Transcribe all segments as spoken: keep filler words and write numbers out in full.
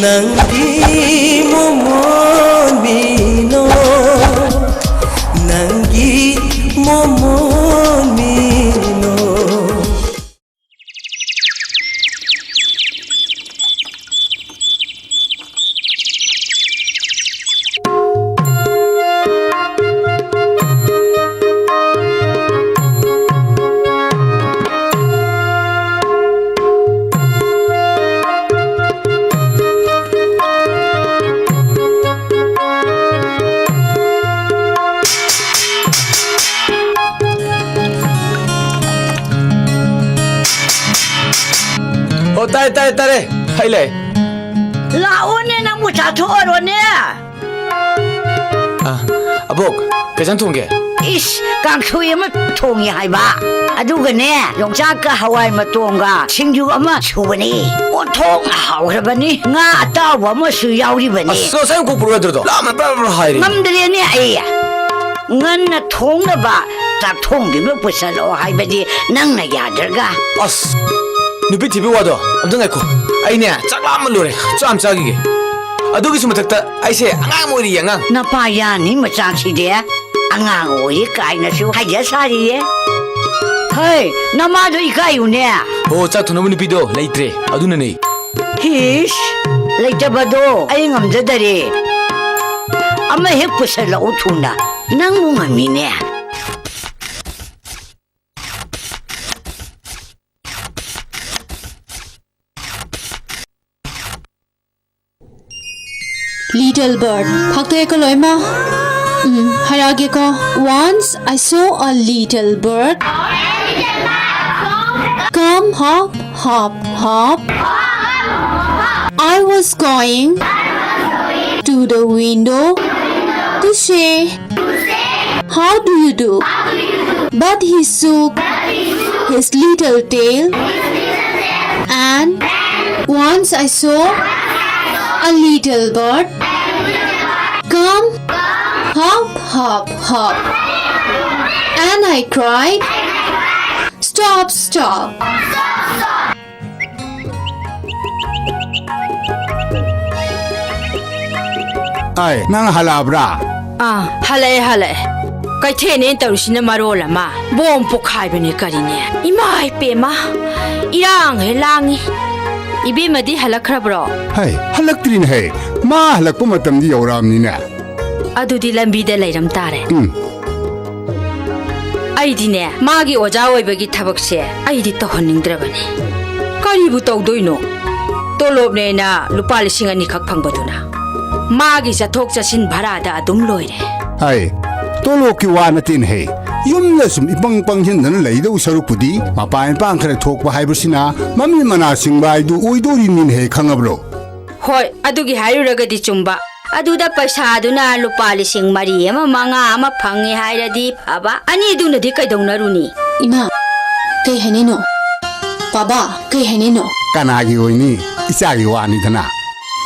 ꯅꯪꯒꯤ ꯃꯣꯃꯣꯟ ꯃꯤꯅꯣ, ꯅꯪꯒꯤ ꯃꯣꯃꯣꯟ ꯃꯤꯅꯣ꯫ ꯑꯣ, ꯇꯥꯔꯦ, ꯇꯥꯔꯦ, ꯇꯥꯔꯦ꯫ ꯍꯩ ꯂꯩ꯫ ꯂꯥꯛꯑꯣꯅꯦ, ꯅꯪꯕꯨ ꯆꯥꯊꯣꯛꯑꯔꯣꯅꯦ꯫ ꯑ, ꯑꯕꯣꯛ, ꯀꯩ ꯏꯟꯖꯥꯡ ꯊꯣꯡꯒꯦ? ꯏꯁ, ꯀꯥꯡꯁꯣꯏ ꯑꯃ ꯊꯣꯡꯉꯤ ꯍꯥꯏꯕ꯫ ꯑꯗꯨꯒꯅꯦ, ꯌꯣꯡꯆꯥꯛꯀ ꯍꯋꯥꯏ ꯃꯇꯣꯟꯒ ꯁꯤꯡꯖꯨ ꯑꯃ ꯁꯨꯕꯅꯤ꯫ ꯑꯣꯟꯊꯣꯛꯅ ꯍꯥꯎꯈ꯭ꯔꯕꯅꯤ꯫ ꯉꯥ ꯑꯇꯥꯎꯕ ꯑꯃꯁꯨ ꯌꯥꯎꯔꯤꯕꯅꯤ꯫ ꯑꯁ, ꯉꯁꯥꯏ ꯑꯃꯨꯛ ꯄꯨꯔꯛꯑꯣ ꯌꯥꯗ꯭ꯔꯣ? ꯂꯥꯝꯅ ꯕ꯭ꯔ ꯕ꯭ꯔ ꯍꯥꯏꯔꯦ꯫ ꯉꯝꯗ꯭ꯔꯦꯅꯦ ꯑꯩ꯫ ꯉꯟꯅ ꯊꯣꯡꯅꯕ ꯆꯥꯛꯊꯣꯡꯕꯤ ꯑꯃ ꯄꯨꯁꯜꯂꯛꯑꯣ ꯍꯥꯏꯕꯗꯤ ꯅꯪꯅ ꯌꯥꯗ꯭ꯔꯒ꯫ ꯑꯁ, ꯅꯨꯄꯤ ꯊꯤꯕꯤ ꯋꯥꯗꯣ ꯑꯝꯇ ꯉꯥꯏꯈꯣ꯫ ꯑꯩꯅꯦ, ꯆꯥꯛ ꯂꯥꯝꯃ ꯂꯣꯏꯔꯦ꯫ ꯆꯥꯛ ꯑꯃ ꯆꯥꯈꯤꯒꯦ꯫ ꯑꯗꯨꯒꯤꯁꯨ ꯃꯊꯛꯇ ꯑꯩꯁꯦ ꯑꯉꯥꯡ ꯑꯣꯏꯔꯤꯌꯦ, ꯑꯉꯥꯡ꯫ ꯅꯄꯥ ꯌꯥꯅꯤ ꯃꯆꯥꯁꯤꯗꯤ꯫ ꯑꯉꯥꯡ ꯑꯣꯏꯔꯤ ꯀꯥꯏꯅꯁꯨ ꯍꯥꯏꯖ ꯁꯥꯔꯤꯌꯦ꯫ ꯍꯩ, ꯅꯃꯥꯗꯣ ꯏꯀꯥꯏꯌꯨꯅꯦ꯫ ꯑꯣ, ꯆꯥꯛ ꯊꯣꯡꯅꯕ ꯅꯨꯄꯤꯗꯣ ꯂꯩꯇ꯭ꯔꯦ, ꯑꯗꯨꯅꯅꯦ꯫ ꯍꯤꯁ, ꯂꯩꯇꯕꯗꯣ ꯑꯩ ꯉꯝꯖꯗꯔꯦ꯫ ꯑꯃ ꯍꯦꯛ ꯄꯨꯁꯜꯂꯛꯎ ꯊꯨꯅ꯫ ꯅꯪꯕꯨ ꯉꯝꯃꯤꯅꯦ꯫ Little bird. ꯐꯥꯛꯇꯣꯛꯑꯦꯀꯣ ꯂꯣꯏꯃꯛ꯫ ꯎꯝ, ꯍꯥꯏꯔꯛꯑꯒꯦꯀꯣ꯫ Once I saw a little bird. Come, hop, hop, hop. I was going to the window to say, "How do you do?" But he shook his little tail, and once I saw a little bird come hop, hop, hop, and I cried, "Stop, stop." ꯑꯩ, ꯅꯪ ꯍꯜꯂꯛꯑꯕ꯭ꯔꯥ? ꯑꯥ, ꯍꯜꯂꯛꯑꯦ, ꯍꯜꯂꯛꯑꯦ꯫ ꯀꯩꯊꯦꯜꯅꯦꯅ ꯇꯧꯔꯤꯁꯤꯅ ꯃꯔꯣꯜ ꯑꯃ, bomb ꯄꯣꯈꯥꯏꯕꯅꯦ ꯀꯔꯤꯅꯦ꯫ ꯏꯃꯥ ꯏꯄꯦꯝꯃ, ꯏꯔꯥꯡ ꯍꯦꯛ ꯂꯥꯡꯉꯤ꯫ ꯏꯕꯦꯝꯃꯗꯤ ꯍꯜꯂꯛꯈ꯭ꯔꯕ꯭ꯔꯣ? ꯍꯩ, ꯍꯜꯂꯛꯇ꯭ꯔꯤꯅꯦ ꯍꯩ꯫ ꯃꯥ ꯍꯜꯂꯛꯄ ꯃꯇꯝꯗꯤ ꯌꯧꯔꯛꯑꯕꯅꯤꯅꯦ꯫ ꯑꯗꯨꯗꯤ ꯂꯝꯕꯤꯗ ꯂꯩꯔꯝ ꯇꯥꯔꯦ꯫ ꯎꯝ꯫ ꯑꯩꯗꯤꯅꯦ, ꯃꯥꯒꯤ ꯑꯣꯖꯥ ꯑꯣꯏꯕꯒꯤ ꯊꯕꯛꯁꯦ ꯑꯩꯗꯤ ꯇꯧꯍꯟꯅꯤꯡꯗ꯭ꯔꯕꯅꯤ꯫ ꯀꯔꯤꯕꯨ ꯇꯧꯗꯣꯏꯅꯣ? ꯇꯣꯂꯣꯞꯅꯦꯅ ꯂꯨꯄꯥ ꯂꯤꯁꯤꯡ ꯑꯅꯤꯈꯛ ꯐꯪꯕꯗꯨꯅ ꯃꯥꯒꯤ ꯆꯠꯊꯣꯛ ꯆꯠꯁꯤꯟ ꯚꯔꯥꯗ ꯑꯗꯨꯝ ꯂꯣꯏꯔꯦ꯫ ꯍꯥꯏ, ꯇꯣꯂꯣꯞꯀꯤ ꯋꯥ ꯅꯠꯇꯦꯅꯦꯍꯦ꯫ ꯌꯨꯝꯗ ꯁꯨꯝ ꯏꯄꯪ ꯄꯪꯁꯤꯟꯗꯅ ꯂꯩꯗꯧ ꯁꯔꯨꯛꯄꯨꯗꯤ ꯃꯄꯥꯟ ꯏꯄꯥꯡ ꯈꯔ ꯊꯣꯛꯄ ꯍꯥꯏꯕꯁꯤꯅ ꯃꯃꯤꯠ ꯃꯅꯥ ꯁꯤꯡꯕ ꯍꯥꯏꯗꯨ ꯑꯣꯏꯗꯣꯔꯤꯅꯤꯅꯦꯍꯦ, ꯈꯪꯉꯕ꯭ꯔꯣ? ꯍꯣꯏ, ꯑꯗꯨꯒꯤ ꯍꯥꯏꯔꯨꯔꯒꯗꯤ ꯆꯨꯝꯕ꯫ ꯑꯗꯨꯗ ꯄꯩꯁꯥꯗꯨꯅ ꯂꯨꯄꯥ ꯂꯤꯁꯤꯡ ꯃꯔꯤ ꯑꯃ ꯃꯉꯥ ꯑꯃ ꯐꯪꯉꯦ ꯍꯥꯏꯔꯗꯤ ꯐꯕ꯫ ꯑꯅꯤꯗꯨꯅꯗꯤ ꯀꯩꯗꯧꯅꯔꯨꯅꯤ? ꯏꯃꯥ, ꯀꯩ ꯍꯥꯏꯅꯩꯅꯣ? ꯕꯥꯕꯥ, ꯀꯩ ꯍꯥꯏꯅꯩꯅꯣ? ꯀꯅꯥꯒꯤ ꯑꯣꯏꯅꯤ? ꯏꯆꯥꯒꯤ ꯋꯥꯅꯤꯗꯅ꯫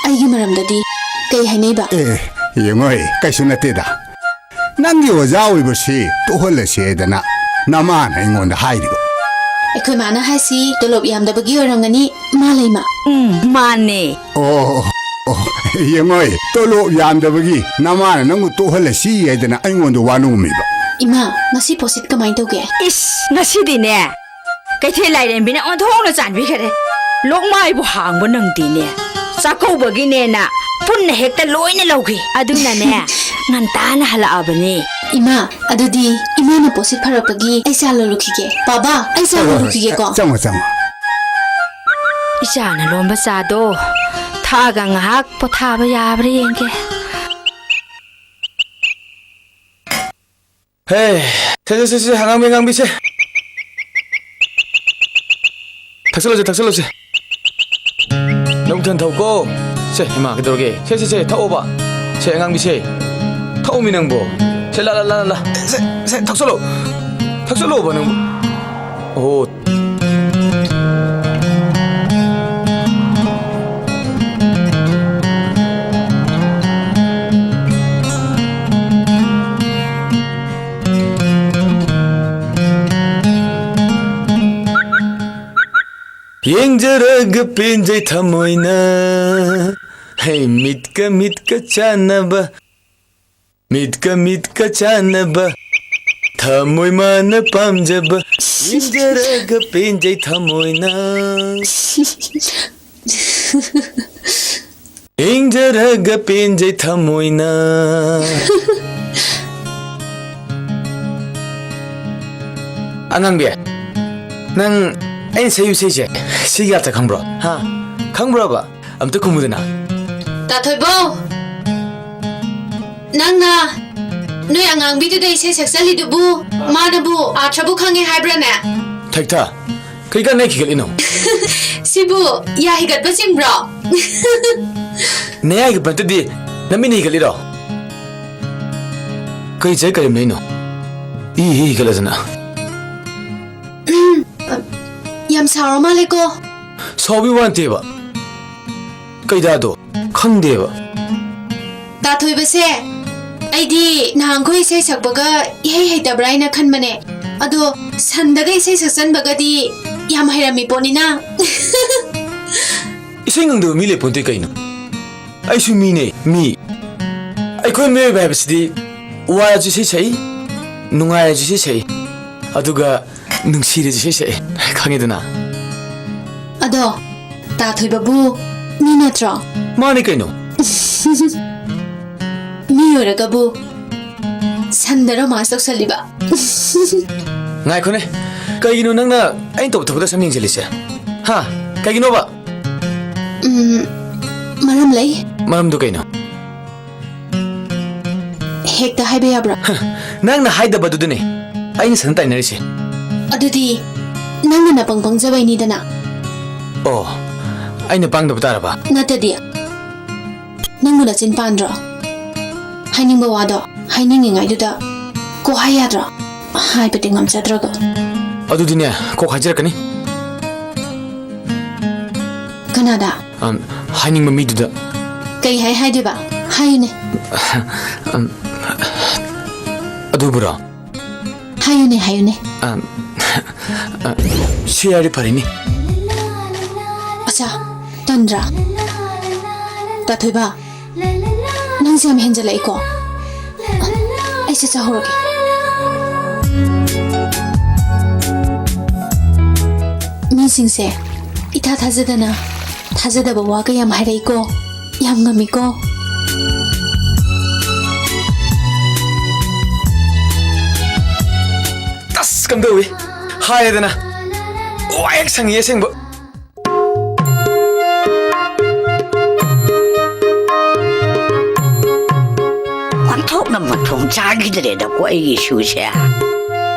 ꯑꯩꯒꯤ ꯃꯔꯝꯗꯗꯤ ꯀꯩ ꯍꯥꯏꯅꯩꯕ? ꯑꯦ, ꯌꯦꯡꯉꯣꯏ, ꯀꯩꯁꯨ ꯅꯠꯇꯦꯗ꯫ ꯅꯪꯒꯤ ꯑꯣꯖꯥ ꯑꯣꯏꯕꯁꯤ ꯇꯣꯛꯍꯜꯂꯁꯤ ꯍꯥꯏꯗꯅ ꯅꯃꯥꯅ ꯑꯩꯉꯣꯟꯗ ꯍꯥꯏꯔꯤꯕ꯫ ꯑꯩꯈꯣꯏ ꯃꯥꯅ ꯍꯥꯏꯁꯤ ꯇꯣꯂꯣꯞ ꯌꯥꯝꯗꯕꯒꯤ ꯑꯣꯏꯔꯝꯒꯅꯤ, ꯃꯥ ꯂꯩꯃ꯫ ꯎꯝ, ꯃꯥꯅꯦ꯫ ꯑꯣ, ꯑꯣ, ꯌꯦꯡꯉꯣꯏ, ꯇꯣꯂꯣꯞ ꯌꯥꯝꯗꯕꯒꯤ ꯅꯃꯥꯅ ꯅꯪꯕꯨ ꯇꯣꯛꯍꯜꯂꯁꯤ ꯍꯥꯏꯗꯅ ꯑꯩꯉꯣꯟꯗ ꯋꯥꯅꯣꯝꯃꯤꯕ꯫ ꯏꯃꯥ, ꯉꯁꯤ ꯄꯣꯠꯁꯤꯠ ꯀꯃꯥꯏꯅ ꯇꯧꯒꯦ? ꯏꯁ, ꯉꯁꯤꯗꯤꯅꯦ, ꯀꯩꯊꯦꯜ ꯂꯥꯏꯔꯦꯝꯕꯤꯅ ꯑꯣꯟꯊꯣꯛꯅ ꯆꯥꯟꯕꯤꯈꯔꯦ꯫ ꯂꯣꯛꯃꯥꯏꯕꯨ ꯍꯥꯡꯕ ꯅꯪꯗꯦꯅꯦ꯫ ꯆꯥꯛꯀꯧꯕꯒꯤꯅꯦꯅ ꯄꯨꯟꯅ ꯍꯦꯛꯇ ꯂꯣꯏꯅ ꯂꯧꯈꯤ꯫ ꯑꯗꯨꯅꯅꯦ, ꯉꯟꯇꯥꯅ ꯍꯜꯂꯛꯑꯕꯅꯤ꯫ ꯏꯃꯥ, ꯑꯗꯨꯗꯤ ꯏꯃꯥꯅ ꯄꯣꯠꯁꯤꯠ ꯐꯔꯛꯄꯒꯤ ꯑꯩ ꯆꯥ ꯂꯣꯜꯂꯨꯈꯤꯒꯦ꯫ ꯕꯥꯕꯥ, ꯑꯩ ꯆꯥ ꯍꯣꯏ, ꯍꯣꯏ, ꯍꯣꯏ, ꯂꯣꯜꯂꯨꯈꯤꯒꯦꯀꯣ꯫ ꯆꯪꯉꯣ, ꯆꯪꯉꯣ꯫ ꯏꯆꯥꯅ ꯂꯣꯟꯕ ꯆꯥꯗꯣ ꯊꯛꯑꯒ ꯉꯥꯏꯍꯥꯛ ꯄꯣꯊꯥꯕ ꯌꯥꯕ꯭ꯔꯥ ꯌꯦꯡꯒꯦ꯫ ꯍꯦ, ꯁꯦ, ꯁꯦ, ꯁꯦ, ꯁꯦ, ꯑꯉꯥꯡꯕꯤ, ꯑꯉꯥꯡꯕꯤ, ꯁꯦ꯫ ꯊꯛꯆꯜꯂꯨꯁꯦ, ꯊꯛꯆꯜꯂꯨꯁꯦ꯫ ꯅꯕꯨꯛ ꯊꯟ ꯊꯛꯎꯀꯣ꯫ ꯁꯦ, ꯏꯃꯥ, ꯀꯩꯗꯧꯔꯒꯦ? ꯁꯦ, ꯁꯦ, ꯁꯦ, ꯊꯛꯑꯣꯕ꯫ ꯁꯦ, ꯑꯉꯥꯡꯕꯤ, ꯁꯦ꯫ ꯊꯛꯎꯃꯤ ꯅꯪꯕꯣ꯫ ꯁꯦ, ꯂꯥ, ꯂꯥ, ꯂꯥ, ꯂꯥ, ꯂꯥ꯫ ꯁꯦ, ꯁꯦ, ꯊꯛꯆꯜꯂꯣ꯫ ꯊꯛꯆꯜꯂꯣꯕ ꯅꯪꯕꯣ꯫ ꯑꯣꯍꯣ꯫ ꯌꯦꯡꯖꯔꯒ ꯄꯦꯟꯖꯩ ꯊꯃꯣꯏꯅ꯫ ꯍꯦ, ꯃꯤꯠꯀ ꯃꯤꯠꯀ ꯆꯥꯟꯅꯕ, ꯃꯤꯠꯀ ꯃꯤꯠꯀ ꯆꯥꯟꯅꯕ, ꯊꯃꯣꯏ ꯃꯥꯅ ꯄꯥꯝꯖꯕ, ꯌꯦꯡꯖꯔꯒ ꯄꯦꯟꯖꯩ ꯊꯃꯣꯏꯅ꯫ ꯌꯦꯡꯖꯔꯒ ꯄꯦꯟꯖꯩ ꯊꯃꯣꯏꯅ꯫ ꯑꯉꯥꯡꯕꯤ, ꯅꯪ ꯑꯩꯅ ꯁꯛꯏ ꯏꯁꯩꯁꯦ ꯁꯤꯒꯤ ꯑꯥꯔꯊ ꯈꯪꯕ꯭ꯔꯣ? ꯍꯥ? ꯈꯪꯕ꯭ꯔꯣꯕ? ꯑꯝꯇ ꯈꯨꯝꯃꯨꯗꯅ꯫ ꯇꯥꯊꯣꯏꯕꯧ, ꯅꯪꯅ ꯅꯣꯏ ꯑꯉꯥꯡꯕꯤꯗꯨꯗ ꯏꯁꯩ ꯁꯛꯆꯜꯂꯤꯗꯨꯕꯨ ꯃꯥꯅꯕꯨ ꯑꯥꯔꯊꯕꯨ ꯈꯪꯉꯦ ꯍꯥꯏꯕ꯭ꯔꯥꯅꯦ? ꯊꯩꯊꯥ, ꯀꯩ ꯀꯥꯟꯅ ꯈꯤꯒꯠꯂꯤꯅꯣ? ꯁꯤꯕꯨ ꯌꯥ ꯍꯤꯒꯠꯄ ꯆꯤꯡꯕ꯭ꯔꯣ? ꯅꯌꯥ ꯍꯤꯒꯠꯄ ꯅꯠꯇꯗꯤ ꯅꯃꯤꯠꯅ ꯍꯤꯒꯠꯂꯤꯔꯣ? ꯀꯩ ꯆꯩ ꯀꯔꯦꯝꯅꯩꯅꯣ? ꯏ ꯍꯤ ꯍꯤꯒꯠꯂꯗꯅ꯫ ꯌꯥꯝ ꯁꯥꯎꯔ ꯃꯥꯜꯂꯦꯀꯣ? ꯁꯥꯎꯕꯤ ꯋꯥ ꯅꯠꯇꯦꯕ꯫ ꯀꯩꯗꯥꯗꯣ ꯈꯪꯗꯦꯕ꯫ ꯇꯥꯊꯣꯏꯕꯁꯦ, ꯑꯩꯗꯤ ꯅꯍꯥꯟꯈꯣꯏ ꯏꯁꯩ ꯁꯛꯄꯒ ꯏꯍꯩ ꯍꯩꯇꯕ꯭ꯔꯥ ꯍꯥꯏꯅ ꯈꯟꯕꯅꯦ꯫ ꯑꯗꯣ ꯁꯟꯗꯒ ꯏꯁꯩ ꯁꯛꯆꯟꯕꯒꯗꯤ ꯌꯥꯝ ꯍꯩꯔꯝꯃꯤ ꯄꯣꯠꯅꯤꯅ꯫ ꯏꯁꯩ ꯉꯪꯗꯕ ꯃꯤ ꯂꯩꯄꯣꯟꯇꯦ ꯀꯩꯅꯣ? ꯑꯩꯁꯨ ꯃꯤꯅꯦ, ꯃꯤ꯫ ꯑꯩꯈꯣꯏ ꯃꯤꯑꯣꯏꯕ ꯍꯥꯏꯕꯁꯤꯗꯤ ꯋꯥꯔꯁꯨ ꯏꯁꯩ ꯁꯛꯏ, ꯅꯨꯡꯉꯥꯏꯔꯁꯨ ꯏꯁꯩ ꯁꯛꯏ, ꯑꯗꯨꯒ ꯅꯨꯡꯁꯤꯔꯁꯨ ꯏꯁꯩ ꯁꯛꯏ꯫ ꯈꯪꯉꯤꯗꯅ? ꯑꯗꯣ ꯇꯥꯊꯣꯏꯕꯕꯨ ꯃꯤ ꯅꯠꯇ꯭ꯔꯣ? ꯃꯥꯅꯤ ꯀꯩꯅꯣ꯫ ꯃꯤ ꯑꯣꯏꯔꯒꯕꯨ ꯁꯟꯗ ꯔꯣꯃꯥꯟꯁ ꯇꯧꯁꯜꯂꯤꯕ꯫ ꯉꯥꯏꯈꯣꯅꯦ, ꯀꯩꯒꯤꯅꯣ ꯅꯪꯅ ꯑꯩꯅ ꯇꯧꯕ ꯊꯕꯛꯇ ꯁꯝ ꯌꯦꯡꯁꯤꯜꯂꯤꯁꯦ? ꯍꯥ? ꯀꯩꯒꯤꯅꯣꯕ? ꯎꯝ, ꯃꯔꯝ ꯂꯩ꯫ ꯃꯔꯝꯗꯨ ꯀꯩꯅꯣ? ꯍꯦꯛꯇ ꯍꯥꯏꯕ ꯌꯥꯕ꯭ꯔꯥ? ꯅꯪꯅ ꯍꯥꯏꯗꯕꯗꯨꯗꯅꯦ ꯑꯩꯅ ꯁꯟ ꯇꯥꯏꯅꯔꯤꯁꯦ꯫ ꯑꯗꯨꯗꯤ ꯅꯪꯅ ꯅꯄꯪ ꯄꯪꯖꯕꯩꯅꯤꯗꯅ꯫ ꯑꯣ, ꯑꯩꯅ ꯄꯪꯗꯕ ꯇꯥꯔꯕ? ꯅꯠꯇꯗꯤ꯫ ꯅꯪꯕꯨ ꯅꯆꯤꯟ ꯄꯥꯟꯗ꯭ꯔꯣ? ꯍꯥꯏꯅꯤꯡꯕ ꯋꯥꯗꯣ ꯍꯥꯏꯅꯤꯡꯉꯤꯉꯩꯗꯨꯗ ꯀꯣꯛ ꯍꯥꯏ ꯌꯥꯗ꯭ꯔꯣ? ꯍꯥꯏꯕꯗꯤ ꯉꯝꯖꯗ꯭ꯔꯒ꯫ ꯑꯗꯨꯗꯤꯅꯦ, ꯀꯣꯛ ꯍꯥꯏꯖꯔꯛꯀꯅꯤ꯫ ꯀꯅꯥꯗ? ꯑꯝ, ꯍꯥꯏꯅꯤꯡꯕ ꯃꯤꯗꯨꯗ꯫ ꯀꯩ ꯍꯥꯏ ꯍꯥꯏꯗꯣꯏꯕ? ꯍꯥꯏꯌꯨꯅꯦ꯫ ꯑꯝ, ꯑꯗꯨꯕꯨꯔꯣ? ꯍꯥꯏꯌꯨꯅꯦ, ꯍꯥꯏꯌꯨꯅꯦ꯫ ꯑꯝ, ꯑ, ꯁꯤ ꯍꯥꯏꯔꯗꯤ ꯐꯔꯦꯅꯦ꯫ ꯑꯆꯥ, ꯇꯟꯗ꯭ꯔꯥ? ꯇꯥꯊꯣꯏꯕ, ꯅꯪꯁꯦ ꯌꯥꯝ ꯍꯦꯟꯖꯜꯂꯛꯏꯀꯣ꯫ ꯑꯩꯁꯦ ꯆꯥꯍꯧꯔꯒꯦ꯫ ꯃꯤꯁꯤꯡꯁꯦ ꯏꯊꯥ ꯊꯥꯖꯗꯅ ꯊꯥꯖꯗꯕ ꯋꯥꯒ ꯌꯥꯝ ꯍꯥꯏꯔꯛꯏꯀꯣ꯫ ꯌꯥꯝ ꯉꯝꯃꯤꯀꯣ꯫ ꯑꯁ, ꯀꯝꯗꯧꯏ? ꯍꯥꯏꯔꯦꯗꯅ꯫ ꯋꯥ ꯍꯦꯛ ꯁꯪꯉꯤ ꯑꯁꯦꯡꯕ꯫ ꯑꯣꯟꯊꯣꯛꯅ ꯃꯊꯣꯡ ꯆꯥꯈꯤꯗ꯭ꯔꯦꯗꯀꯣ ꯑꯩꯒꯤ ꯏꯁꯨꯁꯦ꯫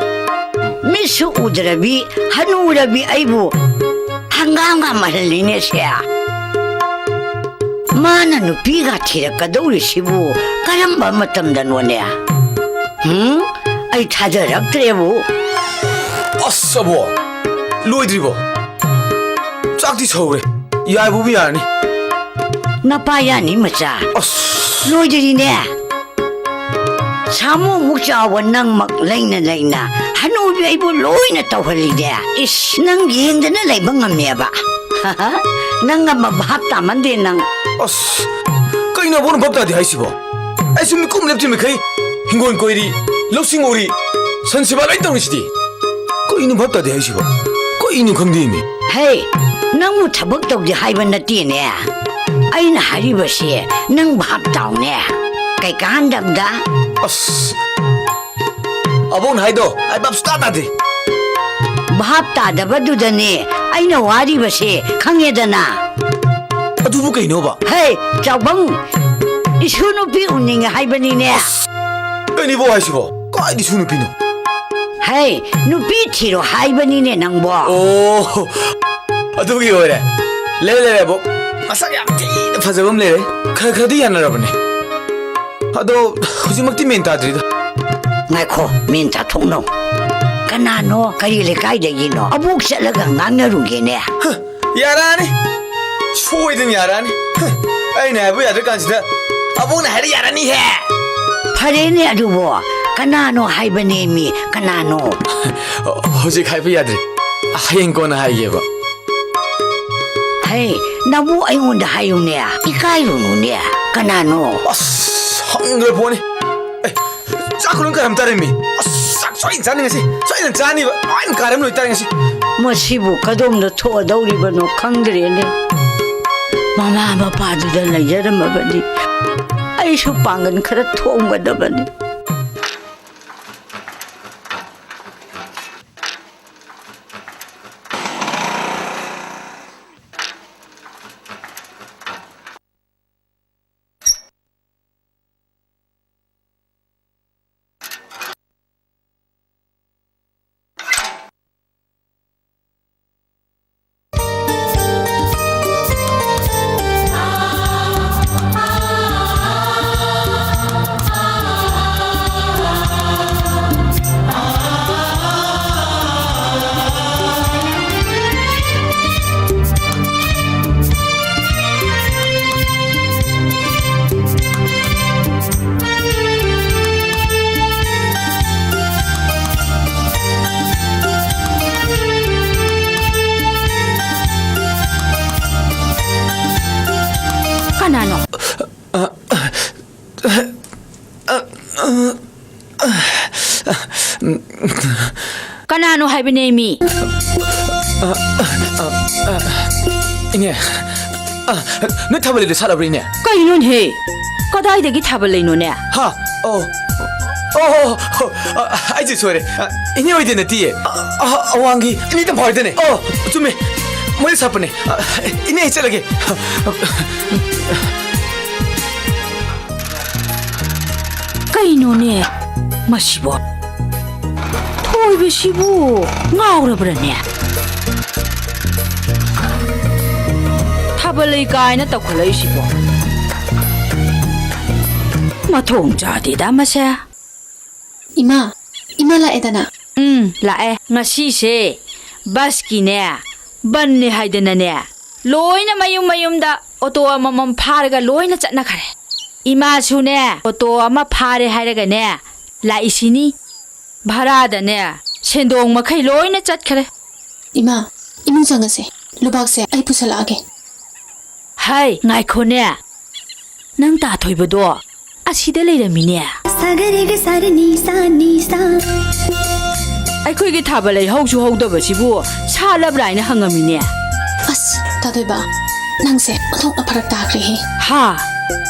ꯃꯤꯠꯁꯨ ꯎꯗ꯭ꯔꯕꯤ, ꯍꯅꯨꯔꯕꯤ ꯑꯩꯕꯨ ꯍꯪꯒꯥꯝꯒ ꯃꯥꯜꯍꯜꯂꯤꯅꯦ ꯁꯦ꯫ ꯃꯥꯅ ꯅꯨꯄꯤꯒ ꯊꯤꯔꯛꯀꯗꯧꯔꯤꯁꯤꯕꯨ ꯀꯔꯝꯕ ꯃꯇꯝꯗꯅꯣꯅꯦ? ꯍꯨꯝ? ꯑꯩ ꯊꯥꯖꯔꯛꯇ꯭ꯔꯦꯕꯨ꯫ ꯑꯁ, ꯑꯕꯣ, ꯂꯣꯏꯗ꯭ꯔꯤꯕꯣ? ꯆꯥꯛꯇꯤ ꯁꯧꯔꯦ, ꯌꯥꯏꯕꯕꯨ ꯌꯥꯔꯅꯤ꯫ ꯅꯄꯥ ꯌꯥꯅꯤ ꯃꯆꯥ꯫ ꯑꯁ꯫ ꯂꯣꯏꯗ꯭ꯔꯤꯅꯦ꯫ ꯁꯥꯃꯨꯃꯨꯛ ꯆꯥꯎꯕ ꯅꯪꯃꯛ ꯂꯩꯅ ꯂꯩꯅ ꯍꯅꯨꯕꯤ ꯑꯩꯕꯨ ꯂꯣꯏꯅ ꯇꯧꯍꯜꯂꯤꯅꯦ꯫ ꯏꯁ, ꯅꯪ ꯌꯦꯡꯗꯅ ꯂꯩꯕ ꯉꯝꯃꯦꯕ꯫ ꯅꯪ ꯑꯃ ꯚꯥꯞ ꯇꯥꯃꯟꯗꯦ ꯅꯪ꯫ ꯑꯁ, ꯀꯩꯅꯣ ꯑꯕꯣꯛꯅ ꯚꯥꯞ ꯇꯥꯗꯦ ꯍꯥꯏꯁꯤꯕꯣ? ꯑꯩꯁꯨ ꯃꯤꯀꯨꯞ ꯂꯦꯞꯇ꯭ꯔꯤ ꯃꯈꯩ ꯍꯤꯡꯒꯣꯜ ꯀꯣꯏꯔꯤ, ꯂꯧꯁꯤꯡ ꯎꯔꯤ, ꯁꯟ ꯁꯦꯕꯥ ꯂꯣꯏ ꯇꯧꯔꯤꯁꯤꯗꯤ꯫ ꯀꯩꯅꯣ ꯚꯥꯞ ꯇꯥꯗꯦ ꯍꯥꯏꯁꯤꯕꯣ? ꯀꯩꯅꯣ ꯈꯪꯗꯦꯃꯤ꯫ ꯍꯦ, ꯅꯪꯕꯨ ꯊꯕꯛ ꯇꯧꯗꯦ ꯍꯥꯏꯕ ꯅꯠꯇꯦꯅꯦ꯫ ꯑꯩꯅ ꯍꯥꯏꯔꯤꯕꯁꯦ ꯅꯪ ꯚꯥꯞ ꯇꯥꯎꯅꯦ꯫ ꯀꯩꯀꯥꯟꯗꯕꯗ? ꯑꯁ, ꯑꯕꯣꯛꯅ ꯍꯥꯏꯗꯣ ꯑꯩ ꯚꯥꯞ ꯁꯨꯡꯇꯥ ꯇꯥꯗꯦ꯫ ꯚꯥꯞ ꯇꯥꯗꯕꯗꯨꯗꯅꯦ ꯑꯩꯅ ꯋꯥꯔꯤꯕꯁꯦ, ꯈꯪꯉꯦꯗꯅ꯫ ꯑꯗꯨꯕꯨ ꯀꯩꯅꯣꯕ? ꯍꯦ, ꯆꯥꯎꯕꯪ, ꯏꯁꯨ ꯅꯨꯄꯤ ꯎꯅꯤꯡꯉꯦ ꯍꯥꯏꯕꯅꯤꯅꯦ꯫ ꯑꯁ, ꯀꯩꯅꯣ ꯏꯕꯣꯛ ꯍꯥꯏꯁꯤꯕꯣ? ꯀꯥꯏꯗ ꯏꯁꯨ ꯅꯨꯄꯤꯅꯣ? ꯍꯦ, ꯅꯨꯄꯤ ꯊꯤꯔꯣ ꯍꯥꯏꯕꯅꯤꯅꯦ ꯅꯪꯕꯣ꯫ ꯑꯣ, ꯑꯗꯨꯒꯤ ꯑꯣꯏꯔꯦ꯫ ꯂꯩꯔꯦ, ꯂꯩꯔꯦ, ꯑꯕꯣꯛ꯫ ꯃꯁꯛ ꯌꯥꯝ ꯊꯤꯅ ꯐꯖꯕ ꯑꯃ ꯂꯩꯔꯦ꯫ ꯈꯔ ꯈꯔꯗꯤ ꯌꯥꯅꯔꯕꯅꯦ꯫ ꯑꯗꯣ ꯍꯧꯖꯤꯛꯃꯛꯇꯤ ꯃꯦꯟ ꯇꯥꯗ꯭ꯔꯤꯗ꯫ ꯉꯥꯏꯈꯣ, ꯃꯦꯟ ꯇꯥꯊꯣꯛꯅꯧ꯫ ꯀꯅꯥꯅꯣ? ꯀꯔꯤ ꯂꯩꯀꯥꯏꯗꯒꯤꯅꯣ? ꯑꯕꯣꯛ ꯆꯠꯂꯒ ꯉꯥꯡꯅꯔꯨꯒꯦꯅꯦ꯫ ꯍ, ꯌꯥꯔꯛꯑꯅꯤ꯫ ꯁꯣꯏꯗꯅ ꯌꯥꯔꯛꯑꯅꯤ꯫ ꯍ, ꯑꯩꯅ ꯍꯥꯏꯕ ꯌꯥꯗ꯭ꯔꯀꯥꯟꯁꯤꯗ ꯑꯕꯣꯛꯅ ꯍꯥꯏꯔ ꯌꯥꯔꯛꯑꯅꯤꯍꯦ꯫ ꯐꯔꯦꯅꯦ ꯑꯗꯨꯕꯣ, ꯀꯅꯥꯅꯣ ꯍꯥꯏꯕꯅꯦꯃꯤ, ꯀꯅꯥꯅꯣ? ꯍꯧꯖꯤꯛ ꯍꯥꯏꯕ ꯌꯥꯗ꯭ꯔꯤ꯫ ꯍꯌꯦꯡ ꯀꯣꯟꯅ ꯍꯥꯏꯒꯦꯕ꯫ ꯑꯦ, ꯅꯕꯨ ꯑꯩꯉꯣꯟꯗ ꯍꯥꯏꯌꯨꯅꯦ, ꯏꯀꯥꯏꯔꯨꯅꯨꯅꯦ꯫ ꯀꯅꯥꯅꯣ? ꯑꯁ, ꯍꯪꯈ꯭ꯔ ꯄꯣꯠꯅꯤ꯫ ꯑꯦ, ꯆꯥꯛ ꯈꯨꯂꯪ ꯀꯔꯝ ꯇꯥꯔꯦꯃꯤ? ꯑꯁ, ꯆꯥꯛ ꯁꯣꯏꯅ ꯆꯥꯅꯤꯡꯉꯁꯤ, ꯁꯣꯏꯅ ꯆꯥꯅꯤꯕ, ꯂꯣꯏꯅ ꯀꯥꯔꯝ ꯂꯣꯏ ꯇꯥꯔꯦ ꯉꯁꯤ꯫ ꯃꯁꯤꯕꯨ ꯀꯗꯣꯝꯗ ꯊꯣꯛꯑꯗꯧꯔꯤꯕꯅꯣ ꯈꯪꯗ꯭ꯔꯦꯅꯦ꯫ ꯃꯃꯥ ꯃꯄꯥꯗꯨꯗ ꯂꯩꯖꯔꯝꯃꯕꯗꯤ ꯑꯩꯁꯨ ꯄꯥꯡꯒꯜ ꯈꯔ ꯊꯣꯝꯒꯗꯕꯅꯤ꯫ ꯀꯅꯥꯅꯣ? ꯀꯅꯥꯅꯣ ꯍꯥꯏꯕꯅꯦ ꯃꯤ? ꯏꯅꯦ, ꯑ, ꯅꯣꯏ ꯊꯥꯕꯜ ꯂꯩꯗꯣ ꯁꯥꯠꯂꯕ꯭ꯔꯥ, ꯏꯅꯦ? ꯀꯩꯅꯣꯅꯦꯍꯦ? ꯀꯗꯥꯏꯗꯒꯤ ꯊꯥꯕꯜ ꯂꯩꯅꯣꯅꯦ? ꯍꯥ? ꯑꯣ꯫ ꯑꯣ, ꯑꯣ, ꯑꯣ, ꯑ, ꯑꯩꯁꯦ ꯁꯣꯏꯔꯦ꯫ ꯑ, ꯏꯅꯦ ꯍꯣꯏꯗ ꯅꯠꯇꯤꯌꯦ꯫ ꯑ, ꯑ, ꯑꯋꯥꯡꯒꯤ ꯏꯅꯦ ꯇꯝꯐꯥ ꯍꯣꯏꯗꯅꯦ꯫ ꯑꯣ, ꯆꯨꯝꯃꯦ꯫ ꯃꯣꯏꯗ ꯁꯥꯠꯄꯅꯦ꯫ ꯑ, ꯏꯅꯦ, ꯑꯩ ꯆꯠꯂꯒꯦ꯫ ꯀꯩꯅꯣꯅꯦ ꯃꯁꯤꯕꯣ? ꯊꯣꯏꯕꯁꯤꯕꯨ ꯉꯥꯎꯔꯕ꯭ꯔꯅꯦ? ꯊꯥꯕꯜ ꯂꯩ ꯀꯥꯏꯅ ꯇꯧꯈꯠꯂꯛꯏꯁꯤꯕꯣ? ꯃꯊꯣꯡ ꯆꯥꯗꯦꯗ ꯃꯁꯦ꯫ ꯏꯃꯥ, ꯏꯃꯥ ꯂꯥꯛꯑꯦꯗꯅ꯫ ꯎꯝ, ꯂꯥꯛꯑꯦ꯫ ꯉꯁꯤꯁꯦ ꯕꯁꯀꯤꯅꯦ, ꯕꯟꯅꯦ ꯍꯥꯏꯗꯅꯅꯦ, ꯂꯣꯏꯅ ꯃꯌꯨꯝ ꯃꯌꯨꯝꯗ ꯑꯣꯇꯣ ꯑꯃꯃꯝ ꯐꯥꯔꯒ ꯂꯣꯏꯅ ꯆꯠꯅꯈ꯭ꯔꯦ꯫ ꯏꯃꯥꯁꯨꯅꯦ, ꯑꯣꯇꯣ ꯑꯃ ꯐꯥꯔꯦ ꯍꯥꯏꯔꯒꯅꯦ, ꯂꯥꯛꯏꯁꯤꯅꯤ꯫ ꯚꯔꯥꯗꯅꯦ, ꯁꯦꯟꯗꯣꯡ ꯃꯈꯩ ꯂꯣꯏꯅ ꯆꯠꯈ꯭ꯔꯦ꯫ ꯏꯃꯥ, ꯏꯃꯨꯡ ꯆꯪꯉꯁꯦ꯫ ꯂꯨꯕꯥꯛꯁꯦ ꯑꯩ ꯄꯨꯁꯜꯂꯛꯑꯒꯦ꯫ ꯍꯥꯏ, ꯉꯥꯏꯈꯣꯅꯦ꯫ ꯅꯪ ꯇꯥ ꯊꯣꯏꯕꯗꯣ ꯑꯁꯤꯗ ꯂꯩꯔꯝꯃꯤꯅꯦ꯫ ꯁꯥꯒꯔꯦꯒ ꯁꯥꯔꯅꯤ ꯁꯥꯅꯤ ꯁꯥ꯫ ꯑꯩꯈꯣꯏꯒꯤ ꯊꯥꯕꯜ ꯂꯩꯍꯧꯁꯨ ꯍꯧꯗꯕꯁꯤꯕꯨ ꯁꯥꯠꯂꯕ꯭ꯔꯥ ꯍꯥꯏꯅ ꯍꯪꯉꯝꯃꯤꯅꯦ꯫ ꯑꯁ, ꯇꯥ ꯊꯣꯏꯕ, ꯅꯪꯁꯦ ꯑꯣꯟꯊꯣꯛꯅ ꯐꯔꯛ ꯇꯥꯈ꯭ꯔꯦꯍꯦ꯫ ꯍꯥ?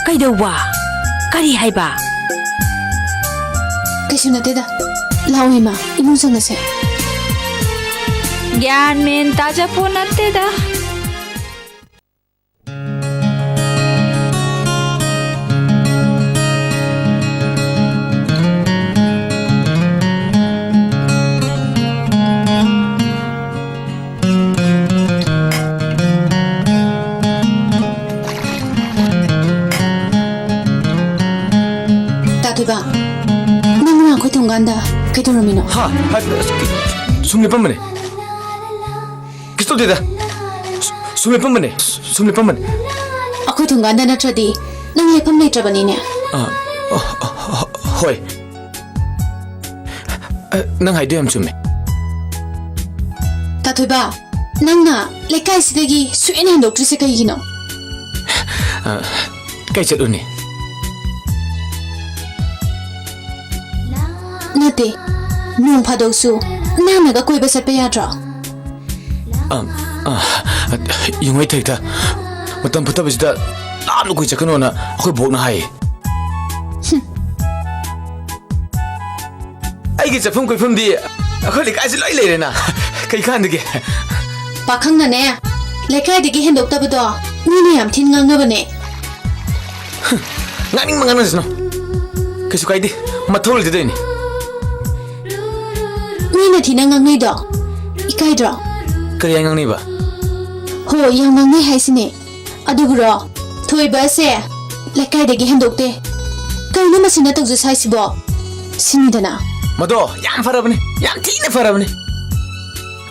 ꯀꯩꯗꯧꯕ? ꯀꯔꯤ ꯍꯥꯏꯕ? ꯀꯩꯁꯨ ꯅꯠꯇꯦꯗ꯫ ꯂꯥꯛꯑꯣ ꯏꯃꯥ, ꯏꯃꯨꯡ ꯆꯪꯉꯁꯦ꯫ ꯒ꯭ꯌꯥꯟ ꯃꯦꯟ ꯇꯥꯖꯄꯣ ꯅꯠꯇꯦꯗ꯫ ꯇꯥ ꯊꯣꯏꯕ, ꯅꯪ ꯉꯔꯥꯡ ꯑꯩꯈꯣꯏ ꯊꯣꯡꯒꯥꯟꯗ ꯀꯩꯗꯧꯔꯝꯃꯤꯅꯣ? ꯍꯥ? ꯍꯥ, ꯑꯁ, ꯁꯨꯝ ꯂꯦꯞꯄꯝꯕꯅꯦ꯫ ꯀꯩꯁꯨ ꯇꯧꯗꯦꯗ꯫ ꯁꯨꯝ ꯂꯦꯞꯄꯝꯕꯅꯦ꯫ ꯁꯨꯝ ꯂꯦꯞꯄꯝꯕꯅꯦ꯫ ꯑꯩꯈꯣꯏ ꯊꯣꯡꯒꯥꯟꯗ ꯅꯠꯇ꯭ꯔꯗꯤ ꯅꯪ ꯂꯦꯞꯐꯝ ꯂꯩꯇ꯭ꯔꯕꯅꯤꯅꯦ꯫ ꯑ, ꯑ, ꯑ, ꯑ, ꯍꯣꯏ꯫ ꯑ, ꯅꯪ ꯍꯥꯏꯗꯣ ꯌꯥꯝ ꯆꯨꯝꯃꯦ꯫ ꯇꯥ ꯊꯣꯏꯕ, ꯅꯪꯅ ꯂꯩꯀꯥꯏꯁꯤꯗꯒꯤ ꯁꯨꯛꯍꯦꯟ ꯍꯦꯟꯗꯣꯛꯇ꯭ꯔꯤꯁꯦ ꯀꯩꯒꯤꯅꯣ? ꯑ, ꯀꯥꯏ ꯆꯠꯂꯨꯅꯤ? ꯅꯠꯇꯦ, ꯅꯣꯡ ꯐꯥꯗꯣꯛꯁꯨ ꯅꯪꯅꯒ ꯀꯣꯏꯕ ꯆꯠꯄ ꯌꯥꯗ꯭ꯔꯣ? ꯑ, ꯑ, ꯌꯦꯡꯉꯣ ꯏꯊꯛꯇ, ꯃꯇꯝ ꯐꯠꯇꯕꯁꯤꯗ ꯂꯥꯞꯅ ꯀꯣꯏ ꯆꯠꯀꯅꯣꯅ ꯑꯩꯈꯣꯏ ꯕꯣꯛꯅ ꯍꯥꯏꯌꯦ꯫ ꯑꯩꯒꯤ ꯆꯠꯐꯝ ꯀꯣꯏꯐꯝꯗꯤ ꯑꯩꯈꯣꯏ ꯂꯩꯀꯥꯏꯁꯤ ꯂꯣꯏ ꯂꯩꯔꯦꯅ꯫ ꯀꯩ ꯀꯥꯟꯗꯒꯦ? ꯄꯥꯈꯪꯅꯅꯦ, ꯂꯩꯀꯥꯏꯗꯒꯤ ꯍꯦꯟꯗꯣꯛꯇꯕꯗꯣ ꯃꯤꯅ ꯌꯥꯝ ꯊꯤꯅ ꯉꯥꯡꯅꯕꯅꯦ꯫ ꯉꯥꯡꯅꯤꯡꯕ ꯉꯥꯡꯅꯁꯅꯨ꯫ ꯀꯩꯁꯨ ꯀꯥꯏꯗꯦ꯫ ꯃꯊꯧ ꯂꯩꯇꯗꯣꯏꯅꯤ꯫ ꯃꯤꯅ ꯊꯤꯅ ꯉꯥꯡꯅꯩꯗꯣ ꯏꯀꯥꯏꯗ꯭ꯔꯣ? ꯀꯔꯤ ꯍꯥꯏ ꯉꯥꯡꯅꯩꯕ? ꯍꯣ, ꯌꯥꯝ ꯉꯥꯡꯅꯩ ꯍꯥꯏꯁꯤꯅꯦ꯫ ꯑꯗꯨꯕꯨꯔꯣ, ꯊꯣꯏꯕꯁꯦ ꯂꯩꯀꯥꯏꯗꯒꯤ ꯍꯦꯟꯗꯣꯛꯇꯦ꯫ ꯀꯩꯅꯣ ꯃꯁꯤꯅ ꯇꯧꯖ ꯁꯥꯏꯁꯤꯕꯣ? ꯁꯤꯅꯤꯗꯅ꯫ ꯃꯗꯣ ꯌꯥꯝ ꯐꯔꯕꯅꯦ, ꯌꯥꯝ ꯊꯤꯅ ꯐꯔꯕꯅꯦ꯫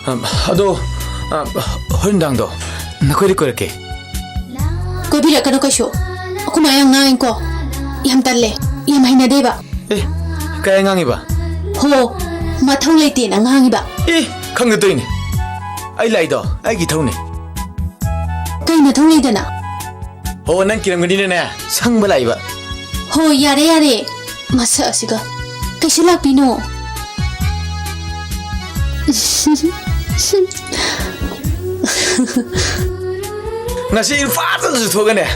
ꯑꯝ, ꯑꯗꯣ, ꯑꯝ, ꯍꯣꯔꯦꯟ ꯅꯨꯡꯗꯥꯡꯗꯣ ꯅꯈꯣꯏꯗ ꯀꯣꯏꯔꯛꯀꯦ꯫ ꯀꯣꯏꯕꯤꯔꯛꯀꯅꯨ ꯀꯩꯁꯨ꯫ ꯑꯩꯈꯣꯏ ꯃꯥ ꯌꯥꯝ ꯉꯥꯡꯉꯤꯀꯣ꯫ ꯌꯥꯝ ꯇꯜꯂꯦ꯫ ꯌꯥꯝ ꯍꯩꯅꯗꯦꯕ꯫ ꯑꯦ, ꯀꯌꯥ ꯉꯥꯡꯉꯤꯕ? ꯍꯣ, ꯃꯊꯧ ꯂꯩꯇꯦꯅ ꯉꯥꯡꯉꯤꯕ꯫ ꯑꯦ, ꯈꯪꯗ ꯇꯧꯏꯅꯦ꯫ ꯑꯩ ꯂꯥꯛꯏꯗꯣ ꯑꯩꯒꯤ ꯊꯧꯅꯦ꯫ ꯑꯩ ꯅꯊꯧ ꯂꯩꯗꯅ꯫ ꯍꯣ, ꯅꯪ ꯀꯤꯔꯝꯒꯅꯤꯅꯅꯦ, ꯁꯪꯕ ꯂꯥꯛꯏꯕ꯫ ꯍꯣ, ꯌꯥꯔꯦ, ꯌꯥꯔꯦ꯫ ꯃꯁꯛ ꯑꯁꯤꯒ꯫ ꯀꯩꯁꯨ ꯂꯥꯛꯄꯤꯅꯣ꯫ ꯉꯁꯤ ꯏꯝꯐꯥꯜꯗꯁꯨ ꯊꯣꯛꯀꯅꯦ꯫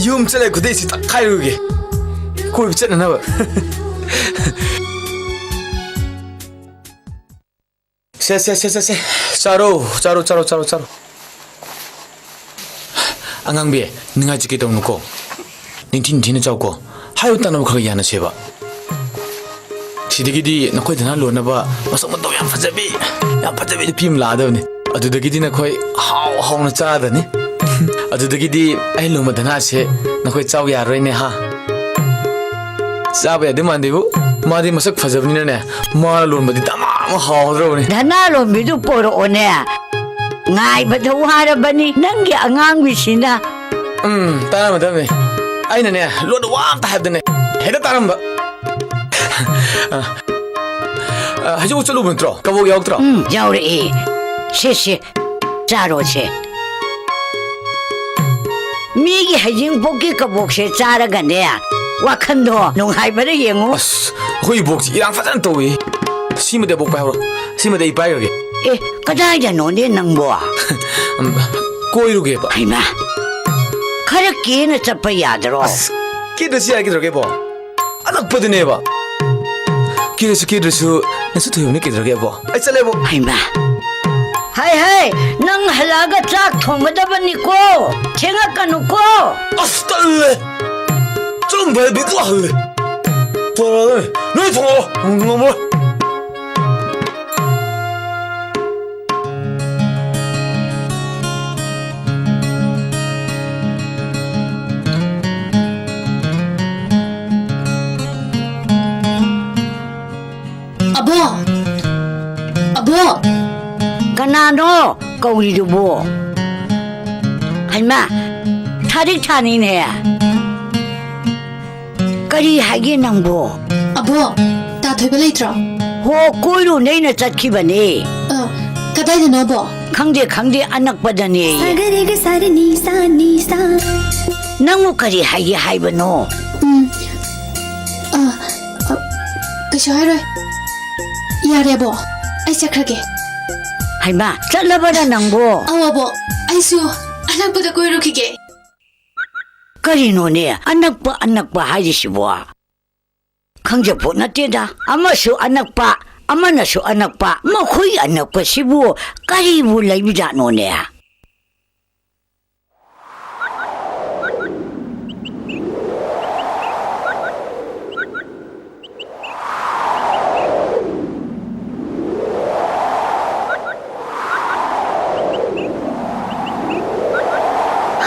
ꯌꯨꯝ ꯆꯠꯂꯦ ꯈꯨꯗꯩꯁꯤ ꯇꯛꯈꯥꯏꯔꯨꯒꯦ꯫ ꯀꯣꯏꯕ ꯆꯠꯅꯅꯕ꯫ ꯁꯦ, ꯁꯦ, ꯁꯦ, ꯁꯦ, ꯁꯦ꯫ ꯆꯥꯔꯣ, ꯆꯥꯔꯣ, ꯆꯥꯔꯣ, ꯆꯥꯔꯣ, ꯆꯥꯔꯣ꯫ ꯑꯉꯥꯡꯕꯤ, ꯅꯤꯡꯉꯥꯏ ꯆꯤꯛꯀꯦ ꯇꯧꯅꯨꯀꯣ꯫ ꯅꯤꯡꯊꯤ ꯅꯤꯡꯊꯤꯅ ꯆꯥꯎꯀꯣ꯫ ꯍꯥꯏꯕ ꯇꯥꯅꯕ ꯈꯔ ꯌꯥꯅꯁꯦꯕ꯫ ꯁꯤꯗꯒꯤꯗꯤ ꯅꯈꯣꯏ ꯙꯅꯥ ꯂꯣꯟꯅꯕ ꯃꯁꯛ ꯃꯇꯧ ꯌꯥꯝ ꯐꯖꯕꯤ, ꯌꯥꯝ ꯐꯖꯕꯤ ꯅꯨꯄꯤ ꯑꯃ ꯂꯥꯛꯑꯗꯕꯅꯤ꯫ ꯑꯗꯨꯗꯒꯤꯗꯤ ꯅꯈꯣꯏ ꯍꯥꯎ ꯍꯥꯎꯅ ꯆꯥꯔꯅꯤ꯫ ꯑꯗꯨꯗꯒꯤꯗꯤ ꯑꯩ ꯂꯣꯟꯕ ꯙꯅꯥꯁꯦ ꯅꯈꯣꯏ ꯆꯥꯎ ꯌꯥꯔꯣꯏꯅꯦ, ꯍꯥ? ꯆꯥꯕ ꯌꯥꯗꯦ ꯃꯥꯟꯗꯦꯕꯨ꯫ ꯃꯥꯗꯤ ꯃꯁꯛ ꯐꯖꯕꯅꯤꯅꯅꯦ, ꯃꯥꯅ ꯂꯣꯟꯕꯗꯤ ꯗꯃꯥ ꯑꯃ ꯍꯥꯎꯗ꯭ꯔꯕꯅꯤ꯫ ꯙꯅꯥ ꯂꯣꯟꯕꯤꯗꯨ ꯄꯣꯔꯛꯑꯣꯅꯦ꯫ ꯉꯥꯏꯕꯗ ꯋꯥꯔꯕꯅꯤ ꯅꯪꯒꯤ ꯑꯉꯥꯡꯕꯤꯁꯤꯅ꯫ ꯎꯝ, ꯇꯥꯔꯝꯃꯗꯕꯅꯤ꯫ ꯑꯩꯅꯅꯦ, ꯂꯣꯟꯗ ꯋꯥ ꯑꯝꯇ ꯍꯥꯏꯕꯗꯅꯦ, ꯍꯦꯛꯇ ꯇꯥꯔꯝꯕ꯫ ꯑ, ꯑ, ꯍꯧꯖꯤꯛ ꯆꯠꯂꯨꯕ ꯅꯠꯇ꯭ꯔꯣ? ꯀꯕꯣꯛ ꯌꯥꯎꯗ꯭ꯔꯣ? ꯎꯝ, ꯌꯥꯎꯔꯛꯑꯦ꯫ ꯁꯦ, ꯁꯦ, ꯆꯥꯔꯣꯁꯦ꯫ ꯃꯤꯒꯤ ꯍꯩꯖꯤꯡꯄꯣꯛꯀꯤ ꯀꯕꯣꯛꯁꯦ ꯆꯥꯔꯒꯅꯦ, ꯋꯥꯈꯟꯗꯣ ꯅꯨꯡꯉꯥꯏꯕꯔ ꯌꯦꯡꯉꯨ꯫ ꯑꯁ, ꯑꯩꯈꯣꯏ ꯏꯕꯣꯛꯁꯤ ꯏꯔꯥꯡ ꯐꯖꯅ ꯇꯧꯏ꯫ ꯁꯤꯃꯗꯤ ꯑꯕꯣꯛ ꯄꯥꯏꯍꯧꯔꯣ꯫ ꯁꯤꯃꯗꯤ ꯑꯩ ꯄꯥꯏꯈ꯭ꯔꯒꯦ꯫ ꯑꯦ, ꯀꯗꯥꯏꯗꯅꯣꯅꯦ ꯅꯪꯕꯣ? ꯎꯝ, ꯀꯣꯏꯔꯨꯒꯦꯕ꯫ ꯍꯩꯃꯥ, ꯈꯔ ꯀꯦꯅ ꯆꯠꯄ ꯌꯥꯗ꯭ꯔꯣ? ꯑꯁ, ꯀꯦꯗ꯭ꯔꯁꯨ ꯌꯥꯏ, ꯀꯩꯗꯧꯔꯒꯦꯕꯣ? ꯑꯅꯛꯄꯗꯨꯅꯦꯕ꯫ ꯀꯦꯔꯁꯨ ꯀꯦꯗ꯭ꯔꯁꯨ ꯅꯁꯨ ꯊꯣꯏꯕꯅ ꯀꯦꯗ꯭ꯔꯒꯦꯕꯣ? ꯑꯩ ꯆꯠꯂꯦꯕꯣ꯫ ꯍꯩꯃꯥ꯫ ꯍꯥꯏ, ꯍꯥꯏ, ꯅꯪ ꯍꯜꯂꯛꯑꯒ ꯆꯥꯛ ꯊꯣꯡꯒꯗꯕꯅꯤꯀꯣ꯫ ꯊꯦꯡꯉꯛꯀꯅꯨꯀꯣ꯫ ꯑꯁ, ꯇꯜꯂꯦ꯫ ꯆꯨꯝꯕ ꯍꯥꯏꯕꯤꯗꯣ ꯍꯜꯂꯦ꯫ ꯊꯣꯡꯉꯛꯑꯣ꯫ ꯅꯣꯏ ꯊꯣꯡꯉꯛꯑꯣ꯫ ꯉꯝꯃꯔꯣꯏ꯫ ꯑꯕꯣ! ꯑꯕꯣ! ꯀꯅꯥꯅꯣ ꯀꯧꯔꯤꯗꯨꯕꯣ? ꯍꯩꯃꯥ! ꯊꯥꯔꯤꯛ ꯊꯥꯅꯤꯅꯦ꯫ ꯀꯔꯤ ꯍꯥꯏꯒꯦ ꯅꯪꯕꯣ? ꯑꯕꯣ, ꯇꯥ ꯊꯣꯏꯕ ꯂꯩꯇ꯭ꯔꯣ? ꯍꯣ, ꯀꯣꯏꯔꯨꯅꯦꯅ ꯆꯠꯈꯤꯕꯅꯦ꯫ ꯑ, ꯀꯗꯥꯏꯗꯅꯣ ꯑꯕꯣ? ꯈꯪꯗꯦ, ꯈꯪꯗꯦ, ꯑꯅꯛꯄꯗꯅꯦ꯫ ꯁꯥꯒꯔꯦꯒ ꯁꯥꯔꯅꯤ ꯁꯥꯅꯤ ꯁꯥ꯫ ꯅꯪꯕꯨ ꯀꯔꯤ ꯍꯥꯏꯒꯦ ꯍꯥꯏꯕꯅꯣ? ꯎꯝ꯫ ꯑ, ꯑ, ꯀꯩꯁꯨ ꯍꯥꯏꯔꯣꯏ꯫ ꯌꯥꯔꯦ, ꯑꯕꯣꯛ꯫ ꯑꯩ ꯆꯠꯈ꯭ꯔꯒꯦ꯫ ꯍꯩꯃꯥ, ꯆꯠꯂꯕꯔꯥ ꯅꯪꯕꯣ? ꯑꯧ, ꯑꯕꯣꯛ꯫ ꯑꯩꯁꯨ ꯑꯅꯛꯄꯗ ꯀꯣꯏꯔꯨꯈꯤꯒꯦ꯫ ꯀꯔꯤꯅꯣꯅꯦ, ꯑꯅꯛꯄ, ꯑꯅꯛꯄ ꯍꯥꯏꯔꯤꯁꯤꯕꯣ? ꯈꯪꯖꯄꯣꯠ ꯅꯠꯇꯦꯗ꯫ ꯑꯃꯁꯨ ꯑꯅꯛꯄ, ꯑꯃꯅꯁꯨ ꯑꯅꯛꯄ꯫ ꯃꯈꯣꯏ ꯑꯅꯛꯄꯁꯤꯕꯨ ꯀꯔꯤꯕꯨ ꯂꯩꯕꯖꯥꯠꯅꯣꯅꯦ?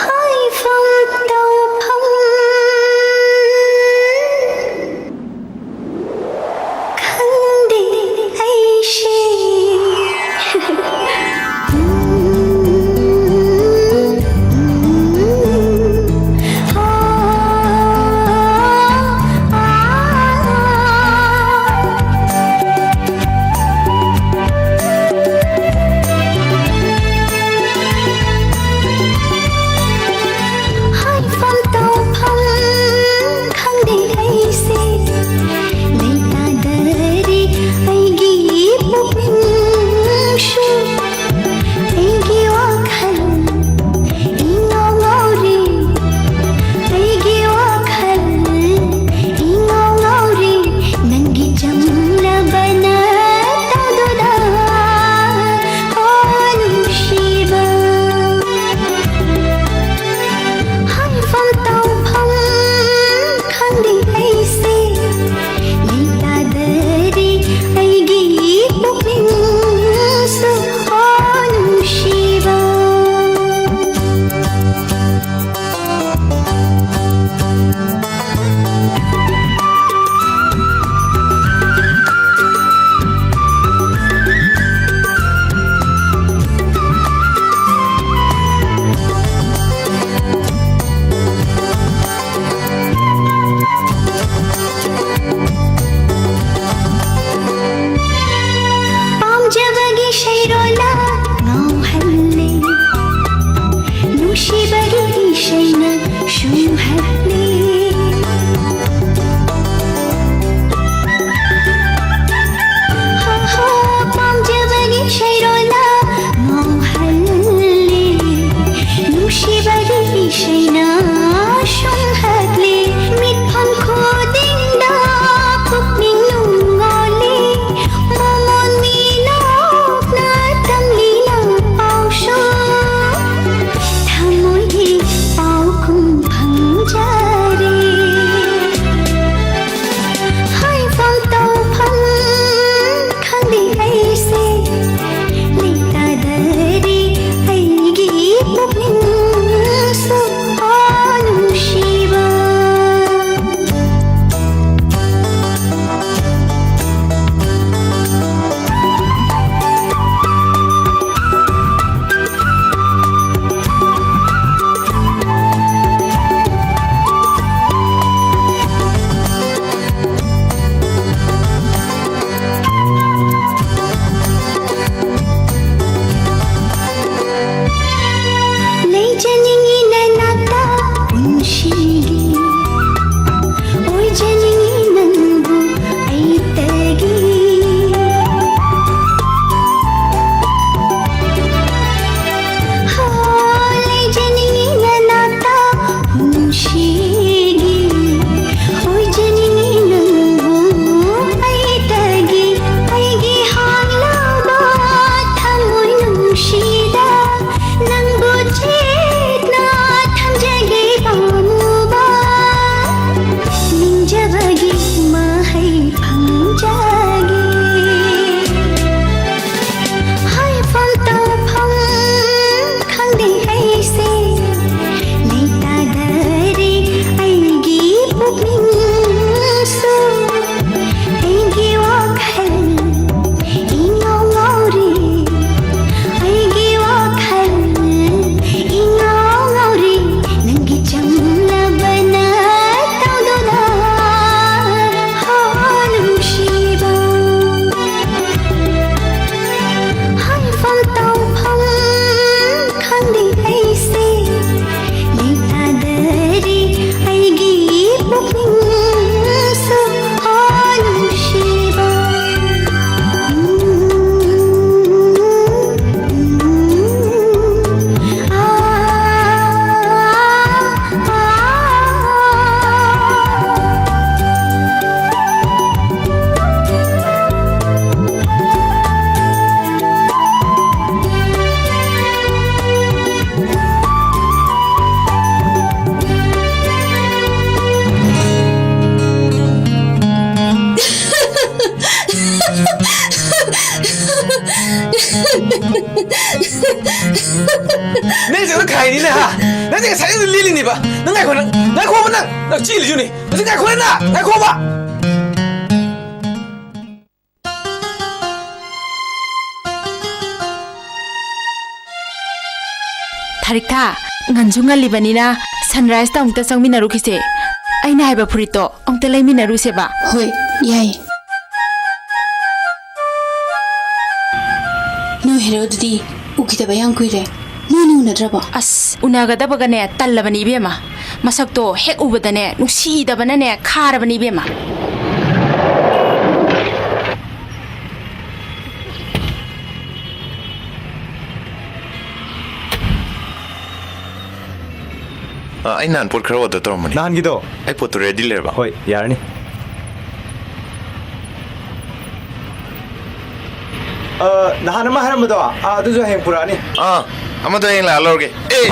ꯍꯥꯏꯐꯝ ꯇꯧꯐꯝ ꯈꯪꯗꯦ ꯑꯩꯁꯦ꯫ ꯅꯪ ꯆꯠꯂ ꯈꯥꯏꯅꯤꯅꯦ, ꯍꯥ? ꯅꯪꯗꯤ ꯉꯁꯥꯏꯗꯩ ꯂꯦꯜꯂꯤꯅꯦꯕ꯫ ꯅꯪ ꯉꯥꯏꯈꯣ, ꯅꯪ ꯉꯥꯏꯈꯣꯕ, ꯅꯪ, ꯅꯪ ꯆꯦꯜꯂꯤꯁꯨꯅꯦ꯫ ꯍꯧꯖꯤꯛ ꯉꯥꯏꯈꯣꯅꯦ, ꯅꯪ ꯉꯥꯏꯈꯣꯕ꯫ ꯊꯥꯔꯤꯛꯊꯥ, ꯉꯟꯁꯨ ꯉꯜꯂꯤꯕꯅꯤꯅ ꯁꯟꯔꯥꯏꯁꯇ ꯑꯃꯨꯛꯇ ꯆꯪꯃꯤꯟꯅꯔꯨꯈꯤꯁꯦ꯫ ꯑꯩꯅ ꯍꯥꯏꯕ ꯐꯨꯔꯤꯠꯇꯣ ꯑꯃꯨꯛꯇ ꯂꯩꯃꯤꯟꯅꯔꯨꯁꯦꯕ꯫ ꯍꯣꯏ, ꯌꯥꯏ꯫ ꯅꯣꯏ ꯍꯦꯔꯣꯗꯨꯗꯤ ꯎꯈꯤꯗꯕ ꯌꯥꯝ ꯀꯨꯏꯔꯦ꯫ ꯅꯣꯏꯅ ꯎꯅꯗ꯭ꯔꯕꯣ? ꯑꯁ, ꯎꯅꯒꯗꯕꯒꯅꯦ ꯇꯜꯂꯕꯅꯤ ꯏꯕꯦꯝꯃ꯫ ꯃꯁꯛꯇꯣ ꯍꯦꯛ ꯎꯕꯗꯅꯦ ꯅꯨꯡꯁꯤꯗꯕꯅꯅꯦ ꯈꯥꯔꯕꯅꯤ ꯏꯕꯦꯝꯃ꯫ ꯑ, ꯑꯩ ꯅꯍꯥꯟ ꯄꯣꯠ ꯈꯔ order ꯇꯧꯔꯝꯕꯅꯤ꯫ ꯅꯍꯥꯟꯒꯤꯗꯣ? ꯑꯩ ꯄꯣꯠꯇꯨ ready ꯂꯩꯔꯕ? ꯍꯣꯏ, ꯌꯥꯔꯅꯤ꯫ ꯑ, ꯅꯍꯥꯟ ꯑꯃ ꯍꯥꯏꯔꯝꯕꯗꯣ, ꯑ, ꯑꯗꯨꯁꯨ ꯍꯌꯦꯡ ꯄꯨꯔꯛꯑꯅꯤ꯫ ꯑꯥ, ꯑꯃꯗꯣ ꯍꯌꯦꯡ ꯂꯥꯛꯑ ꯂꯧꯔꯒꯦ꯫ ꯑꯦ!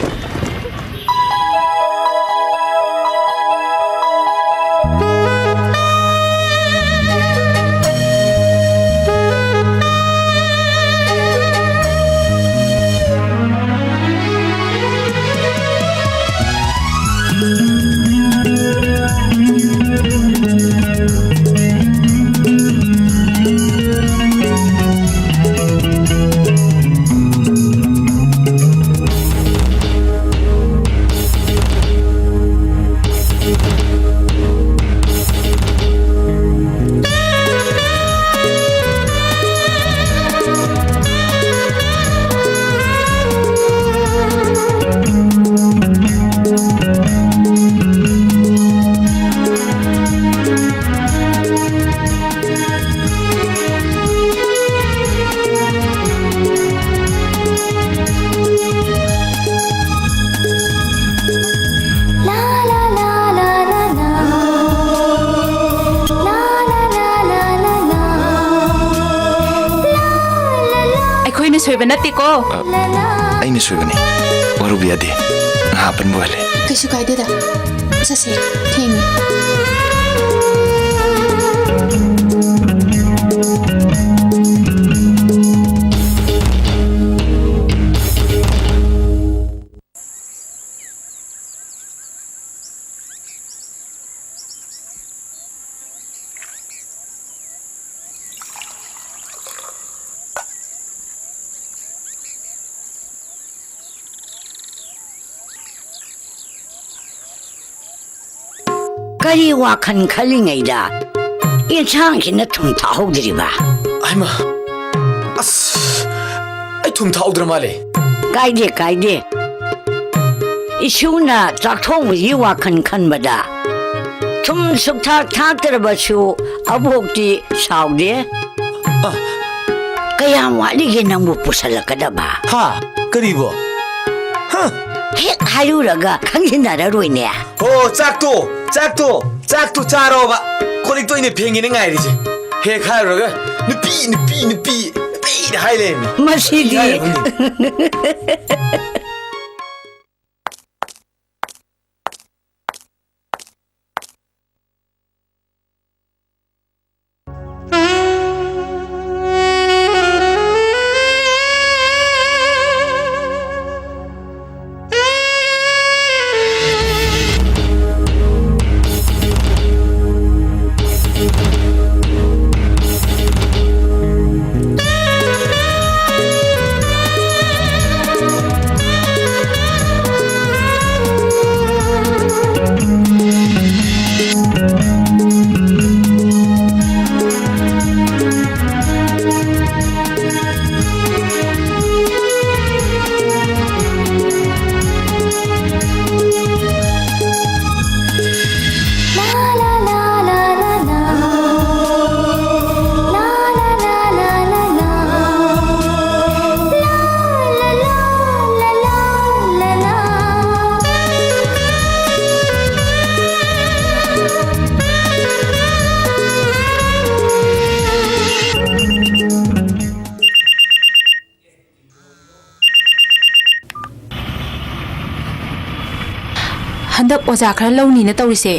ꯑꯩꯈꯣꯏꯅ ꯁꯣꯏꯕ ꯅꯠꯇꯦꯀꯣ꯫ ꯑ, ꯑꯩꯅ ꯁꯣꯏꯕꯅꯤ꯫ ꯋꯥꯔꯧꯕ ꯌꯥꯗꯦ꯫ ꯉꯥꯏꯍꯥꯛ ꯑꯄꯟꯕ ꯑꯣꯏꯍꯜꯂꯦ꯫ ꯀꯩꯁꯨ ꯀꯥꯏꯗꯦꯗ꯫ ꯆꯠꯁꯦ, ꯊꯦꯡꯉꯦ꯫ ꯀꯔꯤ ꯋꯥꯈꯜ ꯈꯜꯂꯤꯉꯩꯗ ꯌꯦꯟꯁꯥꯡꯁꯤꯅ ꯊꯨꯝ ꯊꯥꯛꯍꯧꯗ꯭ꯔꯤꯕ? ꯍꯩꯃꯥ, ꯑꯁ, ꯑꯩ ꯊꯨꯝ ꯊꯥꯛꯍꯧꯗ꯭ꯔ ꯃꯥꯜꯂꯦ꯫ ꯀꯥꯏꯗꯦ, ꯀꯥꯏꯗꯦ꯫ ꯏꯁꯨꯅ ꯆꯥꯛ ꯊꯣꯡꯕꯒꯤ ꯋꯥꯈꯜ ꯈꯟꯕꯗ ꯊꯨꯝ ꯁꯨꯛꯊꯥꯛ ꯊꯥꯛꯇ꯭ꯔꯕꯁꯨ ꯑꯕꯣꯛꯇꯤ ꯁꯥꯎꯗꯦ꯫ ꯑ꯫ ꯀꯌꯥꯝ ꯋꯥꯠꯂꯤꯒꯦ ꯅꯪꯕꯨ ꯄꯨꯁꯜꯂꯛꯀꯗꯕ? ꯍꯥ? ꯀꯔꯤꯕꯣ? ꯍꯥ? ꯍꯦꯛ ꯍꯥꯏꯔꯨꯔꯒ ꯈꯪꯖꯤꯟꯅꯔꯔꯣꯏꯅꯦ꯫ ꯍꯣ, ꯆꯥꯛꯇꯣ, ꯆꯥꯛꯇꯣ, ꯆꯥꯛꯇꯣ ꯆꯥꯔꯣꯕ꯫ ꯀꯣꯜ ꯂꯤꯛꯇꯣ ꯑꯩꯅ ꯐꯦꯡꯒꯦꯅ ꯉꯥꯏꯔꯤꯁꯦ꯫ ꯍꯦꯛ ꯍꯥꯏꯔꯨꯔꯒ ꯅꯨꯄꯤ, ꯅꯨꯄꯤ, ꯅꯨꯄꯤ, ꯅꯨꯄꯤꯗ ꯍꯥꯏ ꯂꯩꯔꯝꯃꯤ꯫ ꯃꯁꯤꯗꯤ꯫ ꯅꯨꯄꯤ ꯍꯥꯏꯔꯕꯅꯤ꯫ ꯍꯟꯗꯛ ꯑꯣꯖꯥ ꯈꯔ ꯂꯧꯅꯤꯅ ꯇꯧꯔꯤꯁꯦ,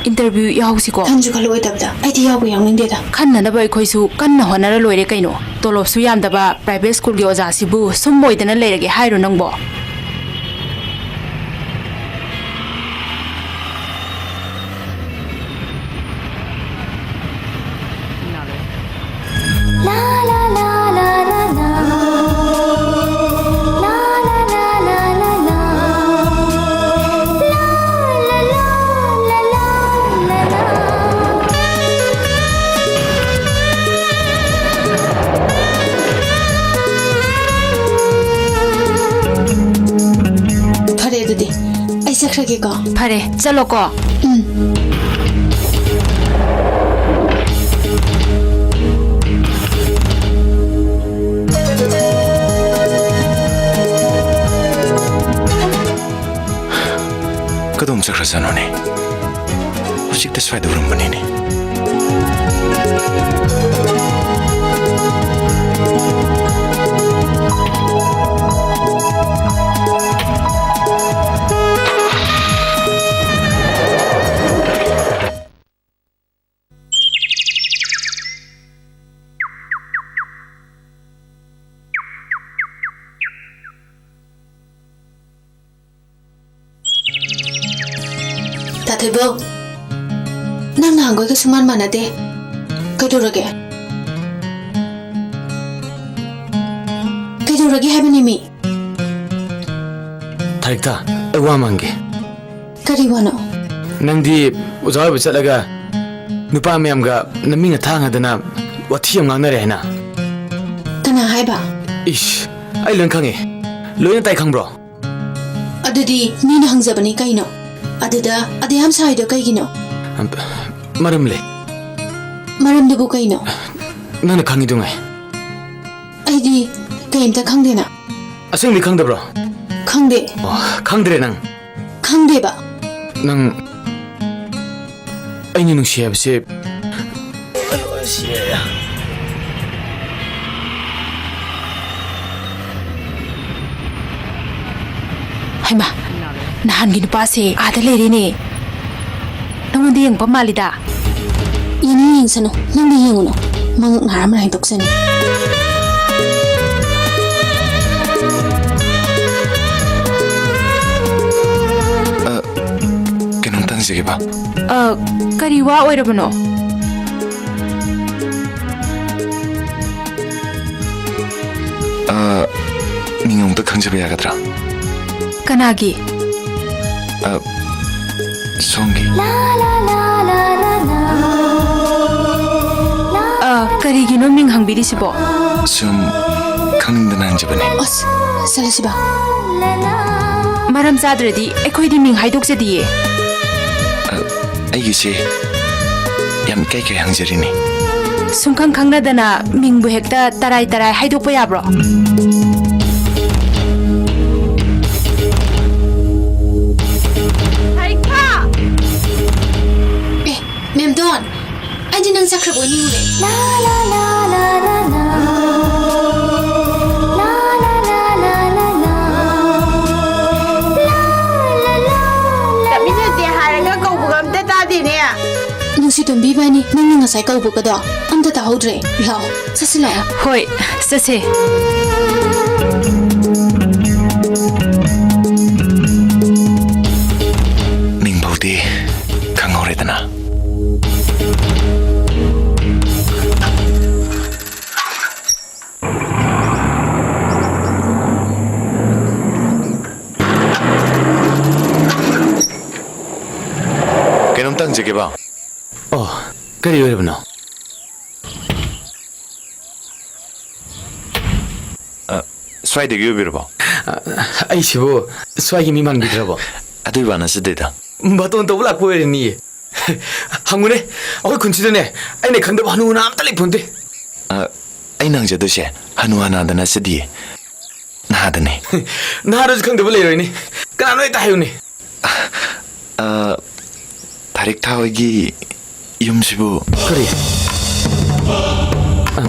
interview ꯌꯥꯎꯍꯧꯁꯤꯀꯣ꯫ ꯈꯟꯁꯨ ꯈꯜꯂꯛꯑꯣꯏꯗꯕꯗ ꯑꯩꯗꯤ ꯌꯥꯎꯕ ꯌꯥꯎꯅꯤꯡꯗꯦꯗ꯫ ꯈꯟꯅꯅꯕ ꯑꯩꯈꯣꯏꯁꯨ ꯀꯟꯅ ꯍꯣꯠꯅꯔ ꯂꯣꯏꯔꯦ ꯀꯩꯅꯣ꯫ ꯇꯣꯂꯣꯞꯁꯨ ꯌꯥꯝꯗꯕ private schoolꯒꯤ ꯑꯣꯖꯥꯁꯤꯕꯨ ꯁꯨꯝ ꯑꯣꯏꯗꯅ ꯂꯩꯔꯒꯦ ꯍꯥꯏꯔꯣ ꯅꯪꯕꯣ? ꯌꯥꯔꯦ, ꯆꯠꯂꯣꯀꯣ꯫ ꯎꯝ꯫ ꯀꯗꯣꯝ ꯆꯠꯈ꯭ꯔꯖꯥꯠꯅꯣꯅꯦ? ꯍꯧꯖꯤꯛꯇ ꯁ꯭ꯋꯥꯏꯗ ꯎꯔꯝꯕꯅꯤꯅꯦ꯫ ꯇꯥꯊꯣꯏꯕꯧ, ꯅꯪ ꯅꯍꯥꯟꯈꯣꯏꯒ ꯁꯨꯃꯥꯟ ꯃꯥꯟꯅꯗꯦ꯫ ꯀꯩꯗꯧꯔꯒꯦ? ꯀꯩꯗꯧꯔꯒꯦ ꯍꯥꯏꯕꯅꯦꯃꯤ? ꯊꯥꯔꯤꯛꯇ, ꯑꯩ ꯋꯥ ꯑꯃ ꯍꯪꯒꯦ꯫ ꯀꯔꯤ ꯋꯥꯅꯣ? ꯅꯪꯗꯤ ꯑꯣꯖꯥ ꯑꯣꯏꯕ ꯆꯠꯂꯒ ꯅꯨꯄꯥ ꯃꯌꯥꯝꯒ ꯅꯃꯤꯡ ꯅꯊꯥ ꯍꯪꯗꯅ ꯋꯥꯊꯤ ꯌꯥꯝ ꯉꯥꯡꯅꯔꯦ ꯍꯥꯏꯅ꯫ ꯀꯅꯥ ꯍꯥꯏꯕ? ꯏꯁ, ꯑꯩ ꯂꯣꯏ ꯈꯪꯉꯦ꯫ ꯂꯣꯏꯅ ꯇꯥꯏ ꯈꯪꯕ꯭ꯔꯣ? ꯑꯗꯨꯗꯤ ꯃꯤꯅ ꯍꯪꯖꯕꯅꯤ ꯀꯩꯅꯣ? ꯑꯗꯨꯗ ꯑꯗꯨ ꯌꯥꯝ ꯁꯥꯏꯗꯣ ꯀꯩꯒꯤꯅꯣ? ꯃꯔꯝ ꯂꯩ꯫ ꯃꯔꯝꯗꯨꯕꯨ ꯀꯩꯅꯣ? ꯅꯪꯅ ꯈꯪꯉꯤꯗꯨꯉꯥꯏ꯫ ꯑꯩꯗꯤ ꯀꯩꯝꯇ ꯈꯪꯗꯦꯅ꯫ ꯑꯁꯦꯡꯕꯩ ꯈꯪꯗꯕ꯭ꯔꯣ? ꯈꯪꯗꯦ꯫ ꯑꯣ, ꯈꯪꯗ꯭ꯔꯦ ꯅꯪ? ꯈꯪꯗꯦꯕ꯫ ꯅꯪ ꯑꯩꯅ ꯅꯨꯡꯁꯤ ꯍꯥꯏꯕꯁꯦ꯫ ꯍꯩꯃꯥ, ꯅꯍꯥꯟꯒꯤ ꯅꯨꯄꯥꯁꯦ ꯑꯥꯗ ꯂꯩꯔꯦꯅꯦ꯫ ꯅꯉꯣꯟꯗ ꯌꯦꯡꯉꯛꯄ ꯃꯥꯜꯂꯤꯗ꯫ ꯌꯦꯡꯅꯤꯡ ꯌꯦꯡꯁꯅꯨ, ꯅꯪꯗꯤ ꯌꯦꯡꯉꯨꯅꯨ꯫ ꯃꯉꯛ ꯅꯥꯔ ꯃꯔꯥꯏ ꯇꯣꯛꯆꯅꯤ꯫ ꯑ, ꯀꯩꯅꯣꯝꯇ ꯍꯪꯖꯒꯦꯕ꯫ ꯑ, ꯀꯔꯤ ꯋꯥ ꯑꯣꯏꯔꯕꯅꯣ? ꯑ, ꯃꯤꯡ ꯑꯃꯨꯛꯇ ꯈꯪꯖꯕ ꯌꯥꯒꯗ꯭ꯔꯥ? ꯀꯅꯥꯒꯤ? ꯑ, ꯁꯣꯝꯒꯤ꯫ ꯑ, ꯀꯔꯤꯒꯤꯅꯣ ꯃꯤꯡ ꯍꯪꯕꯤꯔꯤꯁꯤꯕꯣ? ꯁꯨꯝ ꯈꯪꯅꯤꯡꯗꯅ ꯍꯪꯖꯕꯅꯦ꯫ ꯑꯁ, ꯆꯠꯂꯁꯤꯕ꯫ ꯃꯔꯝ ꯆꯥꯗ꯭ꯔꯗꯤ ꯑꯩꯈꯣꯏꯗꯤ ꯃꯤꯡ ꯍꯥꯏꯗꯣꯛꯆꯗꯤꯌꯦ꯫ ꯑ, ꯑꯩꯒꯤꯁꯦ ꯌꯥꯝ ꯏꯀꯥꯏ ꯏꯀꯥꯏ ꯍꯪꯖꯔꯤꯅꯦ꯫ ꯁꯨꯡꯈꯪ ꯈꯪꯅꯗꯅ ꯃꯤꯡꯕꯨ ꯍꯦꯛꯇ ꯇꯔꯥꯏ ꯇꯔꯥꯏ ꯍꯥꯏꯗꯣꯛꯄ ꯌꯥꯕ꯭ꯔꯣ? ꯁꯥꯔꯤꯀꯥ! ꯑꯦ, ꯃꯦꯝꯗꯣꯟ, ꯑꯩꯗꯤ ꯅꯪ ꯆꯠꯈ꯭ꯔꯕꯣꯏ ꯅꯤꯡꯉꯨꯔꯦ꯫ ꯂꯥ, ꯂꯥ, ꯂꯥ, ꯂꯥ, ꯂꯥ, ꯂꯥ꯫ ꯂꯥ, ꯂꯥ, ꯂꯥ, ꯂꯥ, ꯂꯥ, ꯂꯥ꯫ ꯂꯥ, ꯂꯥ, ꯂꯥ, ꯂꯥ, ꯂꯥ꯫ ꯆꯠꯃꯤꯟꯅꯁꯦ ꯍꯥꯏꯔꯒ ꯀꯧꯕꯒ ꯑꯝꯇ ꯇꯥꯗꯦꯅꯦ꯫ ꯅꯨꯡꯁꯤꯇꯣꯝꯕꯤ ꯏꯕꯥꯅꯤ, ꯅꯪꯅ ꯉꯁꯥꯏ ꯀꯧꯕꯒꯗꯣ ꯑꯝꯇ ꯇꯥꯍꯧꯗ꯭ꯔꯦ꯫ ꯂꯥꯛꯑꯣ, ꯆꯠꯁꯤ ꯂꯥꯛꯑꯣ꯫ ꯍꯣꯏ, ꯆꯠꯁꯦ꯫ ꯃꯤꯡꯐꯧꯗꯤ ꯈꯪꯍꯧꯔꯦꯗꯅ꯫ ꯀꯩꯅꯣꯝꯇ ꯍꯪꯖꯒꯦꯕ꯫ ꯑꯣ, ꯀꯔꯤ ꯑꯣꯏꯔꯕꯅꯣ? ꯑ, ꯁ꯭ꯋꯥꯏꯗꯒꯤ ꯑꯣꯏꯕꯤꯔꯕꯣ? ꯑ, ꯑꯩꯁꯤꯕꯨ ꯁ꯭ꯋꯥꯏꯒꯤ ꯃꯤ ꯃꯥꯟꯕꯤꯗ꯭ꯔꯕꯣ? ꯑꯗꯨꯏ ꯋꯥ ꯅꯠꯆꯗꯦꯗ꯫ ꯕꯥꯇꯣꯟ ꯇꯧꯕ ꯂꯥꯛꯄ ꯑꯣꯏꯔꯅꯤꯌꯦ꯫ ꯍꯪꯉꯨꯅꯦ, ꯑꯩꯈꯣꯏ ꯈꯨꯟꯁꯤꯗꯅꯦ ꯑꯩꯅ ꯈꯪꯗꯕ ꯍꯅꯨ ꯍꯅꯥ ꯑꯝꯇ ꯂꯩꯄꯣꯟꯇꯦ꯫ ꯑ, ꯑꯩꯅ ꯍꯪꯖꯗꯣꯏꯁꯦ ꯍꯅꯨ ꯍꯅꯥꯗ ꯅꯠꯆꯗꯤꯌꯦ, ꯅꯍꯥꯗꯅꯦ꯫ ꯅꯍꯥꯔꯣꯁꯨ ꯈꯪꯗꯕ ꯂꯩꯔꯣꯏꯅꯦ꯫ ꯀꯅꯥꯅꯣ ꯍꯦꯛꯇ ꯍꯥꯏꯌꯨꯅꯦ꯫ ꯑ, ꯊꯥꯔꯤꯛ ꯊꯥ ꯍꯣꯏꯒꯤ ꯌꯨꯝꯁꯤꯕꯨ? ꯀꯔꯤ? ꯑ,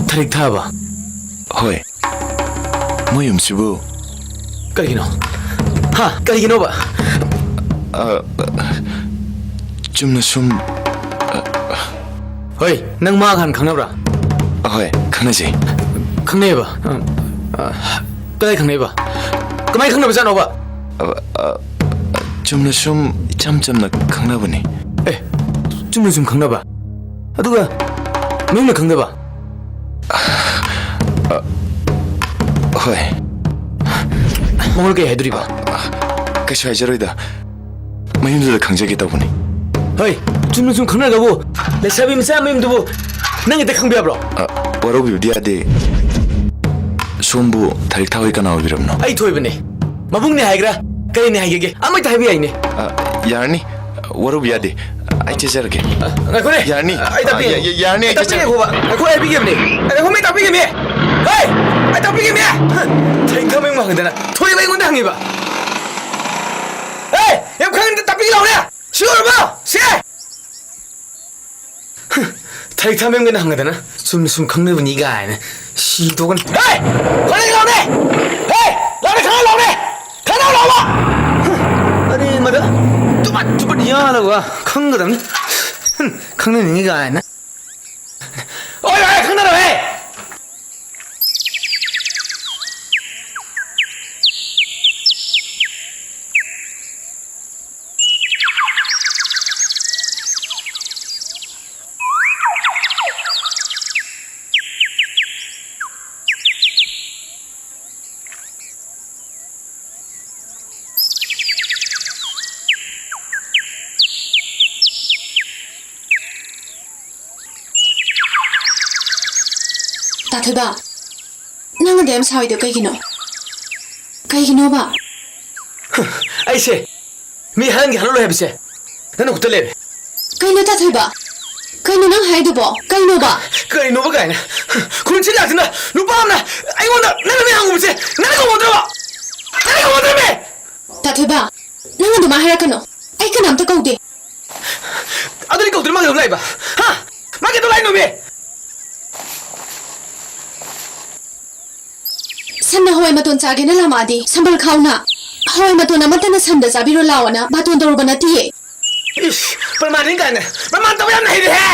ꯊꯥꯔꯤꯛ ꯊꯥꯕ? ꯍꯣꯏ꯫ ꯃꯣꯏ ꯌꯨꯝꯁꯤꯕꯨ? ꯀꯔꯤꯒꯤꯅꯣ? ꯍꯥ? ꯀꯔꯤꯒꯤꯅꯣꯕ? ꯑ, ꯆꯨꯝꯅ ꯁꯨꯝ, ꯑ, ꯍꯣꯏ, ꯅꯪ ꯃꯥ ꯍꯥꯟꯅ ꯈꯪꯅꯕ꯭ꯔꯥ? ꯑꯍꯣꯏ, ꯈꯪꯅꯖꯩ꯫ ꯈꯪꯅꯩꯌꯦꯕ? ꯑ, ꯑ, ꯀꯗꯥꯏ ꯈꯪꯅꯩꯕ? ꯀꯃꯥꯏ ꯈꯪꯅꯕꯖꯥꯠꯅꯣꯕ? ꯑ, ꯑ, ꯆꯨꯝꯅ ꯁꯨꯝ ꯏꯆꯝ ꯆꯝꯅ ꯈꯪꯅꯕꯅꯤ꯫ ꯑꯦ, ꯆꯨꯝꯅ ꯁꯨꯝ ꯈꯪꯅꯕ? ꯑꯗꯨꯒ ꯃꯌꯨꯝꯅ ꯈꯪꯗꯕ? ꯑ, ꯍꯣꯏ꯫ ꯃꯉꯣꯟꯗ ꯀꯩ ꯍꯥꯏꯗꯣꯔꯤꯕ? ꯀꯩꯁꯨ ꯍꯥꯏꯖꯔꯣꯏꯗ꯫ ꯃꯌꯨꯝꯗꯨꯗ ꯈꯪꯖꯒꯦ ꯇꯧꯕꯅꯤ꯫ ꯍꯣꯏ, ꯆꯨꯝꯅ ꯁꯨꯝ ꯈꯪꯅꯔꯒꯕꯨ ꯂꯩꯁꯥꯕꯤ ꯃꯆꯥ ꯃꯌꯨꯝꯗꯨꯕꯨ ꯅꯪ ꯍꯦꯛꯇ ꯈꯪꯕ ꯌꯥꯕ꯭ꯔꯣ? ꯑ, ꯋꯥꯔꯧꯕꯤꯕꯗꯤ ꯌꯥꯗꯦ꯫ ꯁꯣꯝꯕꯨ ꯊꯥꯔꯤꯛ ꯊꯥ ꯍꯣꯏ ꯀꯅꯥ ꯑꯣꯏꯕꯤꯔꯕꯅꯣ? ꯑꯩ ꯊꯣꯏꯕꯅꯦ꯫ ꯃꯕꯨꯡꯅꯦ ꯍꯥꯏꯒꯦꯔꯥ? ꯀꯔꯤꯅꯦ ꯍꯥꯏꯒꯦꯒꯦ? ꯑꯃ ꯍꯦꯛꯇ ꯍꯥꯏꯕ ꯌꯥꯏꯅꯦ꯫ ꯑ, ꯌꯥꯔꯅꯤ꯫ ꯋꯥꯔꯧꯕ ꯌꯥꯗꯦ꯫ ꯑꯩ ꯆꯦꯖꯔꯒꯦ꯫ ꯑ, ꯉꯥꯏꯈꯣꯅꯦ꯫ ꯌꯥꯔꯅꯤ꯫ ꯑꯩ ꯇꯥꯛꯄꯤꯒꯦ꯫ ꯑ, ꯌꯥ-, ꯌꯥ-, ꯌꯥꯔꯅꯤ, ꯑꯩ ꯑꯩ ꯆꯦꯖꯔꯒꯦ꯫ ꯇꯥꯛꯄꯤꯒꯦꯀꯣꯕ꯫ ꯉꯥꯏꯈꯣ, ꯑꯩ ꯍꯥꯏꯕꯤꯒꯦꯕꯅꯦ꯫ ꯑ, ꯉꯥꯏꯈꯣꯃꯦ, ꯇꯥꯛꯄꯤꯒꯦꯃꯦ꯫ ꯍꯦ! ꯑꯩ ꯇꯥꯛꯄꯤꯒꯦꯃꯦ꯫ ꯍ, ꯊꯩ ꯊꯃꯦꯡ ꯍꯪꯗꯅ ꯊꯣꯔꯤꯕ ꯑꯩꯉꯣꯟꯗ ꯍꯪꯉꯤꯕ꯫ ꯍꯦ! ꯌꯥꯝ ꯈꯪꯗ ꯇꯥꯛꯄꯤꯒꯦ ꯂꯥꯎꯅꯦ꯫ ꯁꯤ ꯎꯔꯕꯣ? ꯁꯦ! ꯊꯩ ꯊꯃꯦꯡꯒꯅ ꯍꯪꯉꯗꯅ ꯆꯨꯝꯅ ꯁꯨꯝ ꯈꯪꯅꯕꯅꯤ ꯀꯥꯏꯅ ꯁꯤ ꯇꯣꯛꯀꯅꯤ꯫ ꯍꯦ! ꯈꯪꯅꯩ ꯂꯥꯎꯅꯦ! ꯍꯦ! ꯂꯥꯎꯅꯦ, ꯈꯪꯅꯩ ꯂꯥꯎꯅꯦ! ꯈꯪꯅꯧ ꯂꯥꯎꯕ! ꯑꯔꯦꯝꯕꯗ ꯆꯨꯄꯠ ꯆꯨꯄꯠ ꯌꯥꯜꯂꯒ ꯈꯪꯒꯗꯕꯅꯤ꯫ ꯍꯨꯝ, ꯈꯪꯅꯅꯤꯡꯉꯤ ꯀꯥꯏꯅ꯫ ꯑꯣꯏ, ꯑꯣꯏ, ꯈꯪꯅꯔꯣꯏꯍꯦ! ꯇꯥꯊꯣꯏꯕ, ꯅꯪ ꯑꯗꯨ ꯌꯥꯝ ꯁꯥꯎꯔꯤꯗꯣ ꯀꯩꯒꯤꯅꯣ? ꯀꯩꯒꯤꯅꯣꯕ? ꯑꯩꯁꯦ ꯃꯤ ꯍꯥꯟꯒꯤ ꯍꯜꯂꯣꯏ ꯍꯥꯏꯕꯁꯦ ꯅꯪ ꯈꯨꯠꯇ ꯂꯩꯔꯦ꯫ ꯀꯩꯅꯣ ꯇꯥꯊꯣꯏꯕ? ꯀꯩꯅꯣ ꯅꯪ ꯍꯥꯏꯗꯨꯕꯣ? ꯀꯩꯅꯣꯕ? ꯀꯩꯅꯣꯕ ꯀꯥꯏꯅ? ꯈꯨꯟꯁꯤ ꯂꯥꯛꯇꯅ ꯅꯨꯄꯥ ꯑꯃꯅ ꯑꯩꯉꯣꯟꯗ ꯅꯪꯅ ꯃꯤ ꯍꯪꯉꯨꯕꯁꯦ ꯅꯪꯅ ꯉꯝꯃꯗ꯭ꯔꯕ? ꯅꯪꯅ ꯉꯝꯃꯗ꯭ꯔꯕ? ꯇꯥꯊꯣꯏꯕ, ꯅꯪ ꯑꯗꯨꯃꯥꯏ ꯍꯥꯏꯔꯛꯀꯅꯣ꯫ ꯑꯩ ꯀꯅꯥꯝꯇ ꯀꯧꯗꯦ꯫ ꯑꯗꯨꯗꯤ ꯀꯧꯗ꯭ꯔ ꯃꯥ ꯀꯩꯗꯧ ꯂꯥꯛꯏꯕ? ꯍꯥ? ꯃꯥ ꯀꯩꯗꯧ ꯂꯥꯛꯏꯅꯣꯃꯤ? ꯁꯟꯅ ꯍꯋꯥꯏ ꯃꯇꯣꯟ ꯆꯥꯒꯦꯅ ꯂꯥꯝꯃꯛꯑꯗꯤ ꯁꯝꯕꯜ ꯈꯥꯎꯅ꯫ ꯍꯋꯥꯏ ꯃꯇꯣꯟ ꯑꯃꯠꯇꯅ ꯁꯟꯗ ꯆꯥꯕꯤꯔꯣ ꯂꯥꯎꯑꯣꯅ ꯕꯥꯇꯣꯟ ꯇꯧꯔꯨꯕ ꯅꯠꯇꯤꯌꯦ꯫ ꯏꯁ, ꯄ꯭ꯔꯃꯥꯟꯅꯤ ꯀꯥꯏꯅ꯫ ꯄ꯭ꯔꯃꯥꯟ ꯇꯧꯕ ꯌꯥꯝꯅ ꯍꯩꯔꯦꯍꯦ!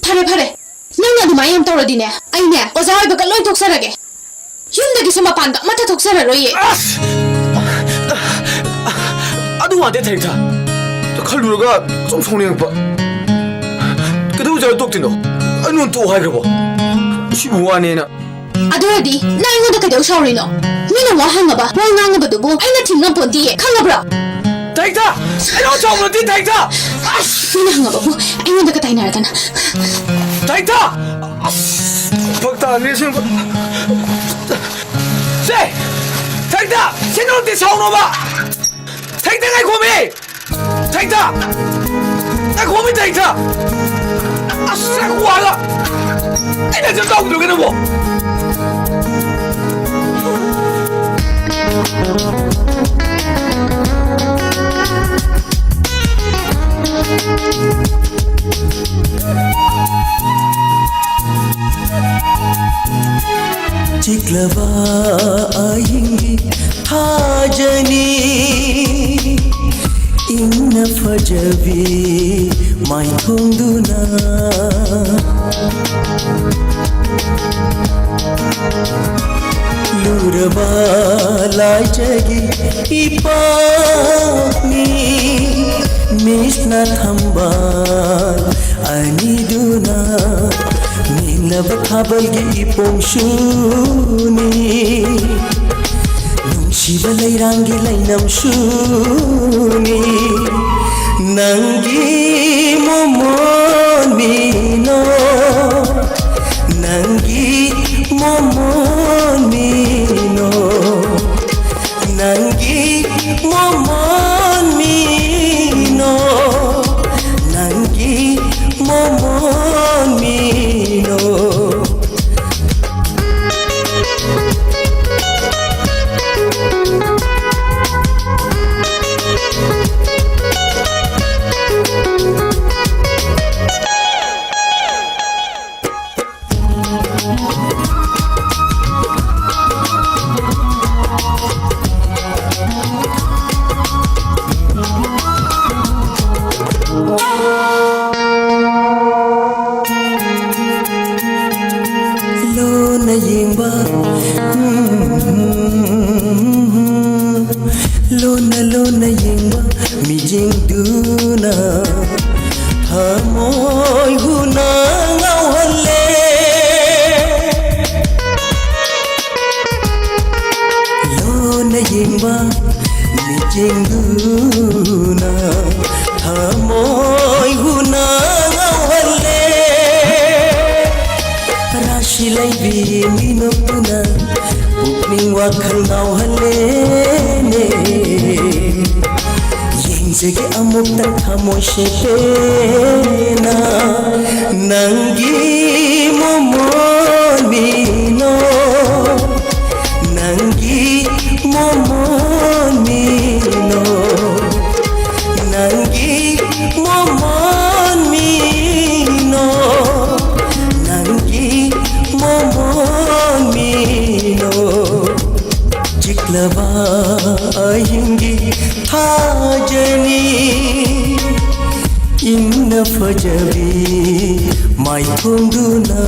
ꯐꯔꯦ, ꯐꯔꯦ꯫ ꯅꯪꯅ ꯑꯗꯨꯃꯥꯏꯅ ꯌꯥꯝ ꯇꯧꯔꯗꯤꯅꯦ, ꯑꯩꯅꯦ ꯑꯣꯖꯥ ꯑꯣꯏꯕꯒ ꯂꯣꯏ ꯇꯣꯛꯆꯔꯒꯦ꯫ ꯌꯨꯝꯗꯒꯤꯁꯨ ꯃꯄꯥꯟꯗ ꯑꯃꯠꯇ ꯊꯣꯛꯆꯔꯔꯣꯏꯌꯦ꯫ ꯑꯁ! ꯑꯗꯨ ꯋꯥꯗꯤ ꯊꯩꯊꯥ꯫ ꯈꯜꯂꯨꯔꯒ ꯁꯨꯝ ꯁꯥꯎꯅꯤꯡꯉꯛꯄ꯫ ꯀꯩꯗꯧꯖꯔ ꯇꯣꯛꯇꯣꯏꯅꯣ? ꯑꯩ ꯅꯉꯣꯟ ꯇꯣꯛꯑꯣ ꯍꯥꯏꯈ꯭ꯔꯕꯣ? ꯁꯤꯕꯨ ꯋꯥꯅꯦꯅ꯫ ꯑꯗꯨ ꯑꯣꯏꯔꯗꯤ ꯅꯪ ꯑꯩꯉꯣꯟꯗ ꯀꯩꯗꯧ ꯁꯥꯎꯔꯤꯅꯣ? ꯃꯤꯅ ꯋꯥ ꯍꯪꯉꯕ, ꯋꯥ ꯉꯥꯡꯉꯕꯗꯨꯕꯨ ꯑꯩꯅ ꯊꯤꯡ ꯉꯝꯄꯣꯟꯇꯤꯌꯦ, ꯈꯪꯉꯕ꯭ꯔꯣ? ꯊꯩꯊꯥ! ꯑꯩ ꯅꯉꯣꯟ ꯁꯥꯎꯕ ꯅꯠꯇꯦ, ꯊꯩꯊꯥ! ꯑꯁ! ꯃꯤꯅ ꯍꯪꯉꯕꯕꯨ ꯑꯩꯉꯣꯟꯗꯒ ꯇꯥꯏꯅꯔꯗꯅ꯫ ꯊꯩꯊꯥ! ꯑꯁ! ꯐꯛ ꯇꯥꯈ꯭ꯔꯦ ꯑꯁꯦꯡꯕ꯫ ꯁꯦ! ꯁꯤꯟꯅꯨꯔꯇꯤ ꯁꯥꯎꯅꯣꯕ꯫ ꯊꯩꯇ ꯉꯥꯏꯈꯣꯃꯤ꯫ ꯊꯩꯇ꯫ ꯉꯥꯏꯈꯣꯃꯤ ꯊꯩꯇ꯫ ꯑꯁ ꯉꯥꯏꯈꯣ ꯍꯥꯏꯔꯒ꯫ ꯑꯩꯅ ꯁꯨꯝ ꯇꯧꯗ꯭ꯔꯒꯅꯕꯨ꯫ ꯆꯤꯛꯂꯕ ꯑꯍꯤꯡꯒꯤ ꯊꯥꯖꯅꯤ, ꯏꯪꯅ ꯐꯖꯕꯤ ꯃꯥꯏꯊꯣꯡꯗꯨꯅ꯫ ꯂꯨꯔꯕ ꯂꯥꯏꯖꯒꯤ ꯏꯄꯥꯛꯅꯤ, ꯃꯤꯁꯅ ꯊꯝꯕꯥꯜ ꯑꯅꯤꯗꯨꯅ꯫ ꯃꯦꯡꯂꯕ ꯊꯥꯕꯜꯒꯤ ꯏꯄꯣꯝꯁꯨꯅꯤ, ꯅꯨꯡꯁꯤꯕ ꯂꯩꯔꯥꯡꯒꯤ ꯂꯩꯅꯝꯁꯨꯅꯤ꯫ ꯅꯪꯒꯤ ꯃꯣꯃꯣꯟ ꯃꯤꯅꯣ, ꯅꯪꯒꯤ ꯃꯣꯃꯣꯟ ꯃꯤꯅꯣ, ꯅꯪꯒꯤ ꯃꯣꯃꯣꯟ ꯃꯤꯅꯣ, ꯅꯪꯒꯤ ꯃꯣꯃꯣꯟ ꯃꯤꯅꯣ꯫ ꯂꯣꯟꯅ ꯌꯦꯡꯕ, ꯂꯣꯟꯅ ꯂꯣꯟꯅ ꯌꯦꯡꯕ ꯃꯤꯠꯌꯦꯡꯗꯨꯅ ꯊꯃꯣꯏ ꯍꯨꯅ ꯉꯥꯎꯍꯜꯂꯦ꯫ ꯂꯣꯟꯅ ꯌꯦꯡꯕ ꯃꯤꯠꯌꯦꯡꯗꯨꯅ ꯊꯃꯣꯏ ꯍꯨꯅ ꯉꯥꯎꯍꯜꯂꯦ꯫ ꯔꯥꯁꯤ ꯂꯩꯕꯤ ꯃꯤꯅꯣꯛꯇꯨꯅ ꯄꯨꯛꯅꯤꯡ ꯋꯥꯈꯜ ꯉꯥꯎꯍꯜꯂꯦ꯫ ꯁꯤꯒꯤ ꯑꯃꯨꯛꯇꯪ ꯊꯃꯣꯏ ꯁꯦꯡꯅ ꯅꯪꯒꯤ ꯃꯣꯃꯣꯟ ꯃꯤꯅꯣ, ꯅꯪꯒꯤ ꯃꯣꯃꯣꯟ ꯃꯤꯅꯣ, ꯅꯪꯒꯤ ꯃꯣꯃꯣꯟ ꯃꯤꯅꯣ, ꯅꯪꯒꯤ ꯃꯣꯃꯣꯟ ꯃꯤꯅꯣ꯫ ꯆꯤꯛꯂꯕ ꯑꯍꯤꯡꯒꯤ ꯊꯥꯖꯅꯤ, ꯏꯪꯅ ꯐꯖꯕꯤ ꯃꯥꯏꯊꯣꯡꯗꯨꯅ꯫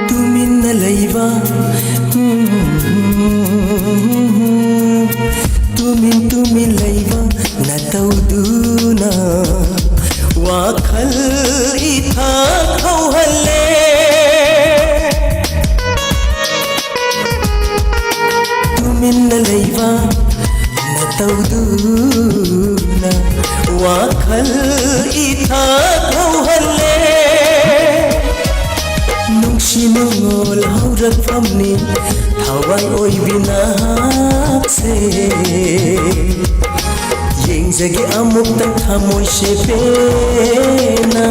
ꯇꯨꯃꯤꯟꯅ ꯂꯩꯕ, ꯇꯨꯃꯤꯟ ꯇꯨꯃꯤꯟ ꯂꯩꯕ ꯅꯇꯧꯗꯨꯅ ꯋꯥꯈꯜ ꯏꯊꯛ ꯍꯧꯍꯜꯂꯦ꯫ ꯇꯨꯃꯤꯟꯅ ꯂꯩꯕ ꯅꯇꯧꯗꯨꯅ ꯋꯥꯈꯜ ꯏꯊꯛ ꯍꯧꯍꯜꯂꯦ꯫ ꯅꯨꯡꯁꯤ ꯅꯨꯡꯉꯣꯜ ꯍꯧꯔꯛꯐꯝꯅꯤ ꯊꯋꯥꯏ ꯑꯣꯏꯕꯤ ꯅꯍꯥꯛꯁꯦ꯫ ꯌꯦꯡꯖꯒꯦ ꯑꯃꯨꯛꯇꯪ ꯊꯃꯣꯏ ꯁꯦꯡꯅ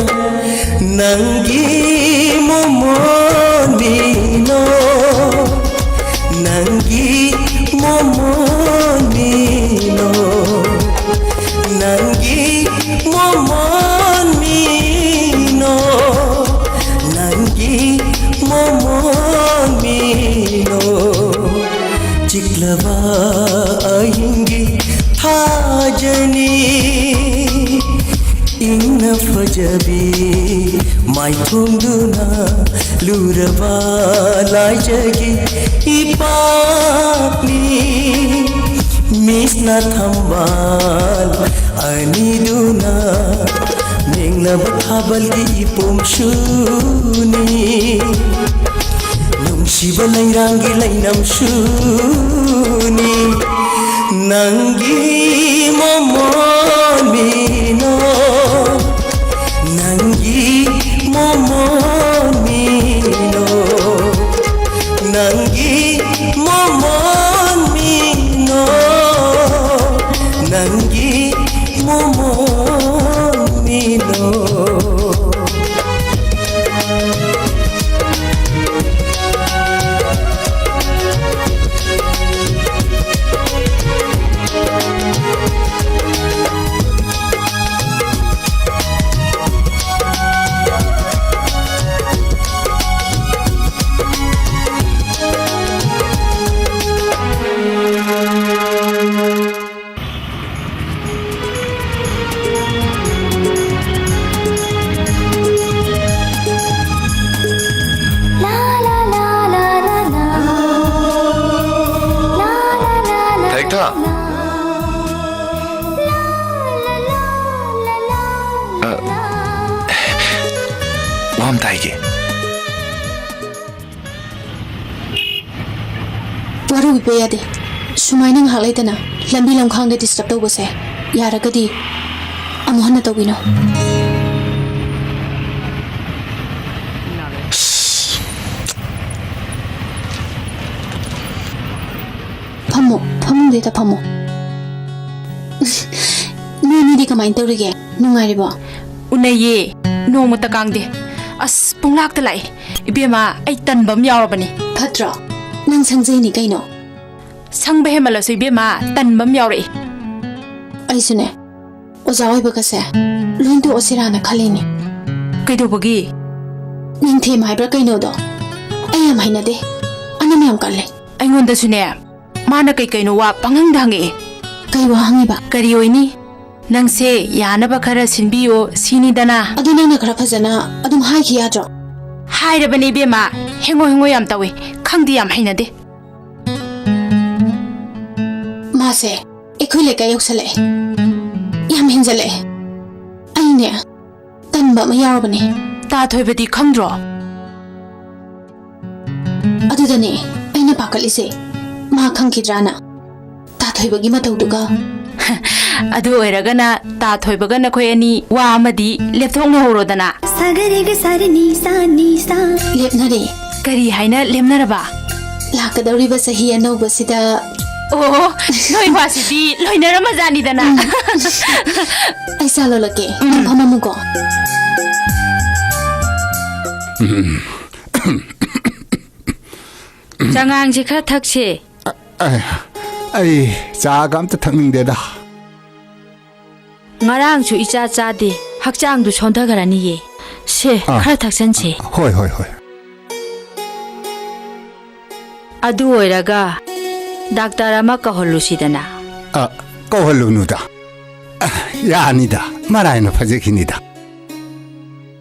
ꯅꯪꯒꯤ ꯃꯣꯃꯣꯟ ꯃꯤꯅꯣ, ꯅꯪꯒꯤ ꯃꯣꯃꯣꯟ ꯃꯤꯅꯣ, ꯅꯪꯒꯤ ꯃꯣꯃꯣꯟ ꯃꯤꯅꯣ, ꯅꯪꯒꯤ ꯃꯣꯃꯣꯟ ꯃꯤꯅꯣ꯫ ꯆꯤꯛꯂꯕ ꯑꯍꯤꯡꯒꯤ ꯊꯥꯖꯅꯤ, ꯏꯪꯅ ꯐꯖꯕꯤ ꯃꯥꯏꯊꯣꯡꯗꯨꯅ ꯂꯨꯔꯕ ꯂꯥꯏꯖꯒꯤ ꯏꯄꯥꯛꯅꯤ꯫ ꯃꯤꯁꯅ ꯊꯝꯕꯥꯜ ꯑꯅꯤꯗꯨꯅ ꯃꯤꯡ ꯅꯕ ꯊꯥꯕꯜꯒꯤ ꯏꯄꯣꯝꯁꯨꯅꯤ, ꯅꯨꯡꯁꯤꯕ ꯂꯩꯔꯥꯡꯒꯤ ꯂꯩꯅꯝꯁꯨꯅꯤ꯫ ꯅꯪꯒꯤ ꯃꯃꯣꯟ ꯃꯤꯅꯣ, ꯅꯪꯒꯤ ꯃꯃꯣꯟ ꯃꯤꯅꯣ, ꯅꯪꯒꯤ ꯃꯃꯣꯟ ꯃꯤꯅꯣ, ꯅꯪꯒꯤ ꯃꯃꯣꯟ ꯃꯤꯅꯣ꯫ ꯊꯦꯛꯊ꯫ ꯑ, ꯋꯥ ꯑꯝꯇ ꯍꯥꯏꯒꯦ꯫ ꯋꯥꯔꯧꯕꯤꯕ ꯌꯥꯗꯦ꯫ ꯁꯨꯃꯥꯏꯅ ꯉꯥꯏꯍꯥꯛ ꯂꯩꯇꯅ ꯂꯝꯕꯤ ꯂꯝꯈꯥꯡꯗ disturb ꯇꯧꯕꯁꯦ ꯌꯥꯔꯒꯗꯤ ꯑꯃꯨꯛ ꯍꯟꯅ ꯇꯧꯕꯤꯅꯣ꯫ ꯐꯝꯃꯣ, ꯐꯃꯨꯡꯗ ꯍꯦꯛꯇ ꯐꯝꯃꯣ꯫ ꯅꯣꯏꯅꯤꯗꯤ ꯀꯃꯥꯏꯅ ꯇꯧꯔꯤꯒꯦ? ꯅꯨꯡꯉꯥꯏꯔꯤꯕꯣ? ꯎꯅꯩꯌꯦ, ꯅꯣꯡꯃꯇ ꯀꯥꯡꯗꯦ꯫ ꯑꯁ, ꯄꯨꯡꯂꯥꯛꯇ ꯂꯥꯛꯑꯦ꯫ ꯏꯕꯦꯝꯃ, ꯑꯩ ꯇꯟꯕ ꯑꯃ ꯌꯥꯎꯔꯕꯅꯤ꯫ ꯐꯠꯇ꯭ꯔꯣ? ꯅꯪ ꯁꯪꯖꯩꯅꯤ ꯀꯩꯅꯣ꯫ ꯁꯪꯕ ꯍꯦꯟꯃꯜꯂꯁꯨ ꯏꯕꯦꯝꯃ, ꯇꯟꯕ ꯑꯃ ꯌꯥꯎꯔꯛꯏ꯫ ꯑꯩꯁꯨꯅꯦ, ꯑꯣꯖꯥ ꯑꯣꯏꯕꯒꯁꯦ ꯂꯣꯏ ꯇꯣꯛꯑꯁꯤꯔꯥꯅ ꯈꯜꯂꯤꯅꯦ꯫ ꯀꯩꯗꯧꯕꯒꯤ? ꯅꯤꯡꯊꯦꯝ ꯍꯥꯏꯕ꯭ꯔꯥ ꯀꯩꯅꯣꯗꯣ, ꯑꯩ ꯌꯥꯝ ꯍꯩꯅꯗꯦ꯫ ꯑꯅꯝ ꯌꯥꯝ ꯀꯜꯂꯦ꯫ ꯑꯩꯉꯣꯟꯗꯁꯨꯅꯦ, ꯃꯥꯅ ꯀꯩ ꯀꯩꯅꯣ ꯋꯥ ꯄꯪꯍꯪꯗ ꯍꯪꯉꯛꯑꯦ꯫ ꯀꯩ ꯋꯥ ꯍꯪꯉꯤꯕ? ꯀꯔꯤ ꯑꯣꯏꯅꯤ? ꯅꯪꯁꯦ ꯌꯥꯅꯕ ꯈꯔ ꯁꯤꯟꯕꯤꯌꯣ ꯁꯤꯅꯤꯗꯅ꯫ ꯑꯗꯨ ꯅꯪꯅ ꯈꯔ ꯐꯖꯅ ꯑꯗꯨꯝ ꯍꯥꯏꯈꯤ ꯌꯥꯗ꯭ꯔꯣ? ꯍꯥꯏꯔꯕꯅꯦ ꯏꯕꯦꯝꯃ, ꯍꯦꯡꯉꯣ ꯍꯦꯡꯉꯣ ꯌꯥꯝ ꯇꯧꯋꯦ꯫ ꯈꯪꯗꯦ, ꯌꯥꯝ ꯍꯩꯅꯗꯦ꯫ ꯃꯥꯁꯦ ꯑꯩꯈꯣꯏ ꯂꯩꯀꯥꯏ ꯌꯧꯁꯜꯂꯛꯑꯦ꯫ ꯌꯥꯝ ꯍꯦꯟꯖꯜꯂꯛꯑꯦ꯫ ꯑꯩꯅꯦ, ꯇꯟꯕ ꯑꯃ ꯌꯥꯎꯔꯕꯅꯦ꯫ ꯇꯥ ꯊꯣꯏꯕꯗꯤ ꯈꯪꯗ꯭ꯔꯣ? ꯑꯗꯨꯗꯅꯦ ꯑꯩꯅ ꯄꯥꯈꯠꯂꯤꯁꯦ, ꯃꯥ ꯈꯪꯈꯤꯗ꯭ꯔꯥꯅ꯫ ꯇꯥ ꯊꯣꯏꯕꯒꯤ ꯃꯇꯧꯗꯨꯒ꯫ ꯑꯗꯨ ꯑꯣꯏꯔꯒꯅ ꯇꯥ ꯊꯣꯏꯕꯒ ꯅꯈꯣꯏ ꯑꯅꯤ ꯋꯥ ꯑꯃꯗꯤ ꯂꯦꯞꯊꯣꯛꯅꯍꯧꯔꯣꯗꯅ꯫ ꯁꯥꯒꯔꯦꯒ ꯁꯥꯔꯅꯤ ꯁꯥꯅꯤ ꯁꯥ꯫ ꯂꯦꯞꯅꯔꯦ꯫ ꯀꯔꯤ ꯍꯥꯏꯅ ꯂꯦꯞꯅꯔꯕ? ꯂꯥꯛꯀꯗꯧꯔꯤꯕ ꯆꯍꯤ ꯑꯅꯧꯕꯁꯤꯗ꯫ ꯑꯣ, ꯅꯣꯏ ꯋꯥꯁꯤꯗꯤ ꯂꯣꯏꯅꯔꯝꯃꯖꯥꯠꯅꯤꯗꯅ꯫ ꯎꯝ꯫ ꯑꯩ ꯆꯥ ꯂꯣꯜꯂꯛꯀꯦ꯫ ꯎꯝ꯫ ꯅꯪ ꯐꯝꯃꯝꯃꯨꯀꯣ꯫ ꯎꯝ꯫ ꯆꯉꯥꯡꯁꯦ ꯈꯔ ꯊꯛꯁꯦ꯫ ꯑ-, ꯑ-, ꯑꯩ ꯆꯥꯒ ꯑꯝꯇ ꯊꯛꯅꯤꯡꯗꯦꯗ꯫ ꯉꯔꯥꯡꯁꯨ ꯏꯆꯥ ꯆꯥꯗꯦ, ꯍꯛꯆꯥꯡꯗꯨ ꯁꯣꯟꯊꯈ꯭ꯔꯅꯤꯌꯦ꯫ ꯁꯦ, ꯑꯥ꯫ ꯈꯔ ꯊꯛꯆꯟꯁꯦ꯫ ꯍꯣꯏ, ꯍꯣꯏ, ꯍꯣꯏ꯫ ꯑꯗꯨ ꯑꯣꯏꯔꯒ ꯗꯥꯛꯇꯔ ꯑꯃ ꯀꯧꯍꯜꯂꯨꯁꯤꯗꯅ꯫ ꯑ, ꯀꯧꯍꯜꯂꯨꯅꯨꯗ꯫ ꯑ, ꯌꯥꯅꯤꯗ, ꯃꯔꯥꯏꯅ ꯐꯖꯈꯤꯅꯤꯗ꯫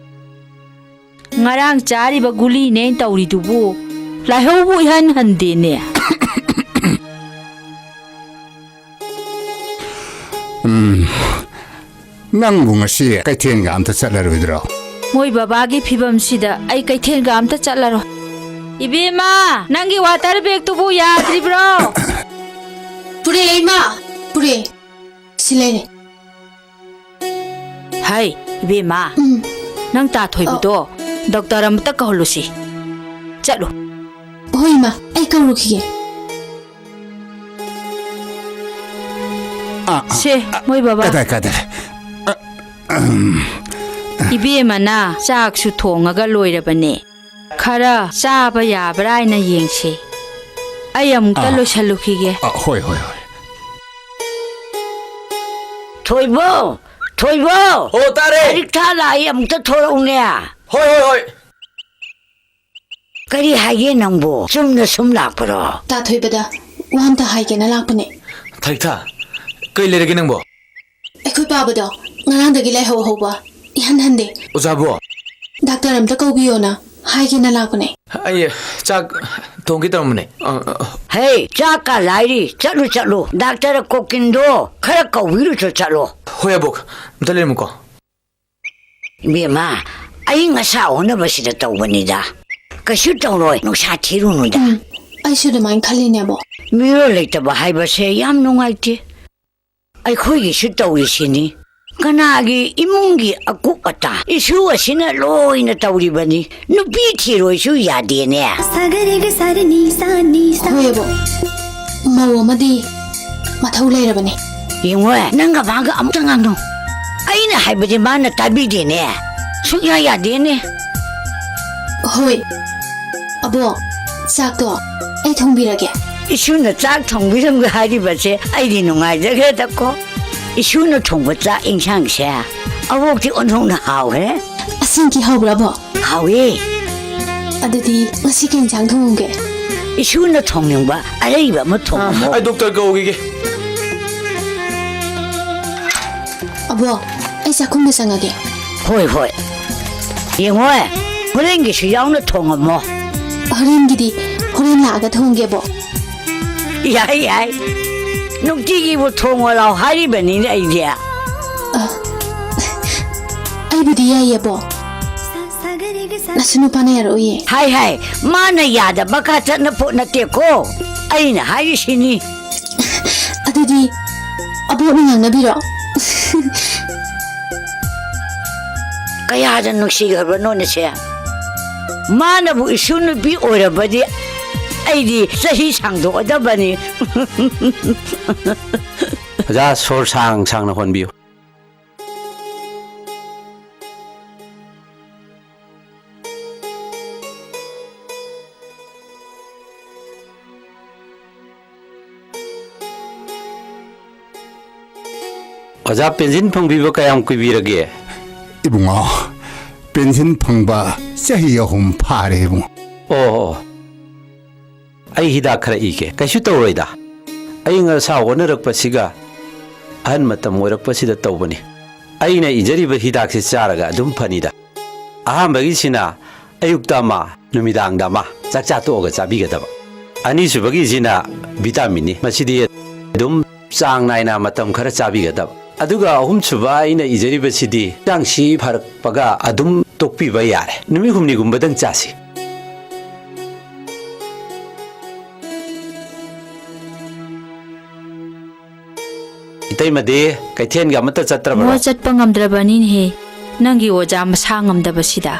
ꯉꯔꯥꯡ ꯆꯥꯔꯤꯕ ꯒꯨꯂꯤꯅꯦ ꯑꯩꯅ ꯇꯧꯔꯤꯗꯨꯕꯨ, ꯂꯥꯏꯍꯧꯕꯨ ꯏꯍꯟ ꯍꯟꯗꯦꯅꯦ꯫ ꯎꯝ, ꯅꯪꯕꯨ ꯉꯁꯤ ꯀꯩꯊꯦꯜꯒ ꯑꯝꯇ ꯆꯠꯂꯔꯣꯏꯗ꯭ꯔꯣ? ꯃꯣꯏ ꯕꯕꯥꯒꯤ ꯐꯤꯕꯝꯁꯤꯗ ꯑꯩ ꯀꯩꯊꯦꯜꯒ ꯑꯝꯇ ꯆꯠꯂꯔꯣꯏ꯫ ꯏꯕꯦꯝꯃ, ꯅꯪꯒꯤ ꯋꯥꯇꯔ ꯕꯦꯒꯇꯨꯕꯨ ꯌꯥꯗ꯭ꯔꯤꯕ꯭ꯔꯣ? ꯄꯨꯔꯦ, ꯏꯃꯥ, ꯄꯨꯔꯦ꯫ ꯁꯤ ꯂꯩꯔꯦ꯫ ꯍꯩ, ꯏꯕꯦꯝꯃ, ꯎꯝ꯫ ꯅꯪ ꯇꯥ ꯊꯣꯏꯕꯗꯣ ꯗꯣꯛꯇꯔ ꯑꯃꯇ ꯀꯧꯍꯜꯂꯨꯁꯤ꯫ ꯆꯠꯂꯨ꯫ ꯍꯣꯏ, ꯏꯃꯥ, ꯑꯩ ꯀꯧꯔꯨꯈꯤꯒꯦ꯫ ꯑꯥ, ꯑꯥ, ꯁꯦ, ꯑꯥ, ꯃꯣꯏ ꯕꯕꯥ꯫ ꯀꯗꯥꯏ, ꯀꯗꯥꯏ? ꯑ, ꯑꯍꯝ꯫ ꯏꯕꯦꯝꯃꯅ ꯆꯥꯛꯁꯨ ꯊꯣꯡꯉꯒ ꯂꯣꯏꯔꯕꯅꯦ꯫ ꯈꯔ ꯆꯥꯕ ꯌꯥꯕ꯭ꯔꯥ ꯍꯥꯏꯅ ꯌꯦꯡꯁꯦ꯫ ꯑꯩ ꯑꯃꯨꯛꯇ ꯑꯥ꯫ ꯂꯣꯏꯁꯜꯂꯨꯈꯤꯒꯦ꯫ ꯑ, ꯍꯣꯏ, ꯍꯣꯏ, ꯍꯣꯏ꯫ ꯊꯣꯏꯕꯣ! ꯊꯣꯏꯕꯣ! ꯍꯣ, ꯇꯥꯔꯦ! ꯂꯥꯏꯔꯤꯛ ꯊꯥ ꯂꯥꯛꯏ, ꯑꯃꯨꯛꯇ ꯊꯣꯔꯛꯎꯅꯦ꯫ ꯍꯣꯏ, ꯍꯣꯏ, ꯍꯣꯏ꯫ ꯀꯔꯤ ꯍꯥꯏꯒꯦ ꯅꯪꯕꯣ? ꯆꯨꯝꯅ ꯁꯨꯝ ꯂꯥꯛꯄꯔꯣ? ꯇꯥ ꯊꯣꯏꯕꯗ ꯋꯥ ꯑꯝꯇ ꯍꯥꯏꯒꯦꯅ ꯂꯥꯛꯄꯅꯦ꯫ ꯊꯥꯔꯤꯛꯊꯥ, ꯀꯩ ꯂꯩꯔꯒꯦ ꯅꯪꯕꯣ? ꯑꯩꯈꯣꯏ ꯄꯥꯕꯗꯣ ꯉꯔꯥꯡꯗꯒꯤ ꯂꯥꯏꯍꯧ ꯍꯧꯕ ꯏꯍꯟ ꯍꯟꯗꯦ꯫ ꯑꯣꯖꯥꯕꯨ? ꯗꯥꯛꯇꯔ ꯑꯝꯇ ꯀꯧꯕꯤꯌꯣꯅ ꯍꯥꯏꯒꯦꯅ ꯂꯥꯛꯄꯅꯦ꯫ ꯑꯩ ꯆꯥꯛ ꯊꯣꯡꯒꯦ ꯇꯧꯔꯝꯕꯅꯦ꯫ ꯑ, ꯑ, ꯍꯦ, ꯆꯥꯛ ꯀ ꯂꯥꯏꯔꯤ꯫ ꯆꯠꯂꯨ, ꯆꯠꯂꯨ꯫ ꯗꯥꯛꯇꯔ ꯀꯣꯀꯤꯟꯗꯣ ꯈꯔ ꯀꯧꯕꯤꯔꯨꯆꯣ, ꯆꯠꯂꯨ꯫ ꯍꯣꯏ, ꯑꯕꯣꯛ꯫ ꯑꯝꯇ ꯂꯩꯔꯝꯃꯨꯀꯣ꯫ ꯏꯕꯦꯝꯃ, ꯑꯏꯪ ꯑꯁꯥ ꯑꯣꯟꯅꯕꯁꯤꯗ ꯇꯧꯕꯅꯤꯗ꯫ ꯀꯩꯁꯨ ꯇꯧꯔꯣꯏ, ꯅꯨꯡꯁꯥ ꯊꯤꯔꯨꯅꯨꯗ꯫ ꯎꯝ, ꯑꯩꯁꯨ ꯑꯗꯨꯃꯥꯏꯅ ꯈꯜꯂꯤꯅꯦꯕꯣ꯫ ꯃꯤꯔꯣꯜ ꯂꯩꯇꯕ ꯍꯥꯏꯕꯁꯦ ꯌꯥꯝ ꯅꯨꯡꯉꯥꯏꯇꯦ꯫ ꯑꯩꯈꯣꯏꯒꯤꯁꯨ ꯇꯧꯔꯤꯁꯤꯅꯤ꯫ ꯀꯅꯥꯒꯤ ꯏꯃꯨꯡꯒꯤ ꯑꯀꯨꯞ ꯑꯇꯥ ꯏꯁꯨ ꯑꯁꯤꯅ ꯂꯣꯏꯅ ꯇꯧꯔꯤꯕꯅꯤ꯫ ꯅꯨꯄꯤ ꯊꯤꯔꯣꯏꯁꯨ ꯌꯥꯗꯦꯅꯦ꯫ ꯁꯥꯒꯔꯤꯒ ꯁꯥꯔꯅꯤ ꯁꯥꯅꯤ ꯁꯥ- ꯍꯣꯏꯕꯣ, ꯃꯧ ꯑꯃꯗꯤ ꯃꯊꯧ ꯂꯩꯔꯕꯅꯤ꯫ ꯌꯦꯡꯉꯣ, ꯅꯪꯒ ꯃꯥꯒ ꯑꯃꯨꯛꯇ ꯉꯥꯡꯅꯧ꯫ ꯑꯩꯅ ꯍꯥꯏꯕꯗꯤ ꯃꯥꯅ ꯇꯥꯕꯤꯗꯦꯅꯦ꯫ ꯁꯨꯛꯌꯥ ꯌꯥꯗꯦꯅꯦ꯫ ꯍꯣꯏ꯫ ꯑꯕꯣꯛ, ꯆꯥꯛꯇꯣ ꯑꯩ ꯊꯣꯡꯕꯤꯔꯒꯦ꯫ ꯏꯁꯨꯅ ꯆꯥꯛ ꯊꯣꯡꯕꯤꯔꯝꯒꯦ ꯍꯥꯏꯔꯤꯕꯁꯦ ꯑꯩꯗꯤ ꯅꯨꯡꯉꯥꯏꯖꯈ꯭ꯔꯦꯗꯀꯣ꯫ ꯏꯁꯨꯅ ꯊꯣꯡꯕ ꯆꯥꯛ ꯏꯟꯁꯥꯡꯁꯦ ꯑꯕꯣꯛꯇꯤ ꯑꯣꯟꯊꯣꯛꯅ ꯍꯥꯎꯈ꯭ꯔꯦ꯫ ꯑꯁꯦꯡꯀꯤ ꯍꯥꯎꯕ꯭ꯔꯥ, ꯑꯕꯣꯛ? ꯍꯥꯎꯋꯦ꯫ ꯑꯗꯨꯗꯤ ꯉꯁꯤ ꯀꯩ ꯏꯟꯁꯥꯡ ꯊꯣꯡꯉꯝꯒꯦ? ꯏꯁꯨꯅ ꯊꯣꯡꯅꯤꯡꯕ ꯑꯔꯩꯕ ꯑꯃ ꯊꯣꯡꯉꯝꯃꯣ꯫ ꯑꯩ ꯗꯣꯛꯇꯔ ꯀꯧꯈꯤꯒꯦ꯫ ꯑꯕꯣꯛ, ꯑꯩ ꯆꯥꯛꯈꯨꯝꯗ ꯆꯪꯉꯒꯦ꯫ ꯍꯣꯏ, ꯍꯣꯏ꯫ ꯌꯦꯡꯉꯣ, ꯍꯣꯔꯦꯟꯒꯤꯁꯨ ꯌꯥꯎꯅ ꯊꯣꯡꯉꯝꯃꯣ꯫ ꯍꯣꯔꯦꯟꯒꯤꯗꯤ ꯍꯣꯔꯦꯟ ꯂꯥꯛꯑꯒ ꯊꯣꯡꯒꯦꯕꯣ꯫ ꯌꯥꯏ, ꯌꯥꯏ꯫ ꯅꯨꯡꯇꯤꯒꯤꯕꯨ ꯊꯣꯡꯉꯣ ꯂꯥꯎ ꯍꯥꯏꯔꯤꯕꯅꯤꯅꯦ ꯑꯩꯗꯤ꯫ ꯑ, ꯑꯩꯕꯨꯗꯤ ꯌꯥꯏꯌꯦꯕꯣ꯫ ꯅꯁꯨ ꯅꯨꯄꯥꯅ ꯌꯥꯔꯛꯑꯣꯏꯌꯦ꯫ ꯍꯥꯏ, ꯍꯥꯏ꯫ ꯃꯥꯅ ꯌꯥꯗꯕ ꯈꯛꯇꯅ ꯄꯣꯠ ꯅꯠꯇꯦꯀꯣ꯫ ꯑꯩꯅ ꯍꯥꯏꯔꯤꯁꯤꯅꯤ꯫ ꯑꯗꯨꯗꯤ ꯑꯕꯣꯛꯅ ꯉꯥꯡꯅꯕꯤꯔꯣ꯫ ꯀꯌꯥꯗ ꯅꯨꯡꯁꯤꯈ꯭ꯔꯕꯅꯣꯅꯦꯁꯦ꯫ ꯃꯥꯅꯕꯨ ꯏꯁꯨ ꯅꯨꯄꯤ ꯑꯣꯏꯔꯕꯗꯤ ꯑꯩꯗꯤ ꯆꯍꯤ ꯁꯥꯡꯗꯣꯛꯑꯗꯕꯅꯤ꯫ ꯑꯣꯖꯥ, ꯁꯣꯔ ꯁꯥꯡ ꯁꯥꯡꯅ ꯍꯣꯟꯕꯤꯌꯨ꯫ ꯑꯣꯖꯥ, ꯄꯦꯟꯁꯤꯟ ꯐꯪꯕꯤꯕ ꯀꯌꯥꯝ ꯀꯨꯏꯕꯤꯔꯒꯦ? ꯏꯕꯨꯡꯉꯣ, ꯄꯦꯟꯁꯤꯟ ꯐꯪꯕ ꯆꯍꯤ ꯑꯍꯨꯝ ꯐꯥꯔꯦ, ꯏꯕꯨꯡꯉꯣ꯫ ꯑꯣ, ꯑꯣ꯫ ꯑꯩ ꯍꯤꯗꯥꯛ ꯈꯔ ꯏꯒꯦ꯫ ꯀꯩꯁꯨ ꯇꯧꯔꯣꯏꯗ꯫ ꯑꯏꯪ ꯑꯁꯥ ꯑꯣꯟꯅꯔꯛꯄꯁꯤꯒ ꯑꯍꯟ ꯃꯇꯝ ꯑꯣꯏꯔꯛꯄꯁꯤꯗ ꯇꯧꯕꯅꯤ꯫ ꯑꯩꯅ ꯏꯖꯔꯤꯕ ꯍꯤꯗꯥꯛꯁꯤ ꯆꯥꯔꯒ ꯑꯗꯨꯝ ꯐꯅꯤꯗ꯫ ꯑꯍꯥꯟꯕꯒꯤꯁꯤꯅ ꯑꯌꯨꯛꯇ ꯑꯃ, ꯅꯨꯃꯤꯗꯥꯡꯗ ꯑꯃ, ꯆꯥꯛ ꯆꯥ ꯇꯣꯛꯑꯒ ꯆꯥꯕꯤꯒꯗꯕ꯫ ꯑꯅꯤꯁꯨꯕꯒꯤꯁꯤꯅ ꯚꯤꯇꯥꯃꯤꯟꯅꯤ꯫ ꯃꯁꯤꯗꯤ ꯑꯗꯨꯝ ꯆꯥꯡ ꯅꯥꯏꯅ ꯃꯇꯝ ꯈꯔ ꯆꯥꯕꯤꯒꯗꯕ꯫ ꯑꯗꯨꯒ ꯑꯍꯨꯝꯁꯨꯕ ꯑꯩꯅ ꯏꯖꯔꯤꯕꯁꯤꯗꯤ ꯍꯛꯆꯥꯡꯁꯤ ꯐꯔꯛꯄꯒ ꯑꯗꯨꯝ ꯇꯣꯛꯄꯤꯕ ꯌꯥꯔꯦ꯫ ꯅꯨꯃꯤꯠ ꯍꯨꯝꯅꯤꯒꯨꯝꯕꯗꯪ ꯆꯥꯁꯤ꯫ ꯏꯇꯩꯃꯗꯤ ꯀꯩꯊꯦꯜꯒ ꯑꯃꯠꯇ ꯆꯠꯇ꯭ꯔꯕꯔꯣ? ꯃꯣ ꯆꯠꯄ ꯉꯝꯗ꯭ꯔꯕꯅꯤꯅꯦꯍꯦ, ꯅꯪꯒꯤ ꯑꯣꯖꯥ ꯃꯁꯥ ꯉꯝꯗꯕꯁꯤꯗ꯫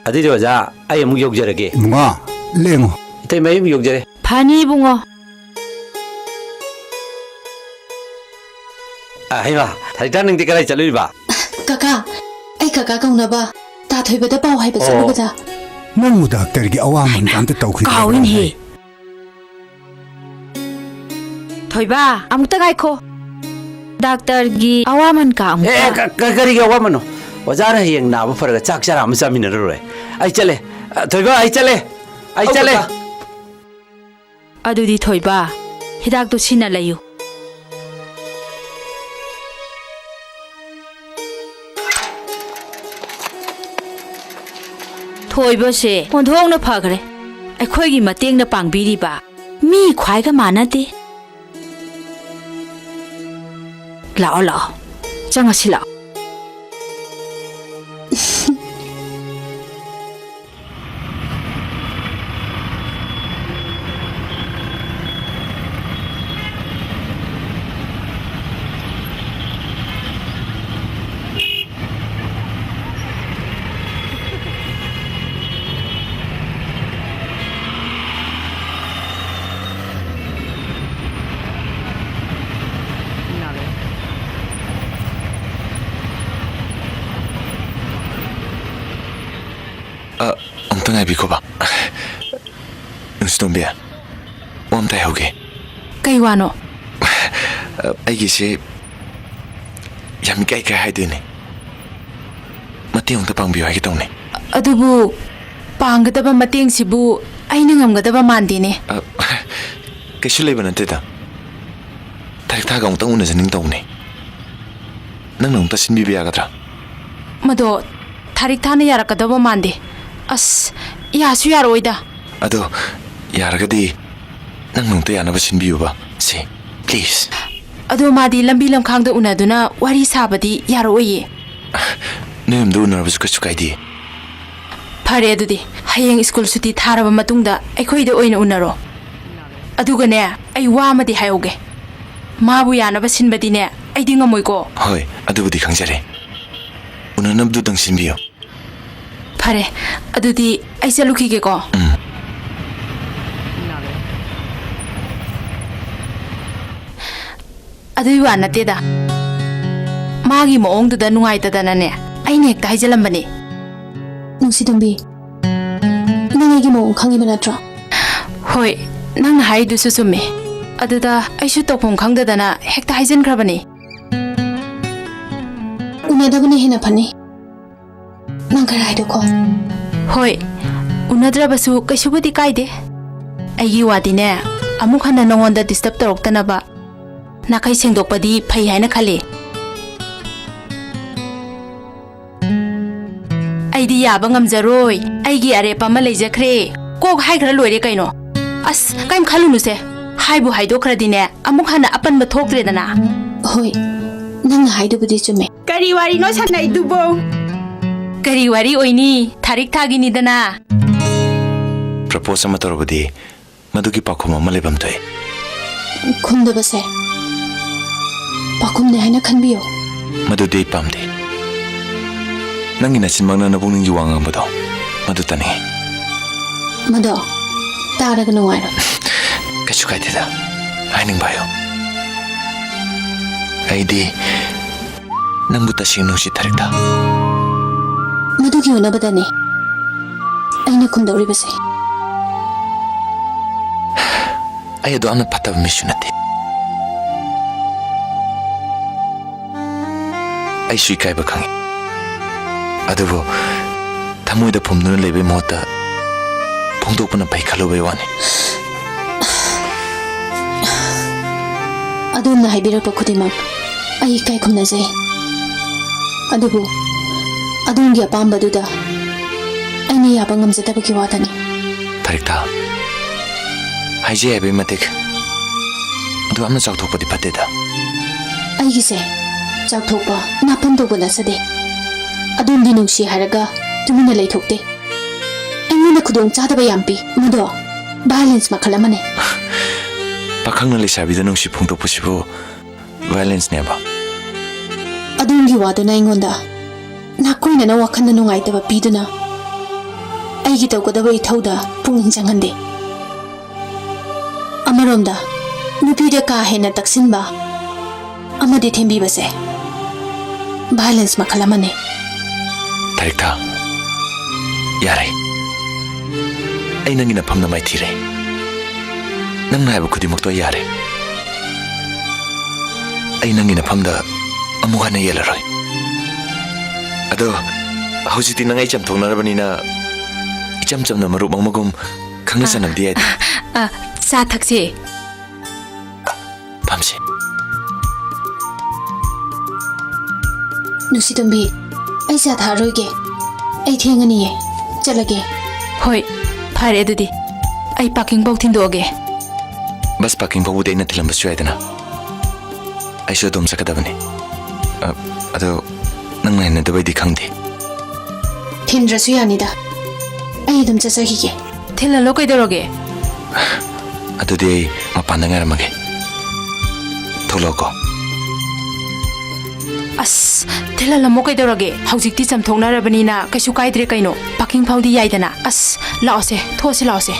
ꯑꯗꯨꯗꯤ ꯑꯣꯖꯥ, ꯑꯩ ꯑꯃꯨꯛ ꯌꯧꯖꯔꯒꯦ꯫ ꯏꯕꯨꯡꯉꯣ, ꯂꯦꯡꯉꯣ꯫ ꯏꯇꯩꯃ, ꯑꯩ ꯑꯃꯨꯛ ꯌꯧꯖꯔꯦ꯫ ꯐꯅꯤ ꯏꯕꯨꯡꯉꯣ꯫ ꯑ, ꯍꯩꯃꯥ, ꯊꯔꯤꯛꯊꯥ, ꯅꯪꯗꯤ ꯀꯗꯥꯏ ꯆꯠꯂꯨꯏꯕ? ꯀꯀꯥ, ꯑꯩ ꯀꯀꯥ ꯀꯧꯅꯕ ꯇꯥ ꯊꯣꯏꯕꯗ ꯄꯥꯎ ꯍꯥꯏꯕ ꯑꯣ꯫ ꯆꯠꯂꯨꯕꯗ꯫ ꯅꯪꯕꯨ ꯗꯥꯛꯇꯔꯒꯤ ꯑꯋꯥꯃꯟꯒ ꯑꯝꯇ ꯇꯧꯈꯤꯗ꯭ꯔꯕ꯭ꯔꯥ? ꯀꯥꯎꯏꯅꯦꯍꯦ꯫ ꯊꯣꯏꯕ, ꯑꯃꯨꯛꯇ ꯉꯥꯏꯈꯣ꯫ ꯗꯥꯛꯇꯔꯒꯤ ꯑꯋꯥꯃꯟ ꯀꯥ ꯑꯃꯨꯛꯇ꯫ ꯑꯦ, ꯀ-, ꯀ-, ꯀꯔꯤꯒꯤ ꯑꯋꯥꯃꯟꯅꯣ? ꯑꯣꯖꯥꯅ ꯍꯌꯦꯡ ꯅꯥꯕ ꯐꯔꯒ ꯆꯥꯛ ꯆꯔꯥ ꯑꯃ ꯆꯥꯃꯤꯟꯅꯔ ꯂꯣꯏꯔꯦ꯫ ꯑꯩ ꯆꯠꯂꯦ꯫ ꯑ, ꯊꯣꯏꯕ, ꯑꯩ ꯆꯠꯂꯦ꯫ ꯑꯩ ꯑꯧ, ꯆꯠꯂꯦ꯫ ꯀꯀꯥ꯫ ꯑꯗꯨꯗꯤ ꯊꯣꯏꯕ, ꯍꯤꯗꯥꯛꯇꯨ ꯁꯤꯟꯅ ꯂꯩꯌꯨ꯫ ꯊꯣꯏꯕꯁꯦ ꯑꯣꯟꯊꯣꯛꯅ ꯐꯈ꯭ꯔꯦ꯫ ꯑꯩꯈꯣꯏꯒꯤ ꯃꯇꯦꯡꯅ ꯄꯥꯡꯕꯤꯔꯤꯕ ꯃꯤ ꯈ꯭ꯋꯥꯏꯒ ꯃꯥꯟꯅꯗꯦ꯫ ꯂꯥꯛꯑꯣ, ꯂꯥꯛꯑꯣ꯫ ꯆꯪꯉꯁꯤ, ꯂꯥꯛꯑꯣ꯫ ꯑ, ꯑꯃꯨꯛꯇ ꯉꯥꯏꯕꯤꯈꯣꯕ꯫ ꯅꯨꯡꯁꯤꯇꯣꯝꯕꯤ, ꯋꯥ ꯑꯝꯇ ꯍꯥꯏꯍꯧꯒꯦ꯫ ꯀꯩ ꯋꯥꯅꯣ? ꯑꯩꯒꯤꯁꯦ ꯌꯥꯝ ꯏꯀꯥꯏ ꯏꯀꯥꯏ ꯍꯥꯏꯗꯣꯏꯅꯦ꯫ ꯃꯇꯦꯡ ꯑꯃꯨꯛꯇ ꯄꯥꯡꯕꯤꯌꯨ ꯍꯥꯏꯒꯦ ꯇꯧꯅꯦ꯫ ꯑꯗꯨꯕꯨ ꯄꯥꯡꯒꯗꯕ ꯃꯇꯦꯡꯁꯤꯕꯨ ꯑꯩꯅ ꯉꯝꯒꯗꯕ ꯃꯥꯟꯗꯦꯅꯦ꯫ ꯑ, ꯀꯩꯁꯨ ꯂꯩꯕ ꯅꯠꯇꯦꯗ꯫ ꯊꯔꯤꯛꯊꯥꯒ ꯑꯃꯨꯛꯇꯪ ꯎꯅꯖꯅꯤꯡ ꯇꯧꯕꯅꯦ꯫ ꯅꯪꯅ ꯑꯃꯨꯛꯇ ꯁꯤꯟꯕꯤꯕ ꯌꯥꯒꯗ꯭ꯔꯥ? ꯃꯗꯣ ꯊꯔꯤꯛꯊꯥꯅ ꯌꯥꯔꯛꯀꯗꯕ ꯃꯥꯟꯗꯦ꯫ ꯑꯁ, ꯌꯥꯁꯨ ꯌꯥꯔꯛꯑꯣꯏꯗ꯫ ꯑꯗꯣ ꯌꯥꯔꯒꯗꯤ ꯅꯪꯅ ꯑꯃꯨꯛꯇ ꯌꯥꯅꯕ ꯁꯤꯟꯕꯤꯌꯨꯕ꯫ ꯁꯦ, please꯫ ꯑꯗꯣ ꯃꯥꯗꯤ ꯂꯝꯕꯤ ꯂꯝꯈꯥꯡꯗ ꯎꯅꯗꯨꯅ ꯋꯥꯔꯤ ꯁꯥꯕꯗꯤ ꯌꯥꯔꯛꯑꯣꯏꯌꯦ꯫ ꯅꯣꯏ ꯌꯨꯝꯗ ꯎꯅꯔꯕꯁꯨ ꯀꯩꯁꯨ ꯀꯥꯏꯗꯦ꯫ ꯐꯔꯦ, ꯑꯗꯨꯗꯤ ꯍꯌꯦꯡ ꯁ꯭ꯀꯨꯜ ꯁꯨꯇꯤ ꯊꯥꯔꯕ ꯃꯇꯨꯡꯗ ꯑꯩꯈꯣꯏꯗ ꯑꯣꯏꯅ ꯎꯅꯔꯣ꯫ ꯑꯗꯨꯒꯅꯦ, ꯑꯩ ꯋꯥ ꯑꯃꯗꯤ ꯍꯥꯏꯍꯧꯒꯦ꯫ ꯃꯥꯕꯨ ꯌꯥꯅꯕ ꯁꯤꯟꯕꯗꯤꯅꯦ, ꯑꯩꯗꯤ ꯉꯝꯃꯣꯏꯀꯣ꯫ ꯍꯣꯏ, ꯑꯗꯨꯕꯨꯗꯤ ꯈꯪꯖꯔꯦ꯫ ꯎꯅꯅꯕꯗꯨꯗꯪ ꯁꯤꯟꯕꯤꯌꯨ꯫ ꯐꯔꯦ, ꯑꯗꯨꯗꯤ ꯑꯩ ꯆꯠꯂꯨꯈꯤꯒꯦꯀꯣ꯫ ꯎꯝ꯫ ꯑꯗꯨꯏ ꯋꯥ ꯅꯠꯇꯦꯗ, ꯃꯥꯒꯤ ꯃꯑꯣꯡꯗꯨꯗ ꯅꯨꯡꯉꯥꯏꯇꯗꯅꯅꯦ, ꯑꯩꯅ ꯍꯦꯛꯇ ꯍꯥꯏꯖꯜꯂꯝꯕꯅꯦ꯫ ꯅꯨꯡꯁꯤꯇꯣꯝꯕꯤ, ꯅꯪ ꯑꯩꯒꯤ ꯃꯑꯣꯡ ꯈꯪꯉꯤꯕ ꯅꯠꯇ꯭ꯔꯣ? ꯍꯣꯏ, ꯅꯪꯅ ꯍꯥꯏꯔꯤꯗꯨꯁꯨ ꯆꯨꯝꯃꯦ꯫ ꯑꯗꯨꯗ ꯑꯩꯁꯨ ꯇꯧꯐꯝ ꯈꯪꯗꯗꯅ ꯍꯦꯛꯇ ꯍꯥꯏꯖꯤꯟꯈ꯭ꯔꯕꯅꯦ꯫ ꯎꯅꯗꯕꯅ ꯍꯦꯟꯅ ꯐꯅꯤ꯫ ꯅꯪ ꯈꯔ ꯍꯥꯏꯗꯣꯛꯈꯣ꯫ ꯍꯣꯏ, ꯎꯅꯗ꯭ꯔꯕꯁꯨ ꯀꯩꯁꯨꯕꯨꯗꯤ ꯀꯥꯏꯗꯦ꯫ ꯑꯩꯒꯤ ꯋꯥꯗꯤꯅꯦ, ꯑꯃꯨꯛ ꯍꯟꯅ ꯅꯉꯣꯟꯗ ꯗꯤꯁꯇꯔꯕ ꯇꯧꯔꯛꯇꯅꯕ ꯅꯥꯈꯩ ꯁꯦꯡꯗꯣꯛꯄꯗꯤ ꯐꯩ ꯍꯥꯏꯅ ꯈꯜꯂꯤ꯫ ꯑꯩꯗꯤ ꯌꯥꯕ ꯉꯝꯖꯔꯣꯏ꯫ ꯑꯩꯒꯤ ꯑꯔꯦꯞꯄ ꯑꯃ ꯂꯩꯖꯈ꯭ꯔꯦ꯫ ꯀꯣꯛ ꯍꯥꯏꯈ꯭ꯔ ꯂꯣꯏꯔꯦ ꯀꯩꯅꯣ꯫ ꯑꯁ, ꯀꯩꯝ ꯈꯜꯂꯨꯅꯨꯁꯦ꯫ ꯍꯥꯏꯕꯨ ꯍꯥꯏꯗꯣꯛꯈ꯭ꯔꯗꯤꯅꯦ, ꯑꯃꯨꯛ ꯍꯟꯅ ꯑꯄꯟꯕ ꯊꯣꯛꯇ꯭ꯔꯦꯗꯅ꯫ ꯍꯣꯏ, ꯅꯪꯅ ꯍꯥꯏꯗꯨꯕꯨꯗꯤ ꯆꯨꯝꯃꯦ꯫ ꯀꯔꯤ ꯋꯥꯔꯤꯅꯣ ꯁꯥꯟꯅꯩꯗꯨꯕꯣ? ꯀꯔꯤ ꯋꯥꯔꯤ ꯑꯣꯏꯅꯤ? ꯊꯥꯔꯤꯛ ꯊꯥꯒꯤꯅꯤꯗꯅ꯫ ꯄ꯭ꯔꯄꯣꯁ ꯑꯃ ꯇꯧꯔꯕꯗꯤ ꯃꯗꯨꯒꯤ ꯄꯥꯎꯈꯨꯝ ꯑꯃ ꯂꯩꯐꯝ ꯊꯣꯛꯏ꯫ ꯈꯨꯝꯗꯕꯁꯦ ꯄꯥꯎꯈꯨꯝꯅꯦ ꯍꯥꯏꯅ ꯈꯟꯕꯤꯌꯨ꯫ ꯃꯗꯨꯗꯤ ꯑꯩ ꯄꯥꯝꯗꯦ꯫ ꯅꯪꯒꯤ ꯅꯆꯤꯟꯃꯛꯅ ꯅꯄꯨꯛꯅꯤꯡꯒꯤ ꯋꯥ ꯉꯥꯡꯕꯗꯣ, ꯃꯗꯨ ꯇꯥꯅꯤꯡꯉꯤ꯫ ꯃꯗꯣ ꯇꯥꯔꯒ ꯅꯨꯡꯉꯥꯏꯔꯣꯏ꯫ ꯀꯩꯁꯨ ꯀꯥꯏꯗꯦꯗ, ꯍꯥꯏꯅꯤꯡꯕ ꯍꯥꯏꯌꯨ꯫ ꯑꯩꯗꯤ ꯅꯪꯕꯨ ꯇꯁꯦꯡꯅ ꯅꯨꯡꯁꯤ, ꯊꯥꯔꯤꯛꯊꯥ꯫ ꯃꯗꯨꯒꯤ ꯎꯅꯕꯗꯅꯤ ꯑꯩꯅ ꯈꯨꯝꯗꯧꯔꯤꯕꯁꯦ꯫ ꯑꯩ ꯑꯗꯨ ꯌꯥꯝꯅ ꯐꯠꯇꯕ ꯃꯤꯁꯨ ꯅꯠꯇꯦ꯫ ꯑꯩꯁꯨ ꯏꯀꯥꯏꯕ ꯈꯪꯉꯤ꯫ ꯑꯗꯨꯕꯨ ꯊꯃꯣꯏꯗ ꯐꯨꯝꯗꯨꯅ ꯂꯩꯕꯩ ꯃꯍꯨꯠꯇ ꯐꯣꯡꯗꯣꯛꯄꯅ ꯐꯩ ꯈꯜꯂꯨꯕꯩ ꯋꯥꯅꯤ꯫ ꯑꯗꯣꯝꯅ ꯍꯥꯏꯕꯤꯔꯛꯄ ꯈꯨꯗꯤꯡꯃꯛ ꯑꯩ ꯏꯀꯥꯏ ꯈꯨꯝꯅꯖꯩ꯫ ꯑꯗꯨꯕꯨ ꯑꯗꯣꯝꯒꯤ ꯑꯄꯥꯝꯕꯗꯨꯗ ꯑꯩꯅ ꯌꯥꯕ ꯉꯝꯖꯗꯕꯒꯤ ꯋꯥꯗꯅꯤ꯫ ꯊꯥꯔꯤꯛꯊꯥ, ꯍꯥꯏꯖꯩ ꯍꯥꯏꯕꯩ ꯃꯇꯤꯛ ꯑꯗꯨ ꯌꯥꯝꯅ ꯆꯥꯎꯊꯣꯛꯄꯗꯤ ꯐꯠꯇꯦꯗ꯫ ꯑꯩꯒꯤꯁꯦ ꯆꯥꯎꯊꯣꯛꯄ, ꯅꯥꯄꯟ ꯇꯧꯕ ꯅꯠꯆꯗꯦ꯫ ꯑꯗꯣꯝꯗꯤ ꯅꯨꯡꯁꯤ ꯍꯥꯏꯔꯒ ꯇꯨꯃꯤꯟꯅ ꯂꯩꯊꯣꯛꯇꯦ꯫ ꯑꯩꯉꯣꯟꯗ ꯈꯨꯗꯣꯡ ꯆꯥꯗꯕ ꯌꯥꯝ ꯄꯤ꯫ ꯃꯗꯣ violence ꯃꯈꯜ ꯑꯃꯅꯤ꯫ ꯄꯥꯈꯪꯅ ꯂꯩꯁꯥꯕꯤꯗ ꯅꯨꯡꯁꯤ ꯐꯣꯡꯗꯣꯛꯄꯁꯤꯕꯨ violence ꯅꯦꯕ? ꯑꯗꯣꯝꯒꯤ ꯋꯥꯗꯨꯅ ꯑꯩꯉꯣꯟꯗ ꯅꯥꯀꯣꯏꯅꯅ ꯋꯥꯈꯜꯗ ꯅꯨꯡꯉꯥꯏꯇꯕ ꯄꯤꯗꯨꯅ ꯑꯩꯒꯤ ꯇꯧꯒꯗꯕ ꯏꯊꯧꯗ ꯄꯨꯛꯅꯤꯡ ꯆꯪꯍꯟꯗꯦ꯫ ꯑꯃꯔꯣꯝꯗ, ꯅꯨꯄꯤꯗ ꯀꯥ ꯍꯦꯟꯅ ꯇꯛꯁꯤꯟꯕ ꯑꯃꯗꯤ ꯊꯦꯝꯕꯤꯕꯁꯦ violence ꯃꯈꯜ ꯑꯃꯅꯤ꯫ ꯊꯥꯔꯤꯛꯊꯥ, ꯌꯥꯔꯦ꯫ ꯑꯩ ꯅꯪꯒꯤ ꯅꯐꯝꯗ ꯃꯥꯏꯊꯤꯔꯦ꯫ ꯅꯪꯅ ꯍꯥꯏꯕ ꯈꯨꯗꯤꯡꯃꯛꯇꯣ ꯑꯩ ꯌꯥꯔꯦ꯫ ꯑꯩ ꯅꯪꯒꯤ ꯅꯐꯝꯗ ꯑꯃꯨꯛ ꯍꯟꯅ ꯌꯦꯜꯂꯔꯣꯏ꯫ ꯑꯗꯣ ꯍꯧꯖꯤꯛꯇꯤ ꯅꯪ ꯑꯩ ꯆꯝꯊꯣꯛꯅꯔꯕꯅꯤꯅ, ꯏꯆꯝ ꯆꯝꯅ ꯃꯔꯨꯞ ꯑꯃꯒꯨꯝ ꯈꯪꯅ ꯑ, ꯆꯥꯟꯅꯕꯗꯤ ꯌꯥꯏꯗ꯫ ꯑ, ꯆꯥ ꯊꯛꯁꯦ꯫ ꯐꯝꯁꯦ꯫ ꯅꯨꯡꯁꯤꯇꯣꯝꯕꯤ, ꯑꯩ ꯆꯥ ꯊꯛꯑꯔꯣꯏꯒꯦ꯫ ꯑꯩ ꯊꯦꯡꯉꯅꯤꯌꯦ꯫ ꯆꯠꯂꯒꯦ꯫ ꯍꯣꯏ, ꯐꯔꯦ ꯑꯗꯨꯗꯤ꯫ ꯑꯩ parking ꯐꯥꯎ ꯊꯤꯟꯗꯣꯛꯑꯒꯦ꯫ Bus parking ꯐꯥꯎꯕꯗꯤ ꯑꯩꯅ ꯊꯤꯜꯂꯝꯕꯁꯨ ꯌꯥꯏꯗꯅ꯫ ꯑꯩꯁꯨ ꯑꯗꯨꯝ ꯆꯠꯀꯗꯕꯅꯤ꯫ ꯑ, ꯑꯗꯣ ꯅꯪꯅ ꯍꯩꯅꯗꯕꯩꯗꯤ ꯈꯪꯗꯦ꯫ ꯊꯤꯟꯗ꯭ꯔꯁꯨ ꯌꯥꯅꯤꯗ꯫ ꯑꯩ ꯑꯗꯨꯝ ꯆꯠꯆꯈꯤꯒꯦ꯫ ꯊꯤꯜꯍꯜꯂꯣ ꯀꯩꯗꯧꯔꯒꯦ? ꯑꯗꯨꯗꯤ ꯑꯩ ꯃꯄꯥꯟꯗ ꯉꯥꯏꯔꯝꯃꯒꯦ꯫ ꯊꯣꯛꯂꯛꯑꯣꯀꯣ꯫ ꯑꯁ, ꯊꯤꯜꯍꯜꯂꯝꯃꯣ ꯀꯩꯗꯧꯔꯒꯦ? ꯍꯧꯖꯤꯛꯇꯤ ꯆꯝꯊꯣꯛꯅꯔꯕꯅꯤꯅ ꯀꯩꯁꯨ ꯀꯥꯏꯗ꯭ꯔꯦ ꯀꯩꯅꯣ꯫ Parking ꯐꯥꯎꯗꯤ ꯌꯥꯏꯗꯅ꯫ ꯑꯁ, ꯂꯥꯛꯑꯣꯁꯦ, ꯊꯣꯛꯑꯁꯤ ꯂꯥꯛꯑꯣꯁꯦ꯫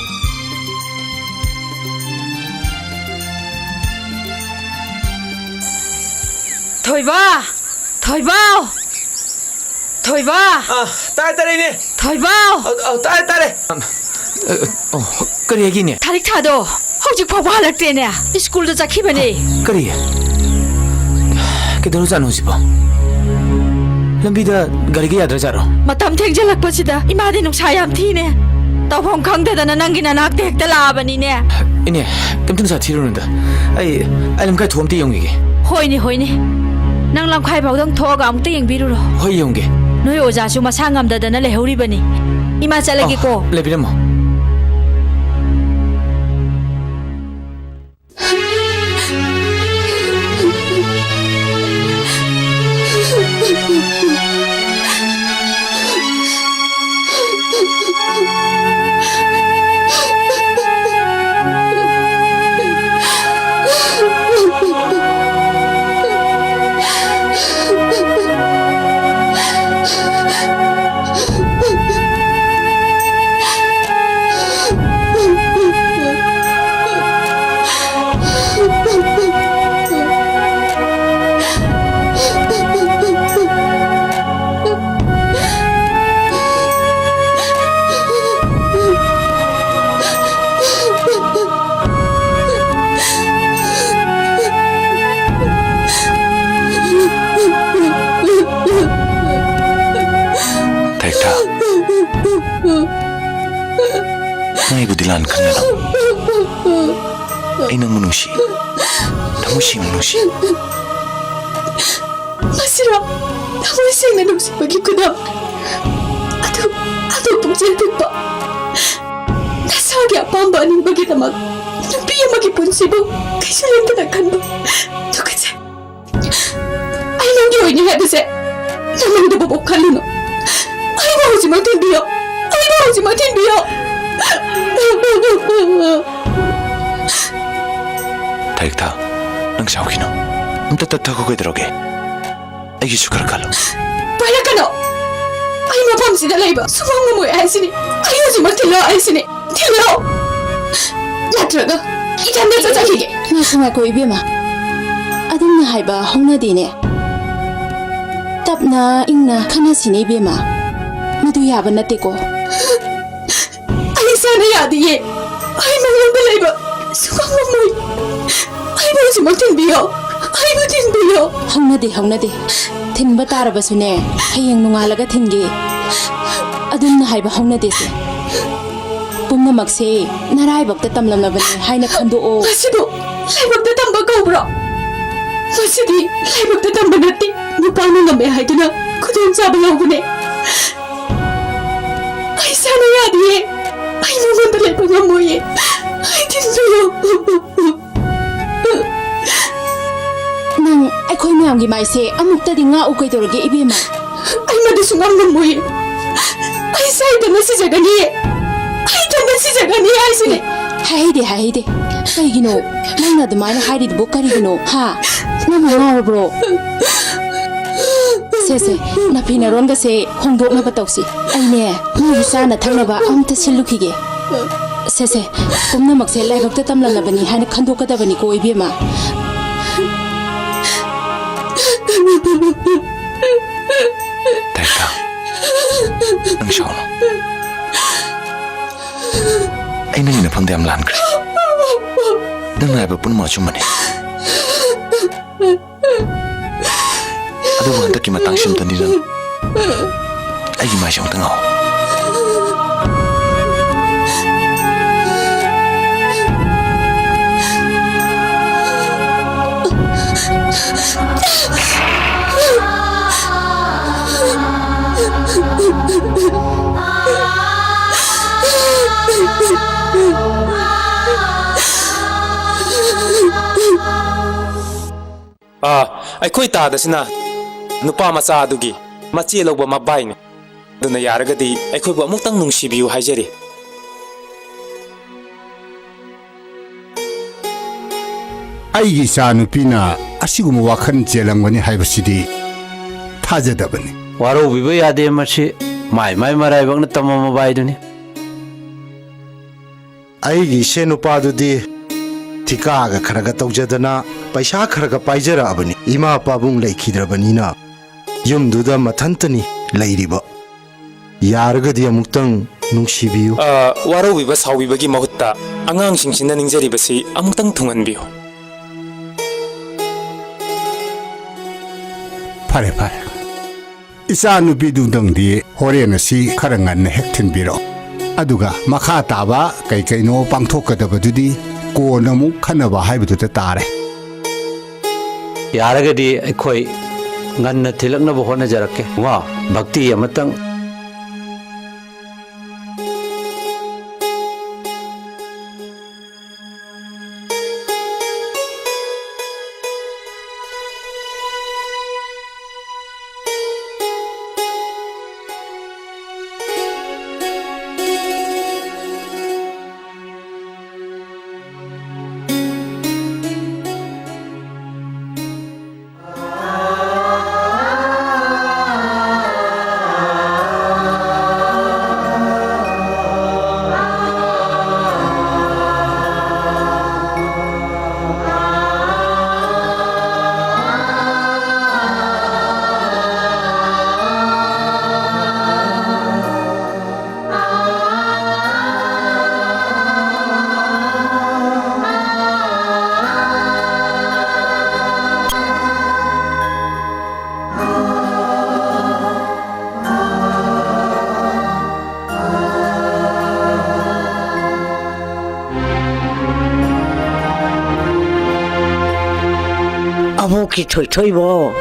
ꯊꯣꯏꯕ! ꯊꯣꯏꯕ! ꯊꯣꯏꯕ! ꯑ, ꯇꯥꯔꯦ, ꯇꯥꯔꯦ, ꯏꯅꯦ꯫ ꯊꯣꯏꯕ! ꯑ, ꯑ, ꯇꯥꯔꯦ, ꯇꯥꯔꯦ꯫ ꯑ, ꯑ, ꯑꯣ, ꯀꯔꯤ ꯍꯥꯏꯒꯦ, ꯏꯅꯦ? ꯊꯥꯔꯤꯛꯊꯥꯗꯣ ꯍꯧꯖꯤꯛ ꯐꯥꯎꯕ ꯍꯜꯂꯛꯇꯦꯅꯦ꯫ ꯁ꯭ꯀꯨꯜꯗ ꯆꯠꯈꯤꯕꯅꯦ꯫ ꯀꯔꯤ? ꯀꯩꯗꯧꯔꯖꯥꯠꯅꯣ ꯍꯧꯖꯤꯛꯄꯣ? ꯂꯝꯕꯤꯗ ꯒꯥꯔꯤꯒ ꯌꯥꯗ꯭ꯔꯖꯥꯠꯔꯣ? ꯃꯇꯝ ꯊꯦꯡꯖꯤꯜꯂꯛꯄꯁꯤꯗ ꯏꯃꯥꯗꯤ ꯅꯨꯡꯁꯥ ꯌꯥꯝ ꯊꯤꯅꯦ꯫ ꯇꯧꯐꯝ ꯈꯪꯗꯗꯅ ꯅꯪꯒꯤ ꯅꯅꯥꯛꯇ ꯍꯦꯛꯇ ꯂꯥꯛꯑꯕꯅꯤꯅꯦ꯫ ꯏꯅꯦ, ꯀꯩꯝꯇ ꯅꯨꯡꯁꯥ ꯊꯤꯔꯨꯅꯨꯗ꯫ ꯑꯩ, ꯑꯩ ꯂꯝꯈꯥꯏ ꯊꯣꯛ ꯑꯝꯇ ꯌꯦꯡꯈꯤꯒꯦ꯫ ꯍꯣꯏꯅꯦ, ꯍꯣꯏꯅꯦ꯫ ꯅꯪ ꯂꯝꯈꯥꯏ ꯐꯥꯎꯗꯪ ꯊꯣꯛꯑꯒ ꯑꯃꯨꯛꯇ ꯌꯦꯡꯕꯤꯔꯨꯔꯣ꯫ ꯍꯣꯏ, ꯌꯦꯡꯒꯦ꯫ ꯅꯣꯏ ꯑꯣꯖꯥꯁꯨ ꯃꯁꯥ ꯉꯝꯗꯗꯅ ꯂꯩꯍꯧꯔꯤꯕꯅꯤ꯫ ꯏꯃꯥ ꯆꯠꯂꯒꯦꯀꯣ꯫ ꯑ, ꯂꯩꯕꯤꯔꯝꯃꯣ꯫ ꯊꯥꯔꯤꯛꯊꯥ, ꯅꯪ ꯑꯩꯕꯨꯗꯤ ꯂꯥꯟ ꯈꯟꯒꯅꯨ꯫ ꯑꯩ ꯅꯪꯕꯨ ꯅꯨꯡꯁꯤ, ꯊꯃꯣꯏ ꯁꯦꯡꯅ ꯅꯨꯡꯁꯤ꯫ ꯃꯁꯤꯔꯣ ꯊꯃꯣꯏ ꯁꯦꯡꯅ ꯅꯨꯡꯁꯤꯕꯒꯤ ꯈꯨꯗꯝ? ꯑꯗꯨ, ꯑꯗꯨ ꯄꯨꯛꯆꯦꯜ ꯄꯤꯛꯄ, ꯅꯁꯥꯒꯤ ꯑꯄꯥꯝꯕ ꯑꯅꯤꯡꯕꯒꯤꯗꯃꯛ ꯅꯨꯄꯤ ꯑꯃꯒꯤ ꯄꯨꯟꯁꯤꯕꯨ ꯀꯩꯁꯨ ꯂꯩꯇꯅ ꯈꯟꯕ꯫ ꯇꯨꯀꯠꯆꯩ꯫ ꯑꯩ ꯅꯪꯒꯤ ꯑꯣꯏꯅꯤ ꯍꯥꯏꯕꯁꯦ ꯅꯪ ꯃꯪꯗꯕꯨ ꯈꯜꯂꯨꯅꯨ꯫ ꯑꯩꯕꯨ ꯍꯧꯖꯤꯛꯃꯛ ꯊꯤꯟꯕꯤꯌꯣ꯫ ꯑꯩꯕꯨ ꯍꯧꯖꯤꯛꯃꯛ ꯊꯤꯟꯕꯤꯌꯣ꯫ ꯊꯥꯔꯤꯛꯊꯥ, ꯅꯪ ꯁꯥꯎꯈꯤꯅꯨ꯫ ꯑꯝꯇ ꯇꯞꯊꯈꯣ, ꯀꯩꯗꯧꯔꯒꯦ? ꯑꯩꯒꯤꯁꯨ ꯈꯔ ꯈꯜꯂꯣ꯫ ꯄꯥꯏꯔꯛꯀꯅꯣ꯫ ꯑꯩ ꯃꯐꯝꯁꯤꯗ ꯂꯩꯕ ꯁꯨꯡꯉꯝ ꯉꯝꯃꯣꯏ ꯍꯥꯏꯁꯤꯅꯤ꯫ ꯑꯩ ꯍꯧꯖꯤꯛꯃꯛ ꯊꯤꯜꯂꯣ ꯍꯥꯏꯁꯤꯅꯤ꯫ ꯊꯤꯜꯂꯣ꯫ ꯅꯠꯇ꯭ꯔꯒ ꯏꯊꯟꯗ ꯆꯠꯆꯈꯤꯒꯦ꯫ ꯉꯥꯏꯈꯣ, ꯉꯥꯏꯈꯣ, ꯏꯕꯦꯝꯃ꯫ ꯑꯗꯨꯝꯅ ꯍꯥꯏꯕ ꯍꯧꯅꯗꯦꯅꯦ꯫ ꯇꯞꯅ ꯏꯪꯅ ꯈꯟꯅꯁꯤꯅꯦ, ꯏꯕꯦꯝꯃ꯫ ꯃꯗꯨ ꯌꯥꯕ ꯅꯠꯇꯦꯀꯣ꯫ ꯑꯩ ꯏꯁꯥꯅ ꯌꯥꯗꯤꯌꯦ꯫ ꯑꯩ ꯃꯉꯣꯟꯗ ꯂꯩꯕ ꯁꯨꯡꯉꯝ ꯉꯝꯃꯣꯏ꯫ ꯑꯩꯕꯨ ꯍꯧꯖꯤꯛꯃꯛ ꯊꯤꯟꯕꯤꯌꯣ꯫ ꯑꯩꯕꯨ ꯊꯤꯟꯕꯤꯌꯣ꯫ ꯍꯧꯅꯗꯦ, ꯍꯧꯅꯗꯦ꯫ ꯊꯤꯟꯕ ꯇꯥꯔꯕꯁꯨꯅꯦ, ꯍꯌꯦꯡ ꯅꯣꯡꯉꯥꯜꯂꯒ ꯊꯤꯟꯒꯦ꯫ ꯑꯗꯨꯝꯅ ꯍꯥꯏꯕ ꯍꯧꯅꯗꯦꯁꯦ꯫ ꯄꯨꯝꯅꯃꯛꯁꯦ ꯅꯔꯥꯏꯕꯛꯇ ꯇꯝꯂꯝꯂꯕꯅꯤ ꯍꯥꯏꯅ ꯈꯟꯗꯣꯛꯑꯣ꯫ ꯃꯁꯤꯕꯨ ꯂꯥꯏꯕꯛꯇ ꯇꯝꯕ ꯀꯧꯕ꯭ꯔꯣ? ꯃꯁꯤꯗꯤ ꯂꯥꯏꯕꯛꯇ ꯇꯝꯕ ꯅꯠꯇꯦ꯫ ꯅꯨꯄꯥꯅ ꯉꯝꯃꯦ ꯍꯥꯏꯗꯨꯅ ꯈꯨꯗꯣꯡꯆꯥꯕ ꯂꯧꯕꯅꯦ꯫ ꯑꯩ ꯏꯁꯥꯅ ꯌꯥꯗꯤꯌꯦ꯫ ꯑꯩ ꯃꯉꯣꯟꯗ ꯂꯩꯕ ꯉꯝꯃꯣꯏꯌꯦ꯫ ꯑꯩ ꯊꯤꯟꯕꯤꯌꯣ꯫ ꯅꯪ ꯑꯩꯈꯣꯏ ꯃꯌꯥꯝꯒꯤ ꯃꯥꯏꯁꯦ ꯑꯃꯨꯛꯇꯗꯤ ꯉꯥꯛꯎ ꯀꯩꯗꯧꯔꯒꯦ, ꯏꯕꯦꯝꯃ? ꯑꯩ ꯃꯗꯨ ꯁꯨꯡꯉꯝ ꯉꯝꯃꯣꯏꯌꯦ꯫ ꯑꯩ ꯏꯁꯥ ꯏꯊꯟꯇ ꯁꯤꯖꯒꯅꯤꯌꯦ꯫ ꯑꯩ ꯏꯊꯟꯇ ꯁꯤꯖꯒꯅꯤ ꯍꯥꯏꯁꯤꯅꯦ꯫ ꯍꯥꯏꯍꯩꯗꯦ, ꯍꯥꯏꯍꯩꯗꯦ꯫ ꯀꯩꯒꯤꯅꯣ ꯅꯪꯅ ꯑꯗꯨꯃꯥꯏꯅ ꯍꯥꯏꯔꯤꯗꯨꯕꯨ? ꯀꯔꯤꯒꯤꯅꯣ, ꯍꯥ? ꯅꯪ ꯉꯥꯎꯔꯕ꯭ꯔꯣ? ꯁꯦ, ꯁꯦ, ꯅꯐꯤ ꯅꯔꯣꯟꯒꯁꯦ ꯍꯣꯡꯗꯣꯛꯅꯕ ꯇꯧꯁꯤ꯫ ꯑꯩꯅꯦ, ꯅꯣꯏꯒꯤ ꯆꯥꯅ ꯊꯛꯅꯕ ꯑꯝꯇ ꯁꯤꯜꯂꯨꯈꯤꯒꯦ꯫ ꯁꯦ, ꯁꯦ, ꯄꯨꯝꯅꯃꯛꯁꯦ ꯂꯥꯏꯕꯛꯇ ꯇꯝꯂꯝꯂꯕꯅꯤ ꯍꯥꯏꯅ ꯈꯟꯗꯣꯛꯀꯗꯕꯅꯤꯀꯣ, ꯏꯕꯦꯝꯃ꯫ ꯇꯥꯏꯀꯥ, ꯅꯪ ꯁꯥꯎꯅꯨ꯫ ꯑꯩ ꯅꯪꯒꯤ ꯅꯐꯝꯗ ꯌꯥꯝ ꯂꯥꯟꯈ꯭ꯔꯦ꯫ ꯅꯪꯅ ꯍꯥꯏꯕ ꯄꯨꯝꯅꯃꯛ ꯑꯆꯨꯝꯕꯅꯤ꯫ ꯑꯗꯨꯕꯨ ꯍꯟꯗꯛꯀꯤ ꯃꯇꯥꯡꯁꯤꯃꯗꯤ ꯅꯪ ꯑꯩꯒꯤ ꯃꯥꯏꯁꯦ ꯑꯃꯨꯛꯇ ꯉꯥꯎ꯫ ꯑꯥ, ꯑꯩꯈꯣꯏ ꯇꯥꯗꯁꯤꯅ ꯅꯨꯄꯥ ꯃꯆꯥ ꯑꯗꯨꯒꯤ ꯃꯆꯦ ꯂꯧꯕ ꯃꯕꯥꯏꯅꯤ꯫ ꯑꯗꯨꯅ ꯌꯥꯔꯒꯗꯤ ꯑꯩꯈꯣꯏꯕꯨ ꯑꯃꯨꯛꯇꯪ ꯅꯨꯡꯁꯤꯕꯤꯌꯨ ꯍꯥꯏꯖꯔꯤ꯫ ꯑꯩꯒꯤ ꯏꯆꯥ ꯅꯨꯄꯤꯅ ꯑꯁꯤꯒꯨꯝꯕ ꯋꯥꯈꯜ ꯆꯦꯜꯂꯝꯒꯅꯤ ꯍꯥꯏꯕꯁꯤꯗꯤ ꯊꯥꯖꯗꯕꯅꯤ꯫ ꯋꯥꯔꯧꯕꯤꯕ ꯌꯥꯗꯦ, ꯃꯁꯤ ꯃꯥꯏ ꯃꯥꯏ ꯃꯔꯥꯏꯕꯛꯅ ꯇꯝꯃꯝꯃꯕ ꯍꯥꯏꯗꯨꯅꯤ꯫ ꯑꯩꯒꯤ ꯏꯁꯦ ꯅꯨꯄꯥꯗꯨꯗꯤ ꯊꯤꯀꯥꯒ ꯈꯔꯒ ꯇꯧꯖꯗꯅ ꯄꯩꯁꯥ ꯈꯔꯒ ꯄꯥꯏꯖꯔꯛꯑꯕꯅꯤ꯫ ꯏꯃꯥ ꯄꯥꯕꯨꯡ ꯂꯩꯈꯤꯗ꯭ꯔꯕꯅꯤꯅ ꯌꯨꯝꯗꯨꯗ ꯃꯊꯟꯇꯅꯤ ꯂꯩꯔꯤꯕ꯫ ꯌꯥꯔꯒꯗꯤ ꯑꯃꯨꯛꯇꯪ ꯅꯨꯡꯁꯤꯕꯤꯌꯨ꯫ ꯑ, ꯋꯥꯔꯧꯕꯤꯕ ꯁꯥꯎꯕꯤꯕꯒꯤ ꯃꯍꯨꯠꯇ ꯑꯉꯥꯡꯁꯤꯡꯁꯤꯅ ꯅꯤꯡꯖꯔꯤꯕꯁꯤ ꯑꯃꯨꯛꯇꯪ ꯊꯨꯡꯍꯟꯕꯤꯌꯨ꯫ ꯐꯔꯦ, ꯐꯔꯦ꯫ ꯏꯆꯥ ꯅꯨꯄꯤꯗꯨꯗꯪꯗꯤ ꯍꯣꯔꯦꯟ ꯑꯁꯤ ꯈꯔ ꯉꯟꯅ ꯍꯦꯛ ꯊꯤꯟꯕꯤꯔꯛꯑꯣ꯫ ꯑꯗꯨꯒ ꯃꯈꯥ ꯇꯥꯕ ꯀꯩ ꯀꯩꯅꯣ ꯄꯥꯡꯊꯣꯛꯀꯗꯕꯗꯨꯗꯤ ꯀꯣꯟꯅ ꯑꯃꯨꯛ ꯈꯟꯅꯕ ꯍꯥꯏꯕꯗꯨꯗ ꯇꯥꯔꯦ꯫ ꯌꯥꯔꯒꯗꯤ ꯑꯩꯈꯣꯏ ꯉꯟꯅ ꯊꯤꯜꯂꯛꯅꯕ ꯍꯣꯠꯅꯖꯔꯛꯀꯦ꯫ ꯋꯥ, ꯚꯛꯇꯤ ꯑꯃꯇꯪ꯫ ꯀꯤ ꯊꯣꯏꯊꯣꯏꯕꯣ꯫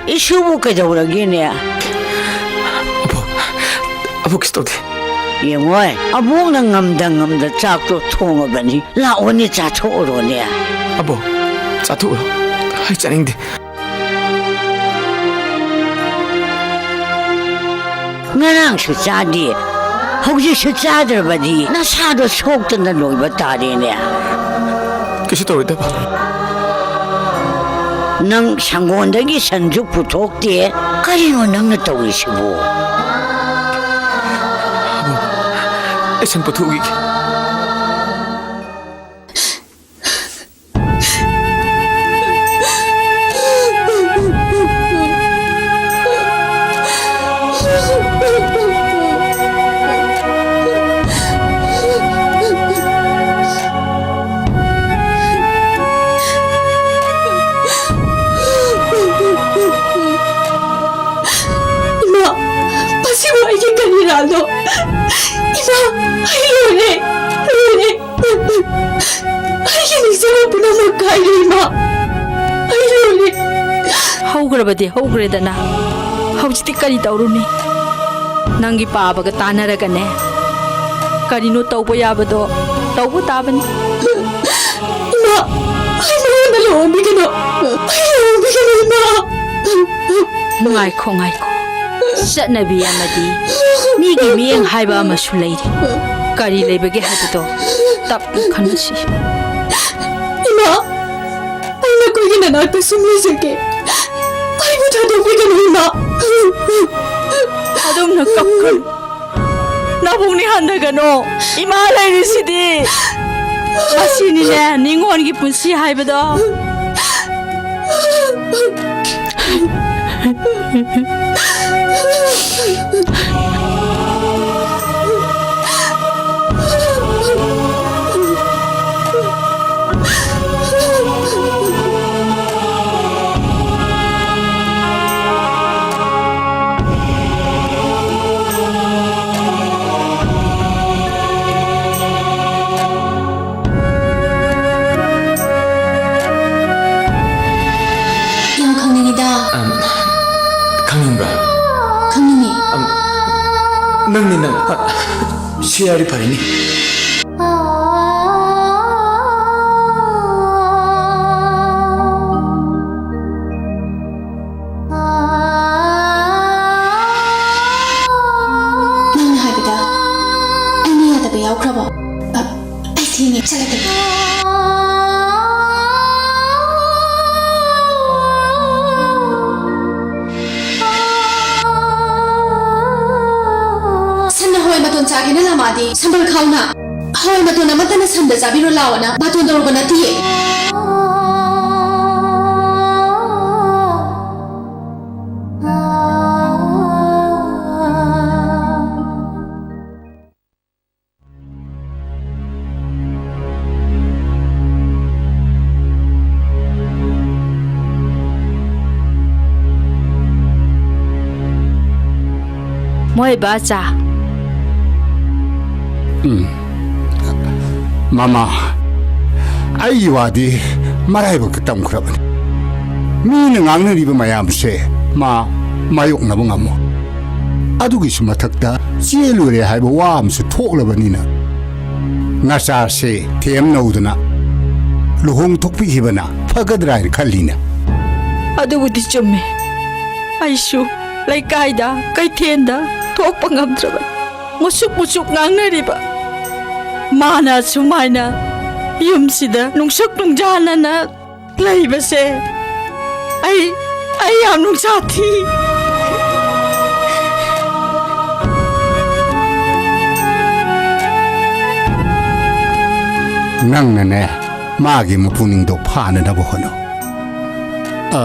ꯏꯁꯨꯕꯨ ꯀꯩꯗꯧꯔꯒꯦꯅꯦ? ꯑꯕꯣꯛ, ꯑꯕꯣꯛ ꯀꯩꯁꯨ ꯇꯧꯗꯦ꯫ ꯌꯦꯡꯉꯣꯏ, ꯑꯕꯣꯛꯅ ꯉꯝꯗ ꯉꯝꯗ ꯆꯥꯛꯇꯣ ꯊꯣꯡꯉꯕꯅꯤ꯫ ꯂꯥꯛꯑꯣꯅꯦ, ꯆꯥꯊꯣꯛꯎꯔꯣꯅꯦ꯫ ꯑꯕꯣꯛ, ꯆꯥꯊꯣꯛꯎꯔꯣ꯫ ꯑꯩ ꯆꯥꯅꯤꯡꯗꯦ꯫ ꯉꯔꯥꯡꯁꯨ ꯆꯥꯗꯦ, ꯍꯧꯖꯤꯛꯁꯨ ꯆꯥꯗ꯭ꯔꯕꯗꯤ ꯅꯁꯥꯗꯣ ꯁꯣꯛꯇꯅ ꯂꯣꯏꯕ ꯇꯥꯔꯦꯅꯦ꯫ ꯀꯩꯁꯨ ꯇꯧꯔꯣꯏꯗꯕ꯫ ꯅꯪ ꯁꯪꯒꯣꯟꯗꯒꯤ ꯁꯟꯁꯨ ꯄꯨꯊꯣꯛꯇꯦ, ꯀꯔꯤꯅꯣ ꯅꯪꯅ ꯇꯧꯔꯤꯁꯤꯕꯨ? ꯑꯩ ꯁꯟ ꯄꯨꯊꯣꯛꯎꯈꯤꯒꯦ꯫ ꯏꯃꯥ, ꯃꯁꯤꯕꯨ ꯑꯩꯒꯤ ꯀꯔꯤꯔꯥꯅꯣ? ꯏꯃꯥ, ꯑꯩ ꯂꯣꯏꯔꯦ, ꯂꯣꯏꯔꯦ꯫ ꯑꯩꯒꯤ ꯅꯤꯡꯖꯕ ꯄꯨꯝꯅꯃꯛ ꯀꯥꯏꯔꯦ, ꯏꯃꯥ꯫ ꯑꯩ ꯂꯣꯏꯔꯦ꯫ ꯍꯧꯈ꯭ꯔꯕꯗꯤ ꯍꯧꯈ꯭ꯔꯦꯗꯅ, ꯍꯧꯖꯤꯛꯇꯤ ꯀꯔꯤ ꯇꯧꯔꯨꯅꯤ? ꯅꯪꯒꯤ ꯄꯥꯕꯒ ꯇꯥꯟꯅꯔꯒꯅꯦ, ꯀꯔꯤꯅꯣ ꯇꯧꯕ ꯌꯥꯕꯗꯣ ꯇꯧꯕ ꯇꯥꯕꯅꯤ꯫ ꯏꯃꯥ, ꯑꯩ ꯃꯉꯣꯟꯗ ꯂꯨꯍꯣꯡꯕꯤꯒꯅꯨ꯫ ꯑꯩ ꯂꯨꯍꯣꯡꯕꯤꯒꯅꯨ, ꯏꯃꯥ꯫ ꯉꯥꯏꯈꯣ, ꯉꯥꯏꯈꯣ꯫ ꯆꯠꯅꯕꯤ ꯑꯃꯗꯤ ꯃꯤꯒꯤ ꯃꯤꯠꯌꯦꯡ ꯍꯥꯏꯕ ꯑꯃꯁꯨ ꯂꯩꯔꯤ꯫ ꯀꯔꯤ ꯂꯩꯕꯒꯦ ꯍꯥꯏꯕꯗꯣ ꯇꯞꯅ ꯈꯟꯅꯁꯤ꯫ ꯏꯃꯥ, ꯑꯩ ꯅꯈꯣꯏꯒꯤ ꯅꯅꯥꯛꯇ ꯁꯨꯝ ꯂꯩꯖꯒꯦ꯫ ꯑꯩꯕꯨ ꯊꯥꯗꯣꯛꯄꯤꯒꯅꯨ, ꯏꯃꯥ꯫ ꯑꯗꯨꯝꯅ ꯀꯞꯀꯅꯨ꯫ ꯅꯕꯨꯛꯅꯤ ꯍꯟꯊꯒꯅꯣ, ꯏꯃꯥ ꯂꯩꯔꯤꯁꯤꯗꯤ꯫ ꯃꯁꯤꯅꯤꯅꯦ ꯅꯤꯉꯣꯜꯒꯤ ꯄꯨꯟꯁꯤ ꯍꯥꯏꯕꯗꯣ꯫ ꯅꯪ, ꯑ, ꯁꯤ ꯍꯥꯏꯔꯗꯤ ꯐꯔꯦꯅꯦ꯫ ꯅꯪꯅ ꯍꯥꯏꯕꯗ ꯑꯩꯅ ꯌꯥꯗꯕ ꯌꯥꯎꯈ꯭ꯔꯕꯣ? ꯑ, ꯑꯩ ꯁꯤꯅꯤ, ꯆꯠꯂꯒꯦ꯫ ꯁꯟꯅ ꯍꯋꯥꯏ ꯃꯇꯣꯟ ꯆꯥꯒꯦꯅ ꯂꯥꯝꯃꯛꯑꯗꯤ ꯁꯝꯕꯜ ꯈꯥꯎꯅ꯫ ꯍꯋꯥꯏ ꯃꯇꯣꯟ ꯑꯃꯠꯇꯅ ꯁꯟꯗ ꯆꯥꯕꯤꯔꯣ ꯂꯥꯎꯑꯣꯅ ꯕꯥꯇꯣꯟ ꯇꯧꯔꯨꯕ ꯅꯠꯇꯤꯌꯦ꯫ ꯃꯣꯏ ꯕꯥꯆꯥ꯫ ꯎꯝ꯫ ꯃꯃꯥ, ꯑꯩꯒꯤ ꯋꯥꯗꯤ ꯃꯔꯥꯏꯕꯛꯇ ꯇꯝꯈ꯭ꯔꯕꯅꯤ꯫ ꯃꯤꯅ ꯉꯥꯡꯅꯔꯤꯕ ꯃꯌꯥꯝꯁꯦ ꯃꯥ ꯃꯥꯌꯣꯛꯅꯕ ꯉꯝꯃꯣ꯫ ꯑꯗꯨꯒꯤꯁꯨ ꯃꯊꯛꯇ ꯆꯦꯜꯂꯨꯔꯦ ꯍꯥꯏꯕ ꯋꯥ ꯑꯃꯁꯨ ꯊꯣꯛꯂꯕꯅꯤꯅ, ꯅꯆꯥꯁꯦ ꯊꯦꯝꯅꯧꯗꯅ ꯂꯨꯍꯣꯡ ꯊꯣꯛꯄꯤꯈꯤꯕꯅ ꯐꯒꯗ꯭ꯔꯥ ꯍꯥꯏꯅ ꯈꯜꯂꯤꯅꯦ꯫ ꯑꯗꯨꯕꯨꯗꯤ ꯆꯨꯝꯃꯦ꯫ ꯑꯩꯁꯨ ꯂꯩꯀꯥꯏꯗ, ꯀꯩꯊꯦꯜꯗ ꯊꯣꯛꯄ ꯉꯝꯗ꯭ꯔꯕ, ꯃꯨꯁꯨꯛ ꯃꯨꯁꯨꯛ ꯉꯥꯡꯅꯔꯤꯕ ꯃꯥꯅ ꯁꯨꯃꯥꯏꯅ ꯌꯨꯝꯁꯤꯗ ꯅꯨꯡꯁꯨꯛ ꯅꯨꯡꯖꯥꯅꯅ ꯂꯩꯕꯁꯦ ꯑꯩ, ꯑꯩ ꯌꯥꯝ ꯅꯨꯡꯁꯥ ꯊꯤ꯫ ꯅꯪꯅꯅꯦ, ꯃꯥꯒꯤ ꯃꯄꯨꯛꯅꯤꯡꯗꯣ ꯐꯥꯅꯅꯕ ꯍꯣꯠꯅꯧ꯫ ꯑ,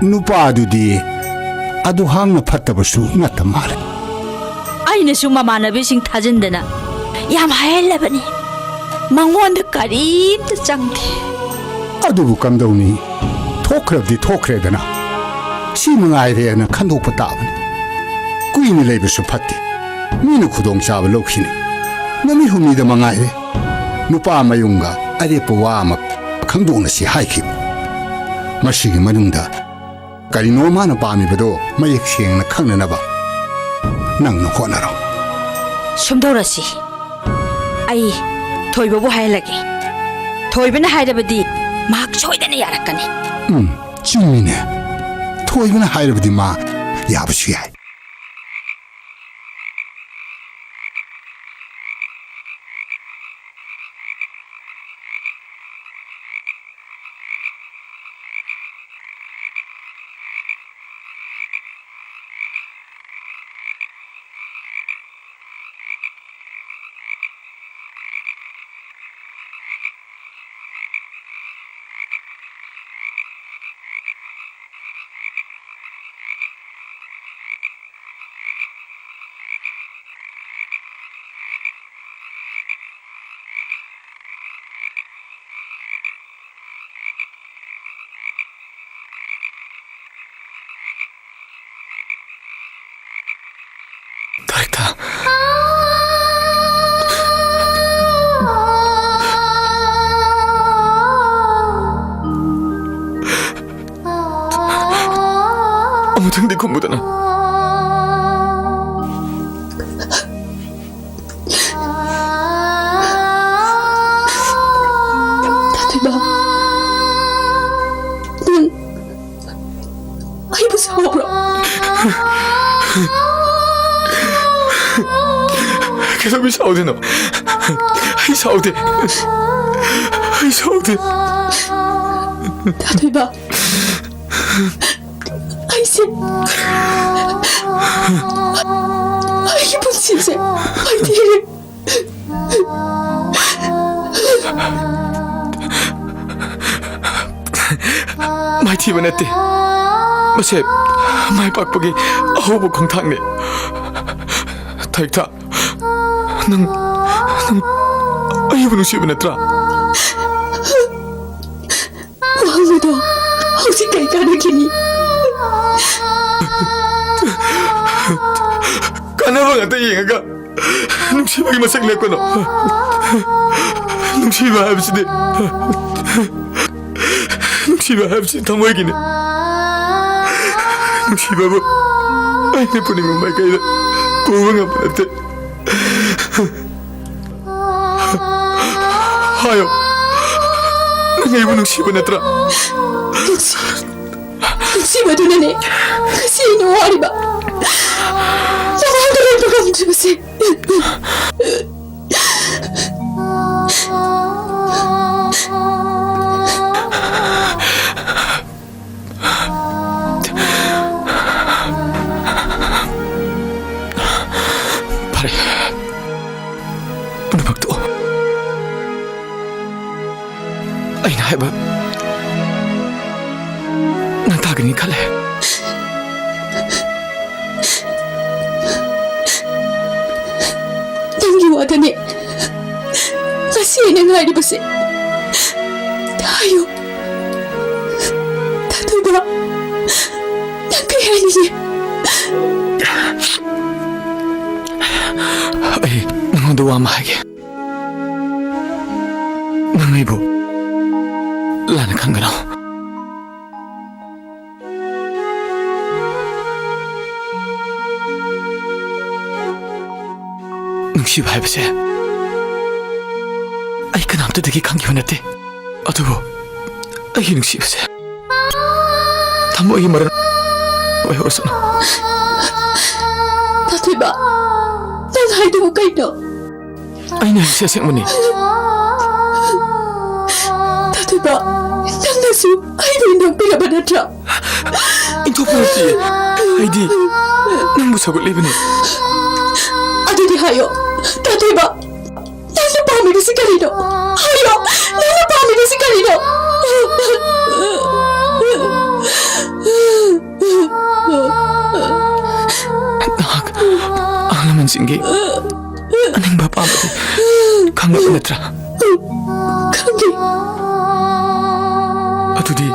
ꯅꯨꯄꯥꯗꯨꯗꯤ ꯑꯗꯨ ꯍꯥꯡꯅ ꯐꯠꯇꯕꯁꯨ ꯅꯠꯇ ꯃꯥꯜꯂꯦ꯫ ꯑꯩꯅꯁꯨ ꯃꯃꯥꯟꯅꯕꯤꯁꯤꯡ ꯊꯥꯖꯤꯟꯗꯅ ꯌꯥꯝ ꯍꯥꯏꯍꯜꯂꯕꯅꯤ꯫ ꯃꯉꯣꯟꯗ ꯀꯔꯤꯝꯇ ꯆꯪꯗꯦ꯫ ꯑꯗꯨꯕꯨ ꯀꯝꯗꯧꯅꯤ? ꯊꯣꯛꯈ꯭ꯔꯕꯗꯤ ꯊꯣꯛꯈ꯭ꯔꯦꯗꯅ, ꯁꯤ ꯃꯉꯥꯏꯔꯦꯅ ꯈꯟꯗꯣꯛꯄ ꯇꯥꯕꯅꯤ꯫ ꯀꯨꯏꯅ ꯂꯩꯕꯁꯨ ꯐꯠꯇꯦ꯫ ꯃꯤꯅ ꯈꯨꯗꯣꯡꯆꯥꯕ ꯂꯧꯈꯤꯅꯤ꯫ ꯅꯨꯃꯤꯠ ꯍꯨꯝꯅꯤꯗ ꯃꯉꯥꯏꯔꯦ꯫ ꯅꯨꯄꯥ ꯃꯌꯨꯝꯒ ꯑꯔꯦꯞꯄ ꯋꯥ ꯑꯃ ꯈꯪꯗꯣꯛꯅꯁꯤ ꯍꯥꯏꯈꯤꯕ꯫ ꯃꯁꯤꯒꯤ ꯃꯅꯨꯡꯗ ꯀꯔꯤꯅꯣ ꯃꯥꯅ ꯄꯥꯝꯃꯤꯕꯗꯣ ꯃꯌꯦꯛ ꯁꯦꯡꯅ ꯈꯪꯅꯅꯕ ꯅꯪꯅ ꯍꯣꯠꯅꯔꯣ꯫ ꯁꯨꯝꯗꯧꯔꯁꯤ, ꯑꯩ ꯊꯣꯏꯕꯕꯨ ꯍꯥꯏꯍꯜꯂꯒꯦ꯫ ꯊꯣꯏꯕꯅ ꯍꯥꯏꯔꯕꯗꯤ ꯃꯍꯥꯛ ꯁꯣꯏꯗꯅ ꯌꯥꯔꯛꯀꯅꯤ꯫ ꯎꯝ, ꯆꯨꯝꯃꯤꯅꯦ꯫ ꯊꯣꯏꯕꯅ ꯍꯥꯏꯔꯕꯗꯤ ꯃꯥ ꯌꯥꯕꯁꯨ ꯌꯥꯏ꯫ ꯊꯣꯏꯊꯥ꯫ ꯑꯃꯨꯛꯇꯪꯗꯤ ꯈꯨꯝꯃꯨꯗꯅ꯫ ꯊꯣꯏꯕ, ꯅꯪ ꯑꯩꯕꯨ ꯁꯥꯎꯕ꯭ꯔꯣ? ꯀꯩꯗꯧꯕꯩ ꯁꯥꯎꯗꯣꯏꯅꯣ? ꯑꯩ ꯁꯥꯎꯗꯦ꯫ ꯑꯩ ꯁꯥꯎꯗꯦ꯫ ꯊꯣꯏꯕ, ꯑꯩꯁꯦ, ꯑꯩꯒꯤ ꯄꯨꯟꯁꯤꯁꯦ ꯃꯥꯏꯊꯤꯔꯦ꯫ ꯃꯥꯏꯊꯤꯕ ꯅꯠꯇꯦ꯫ ꯃꯁꯦ ꯃꯥꯏ ꯄꯥꯛꯄꯒꯤ ꯑꯍꯧꯕ ꯈꯣꯡꯊꯥꯡꯅꯤ꯫ ꯊꯣꯏꯊꯥ, ꯅꯪ, ꯅꯪ ꯑꯩꯕꯨ ꯅꯨꯡꯁꯤꯕ ꯅꯠꯇ꯭ꯔꯥ? ꯋꯥꯍꯪ ꯑꯗꯣ ꯍꯧꯖꯤꯛ ꯀꯩ ꯀꯥꯟꯅꯈꯤꯅꯤ? ꯀꯥꯟꯅꯕ ꯉꯥꯛꯇ ꯌꯦꯡꯉꯒ ꯅꯨꯡꯁꯤꯕꯒꯤ ꯃꯁꯛ ꯂꯦꯞꯀꯅꯨ꯫ ꯅꯨꯡꯁꯤꯕ ꯍꯥꯏꯕꯁꯤꯗꯤ, ꯅꯨꯡꯁꯤꯕ ꯍꯥꯏꯕꯁꯤ ꯊꯃꯣꯏꯒꯤꯅꯤ꯫ ꯅꯨꯡꯁꯤꯕꯕꯨ ꯑꯩꯅ ꯄꯨꯅꯤꯡꯕ ꯃꯥꯏꯀꯩꯗ ꯄꯨꯕ ꯉꯝꯕ ꯅꯠꯇꯦ꯫ ꯍꯥꯏꯌꯣ, ꯅꯪ ꯑꯩꯕꯨ ꯅꯨꯡꯁꯤꯕ ꯅꯠꯇ꯭ꯔꯥ? ꯅꯨꯡꯁꯤ, ꯅꯨꯡꯁꯤꯕꯗꯨꯅꯅꯦ ꯉꯁꯤ ꯑꯩꯅ ꯋꯥꯔꯤꯕ, ꯃꯃꯥꯡꯗ ꯂꯩꯕ ꯉꯝꯗ꯭ꯔꯤꯕꯁꯦ꯫ ꯐꯔꯦ, ꯄꯨꯝꯅꯃꯛ ꯇꯣꯛꯑꯣ꯫ ꯑꯩꯅ ꯍꯥꯏꯕ ꯅꯪ ꯇꯥꯒꯅꯤ ꯈꯜꯂꯦ꯫ ꯅꯪꯒꯤ ꯋꯥꯗꯅꯦ ꯉꯁꯤ ꯑꯩꯅ ꯉꯥꯏꯔꯤꯕꯁꯦ꯫ ꯍꯥꯏꯌꯨ, ꯇꯥꯊꯣꯏꯕ, ꯅꯪ ꯀꯩ ꯍꯥꯏꯅꯤꯡꯉꯤ? ꯑꯩ ꯅꯉꯣꯟꯗ ꯋꯥ ꯑꯃ ꯍꯥꯏꯒꯦ꯫ ꯅꯪ ꯑꯩꯕꯨ ꯂꯥꯟꯅ ꯈꯟꯒꯅꯨ꯫ ꯅꯨꯡꯁꯤꯕ ꯍꯥꯏꯕꯁꯦ ꯑꯩ ꯀꯅꯥꯝꯇꯗꯒꯤ ꯈꯪꯈꯤꯕ ꯅꯠꯇꯦ꯫ ꯑꯗꯨꯕꯨ ꯑꯩꯒꯤ ꯅꯨꯡꯁꯤꯕꯁꯦ ꯊꯃꯣꯏꯒꯤ ꯃꯔꯝ ꯑꯣꯏꯍꯧꯔꯁꯅꯨ꯫ ꯇꯥꯊꯣꯏꯕ, ꯅꯪ ꯍꯥꯏꯗꯨꯕꯨ ꯀꯩꯅꯣ? ꯑꯩꯅ ꯍꯥꯏꯕꯁꯤ ꯑꯁꯦꯡꯕꯅꯤ꯫ ꯇꯥꯊꯣꯏꯕ, ꯅꯪꯅꯁꯨ ꯑꯩꯕꯨ ꯍꯨꯟꯗꯣꯛꯄꯤꯔꯕ ꯅꯠꯇ꯭ꯔꯥ? ꯏꯟꯊꯣꯛꯄ ꯅꯠꯇꯤꯌꯦ꯫ ꯑꯩꯗꯤ ꯅꯪꯕꯨ ꯁꯧꯒꯠꯂꯤꯕꯅꯤ꯫ ꯑꯗꯨꯗꯤ ꯍꯥꯏꯌꯣ, ꯇꯥꯊꯣꯏꯕ, ꯅꯪꯅ ꯄꯥꯝꯃꯤꯕꯁꯤ ꯀꯔꯤꯅꯣ? ꯍꯥꯏꯌꯣ, ꯅꯪꯅ ꯄꯥꯝꯃꯤꯕꯁꯤ ꯀꯔꯤꯅꯣ? ꯅꯍꯥꯛ ꯑꯍꯜ ꯂꯃꯟꯁꯤꯡꯒꯤ ꯑꯅꯤꯡꯕ ꯑꯄꯥꯝꯕꯗꯤ ꯈꯪꯂꯕ ꯅꯠꯇ꯭ꯔꯥ? ꯈꯪꯗꯦ꯫ ꯑꯗꯨꯗꯤ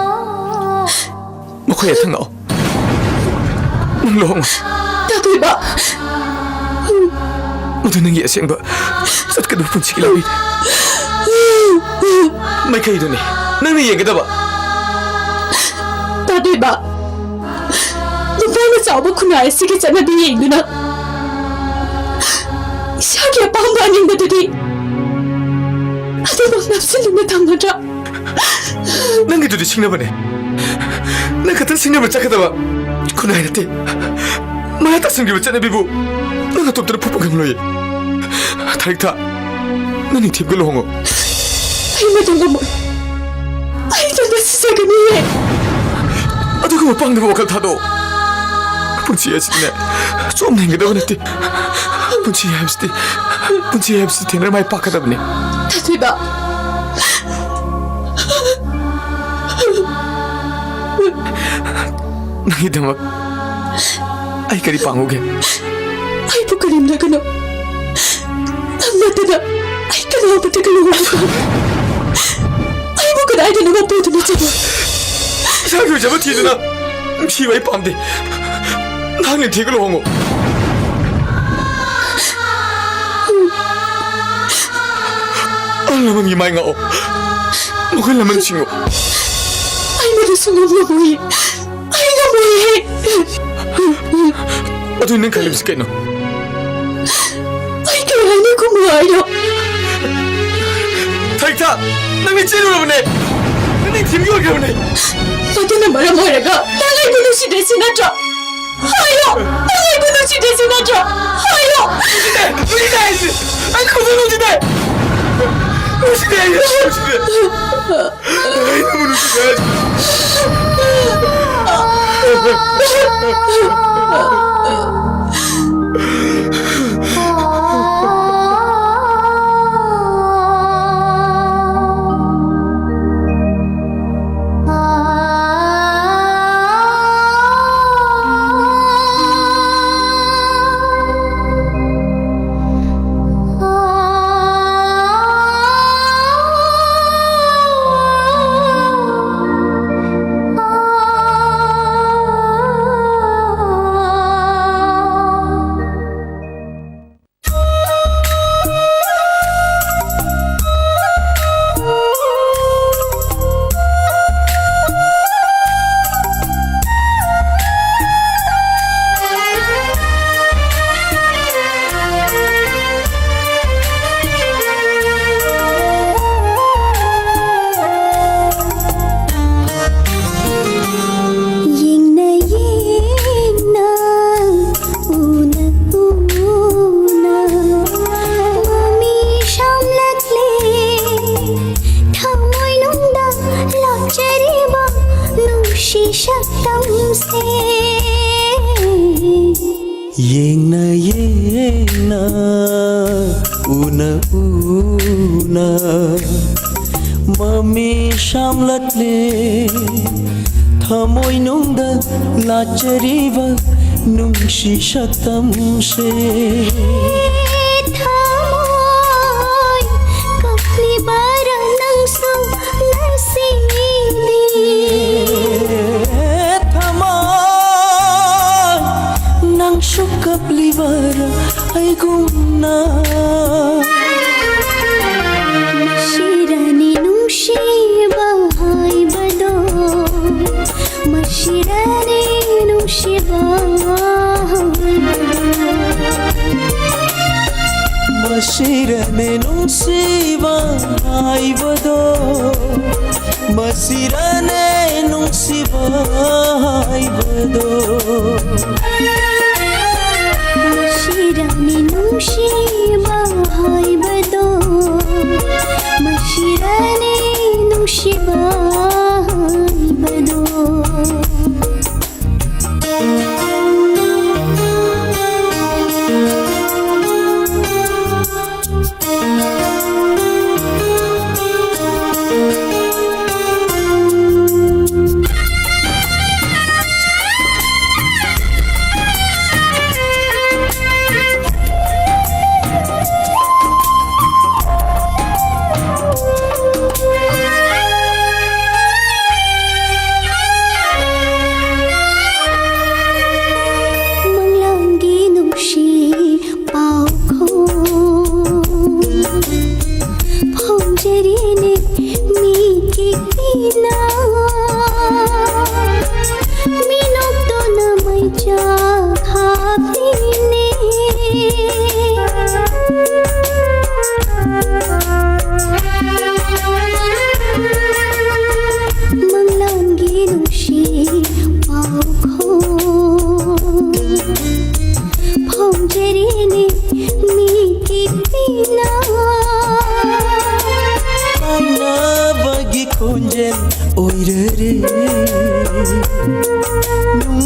ꯃꯈꯣꯏ ꯑꯊꯪ ꯂꯥꯛꯑꯣ꯫ ꯅꯪ ꯂꯨꯍꯣꯡꯉꯣ꯫ ꯇꯥꯊꯣꯏꯕ꯫ ꯃꯗꯨ ꯅꯪꯒꯤ ꯑꯁꯦꯡꯕ ꯆꯠꯀꯗꯕ ꯄꯨꯟꯁꯤꯒꯤ ꯂꯝꯕꯤ꯫ ꯃꯥꯏꯀꯩꯗꯨꯅꯤ ꯅꯪꯅ ꯌꯦꯡꯒꯗꯕ꯫ ꯇꯥꯊꯣꯏꯕ꯫ ꯅꯨꯄꯥꯅ ꯆꯥꯎꯕ ꯈꯨꯟꯅꯥꯏ ꯑꯁꯤꯒꯤ ꯆꯠꯅꯕꯤ ꯌꯦꯡꯗꯨꯅ ꯌꯥꯅꯤꯡꯕꯗꯨꯗꯤ ꯑꯗꯨꯃꯛ ꯅꯞꯁꯤꯜꯂꯨꯅ ꯊꯝꯒꯗ꯭ꯔꯥ? ꯅꯪꯒꯤꯗꯨꯗꯤ ꯁꯤꯡꯅꯕꯅꯦ꯫ ꯅꯪ ꯈꯛꯇꯪ ꯁꯤꯡꯅꯕ ꯆꯠꯀꯗꯕ ꯈꯨꯟꯅꯥꯏ ꯅꯠꯇꯦ꯫ ꯃꯌꯥ ꯇꯥꯁꯤꯟꯈꯤꯕ ꯆꯠꯅꯕꯤꯕꯨ ꯅꯪ ꯑꯇꯣꯞꯇꯅ ꯐꯨꯕ ꯉꯝꯂꯣꯏ꯫ ꯊꯥꯔꯤꯛꯊꯥ, ꯅꯪ ꯅꯤꯡꯊꯤꯕꯒ ꯂꯨꯍꯣꯡꯉꯣ꯫ ꯑꯩ ꯃꯗꯨ ꯉꯝꯃꯣꯏ꯫ ꯑꯩ ꯏꯊꯟꯇ ꯁꯤꯖꯒꯅꯤꯌꯦ꯫ ꯑꯗꯨꯒꯨꯝꯕ ꯄꯥꯡꯗꯕ ꯋꯥꯈꯜ ꯊꯥꯗꯣꯛꯑꯣ꯫ ꯄꯨꯟꯁꯤ ꯑꯁꯤꯅꯦ, ꯆꯣꯝꯅ ꯍꯤꯡꯒꯗꯕ ꯅꯠꯇꯦ꯫ ꯄꯨꯟꯁꯤ ꯍꯥꯏꯕꯁꯤꯗꯤ, ꯄꯨꯟꯁꯤ ꯍꯥꯏꯕꯁꯤ ꯊꯦꯡꯅꯔ ꯃꯥꯏ ꯄꯥꯛꯀꯗꯕꯅꯤ꯫ ꯊꯥꯊꯣꯏꯕ꯫ ꯅꯪꯒꯤꯗꯃꯛ ꯑꯩ ꯀꯔꯤ ꯄꯥꯡꯉꯨꯒꯦ? ꯑꯩꯕꯨ ꯀꯔꯤꯝꯅꯒꯅꯨ꯫ ꯅꯪ ꯅꯠꯇꯅ ꯑꯩ ꯀꯅꯥ ꯑꯃꯠꯇꯒ ꯂꯨꯍꯣꯡꯕ ꯄꯥꯝꯃꯤ꯫ ꯑꯩꯕꯨ ꯀꯗꯥꯏꯗꯅꯣ ꯃꯄꯨꯗꯨꯅ ꯆꯠꯂꯣ꯫ ꯏꯁꯥꯒꯤ ꯑꯣꯏꯖꯕ ꯊꯤꯗꯨꯅ ꯅꯨꯡꯁꯤꯕ ꯑꯩ ꯄꯥꯝꯗꯦ꯫ ꯅꯍꯥꯛ ꯅꯤꯡꯊꯤꯒ ꯂꯨꯍꯣꯡꯉꯨ꯫ ꯑꯍꯜ ꯂꯃꯟꯒꯤ ꯃꯥꯏ ꯉꯥꯛꯑꯣ꯫ ꯃꯈꯣꯏ ꯂꯃꯟ ꯁꯤꯡꯉꯨ꯫ ꯑꯩ ꯃꯗꯨ ꯁꯨꯡꯉꯝ ꯉꯝꯃꯣꯏ꯫ ꯑꯩ ꯉꯝꯃꯣꯏꯌꯦ꯫ ꯑꯗꯨ ꯅꯪ ꯈꯜꯂꯤꯕꯁꯤ ꯀꯩꯅꯣ? ꯑꯩ ꯀꯔꯤ ꯍꯥꯏꯅ ꯈꯨꯝꯃꯨ ꯍꯥꯏꯅꯣ? ꯊꯥꯔꯤꯛꯊꯥ, ꯅꯪꯗꯤ ꯆꯦꯜꯂꯨꯔꯕꯅꯦ꯫ ꯅꯪꯗꯤ ꯊꯤꯝꯒꯤ ꯑꯣꯏꯈ꯭ꯔꯕꯅꯦ꯫ ꯃꯗꯨꯅ ꯃꯔꯝ ꯑꯣꯏꯔꯒ ꯅꯪ ꯑꯩꯕꯨ ꯅꯨꯡꯁꯤꯗꯦ ꯁꯤ ꯅꯠꯇ꯭ꯔꯣ? ꯍꯥꯏꯌꯣ, ꯅꯪ ꯑꯩꯕꯨ ꯅꯨꯡꯁꯤꯗꯦ ꯁꯤ ꯅꯠꯇ꯭ꯔꯣ? ꯍꯥꯏꯌꯣ꯫ ꯅꯨꯡꯁꯤꯗꯦ, ꯅꯨꯡꯁꯤꯗꯦ ꯍꯥꯏꯁꯤ꯫ ꯑꯩ ꯅꯪꯕꯨ ꯅꯨꯡꯁꯤꯗꯦ꯫ ꯅꯨꯡꯁꯤꯗꯦ ꯍꯥꯏꯁꯤ, ꯅꯨꯡꯁꯤꯗꯦ꯫ ꯑꯩ ꯅꯪꯕꯨ ꯅꯨꯡꯁꯤꯗꯦ ꯍꯥꯏꯁꯤ꯫ ꯌꯦꯡꯅ ꯌꯦꯡꯅ, ꯎꯅ ꯎꯅ, ꯃꯃꯤ ꯁꯥꯝꯂꯠꯂꯦ꯫ ꯊꯃꯣꯏꯅꯨꯡꯗ ꯂꯥꯠꯆꯔꯤꯕ ꯅꯨꯡꯁꯤ ꯁꯛꯇꯝꯁꯦ꯫ ꯊꯃꯣꯏ ꯀꯞꯂꯤꯕꯔꯥ ꯅꯪꯁꯨ ꯉꯁꯤꯗꯤ? ꯊꯃꯣꯏ, ꯅꯪꯁꯨ ꯀꯞꯂꯤꯕꯔꯥ ꯑꯩꯒꯨꯝꯅ? ꯃꯁꯤꯔꯅꯤ ꯅꯨꯡꯁꯤꯕ ꯍꯥꯏꯕꯗꯣ, ꯃꯁꯤꯔꯅꯤ ꯅꯨꯡꯁꯤꯕ ꯍꯥꯏꯕꯗꯣ꯫ ꯃꯁꯤꯔꯅꯦ ꯅꯨꯡꯁꯤꯕ ꯍꯥꯏꯕꯗꯣ, ꯃꯁꯤꯔꯅꯦ ꯅꯨꯡꯁꯤꯕ ꯍꯥꯏꯕꯗꯣ꯫ ꯃꯁꯤꯔꯅꯦ ꯅꯨꯡꯁꯤꯕ ꯍꯥꯏꯕꯗꯣ, ꯃꯁꯤꯔꯅꯦ ꯅꯨꯡꯁꯤꯕ ꯍꯥꯏꯕꯗꯣ꯫ ꯃꯪꯂꯥꯟꯒꯤ ꯅꯨꯡꯁꯤ ꯄꯥꯎꯈꯣꯡ ꯐꯣꯡꯖꯔꯤꯅꯦ ꯃꯤꯒꯤ ꯄꯤꯅ꯫ ꯃꯤꯅꯣꯛꯇꯨꯅ ꯃꯩꯆꯥꯛ ꯍꯥꯞꯄꯤꯅꯦ꯫ ꯃꯪꯂꯥꯟꯒꯤ ꯅꯨꯡꯁꯤ ꯄꯥꯎꯈꯣꯡ ꯐꯣꯡꯖꯔꯤꯅꯦ ꯃꯤꯒꯤ ꯄꯤꯅ꯫ ꯇꯥꯏꯅꯕꯒꯤ ꯈꯣꯟꯖꯦꯜ ꯑꯣꯏꯔꯔꯦ꯫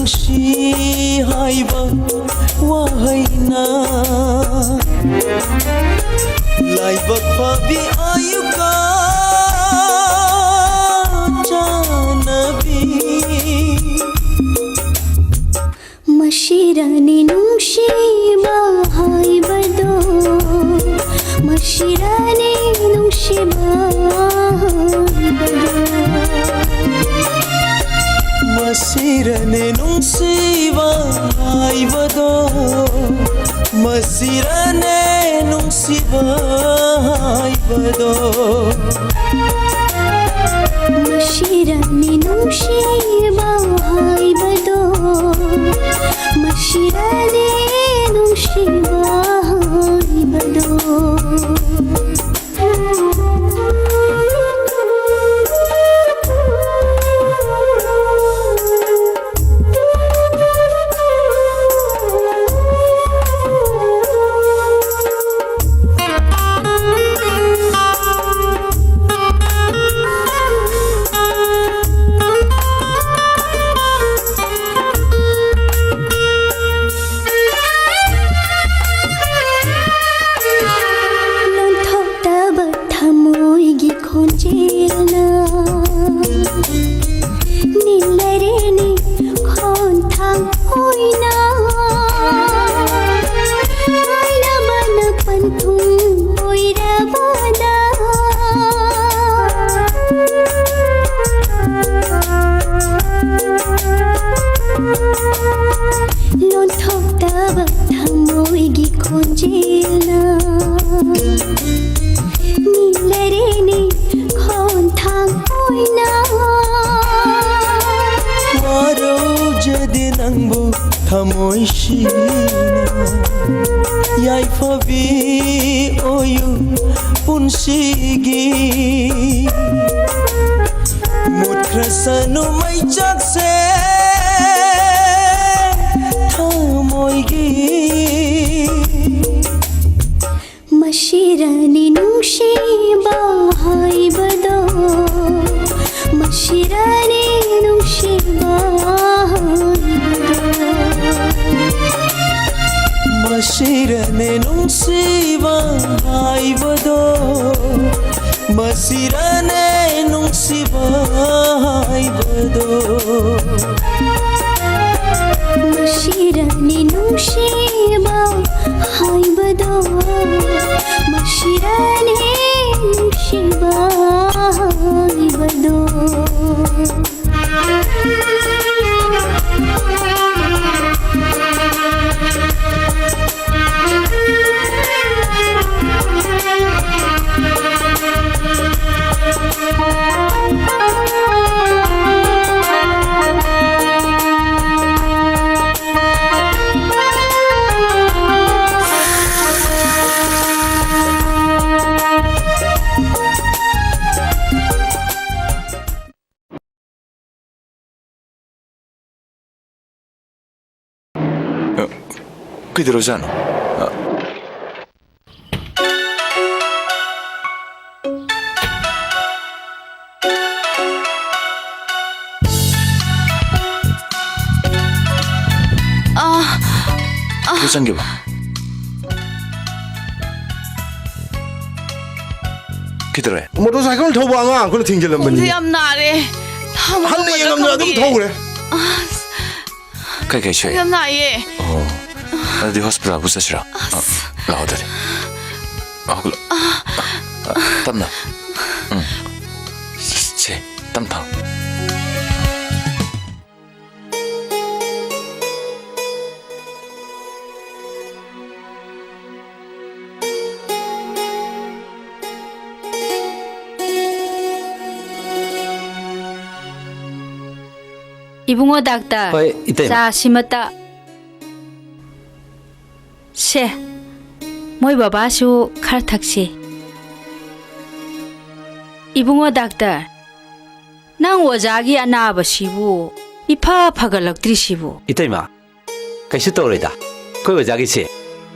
ꯅꯨꯡꯁꯤ ꯍꯥꯏꯕ ꯋꯥꯍꯩꯅ ꯂꯥꯏꯕꯛ ꯐꯕꯤ ꯑꯌꯨꯛꯀ ꯆꯥꯟꯅꯕꯤ꯫ ꯃꯁꯤꯔꯅꯤ ꯅꯨꯡꯁꯤꯕ ꯍꯥꯏꯕꯗꯣ, ꯃꯁꯤꯔꯅꯤ ꯅꯨꯡꯁꯤꯕ ꯍꯥꯏꯕꯗꯣ꯫ ꯃꯁꯤꯔꯅꯦ ꯅꯨꯡꯁꯤꯕ ꯍꯥꯏꯕꯗꯣ, ꯃꯁꯤꯔꯅꯦ ꯅꯨꯡꯁꯤꯕ ꯍꯥꯏꯕꯗꯣ꯫ ꯃꯁꯤꯔꯅꯤ ꯅꯨꯡꯁꯤꯕ ꯍꯥꯏꯕꯗꯣ, ꯃꯁꯤꯔꯅꯤ ꯅꯨꯡꯁꯤꯕ ꯍꯥꯏꯕꯗꯣ꯫ ꯂꯣꯟꯊꯣꯛꯇꯕ ꯊꯃꯣꯏꯒꯤ ꯈꯣꯟꯖꯦꯜꯅ ꯅꯤꯜꯂꯔꯦꯅꯦ ꯈꯣꯟꯊꯥꯡ ꯑꯣꯏꯅ꯫ ꯉꯥꯏꯅꯕꯅ ꯄꯟꯊꯨꯡ ꯑꯣꯏꯔꯕꯗ ꯂꯣꯟꯊꯣꯛꯇꯕ ꯊꯃꯣꯏꯒꯤ ꯈꯣꯟꯖꯦꯜꯅ ꯅꯤꯜꯂꯔꯦꯅꯦ ꯈꯣꯟꯊꯥꯡ ꯑꯣꯏꯅ꯫ ꯋꯥꯔꯧꯖꯗꯦ ꯅꯪꯕꯨ ꯊꯃꯣꯏꯁꯤꯅ, ꯌꯥꯏꯐꯕꯤ ꯑꯣꯏꯌꯨ ꯄꯨꯟꯁꯤꯒꯤ꯫ ꯃꯨꯠꯈ꯭ꯔꯁꯅꯨ ꯃꯩꯆꯥꯛꯁꯦ ꯊꯃꯣꯏꯒꯤ꯫ ꯃꯁꯤꯔꯅꯤ ꯅꯨꯡꯁꯤꯕ ꯍꯥꯏꯕꯗꯣ, ꯃꯁꯤꯔꯅꯤ ꯅꯨꯡꯁꯤꯕ ꯍꯥꯏꯕꯗꯣ꯫ ꯃꯁꯤꯔꯅꯦ ꯅꯨꯡꯁꯤꯕ ꯍꯥꯏꯕꯗꯣ꯫ ꯃꯁꯤꯔꯅꯦ ꯅꯨꯡꯁꯤꯕ ꯍꯥꯏꯕꯗꯣ꯫ ꯃꯁꯤꯔꯅꯦ ꯅꯨꯡꯁꯤꯕ ꯍꯥꯏꯕꯗꯣ꯫ ꯀꯩꯗꯧꯔꯖꯥꯠꯅꯣ? ꯑ, ꯑ, ꯑ꯫ ꯀꯩ ꯆꯪꯒꯦꯕ? ꯀꯩꯗꯧꯔꯦ? ꯃꯣꯇꯣꯔ ꯁꯥꯏꯀꯜ ꯊꯧꯕ ꯑꯉꯥꯡ ꯑꯩꯈꯣꯏꯅ ꯊꯤꯡꯖꯤꯜꯂꯝꯕꯅꯤ꯫ ꯈꯣꯡꯁꯦ ꯌꯥꯝ ꯅꯥꯔꯦ꯫ ꯊꯥꯡꯕ ꯍꯟꯅ ꯉꯝꯒꯗ꯭ꯔꯥ ꯌꯦꯡꯉꯝꯗꯅ ꯑꯗꯨꯝ ꯈꯪꯗꯦ꯫ ꯊꯧꯈ꯭ꯔꯦ꯫ ꯑꯁ꯫ ꯀꯩ ꯀꯩ ꯁꯣꯛꯑꯦ? ꯌꯥꯝ ꯅꯥꯏꯌꯦ꯫ ꯑꯣ꯫ ꯑꯗꯨꯗꯤ ꯍꯣꯁꯄꯤꯇꯥꯜ ꯄꯨ ꯆꯠꯁꯤꯔꯣ? ꯑꯁ꯫ ꯑ, ꯂꯥꯛꯑꯣ ꯑꯗꯨꯗꯤ꯫ ꯍꯧꯒꯠꯂꯣ꯫ ꯑ, ꯇꯞꯅ꯫ ꯎꯝ꯫ ꯁꯦ, ꯇꯞ ꯊꯥꯎ꯫ ꯏꯕꯨꯡꯉꯣ ꯗꯥꯛꯇꯔ, ꯍꯣꯏ, ꯏꯇꯩꯃ꯫ ꯆꯥ ꯁꯤꯃꯇ꯫ ꯁꯦ, ꯃꯣꯏ ꯕꯕꯥꯁꯨ ꯈꯔ ꯊꯛꯁꯤ꯫ ꯏꯕꯨꯡꯉꯣ ꯗꯥꯛꯇꯔ, ꯅꯪ ꯑꯣꯖꯥꯒꯤ ꯑꯅꯥꯕꯁꯤꯕꯨ ꯏꯐ ꯐꯒꯠꯂꯛꯇ꯭ꯔꯤꯁꯤꯕꯨ? ꯏꯇꯩꯃ, ꯀꯩꯁꯨ ꯇꯧꯔꯣꯏꯗ꯫ ꯑꯩꯈꯣꯏ ꯑꯣꯖꯥꯒꯤꯁꯦ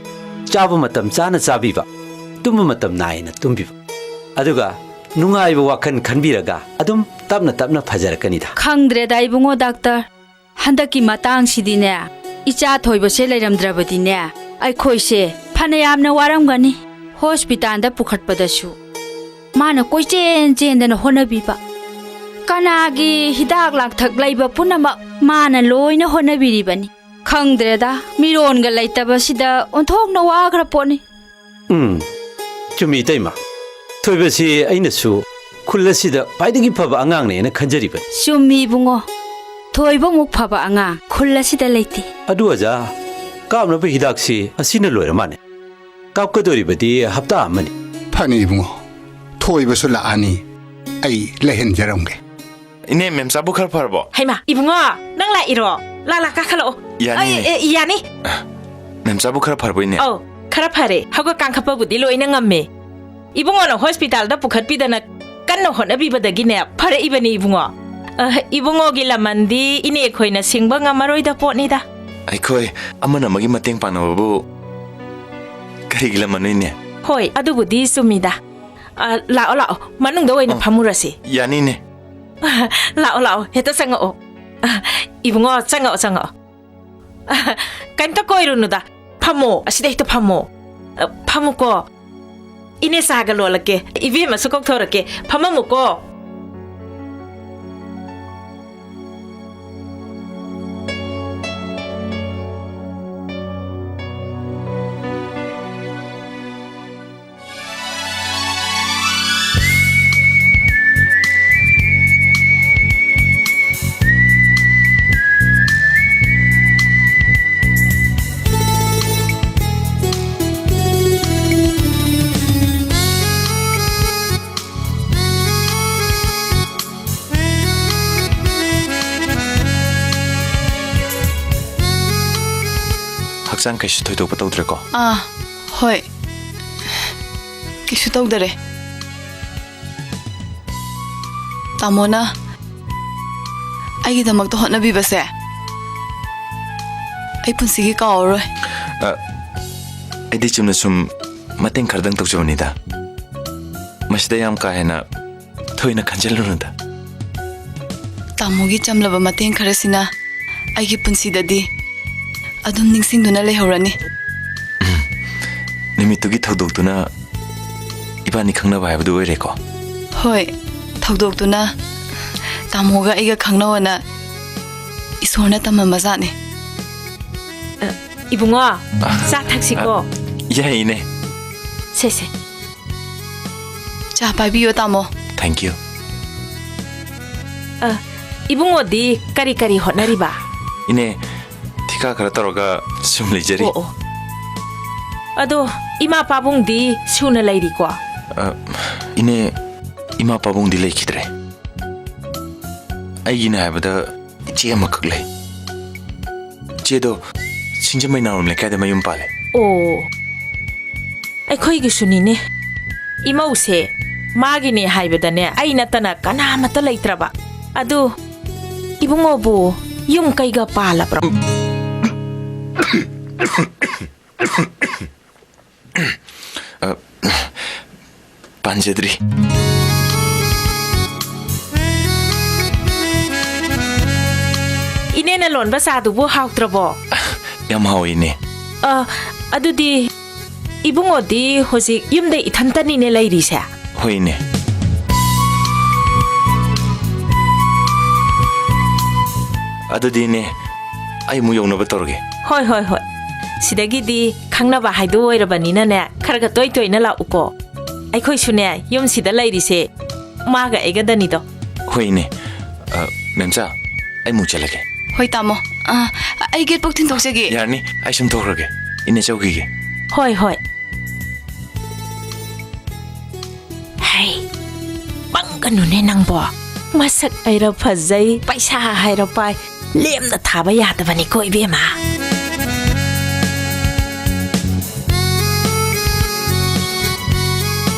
ꯆꯥꯕ ꯃꯇꯝ ꯆꯥꯅ ꯆꯥꯕꯤꯕ, ꯇꯨꯝꯕ ꯃꯇꯝ ꯅꯥꯏꯅ ꯇꯨꯝꯕꯤꯕ, ꯑꯗꯨꯒ ꯅꯨꯡꯉꯥꯏꯕ ꯋꯥꯈꯜ ꯈꯟꯕꯤꯔꯒ ꯑꯗꯨꯝ ꯇꯞꯅ ꯇꯞꯅ ꯐꯖꯔꯛꯀꯅꯤꯗ꯫ ꯈꯪꯗ꯭ꯔꯦꯗ ꯏꯕꯨꯡꯉꯣ ꯗꯥꯛꯇꯔ, ꯍꯟꯗꯛꯀꯤ ꯃꯇꯥꯡꯁꯤꯗꯤꯅꯦ, ꯏꯆꯥ ꯊꯣꯏꯕꯁꯦ ꯂꯩꯔꯝꯗ꯭ꯔꯕꯗꯤꯅꯦ, ꯑꯩꯈꯣꯏꯁꯦ ꯐꯅꯌꯥꯝꯅ ꯋꯥꯔꯝꯒꯅꯤ꯫ ꯍꯣꯁꯄꯤꯇꯥꯜꯗ ꯄꯨꯈꯠꯄꯗꯁꯨ ꯃꯥꯅ ꯀꯣꯏꯆꯦꯟ ꯆꯦꯟꯗꯅ ꯍꯣꯠꯅꯕꯤꯕ꯫ ꯀꯅꯥꯒꯤ ꯍꯤꯗꯥꯛ ꯂꯥꯡꯊꯛ ꯂꯩꯕ ꯄꯨꯝꯅꯃꯛ ꯃꯥꯅ ꯂꯣꯏꯅ ꯍꯣꯠꯅꯕꯤꯔꯤꯕꯅꯤ꯫ ꯈꯪꯗ꯭ꯔꯦꯗ, ꯃꯤꯔꯣꯟꯒ ꯂꯩꯇꯕꯁꯤꯗ ꯑꯣꯟꯊꯣꯛꯅ ꯋꯥꯈ꯭ꯔ ꯄꯣꯠꯅꯤ꯫ ꯎꯝ, ꯆꯨꯝꯃꯤ, ꯏꯇꯩꯃ꯫ ꯊꯣꯏꯕꯁꯤ ꯑꯩꯅꯁꯨ ꯈꯨꯜ ꯑꯁꯤꯗ ꯈ꯭ꯋꯥꯏꯗꯒꯤ ꯐꯕ ꯑꯉꯥꯡꯅꯦꯅ ꯈꯟꯖꯔꯤꯕꯅꯤ꯫ ꯆꯨꯝꯃꯤ, ꯏꯕꯨꯡꯉꯣ꯫ ꯊꯣꯏꯕꯃꯨꯛ ꯐꯕ ꯑꯉꯥꯡ ꯈꯨꯜ ꯑꯁꯤꯗ ꯂꯩꯇꯦ꯫ ꯑꯗꯨ ꯑꯣꯖꯥ, ꯀꯥꯞꯅꯕ ꯍꯤꯗꯥꯛꯁꯤ ꯑꯁꯤꯅ ꯂꯣꯏꯔ ꯃꯥꯜꯂꯦ꯫ ꯀꯥꯞꯀꯗꯧꯔꯤꯕꯗꯤ ꯍꯞꯇꯥ ꯑꯃꯅꯤ꯫ ꯐꯅꯤ ꯏꯕꯨꯡꯉꯣ, ꯊꯣꯏꯕꯁꯨ ꯂꯥꯛꯑꯅꯤ, ꯑꯩ ꯂꯩꯍꯟꯖꯔꯝꯒꯦ꯫ ꯏꯅꯦ, ꯃꯦꯝꯆꯥꯕꯨ ꯈꯔ ꯐꯔꯕꯣ? ꯍꯩꯃꯥ, ꯏꯕꯨꯡꯉꯣ, ꯅꯪ ꯂꯥꯛꯏꯔꯣ? ꯂꯥ, ꯂꯥ, ꯀꯥꯈꯠꯂꯛꯑꯣ꯫ ꯌꯥꯅꯤ, ꯑꯩ, ꯏꯅꯦ꯫ ꯑꯦ, ꯌꯥꯅꯤ꯫ ꯃꯦꯝꯆꯥꯕꯨ ꯈꯔ ꯐꯔꯕꯣ, ꯏꯅꯦ? ꯑꯧ, ꯈꯔ ꯐꯔꯦ꯫ ꯍꯧꯒꯠ ꯀꯥꯡꯈꯠꯄꯕꯨꯗꯤ ꯂꯣꯏꯅ ꯉꯝꯃꯦ꯫ ꯏꯕꯨꯡꯉꯣꯅ ꯍꯣꯁꯄꯤꯇꯥꯜꯗ ꯄꯨꯈꯠꯄꯤꯗꯅ ꯀꯟꯅ ꯍꯣꯠꯅꯕꯤꯕꯗꯒꯤꯅꯦ ꯐꯔꯛꯏꯕꯅꯤ, ꯏꯕꯨꯡꯉꯣ꯫ ꯑ, ꯏꯕꯨꯡꯉꯣꯒꯤ ꯂꯃꯟꯗꯤ ꯏꯅꯦ ꯑꯩꯈꯣꯏꯅ ꯁꯤꯡꯕ ꯉꯝꯃꯔꯣꯏꯗ ꯄꯣꯠꯅꯤꯗ꯫ ꯑꯩꯈꯣꯏ ꯑꯃꯅ ꯑꯃꯒꯤ ꯃꯇꯦꯡ ꯄꯥꯡꯅꯕꯕꯨ ꯀꯔꯤꯒꯤ ꯂꯃꯟꯅꯣ, ꯏꯅꯦ? ꯍꯣꯏ, ꯑꯗꯨꯕꯨꯗꯤ ꯆꯨꯝꯃꯤꯗ꯫ ꯑ, ꯂꯥꯛꯑꯣ, ꯂꯥꯛꯑꯣ, ꯃꯅꯨꯡꯗ ꯑꯣꯏꯅ ꯑ, ꯐꯝꯃꯨꯔꯁꯤ꯫ ꯌꯥꯅꯤꯅꯦ꯫ ꯂꯥꯛꯑꯣ, ꯂꯥꯛꯑꯣ, ꯍꯦꯛꯇ ꯆꯪꯉꯛꯑꯣ꯫ ꯏꯕꯨꯡꯉꯣ, ꯆꯪꯉꯛꯑꯣ, ꯆꯪꯉꯛꯑꯣ꯫ ꯀꯩꯝꯇ ꯀꯣꯏꯔꯨꯅꯨꯗ, ꯐꯝꯃꯣ, ꯑꯁꯤꯗ ꯍꯦꯛꯇ ꯐꯝꯃꯣ꯫ ꯐꯝꯃꯨꯀꯣ꯫ ꯏꯅꯦ ꯆꯥꯒ ꯂꯣꯜꯂꯛꯀꯦ, ꯏꯕꯦꯝꯃꯁꯨ ꯀꯧꯊꯣꯔꯛꯀꯦ, ꯐꯝꯃꯝꯃꯨꯀꯣ꯫ ꯍꯛꯆꯥꯡ ꯀꯩꯁꯨ ꯊꯣꯏꯗꯣꯛꯄ ꯇꯧꯗ꯭ꯔꯦꯀꯣ? ꯑꯥ, ꯍꯣꯏ꯫ ꯀꯩꯁꯨ ꯇꯧꯗꯔꯦ꯫ ꯇꯥꯃꯣꯅ ꯑꯩꯒꯤꯗꯃꯛꯇ ꯍꯣꯠꯅꯕꯤꯕꯁꯦ ꯑꯩ ꯄꯨꯟꯁꯤꯒꯤ ꯀꯥꯎꯔꯔꯣꯏ꯫ ꯑ, ꯑꯩꯗꯤ ꯆꯨꯝꯅ ꯁꯨꯝ ꯃꯇꯦꯡ ꯈꯔꯗꯪ ꯇꯧꯖꯕꯅꯤꯗ꯫ ꯃꯁꯤꯗ ꯌꯥꯝ ꯀꯥ ꯍꯦꯟꯅ ꯊꯣꯏꯅ ꯈꯟꯖꯤꯜꯂꯨꯅꯨꯗ꯫ ꯇꯥꯃꯣꯒꯤ ꯆꯝꯂꯕ ꯃꯇꯦꯡ ꯈꯔꯁꯤꯅ ꯑꯩꯒꯤ ꯄꯨꯟꯁꯤꯗꯗꯤ ꯑꯗꯨꯝ ꯅꯤꯡꯁꯤꯡꯗꯨꯅ ꯂꯩꯍꯧꯔꯅꯤ꯫ ꯅꯨꯃꯤꯠꯇꯨꯒꯤ ꯊꯧꯗꯣꯛꯇꯨꯅ ꯏꯕꯥꯅꯤ ꯈꯪꯅꯕ ꯍꯥꯏꯕꯗꯨ ꯑꯣꯏꯔꯦꯀꯣ? ꯍꯣꯏ, ꯊꯧꯗꯣꯛꯇꯨꯅ ꯇꯥꯃꯣꯒ ꯑꯩꯒ ꯈꯪꯅꯧꯑꯅ ꯏꯁꯣꯔꯅ ꯇꯝꯃꯝꯕꯖꯥꯠꯅꯤ꯫ ꯑ, ꯏꯕꯨꯡꯉꯣ, ꯑ, ꯆꯥ ꯊꯛꯁꯤꯀꯣ꯫ ꯑ, ꯌꯥꯏ, ꯏꯅꯦ꯫ ꯁꯦ, ꯁꯦ꯫ ꯆꯥ ꯄꯥꯏꯕꯤꯌꯣ, ꯇꯥꯃꯣ꯫ Thank you꯫ ꯑ, ꯏꯕꯨꯡꯉꯣꯗꯤ ꯀꯔꯤ ꯀꯔꯤ ꯍꯣꯠꯅꯔꯤꯕ? ꯏꯅꯦ, ꯊꯤꯀꯥ ꯈꯔ ꯇꯧꯔꯒ ꯁꯨꯝ ꯂꯩꯖꯔꯤ꯫ ꯑꯣ, ꯑꯣ꯫ ꯑꯗꯣ, ꯏꯃꯥ ꯄꯥꯕꯨꯡꯗꯤ ꯁꯨꯅ ꯂꯩꯔꯤꯀꯣ? ꯑ, ꯏꯅꯦ, ꯏꯃꯥ ꯄꯥꯕꯨꯡꯗꯤ ꯂꯩꯈꯤꯗ꯭ꯔꯦ꯫ ꯑꯩꯒꯤꯅꯦ ꯍꯥꯏꯕꯗ ꯏꯆꯦ ꯑꯃꯈꯛ ꯂꯩ꯫ ꯏꯆꯦꯗꯣ ꯁꯤꯡꯖꯃꯩ ꯅꯥꯎꯔꯦꯝ ꯂꯩꯀꯥꯏꯗ ꯃꯌꯨꯝ ꯄꯥꯜꯂꯦ꯫ ꯑꯣ, ꯑꯩꯈꯣꯏꯒꯤꯁꯨꯅꯤꯅꯦ꯫ ꯏꯃꯧꯁꯦ ꯃꯥꯒꯤꯅꯦ ꯍꯥꯏꯕꯗꯅꯦ, ꯑꯩ ꯅꯠꯇꯅ ꯀꯅꯥꯃꯠꯇ ꯂꯩꯇ꯭ꯔꯕ꯫ ꯑꯗꯨ ꯏꯕꯨꯡꯉꯣꯕꯨ ꯌꯨꯝ ꯀꯩꯒ ꯄꯥꯜꯂꯕ꯭ꯔꯣ? ꯑ, ꯄꯥꯟꯖꯗ꯭ꯔꯤ꯫ ꯏꯅꯦꯅ ꯂꯣꯟꯕ ꯆꯥꯗꯨꯕꯨ ꯍꯥꯎꯇ꯭ꯔꯕꯣ? ꯌꯥꯝ ꯍꯥꯎꯋꯤ, ꯏꯅꯦ꯫ ꯑ, ꯑꯗꯨꯗꯤ ꯏꯕꯨꯡꯉꯣꯗꯤ ꯍꯧꯖꯤꯛ ꯌꯨꯝꯗ ꯏꯊꯟꯇꯅꯤꯅꯦ ꯂꯩꯔꯤꯁꯦ? ꯍꯣꯏ, ꯏꯅꯦ꯫ ꯑꯗꯨꯗꯤ, ꯏꯅꯦ, ꯑꯩ ꯑꯃꯨꯛ ꯌꯧꯅꯕ ꯇꯧꯔꯒꯦ꯫ ꯍꯣꯏ, ꯍꯣꯏ, ꯍꯣꯏ꯫ ꯁꯤꯗꯒꯤꯗꯤ ꯈꯪꯅꯕ ꯍꯥꯏꯗꯨ ꯑꯣꯏꯔꯕꯅꯤꯅꯅꯦ, ꯈꯔꯒ ꯇꯣꯏ ꯇꯣꯏꯅ ꯂꯥꯛꯎꯀꯣ꯫ ꯑꯩꯈꯣꯏꯁꯨꯅꯦ, ꯌꯨꯝꯁꯤꯗ ꯂꯩꯔꯤꯁꯦ ꯃꯥꯒ ꯑꯩꯒꯗꯅꯤꯗꯣ꯫ ꯍꯣꯏ, ꯏꯅꯦ꯫ ꯑ, ꯃꯦꯝꯆꯥ, ꯑꯩ ꯑꯃꯨꯛ ꯆꯠꯂꯒꯦ꯫ ꯍꯣꯏ, ꯇꯥꯃꯣ꯫ ꯑ, ꯑꯩ ꯒꯦꯠ ꯄꯣꯛ ꯊꯤꯟꯗꯣꯛꯆꯒꯦ꯫ ꯌꯥꯔꯅꯤ, ꯑꯩ ꯁꯨꯝ ꯊꯣꯛꯈ꯭ꯔꯒꯦ꯫ ꯏꯅꯦ ꯆꯧꯈꯤꯒꯦ꯫ ꯍꯣꯏ, ꯍꯣꯏ꯫ ꯍꯩ, ꯄꯪꯒꯅꯨꯅꯦ ꯅꯪꯕꯣ꯫ ꯃꯁꯛ ꯍꯥꯏꯔ ꯐꯖꯩ, ꯄꯩꯁꯥ ꯍꯥꯏꯔ ꯄꯥꯏ꯫ ꯂꯦꯝꯅ ꯊꯥꯕ ꯌꯥꯗꯕꯅꯤꯀꯣ, ꯏꯕꯦꯝꯃ꯫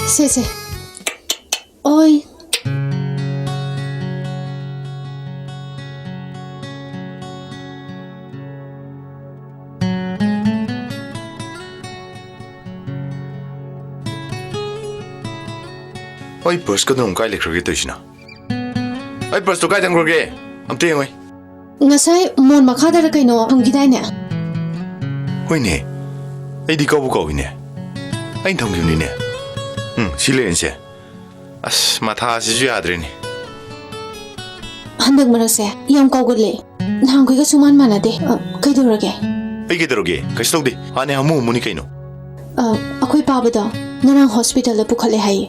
ꯁꯦ, ꯁꯦ꯫ ꯑꯣꯏ꯫ ꯑꯩ ꯄꯔꯁꯀꯗꯣ ꯑꯃꯨꯛ ꯀꯥꯏ ꯂꯩꯈ꯭ꯔꯒꯦ ꯇꯧꯔꯤꯁꯤꯅ? ꯑꯩ ꯄꯔꯁꯇꯣ ꯀꯥꯏ ꯊꯝꯈ꯭ꯔꯒꯦ? ꯑꯝꯇ ꯌꯦꯡꯉꯣꯏ꯫ ꯉꯁꯥꯏ ꯃꯣꯟ ꯃꯈꯥꯗꯔ ꯀꯩꯅꯣ ꯊꯝꯈꯤꯗꯥꯏꯅꯦ? ꯍꯣꯏꯅꯦ, ꯑꯩꯗꯤ ꯀꯥꯎꯕꯨ ꯀꯥꯎꯏꯅꯦ꯫ ꯑꯩꯅ ꯊꯝꯈꯤꯕꯅꯤꯅꯦ꯫ ꯎꯝ, ꯁꯤ ꯂꯩꯔꯦꯅꯦ ꯁꯦ꯫ ꯑꯁ, ꯃꯊꯥꯁꯤꯁꯨ ꯌꯥꯗ꯭ꯔꯦꯅꯦ꯫ ꯍꯟꯗꯛ ꯃꯔꯛꯁꯦ ꯌꯥꯝ ꯀꯥꯎꯒꯜꯂꯦ꯫ ꯅꯍꯥꯟꯈꯣꯏꯒ ꯁꯨꯃꯥꯟ ꯃꯥꯟꯅꯗꯦ꯫ ꯑ, ꯀꯩꯗꯧꯔꯒꯦ? ꯑꯩ ꯀꯩꯗꯧꯔꯒꯦ? ꯀꯩꯁꯨ ꯇꯧꯗꯦ꯫ ꯃꯥꯅꯦ, ꯍꯥꯃꯨ ꯍꯥꯃꯨꯅꯤ ꯀꯩꯅꯣ꯫ ꯑ, ꯑꯩꯈꯣꯏ ꯄꯥꯕꯗꯣ ꯉꯔꯥꯡ ꯍꯣꯁꯄꯤꯇꯥꯜꯗ ꯄꯨꯈꯠꯂꯦ ꯍꯥꯏꯌꯦ꯫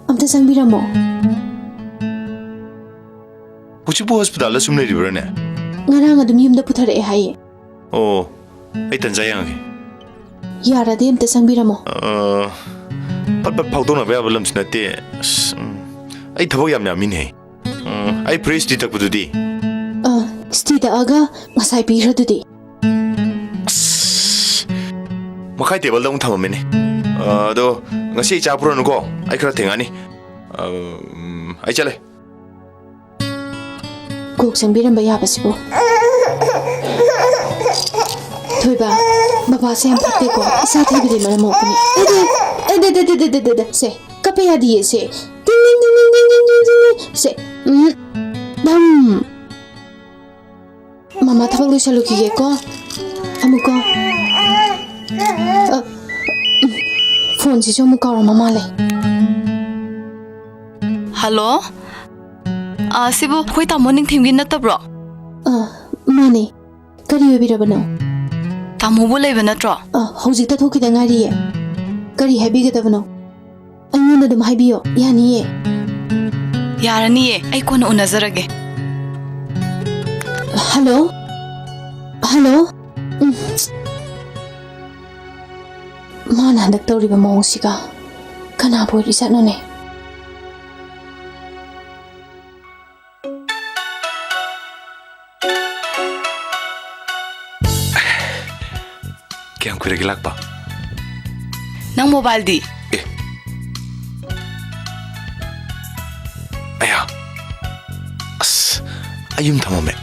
ꯑꯝꯇ ꯆꯪꯕꯤꯔꯝꯃꯣ꯫ ꯍꯧꯖꯤꯛꯄꯨ ꯍꯣꯁꯄꯤꯇꯥꯜꯗ ꯁꯨꯝ ꯂꯩꯔꯤꯕ꯭ꯔꯥꯅꯦ? ꯉꯔꯥꯡ ꯑꯗꯨꯝ ꯌꯨꯝꯗ ꯄꯨꯊꯔꯛꯑꯦ ꯍꯥꯏꯌꯦ꯫ ꯑꯣ, ꯑꯩ ꯇꯟꯖꯥ ꯌꯦꯡꯉꯒꯦ꯫ ꯌꯥꯔꯗꯤ ꯑꯝꯇ ꯆꯪꯕꯤꯔꯝꯃꯣ꯫ ꯑ, ꯐꯠ ꯐꯠ ꯐꯥꯎꯗꯣꯛꯅꯕ ꯌꯥꯕ ꯂꯝꯁꯨ ꯅꯠꯇꯦ꯫ ꯑꯁ, ꯎꯝ, ꯑꯩ ꯊꯕꯛ ꯌꯥꯝ ꯌꯥꯝꯃꯤꯅꯦꯍꯦ꯫ ꯎꯝ, ꯑꯩ ꯐ꯭ꯔꯤꯖꯇꯤ ꯇꯛꯄꯗꯨꯗꯤ? ꯑ, ꯁ꯭ꯇꯤ ꯇꯛꯑꯒ ꯉꯁꯥꯏ ꯄꯤꯈ꯭ꯔꯗꯨꯗꯤ꯫ ꯑꯁ, ꯃꯈꯥꯏ ꯇꯦꯕꯜꯗ ꯑꯃꯨꯛ ꯊꯝꯃꯝꯃꯤꯅꯦ꯫ ꯑ, ꯑꯗꯣ ꯉꯁꯤ ꯑꯩ ꯆꯥ ꯄꯨꯔꯅꯨꯀꯣ, ꯑꯩ ꯈꯔ ꯊꯦꯡꯉꯅꯤ꯫ ꯑ, ꯎꯝ, ꯑꯩ ꯆꯠꯂꯦ꯫ ꯀꯣꯛ ꯆꯪꯕꯤꯔꯝꯕ ꯌꯥꯕꯁꯤꯕꯨ꯫ ꯊꯣꯏꯕ, ꯕꯕꯥꯁꯦ ꯌꯥꯝ ꯐꯠꯇꯦꯀꯣ꯫ ꯏꯆꯥ ꯊꯤꯕꯗꯤ ꯃꯔꯝ ꯃꯣꯛꯄꯅꯤ꯫ ꯑꯦ, ꯗꯦ, ꯑꯦ, ꯗꯦ, ꯗꯦ, ꯗꯦ, ꯗꯦ, ꯗꯦ, ꯗꯦ, ꯗꯦ꯫ ꯁꯦ, ꯀꯞꯄ ꯌꯥꯗꯤꯌꯦ ꯁꯦ꯫ ꯇꯤꯡ, ꯇꯤꯡ, ꯇꯤꯡ꯫ ꯁꯦ, ꯎꯝ, ꯙꯝ꯫ ꯃꯃꯥ ꯊꯕꯛ ꯂꯣꯏꯁꯜꯂꯨꯈꯤꯒꯦꯀꯣ꯫ ꯑꯃꯨꯛꯀꯣ꯫ ꯑ, ꯎꯝ, ꯐꯣꯟꯁꯤꯁꯨ ꯑꯃꯨꯛ ꯀꯥꯎꯔꯝꯃ ꯃꯥꯜꯂꯦ꯫ ꯍꯜꯂꯣ? ꯑ, ꯁꯤꯕꯨ ꯑꯩꯈꯣꯏ ꯇꯥꯃꯣ ꯅꯤꯡꯊꯦꯝꯒꯤ ꯅꯠꯇꯕ꯭ꯔꯣ? ꯑ, ꯃꯥꯅꯦ꯫ ꯀꯔꯤ ꯑꯣꯏꯕꯤꯔꯕꯅꯣ? ꯇꯥꯃꯣꯕꯨ ꯂꯩꯕ ꯅꯠꯇ꯭ꯔꯣ? ꯑ, ꯍꯧꯖꯤꯛꯇ ꯊꯣꯛꯈꯤꯗ ꯉꯥꯏꯔꯤꯌꯦ꯫ ꯀꯔꯤ ꯍꯥꯏꯕꯤꯒꯗꯕꯅꯣ? ꯑꯩꯉꯣꯟꯗ ꯑꯗꯨꯝ ꯍꯥꯏꯕꯤꯌꯣ, ꯌꯥꯅꯤꯌꯦ꯫ ꯌꯥꯔꯅꯤꯌꯦ, ꯑꯩ ꯀꯣꯟꯅ ꯎꯅꯖꯔꯒꯦ꯫ ꯍꯜꯂꯣ? ꯍꯜꯂꯣ? ꯎꯝ꯫ ꯃꯥꯅ ꯍꯟꯗꯛ ꯇꯧꯔꯤꯕ ꯃꯑꯣꯡꯁꯤꯒ ꯀꯅꯥꯕꯨ ꯑꯣꯏꯔꯤꯖꯥꯠꯅꯣꯅꯦ? ꯀꯌꯥꯝ ꯀꯨꯏꯔꯒꯦ ꯂꯥꯛꯄ? ꯅꯪ ꯃꯣꯕꯥꯏꯜꯗꯤ? ꯑꯦ꯫ ꯑꯌꯥ꯫ ꯑꯁ, ꯑꯩ ꯌꯨꯝ ꯊꯝꯃꯝꯃꯦ꯫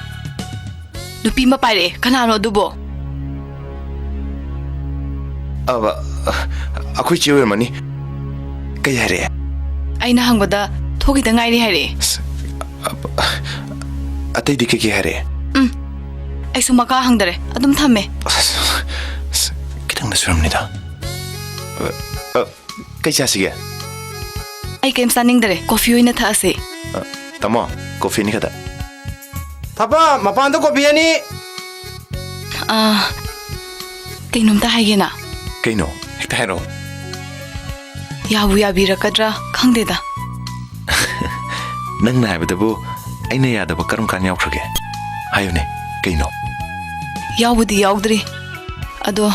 ꯅꯨꯄꯤ ꯑꯃ ꯄꯥꯏꯔꯛꯑꯦ꯫ ꯀꯅꯥꯅꯣ ꯑꯗꯨꯕꯣ? ꯑꯕ, ꯑꯩꯈꯣꯏ ꯆꯦ ꯑꯣꯏꯔꯝꯃꯅꯤ꯫ ꯀꯩ ꯍꯥꯏꯔꯛꯑꯦ? ꯑꯩꯅ ꯍꯪꯕꯗ ꯊꯣꯛꯈꯤꯗ ꯉꯥꯏꯔꯤ ꯍꯥꯏꯔꯛꯑꯦ꯫ ꯑꯁ, ꯑ-, ꯑꯇꯩꯗꯤ ꯀꯩꯀꯩ ꯍꯥꯏꯔꯛꯑꯦ? ꯎꯝ꯫ ꯑꯩꯁꯨ ꯃꯈꯥ ꯍꯪꯗꯔꯦ꯫ ꯑꯗꯨꯝ ꯊꯝꯃꯦ꯫ ꯑꯁ, ꯑꯁ, ꯈꯤꯇꯪꯗ ꯁꯨꯔꯝꯅꯤꯗ꯫ ꯑ, ꯑ, ꯀꯩ ꯆꯥꯁꯤꯒꯦ? ꯑꯩ ꯀꯩꯝ ꯆꯥꯅꯤꯡꯗꯔꯦ, ꯀꯣꯐꯤ ꯑꯣꯏꯅ ꯊꯛꯑꯁꯦ꯫ ꯑ, ꯇꯥꯃꯣ, ꯀꯣꯐꯤ ꯑꯅꯤ ꯈꯛꯇ꯫ ꯊꯥꯄ, ꯃꯄꯥꯟꯗ ꯀꯣꯐꯤ ꯑꯅꯤ꯫ ꯑꯥ, ꯀꯩꯅꯣꯝꯇ ꯍꯥꯏꯒꯦꯅ꯫ ꯀꯩꯅꯣ? ꯍꯦꯛꯇ ꯍꯥꯏꯔꯛꯑꯣ꯫ ꯌꯥꯕꯨ ꯌꯥꯕꯤꯔꯛꯀꯗ꯭ꯔꯥ ꯈꯪꯗꯦꯗ꯫ ꯅꯪꯅ ꯍꯥꯏꯕꯗꯕꯨ ꯑꯩꯅ ꯌꯥꯗꯕ ꯀꯔꯝ ꯀꯥꯟ ꯌꯥꯎꯈ꯭ꯔꯒꯦ? ꯍꯥꯏꯌꯨꯅꯦ, ꯀꯩꯅꯣ? ꯌꯥꯎꯕꯨꯗꯤ ꯌꯥꯎꯗ꯭ꯔꯤ꯫ ꯑꯗꯣ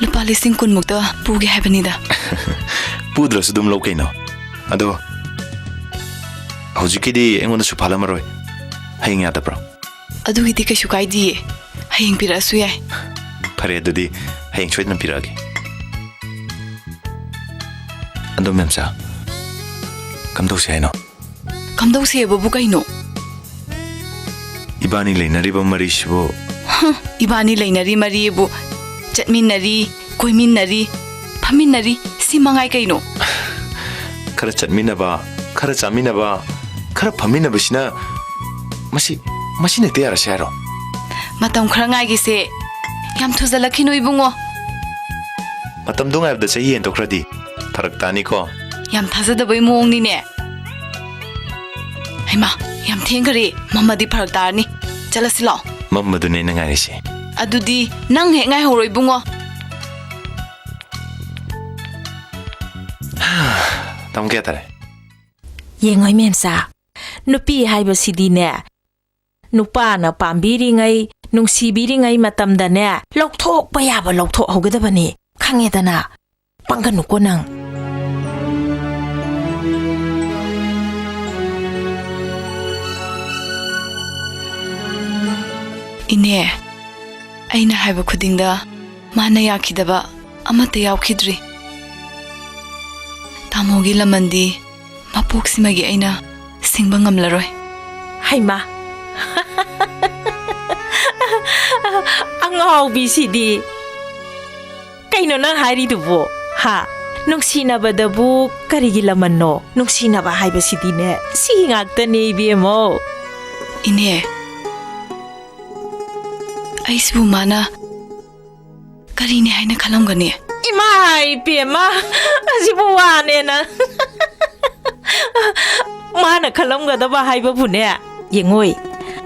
ꯂꯨꯄꯥ ꯂꯤꯁꯤꯡ ꯀꯨꯟ ꯃꯨꯛꯇ ꯄꯨꯒꯦ ꯍꯥꯏꯕꯅꯤꯗ꯫ ꯄꯨꯗ꯭ꯔꯁꯨ ꯑꯗꯨꯝ ꯂꯧ ꯀꯩꯅꯣ꯫ ꯑꯗꯣ ꯍꯧꯖꯤꯛꯀꯤꯗꯤ ꯑꯩꯉꯣꯟꯗꯁꯨ ꯐꯥꯜꯂꯝꯃꯔꯣꯏ꯫ ꯍꯌꯦꯡ ꯌꯥꯗꯕ꯭ꯔꯣ? ꯑꯗꯨꯒꯤꯗꯤ ꯀꯩꯁꯨ ꯀꯥꯏꯗꯤꯌꯦ꯫ ꯍꯌꯦꯡ ꯄꯤꯔꯛꯑꯁꯨ ꯌꯥꯏ꯫ ꯐꯔꯦ, ꯑꯗꯨꯗꯤ ꯍꯌꯦꯡ ꯁꯣꯏꯗꯅ ꯄꯤꯔꯛꯑꯒꯦ꯫ ꯑꯗꯣ ꯃꯦꯝꯆꯥ, ꯀꯝꯗꯧꯁꯦ ꯍꯥꯏꯅꯣ? ꯀꯝꯗꯧꯁꯦꯕꯕꯨ ꯀꯩꯅꯣ? ꯏꯕꯥꯅꯤ ꯂꯩꯅꯔꯤꯕ ꯃꯔꯤꯁꯤꯕꯨ? ꯍꯝ, ꯏꯕꯥꯅꯤ ꯂꯩꯅꯔꯤ ꯃꯔꯤꯕꯨ ꯆꯠꯃꯤꯟꯅꯔꯤ, ꯀꯣꯏꯃꯤꯟꯅꯔꯤ, ꯐꯝꯃꯤꯟꯅꯔꯤ, ꯁꯤ ꯃꯉꯥꯏ ꯀꯩꯅꯣ? ꯈꯔ ꯆꯠꯃꯤꯟꯅꯕ, ꯈꯔ ꯆꯥꯃꯤꯟꯅꯕ, ꯈꯔ ꯐꯝꯃꯤꯟꯅꯕꯁꯤꯅ ꯃꯁꯤ, ꯃꯁꯤꯅ ꯍꯦꯛꯇ ꯌꯥꯔꯁꯦ ꯍꯥꯏꯔꯣ? ꯃꯇꯝ ꯈꯔ ꯉꯥꯏꯒꯤꯁꯦ꯫ ꯌꯥꯝ ꯊꯨꯖꯜꯂꯛꯈꯤꯅꯨ ꯏꯕꯨꯡꯉꯣ꯫ ꯃꯇꯝꯗꯣ ꯉꯥꯏꯕꯗ ꯆꯍꯤ ꯍꯦꯟꯗꯣꯛꯈ꯭ꯔꯗꯤ ꯐꯔꯛ ꯇꯥꯅꯤꯀꯣ꯫ ꯌꯥꯝ ꯊꯥꯖꯗꯕꯩ ꯃꯑꯣꯡꯅꯤꯅꯦ꯫ ꯍꯩꯃꯥ, ꯌꯥꯝ ꯊꯦꯡꯈꯔꯦ꯫ ꯃꯝꯃꯗꯤ ꯐꯔꯛ ꯇꯥꯔꯅꯤ꯫ ꯆꯠꯂꯁꯤ ꯂꯥꯛꯑꯣ꯫ ꯃꯝꯕꯗꯨꯅꯦ ꯑꯩꯅ ꯉꯥꯏꯔꯤꯁꯦ꯫ ꯑꯗꯨꯗꯤ ꯅꯪ ꯍꯦꯛ ꯉꯥꯏꯍꯧꯔꯣ ꯏꯕꯨꯡꯉꯣ꯫ ꯇꯝꯒꯦ ꯍꯥꯏꯇꯥꯔꯦ꯫ ꯌꯦꯡꯉꯣ ꯏꯃꯦꯝꯆꯥ, ꯅꯨꯄꯤ ꯍꯥꯏꯕꯁꯤꯗꯤꯅꯦ, ꯅꯨꯄꯥꯅ ꯄꯥꯝꯕꯤꯔꯤꯉꯩ, ꯅꯨꯡꯁꯤꯕꯤꯔꯤꯉꯩ ꯃꯇꯝꯗꯅꯦ, ꯂꯧꯊꯣꯛꯄ ꯌꯥꯕ ꯂꯧꯊꯣꯛꯍꯧꯒꯗꯕꯅꯤ꯫ ꯈꯪꯉꯦꯗꯅ? ꯄꯪꯒꯅꯨꯀꯣ ꯅꯪ꯫ ꯏꯅꯦ, ꯑꯩꯅ ꯍꯥꯏꯕ ꯈꯨꯗꯤꯡꯗ ꯃꯥꯅ ꯌꯥꯈꯤꯗꯕ ꯑꯃꯠꯇ ꯌꯥꯎꯈꯤꯗ꯭ꯔꯤ꯫ ꯇꯥꯃꯣꯒꯤ ꯂꯃꯟꯗꯤ ꯃꯄꯣꯛꯁꯤꯃꯒꯤ ꯑꯩꯅ ꯁꯤꯡꯕ ꯉꯝꯂꯔꯣꯏ꯫ ꯍꯩꯃꯥ! ꯑꯉꯥꯎꯕꯤꯁꯤꯗꯤ! ꯀꯩꯅꯣ ꯅꯪ ꯍꯥꯏꯔꯤꯗꯨꯕꯨ? ꯍꯥ? ꯅꯨꯡꯁꯤꯅꯕꯗꯕꯨ ꯀꯔꯤꯒꯤ ꯂꯃꯟꯅꯣ? ꯅꯨꯡꯁꯤꯅꯕ ꯍꯥꯏꯕꯁꯤꯗꯤꯅꯦ, ꯁꯤ ꯉꯥꯛꯇꯅꯦ ꯏꯕꯦꯝꯃꯧ꯫ ꯏꯅꯦ, ꯑꯩꯁꯤꯕꯨ ꯃꯥꯅ ꯀꯔꯤꯅꯤ ꯍꯥꯏꯅ ꯈꯜꯂꯝꯒꯅꯤ? ꯏꯃꯥ ꯏꯄꯦꯝꯃ, ꯑꯁꯤꯕꯨ ꯋꯥꯅꯦꯅ꯫ ꯃꯥꯅ ꯈꯜꯂꯝꯒꯗꯕ ꯍꯥꯏꯕꯕꯨꯅꯦ, ꯌꯦꯡꯉꯣꯏ,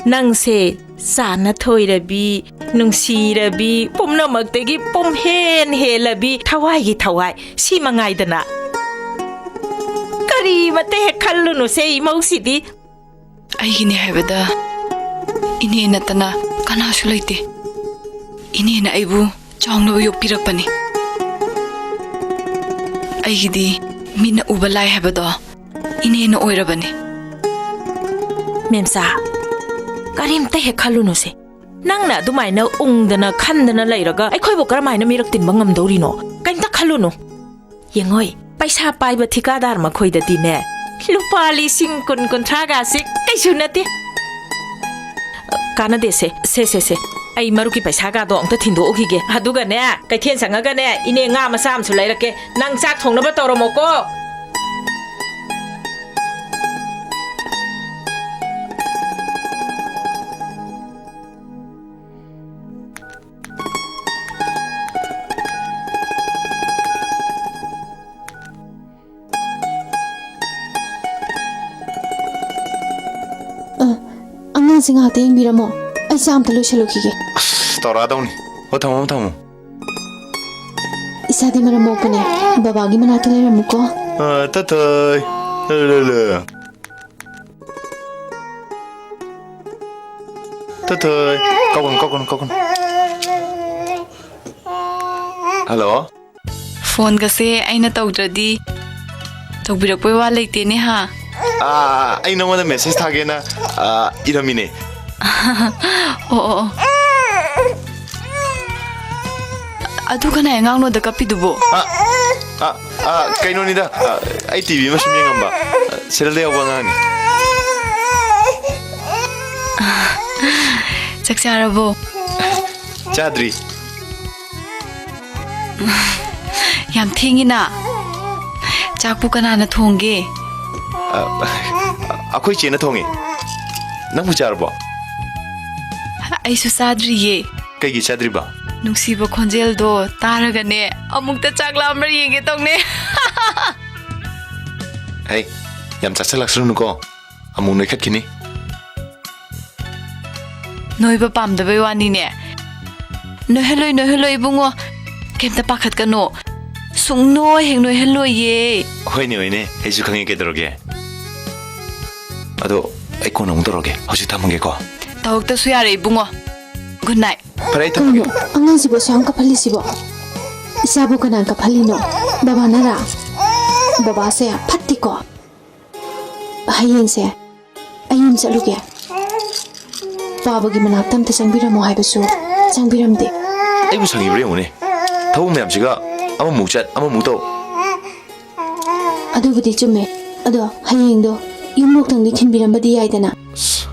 ꯅꯪꯁꯦ ꯆꯥꯅ ꯊꯣꯏꯔꯕꯤ, ꯅꯨꯡꯁꯤꯔꯕꯤ, ꯄꯨꯝꯅꯃꯛꯇꯒꯤ ꯄꯨꯝꯍꯦꯟ ꯍꯦꯜꯂꯕꯤ, ꯊꯋꯥꯏꯒꯤ ꯊꯋꯥꯏ, ꯁꯤ ꯃꯉꯥꯏꯗꯅ꯫ ꯀꯔꯤꯃꯠꯇ ꯍꯦꯛ ꯈꯜꯂꯨꯅꯨꯁꯦ, ꯏꯃꯧꯁꯤꯗꯤ꯫ ꯑꯩꯒꯤꯅꯦ ꯍꯥꯏꯕꯗ ꯏꯅꯦ ꯅꯠꯇꯅ ꯀꯅꯥꯁꯨ ꯂꯩꯇꯦ꯫ ꯏꯅꯦꯅ ꯑꯩꯕꯨ ꯆꯥꯎꯅꯕ ꯌꯣꯛꯄꯤꯔꯛꯄꯅꯤ꯫ ꯑꯩꯒꯤꯗꯤ ꯃꯤꯠꯅ ꯎꯕ ꯂꯥꯏ ꯍꯥꯏꯕꯗꯣ ꯏꯅꯦꯅ ꯑꯣꯏꯔꯕꯅꯤ꯫ ꯃꯦꯝꯆꯥ, ꯀꯔꯤꯝꯇ ꯍꯦꯛ ꯈꯜꯂꯨꯅꯨꯁꯦ꯫ ꯅꯪꯅ ꯑꯗꯨꯃꯥꯏꯅ ꯎꯪꯗꯅ ꯈꯟꯗꯅ ꯂꯩꯔꯒ ꯑꯩꯈꯣꯏꯕꯨ ꯀꯔꯝꯍꯥꯏꯅ ꯃꯤꯔꯛ ꯇꯤꯟꯕ ꯉꯝꯗꯧꯔꯤꯅꯣ? ꯀꯩꯝꯇ ꯈꯜꯂꯨꯅꯨ꯫ ꯌꯦꯡꯉꯣꯏ, ꯄꯩꯁꯥ ꯄꯥꯏꯕ ꯊꯤꯀꯥꯗꯥꯔ ꯃꯈꯣꯏꯗꯗꯤꯅꯦ, ꯂꯨꯄꯥ ꯂꯤꯁꯤꯡ ꯀꯨꯟ, ꯀꯨꯟꯊ꯭ꯔꯥꯒꯁꯤ ꯀꯩꯁꯨ ꯅꯠꯇꯦ꯫ ꯀꯥꯟꯅꯗꯦꯁꯦ, ꯁꯦ, ꯁꯦ, ꯁꯦ, ꯑꯩ ꯃꯔꯨꯞꯀꯤ ꯄꯩꯁꯥꯒꯗꯣ ꯑꯝꯇ ꯊꯤꯟꯗꯣꯛꯎꯈꯤꯒꯦ꯫ ꯑꯗꯨꯒꯅꯦ, ꯀꯩꯊꯦꯜ ꯆꯪꯉꯒꯅꯦ, ꯏꯅꯦ, ꯉꯥ ꯃꯆꯥ ꯑꯃꯁꯨ ꯂꯩꯔꯛꯀꯦ꯫ ꯅꯪ ꯆꯥꯛ ꯊꯣꯡꯅꯕ ꯇꯧꯔꯝꯃꯣꯀꯣ꯫ ꯑ, ꯑꯉꯥꯡꯁꯦ ꯉꯥꯏꯍꯥꯛꯇ ꯌꯦꯡꯕꯤꯔꯝꯃꯣ꯫ ꯑꯩ ꯆꯥ ꯑꯝꯇ ꯂꯣꯏꯁꯤꯜꯂꯨꯈꯤꯒꯦ꯫ ꯑꯁ, ꯇꯧꯔꯛꯑꯗꯧꯅꯤ꯫ ꯍꯣ, ꯊꯝꯃꯣ, ꯊꯝꯃꯣ꯫ ꯏꯁꯥꯗꯤ ꯃꯔꯝ ꯃꯣꯛꯄꯅꯦ꯫ ꯕꯕꯥꯒꯤ ꯃꯅꯥꯛꯇ ꯂꯩꯔꯝꯃꯨꯀꯣ꯫ ꯑ, ꯇꯊꯣꯏ꯫ ꯂ, ꯂ, ꯂ꯫ ꯇꯊꯣꯏ꯫ ꯀꯧꯒꯅꯨ, ꯀꯧꯒꯅꯨ, ꯀꯧꯒꯅꯨ꯫ ꯍꯜꯂꯣ꯫ ꯐꯣꯟꯒꯁꯦ ꯑꯩꯅ ꯇꯧꯗ꯭ꯔꯗꯤ ꯇꯧꯕꯤꯔꯛꯄꯩ ꯋꯥ ꯂꯩꯇꯦꯅꯦ ꯍꯥ? ꯑꯥ, ꯑꯩ ꯅꯉꯣꯟꯗ ꯃꯦꯁꯦꯖ ꯊꯥꯒꯦꯅ, ꯑꯥ, ꯏꯔꯝꯃꯤꯅꯦ꯫ ꯑꯣ, ꯑꯣ, ꯑꯣ꯫ ꯑꯗꯨ ꯀꯅꯥꯏ ꯑꯉꯥꯡꯅꯣꯗ ꯀꯞꯄꯤꯗꯨꯕꯣ? ꯑꯥ, ꯑꯥ, ꯑꯥ, ꯀꯩꯅꯣꯅꯤꯗ, ꯑꯥ, ꯑꯩ ꯇꯤ ꯚꯤ ꯑꯃ ꯁꯨꯝ ꯌꯦꯡꯉꯝꯕ, ꯑꯥ, ꯁꯤꯔꯦꯜꯗ ꯌꯥꯎꯕ ꯑꯉꯥꯡꯅꯤ꯫ ꯆꯥꯛ ꯆꯥꯔꯕꯣ? ꯆꯥꯗ꯭ꯔꯤ꯫ ꯌꯥꯝ ꯊꯦꯡꯉꯤꯅ꯫ ꯆꯥꯛꯄꯨ ꯀꯅꯥꯅ ꯊꯣꯡꯒꯦ? ꯑ, ꯑꯩꯈꯣꯏ ꯆꯦꯅ ꯊꯣꯡꯉꯦ꯫ ꯅꯪꯕꯨ ꯆꯥꯔꯕꯣ? ꯑꯩꯁꯨ ꯆꯥꯗ꯭ꯔꯤꯌꯦ꯫ ꯀꯩꯒꯤ ꯆꯥꯗ꯭ꯔꯤꯕ? ꯅꯨꯡꯁꯤꯕ ꯈꯣꯟꯖꯦꯜꯗꯣ ꯇꯥꯔꯒꯅꯦ, ꯑꯃꯨꯛꯇ ꯆꯥꯛ ꯂꯥꯝꯕ꯭ꯔꯥ ꯌꯦꯡꯒꯦ ꯇꯧꯅꯦ꯫ ꯍꯩ, ꯌꯥꯝ ꯆꯥꯁꯤꯜꯂꯛꯁꯅꯨꯀꯣ, ꯑꯃꯨꯛ ꯅꯣꯏꯈꯠꯈꯤꯅꯤ꯫ ꯅꯣꯏꯕ ꯄꯥꯝꯗꯕꯩ ꯋꯥꯅꯤꯅꯦ꯫ ꯅꯣꯏꯍꯜꯂꯣꯏ, ꯅꯣꯏꯍꯜꯂꯣꯏ ꯏꯕꯨꯡꯉꯣ, ꯀꯩꯝꯇ ꯄꯥꯈꯠꯀꯅꯣ꯫ ꯁꯨꯡꯅꯣꯏ ꯍꯦꯛ ꯅꯣꯏꯍꯜꯂꯣꯏꯌꯦ꯫ ꯍꯣꯏꯅꯦ, ꯍꯣꯏꯅꯦ, ꯑꯩꯁꯨ ꯈꯪꯉꯦ, ꯀꯩꯗꯧꯔꯒꯦ꯫ ꯑꯗꯣ ꯑꯩ ꯀꯣꯟꯅ ꯑꯃꯨꯛ ꯇꯧꯔꯒꯦ, ꯍꯧꯖꯤꯛ ꯊꯝꯃꯒꯦꯀꯣ꯫ ꯇꯧꯔꯛꯇꯁꯨ ꯌꯥꯔꯦ ꯏꯕꯨꯡꯉꯣ꯫ Good night꯫ ꯐꯔꯦ, ꯑꯩ ꯊꯝꯃꯒꯦ꯫ ꯀꯩꯅꯣ ꯑꯉꯥꯡꯁꯤꯕꯨ ꯑꯁꯨꯛ ꯌꯥꯝ ꯀꯞꯍꯜꯂꯤꯁꯤꯕꯣ? ꯏꯆꯥꯕꯨ ꯀꯅꯥꯅ ꯀꯞꯍꯜꯂꯤꯅꯣ? ꯕꯕꯥꯅꯔꯥ? ꯕꯕꯥꯁꯦ ꯐꯠꯇꯦꯀꯣ꯫ ꯍꯌꯦꯡꯁꯦ ꯑꯩ ꯌꯨꯝ ꯆꯠꯂꯨꯒꯦ꯫ ꯄꯥꯕꯒꯤ ꯃꯅꯥꯛꯇ ꯑꯝꯇ ꯆꯪꯕꯤꯔꯝꯃꯣ ꯍꯥꯏꯕꯁꯨ ꯆꯪꯕꯤꯔꯝꯗꯦ꯫ ꯑꯩꯕꯨ ꯁꯪꯉꯤꯕ꯭ꯔꯥ ꯌꯦꯡꯉꯨꯅꯦ, ꯊꯕꯛ ꯃꯌꯥꯝꯁꯤꯒ꯫ ꯑꯃꯃꯨꯛ ꯆꯠ, ꯑꯃꯃꯨꯛ ꯇꯧ꯫ ꯑꯗꯨꯕꯨꯗꯤ ꯆꯨꯝꯃꯦ, ꯑꯗꯣ ꯍꯌꯦꯡꯗꯣ ꯌꯨꯝꯕꯣꯛꯇꯪꯗꯤ ꯊꯤꯟꯕꯤꯔꯝꯕꯗꯤ ꯌꯥꯏꯗꯅ꯫ ꯑꯁ,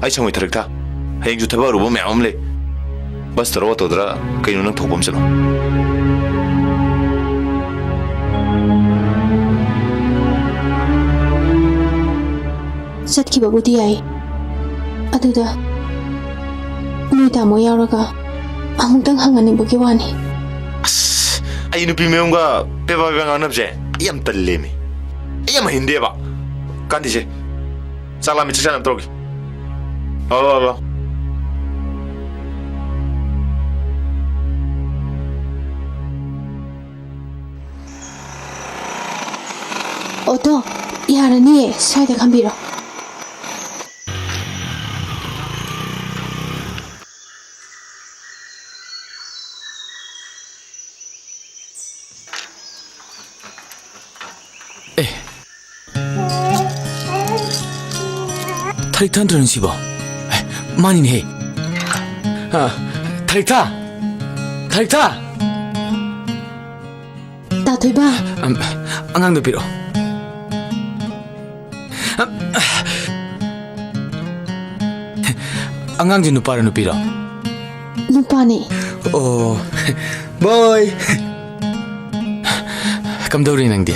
ꯑꯩ ꯁꯪꯉꯣꯏ ꯊꯔꯤꯛꯊꯥ, ꯍꯌꯦꯡꯁꯨ ꯊꯕꯛ ꯑꯔꯨꯕ ꯃꯌꯥꯝ ꯑꯃ ꯂꯩ꯫ ꯕꯁꯇꯔꯣ, ꯑꯣꯇꯣꯗꯔ, ꯀꯩꯅꯣ, ꯅꯪ ꯊꯣꯛꯄ ꯑꯃ ꯆꯠꯂꯣ꯫ ꯆꯠꯈꯤꯕꯕꯨꯗꯤ ꯌꯥꯏ, ꯑꯗꯨꯗ ꯅꯣꯏ ꯇꯥꯃꯣ ꯌꯥꯎꯔꯒ ꯑꯃꯨꯛꯇꯪ ꯍꯪꯍꯟꯅꯤꯡꯕꯒꯤ ꯋꯥꯅꯤ꯫ ꯑꯁ, ꯑꯩ ꯅꯨꯄꯤ ꯃꯌꯨꯝꯒ ꯄꯦꯕꯥ ꯄꯦꯕꯥ ꯉꯥꯡꯅꯕꯁꯦ ꯑꯩ ꯌꯥꯝ ꯇꯜꯂꯦꯃꯤ꯫ ꯑꯩ ꯌꯥꯝ ꯍꯩꯅꯗꯦꯕ꯫ ꯀꯥꯟꯗꯤꯁꯦ, ꯆꯥꯛ ꯂꯥꯝꯃꯤ, ꯆꯥꯛ ꯆꯥꯅꯕ ꯇꯧꯔꯒꯦ꯫ ꯂꯥꯛꯑꯣ, ꯂꯥꯛꯑꯣ, ꯂꯥꯛꯑꯣ꯫ ꯑꯣꯇꯣ, ꯌꯥꯔꯅꯤꯌꯦ, ꯁ꯭ꯋꯥꯏꯗ ꯈꯥꯝꯕꯤꯔꯣ꯫ ꯑꯦ, ꯊꯔꯤꯛꯊꯥ ꯅꯠꯇ꯭ꯔꯣ ꯁꯤꯕꯣ? ꯑꯦ, ꯃꯥꯅꯤꯅꯦꯍꯦ꯫ ꯑ, ꯊꯔꯤꯛꯊꯥ! ꯊꯔꯤꯛꯊꯥ! ꯇꯥ ꯊꯣꯏꯕ꯫ ꯑꯝ, ꯑꯉꯥꯡꯗꯣ ꯄꯤꯔꯛꯑꯣ꯫ ꯑꯝ, ꯑꯉꯥꯡꯁꯦ ꯅꯨꯄꯥꯔꯣ ꯅꯨꯄꯤꯔꯣ? ꯅꯨꯄꯥꯅꯦ꯫ ꯑꯣ, ꯕꯣꯏ꯫ ꯀꯝꯗꯧꯔꯤ ꯅꯪꯗꯤ?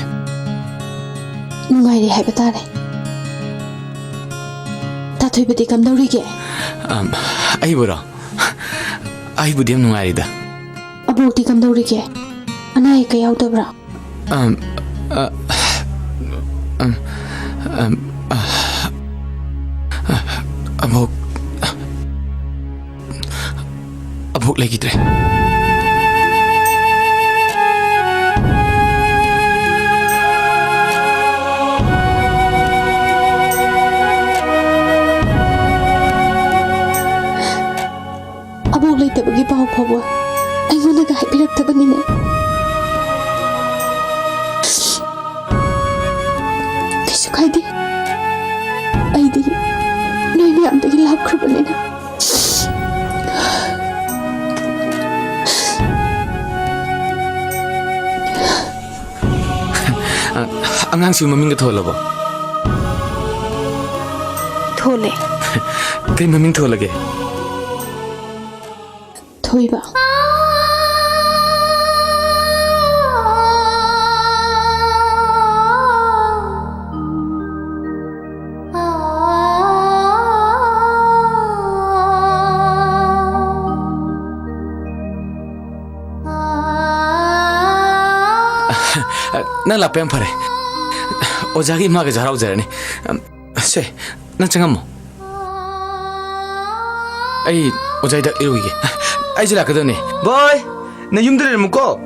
ꯅꯨꯡꯉꯥꯏꯔꯤ ꯍꯥꯏꯕ ꯇꯥꯔꯦ꯫ ꯇꯥ ꯊꯣꯏꯕꯗꯤ ꯀꯝꯗꯧꯔꯤꯒꯦ? ꯑꯝ, ꯑꯩꯕꯨꯔꯣ? ꯑꯩꯕꯨꯗꯤ ꯌꯥꯝ ꯅꯨꯡꯉꯥꯏꯔꯤꯗ꯫ ꯑꯕꯣꯛꯇꯤ ꯀꯝꯗꯧꯔꯤꯒꯦ? ꯑꯅꯥ ꯑꯌꯦꯛꯀ ꯌꯥꯎꯗꯕ꯭ꯔꯥ? ꯑꯝ, ꯑ, ꯑꯝ, ꯑꯝ, ꯑ, ꯑ, ꯑꯃꯨꯛ, ꯑꯃꯨꯛ ꯂꯩꯈꯤꯗ꯭ꯔꯦ꯫ ꯑꯕꯣꯛ ꯂꯩꯇꯕꯒꯤ ꯄꯥꯎ ꯐꯥꯎꯕ ꯑꯩꯉꯣꯟꯗꯒ ꯍꯥꯏꯕꯤꯔꯛꯇꯕꯅꯤꯅꯦ꯫ ꯀꯩꯁꯨ ꯀꯥꯏꯗꯦ, ꯑꯩꯗꯤ ꯅꯣꯏ ꯃꯌꯥꯝꯗꯒꯤ ꯂꯥꯞꯈ꯭ꯔꯕꯅꯤꯅ꯫ ꯑꯉꯥꯡꯁꯤꯕꯨ ꯃꯃꯤꯡꯒ ꯊꯣꯜꯂꯕꯣ? ꯊꯣꯜꯂꯦ꯫ ꯀꯩ ꯃꯃꯤꯡ ꯊꯣꯜꯂꯒꯦ? ꯊꯣꯏꯕ꯫ ꯅꯪ ꯂꯥꯛꯄ ꯌꯥꯝ ꯐꯔꯦ꯫ ꯑꯣꯖꯥꯒꯤ ꯏꯃꯥꯒꯁꯨ ꯍꯔꯥꯎꯖꯔꯅꯤ꯫ ꯁꯦ, ꯅꯪ ꯆꯪꯉꯝꯃꯣ꯫ ꯑꯩ ꯑꯣꯖꯥ ꯍꯤꯗꯥꯛ ꯏꯔꯨꯈꯤꯒꯦ꯫ ꯑꯩꯁꯨ ꯂꯥꯛꯀꯗꯕꯅꯦ꯫ ꯕꯣꯏ, ꯅꯪ ꯌꯨꯝꯗ ꯂꯩꯔꯝꯃꯨꯀꯣ꯫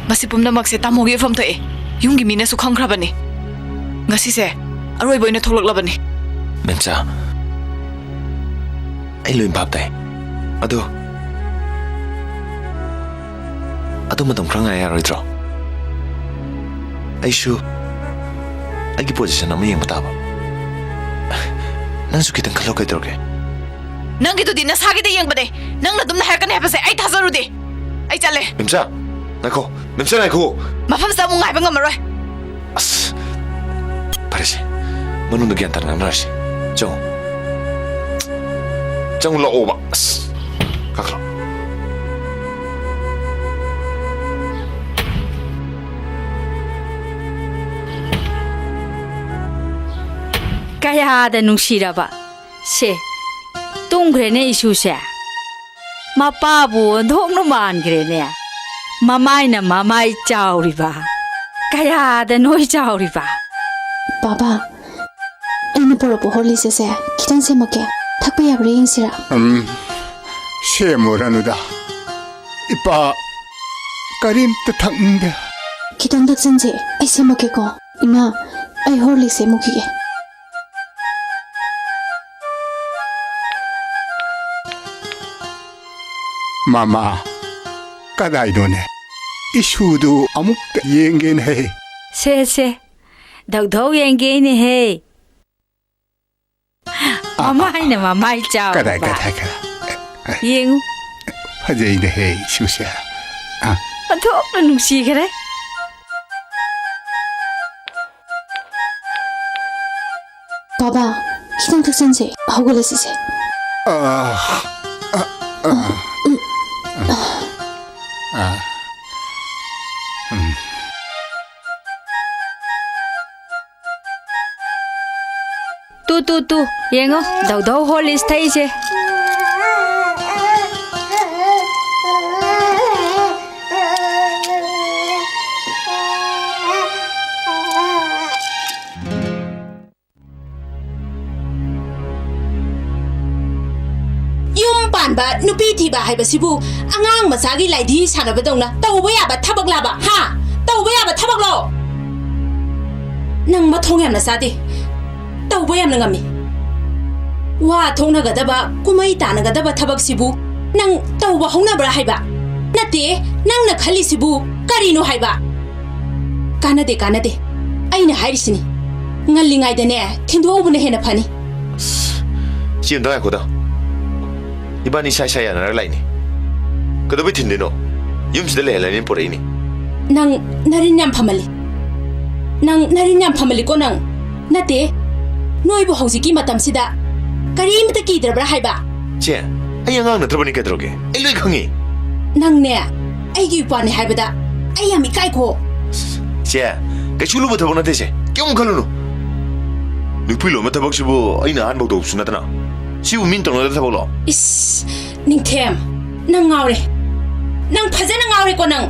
ꯃꯁꯤ ꯄꯨꯝꯅꯃꯛꯁꯦ ꯇꯥꯃꯣꯒꯤ ꯏꯐꯝ ꯊꯣꯛꯑꯦ꯫ ꯌꯨꯝꯒꯤ ꯃꯤꯅꯁꯨ ꯈꯪꯈ꯭ꯔꯕꯅꯤ꯫ ꯉꯁꯤꯁꯦ ꯑꯔꯣꯏꯕ ꯑꯣꯏꯅ ꯊꯣꯛꯂꯛꯂꯕꯅꯤ꯫ ꯃꯦꯝꯆꯥ, ꯑꯩ ꯂꯣꯏ ꯚꯥꯞ ꯇꯥꯏ꯫ ꯑꯗꯣ, ꯑꯗꯣ ꯃꯇꯝ ꯈꯔ ꯉꯥꯏ ꯌꯥꯔꯣꯏꯗ꯭ꯔꯣ? ꯑꯩꯁꯨ ꯑꯩꯒꯤ position ꯑꯃ ꯌꯦꯡꯕ ꯇꯥꯕ꯫ ꯅꯪꯁꯨ ꯈꯤꯇꯪ ꯈꯜꯂꯣ, ꯀꯩꯗꯧꯔꯒꯦ? ꯅꯪꯒꯤꯗꯨꯗꯤ ꯅꯁꯥꯒꯤꯗ ꯌꯦꯡꯕꯅꯦ꯫ ꯅꯪꯅ ꯑꯗꯨꯝꯅ ꯍꯥꯏꯔꯛꯀꯅꯤ ꯍꯥꯏꯕꯁꯦ ꯑꯩ ꯊꯥꯖꯔꯨꯗꯦ꯫ ꯑꯩ ꯆꯠꯂꯦ꯫ ꯃꯦꯝꯆꯥ, ꯉꯥꯏꯈꯣ꯫ ꯃꯦꯝꯆꯥ, ꯉꯥꯏꯈꯣ꯫ ꯃꯐꯝꯁꯤꯗ ꯑꯃꯨꯛ ꯉꯥꯏꯕ ꯉꯝꯃꯔꯣꯏ꯫ ꯑꯁ, ꯐꯔꯦꯁꯦ꯫ ꯃꯅꯨꯡꯗ ꯒ꯭ꯌꯥꯟ ꯇꯥꯅ ꯉꯥꯡꯅꯔꯁꯤ꯫ ꯆꯪꯉꯣ꯫ ꯆꯪꯉꯣ, ꯂꯥꯛꯑꯣꯕ꯫ ꯑꯁ, ꯀꯥꯈꯠꯂꯣ꯫ ꯀꯌꯥꯗ ꯅꯨꯡꯁꯤꯔꯕ꯫ ꯁꯦ, ꯇꯨꯝꯈ꯭ꯔꯦꯅꯦ ꯏꯁꯨꯁꯦ꯫ ꯃꯄꯥꯕꯨ ꯑꯣꯟꯊꯣꯛꯅ ꯃꯥꯟꯈ꯭ꯔꯦꯅꯦ꯫ ꯃꯃꯥꯏꯅ ꯃꯃꯥꯏ ꯆꯥꯎꯔꯤꯕ꯫ ꯀꯌꯥꯗ ꯅꯣꯏ ꯆꯥꯎꯔꯤꯕ꯫ ꯕꯥꯕꯥ, ꯑꯩꯅ ꯄꯨꯔꯛꯄ ꯍꯣꯔꯂꯤꯛꯁ ꯑꯁꯦ ꯈꯤꯇꯪ ꯁꯦꯝꯃꯛꯀꯦ꯫ ꯊꯛꯄ ꯌꯥꯕ꯭ꯔꯥ ꯌꯦꯡꯁꯤꯔꯥ? ꯎꯝ, ꯁꯦꯝꯃꯨꯔꯅꯨꯗ꯫ ꯏꯄꯥ ꯀꯔꯤꯝꯇ ꯊꯛꯅꯤꯡꯗꯦ꯫ ꯈꯤꯇꯪ ꯊꯛꯆꯟꯁꯦ, ꯑꯩ ꯁꯦꯝꯃꯛꯀꯦꯀꯣ꯫ ꯏꯃꯥ, ꯑꯩ ꯍꯣꯔꯂꯤꯛꯁ ꯁꯦꯝꯃꯨꯈꯤꯒꯦ꯫ ꯃꯃꯥ, ꯀꯗꯥꯏꯅꯣꯅꯦ? ꯏꯁꯨꯗꯨ ꯑꯃꯨꯛꯇ ꯌꯦꯡꯒꯦꯅꯦꯍꯦ꯫ ꯁꯦ, ꯁꯦ, ꯙꯧꯙꯧ ꯌꯦꯡꯒꯦꯅꯦꯍꯦ꯫ ꯑꯥ, ꯃꯃꯥꯏꯅ ꯃꯃꯥꯏ ꯆꯥꯎꯕ꯫ ꯀꯗꯥꯏ, ꯀꯗꯥꯏ, ꯀꯗꯥꯏ? ꯌꯦꯡꯉꯨ꯫ ꯐꯖꯩꯅꯦꯍꯦ, ꯏꯁꯨꯁꯦ꯫ ꯑꯥ꯫ ꯑꯣꯟꯊꯣꯛꯅ ꯅꯨꯡꯁꯤꯈ꯭ꯔꯦ꯫ ꯕꯥꯕꯥ, ꯈꯤꯇꯪ ꯊꯛꯆꯟꯁꯦ, ꯍꯧꯒꯠꯂꯁꯤꯁꯦ꯫ ꯑꯥ, ꯑꯥ, ꯑꯥ, ꯑꯥ, ꯎꯝ꯫ ꯇꯨ, ꯇꯨ, ꯇꯨ, ꯌꯦꯡꯉꯣ, ꯙꯧꯙꯧ ꯍꯣꯔꯂꯤꯛꯁ ꯊꯛꯏꯁꯦ꯫ ꯌꯨꯝ ꯄꯥꯟꯕ, ꯅꯨꯄꯤ ꯊꯤꯕ ꯍꯥꯏꯕꯁꯤꯕꯨ ꯑꯉꯥꯡ ꯃꯆꯥꯒꯤ ꯂꯥꯏꯙꯤ ꯁꯥꯟꯅꯕꯗꯧꯅ ꯇꯧꯕ ꯌꯥꯕ ꯊꯕꯛꯂꯥꯕ? ꯍꯥ? ꯇꯧꯕ ꯌꯥꯕ ꯊꯕꯛꯂꯣ? ꯅꯪ ꯃꯊꯣꯡ ꯌꯥꯝꯅ ꯆꯥꯗꯦ꯫ ꯇꯧꯕ ꯌꯥꯝꯅ ꯉꯝꯃꯤ꯫ ꯋꯥ ꯊꯣꯛꯅꯒꯗꯕ, ꯀꯨꯝꯍꯩ ꯇꯥꯅꯒꯗꯕ ꯊꯕꯛꯁꯤꯕꯨ ꯅꯪ ꯇꯧꯕ ꯍꯧꯅꯕ꯭ꯔꯥ ꯍꯥꯏꯕ? ꯅꯠꯇꯦ, ꯅꯪꯅ ꯈꯜꯂꯤꯁꯤꯕꯨ ꯀꯔꯤꯅꯣ ꯍꯥꯏꯕ? ꯀꯥꯟꯅꯗꯦ, ꯀꯥꯟꯅꯗꯦ꯫ ꯑꯩꯅ ꯍꯥꯏꯔꯤꯁꯤꯅꯤ, ꯉꯜꯂꯤꯉꯩꯗꯅꯦ ꯊꯤꯟꯗꯣꯛꯍꯧꯕꯅ ꯍꯦꯟꯅ ꯐꯅꯤ꯫ ꯆꯦ, ꯑꯝꯇ ꯉꯥꯏꯈꯣꯗ꯫ ꯏꯕꯥꯅꯤ ꯏꯁꯥ ꯏꯁꯥ ꯌꯥꯅꯔꯒ ꯂꯥꯛꯏꯅꯤ꯫ ꯀꯩꯗꯧꯕꯩ ꯊꯤꯟꯗꯣꯏꯅꯣ? ꯌꯨꯝꯁꯤꯗ ꯂꯩꯍꯜꯂꯅꯤꯅ ꯄꯨꯔꯛꯏꯅꯤ꯫ ꯅꯪ ꯅꯔꯤꯟ ꯌꯥꯝ ꯐꯃꯜꯂꯤ꯫ ꯅꯪ ꯅꯔꯤꯟ ꯌꯥꯝ ꯐꯃꯜꯂꯤꯀꯣ ꯅꯪ꯫ ꯅꯠꯇꯦ, ꯅꯣꯏꯕꯨ ꯍꯧꯖꯤꯛꯀꯤ ꯃꯇꯝꯁꯤꯗ ꯀꯔꯤꯃꯇ ꯀꯤꯗ꯭ꯔꯕ꯭ꯔꯥ ꯍꯥꯏꯕ? ꯆꯦ, ꯑꯩ ꯑꯉꯥꯡ ꯅꯠꯇ꯭ꯔꯕꯅꯤ, ꯀꯩꯗꯧꯔꯒꯦ? ꯑꯩ ꯂꯣꯏ ꯈꯪꯉꯤ꯫ ꯅꯪꯅꯦ, ꯑꯩꯒꯤ ꯏꯄ꯭ꯋꯥꯅꯤ ꯍꯥꯏꯕꯗ ꯑꯩ ꯌꯥꯝ ꯏꯀꯥꯏꯀꯣ꯫ ꯆꯦ, ꯀꯩꯁꯨ ꯂꯨꯕ ꯊꯕꯛ ꯅꯠꯇꯦ ꯆꯦ, ꯀꯩꯝ ꯈꯜꯂꯨꯅꯨ꯫ ꯅꯨꯄꯤ ꯂꯣꯟꯕ ꯊꯕꯛꯁꯤꯕꯨ ꯑꯩꯅ ꯑꯍꯥꯟꯕ ꯇꯧꯕꯁꯨ ꯅꯠꯇꯅ, ꯁꯤꯕꯨ ꯃꯤꯅ ꯇꯧꯅꯗꯕ ꯊꯕꯛꯂꯣ? ꯏꯁ, ꯅꯤꯡꯊꯦꯝ, ꯅꯪ ꯉꯥꯎꯔꯦ꯫ ꯅꯪ ꯐꯖꯅ ꯉꯥꯎꯔꯦꯀꯣ ꯅꯪ꯫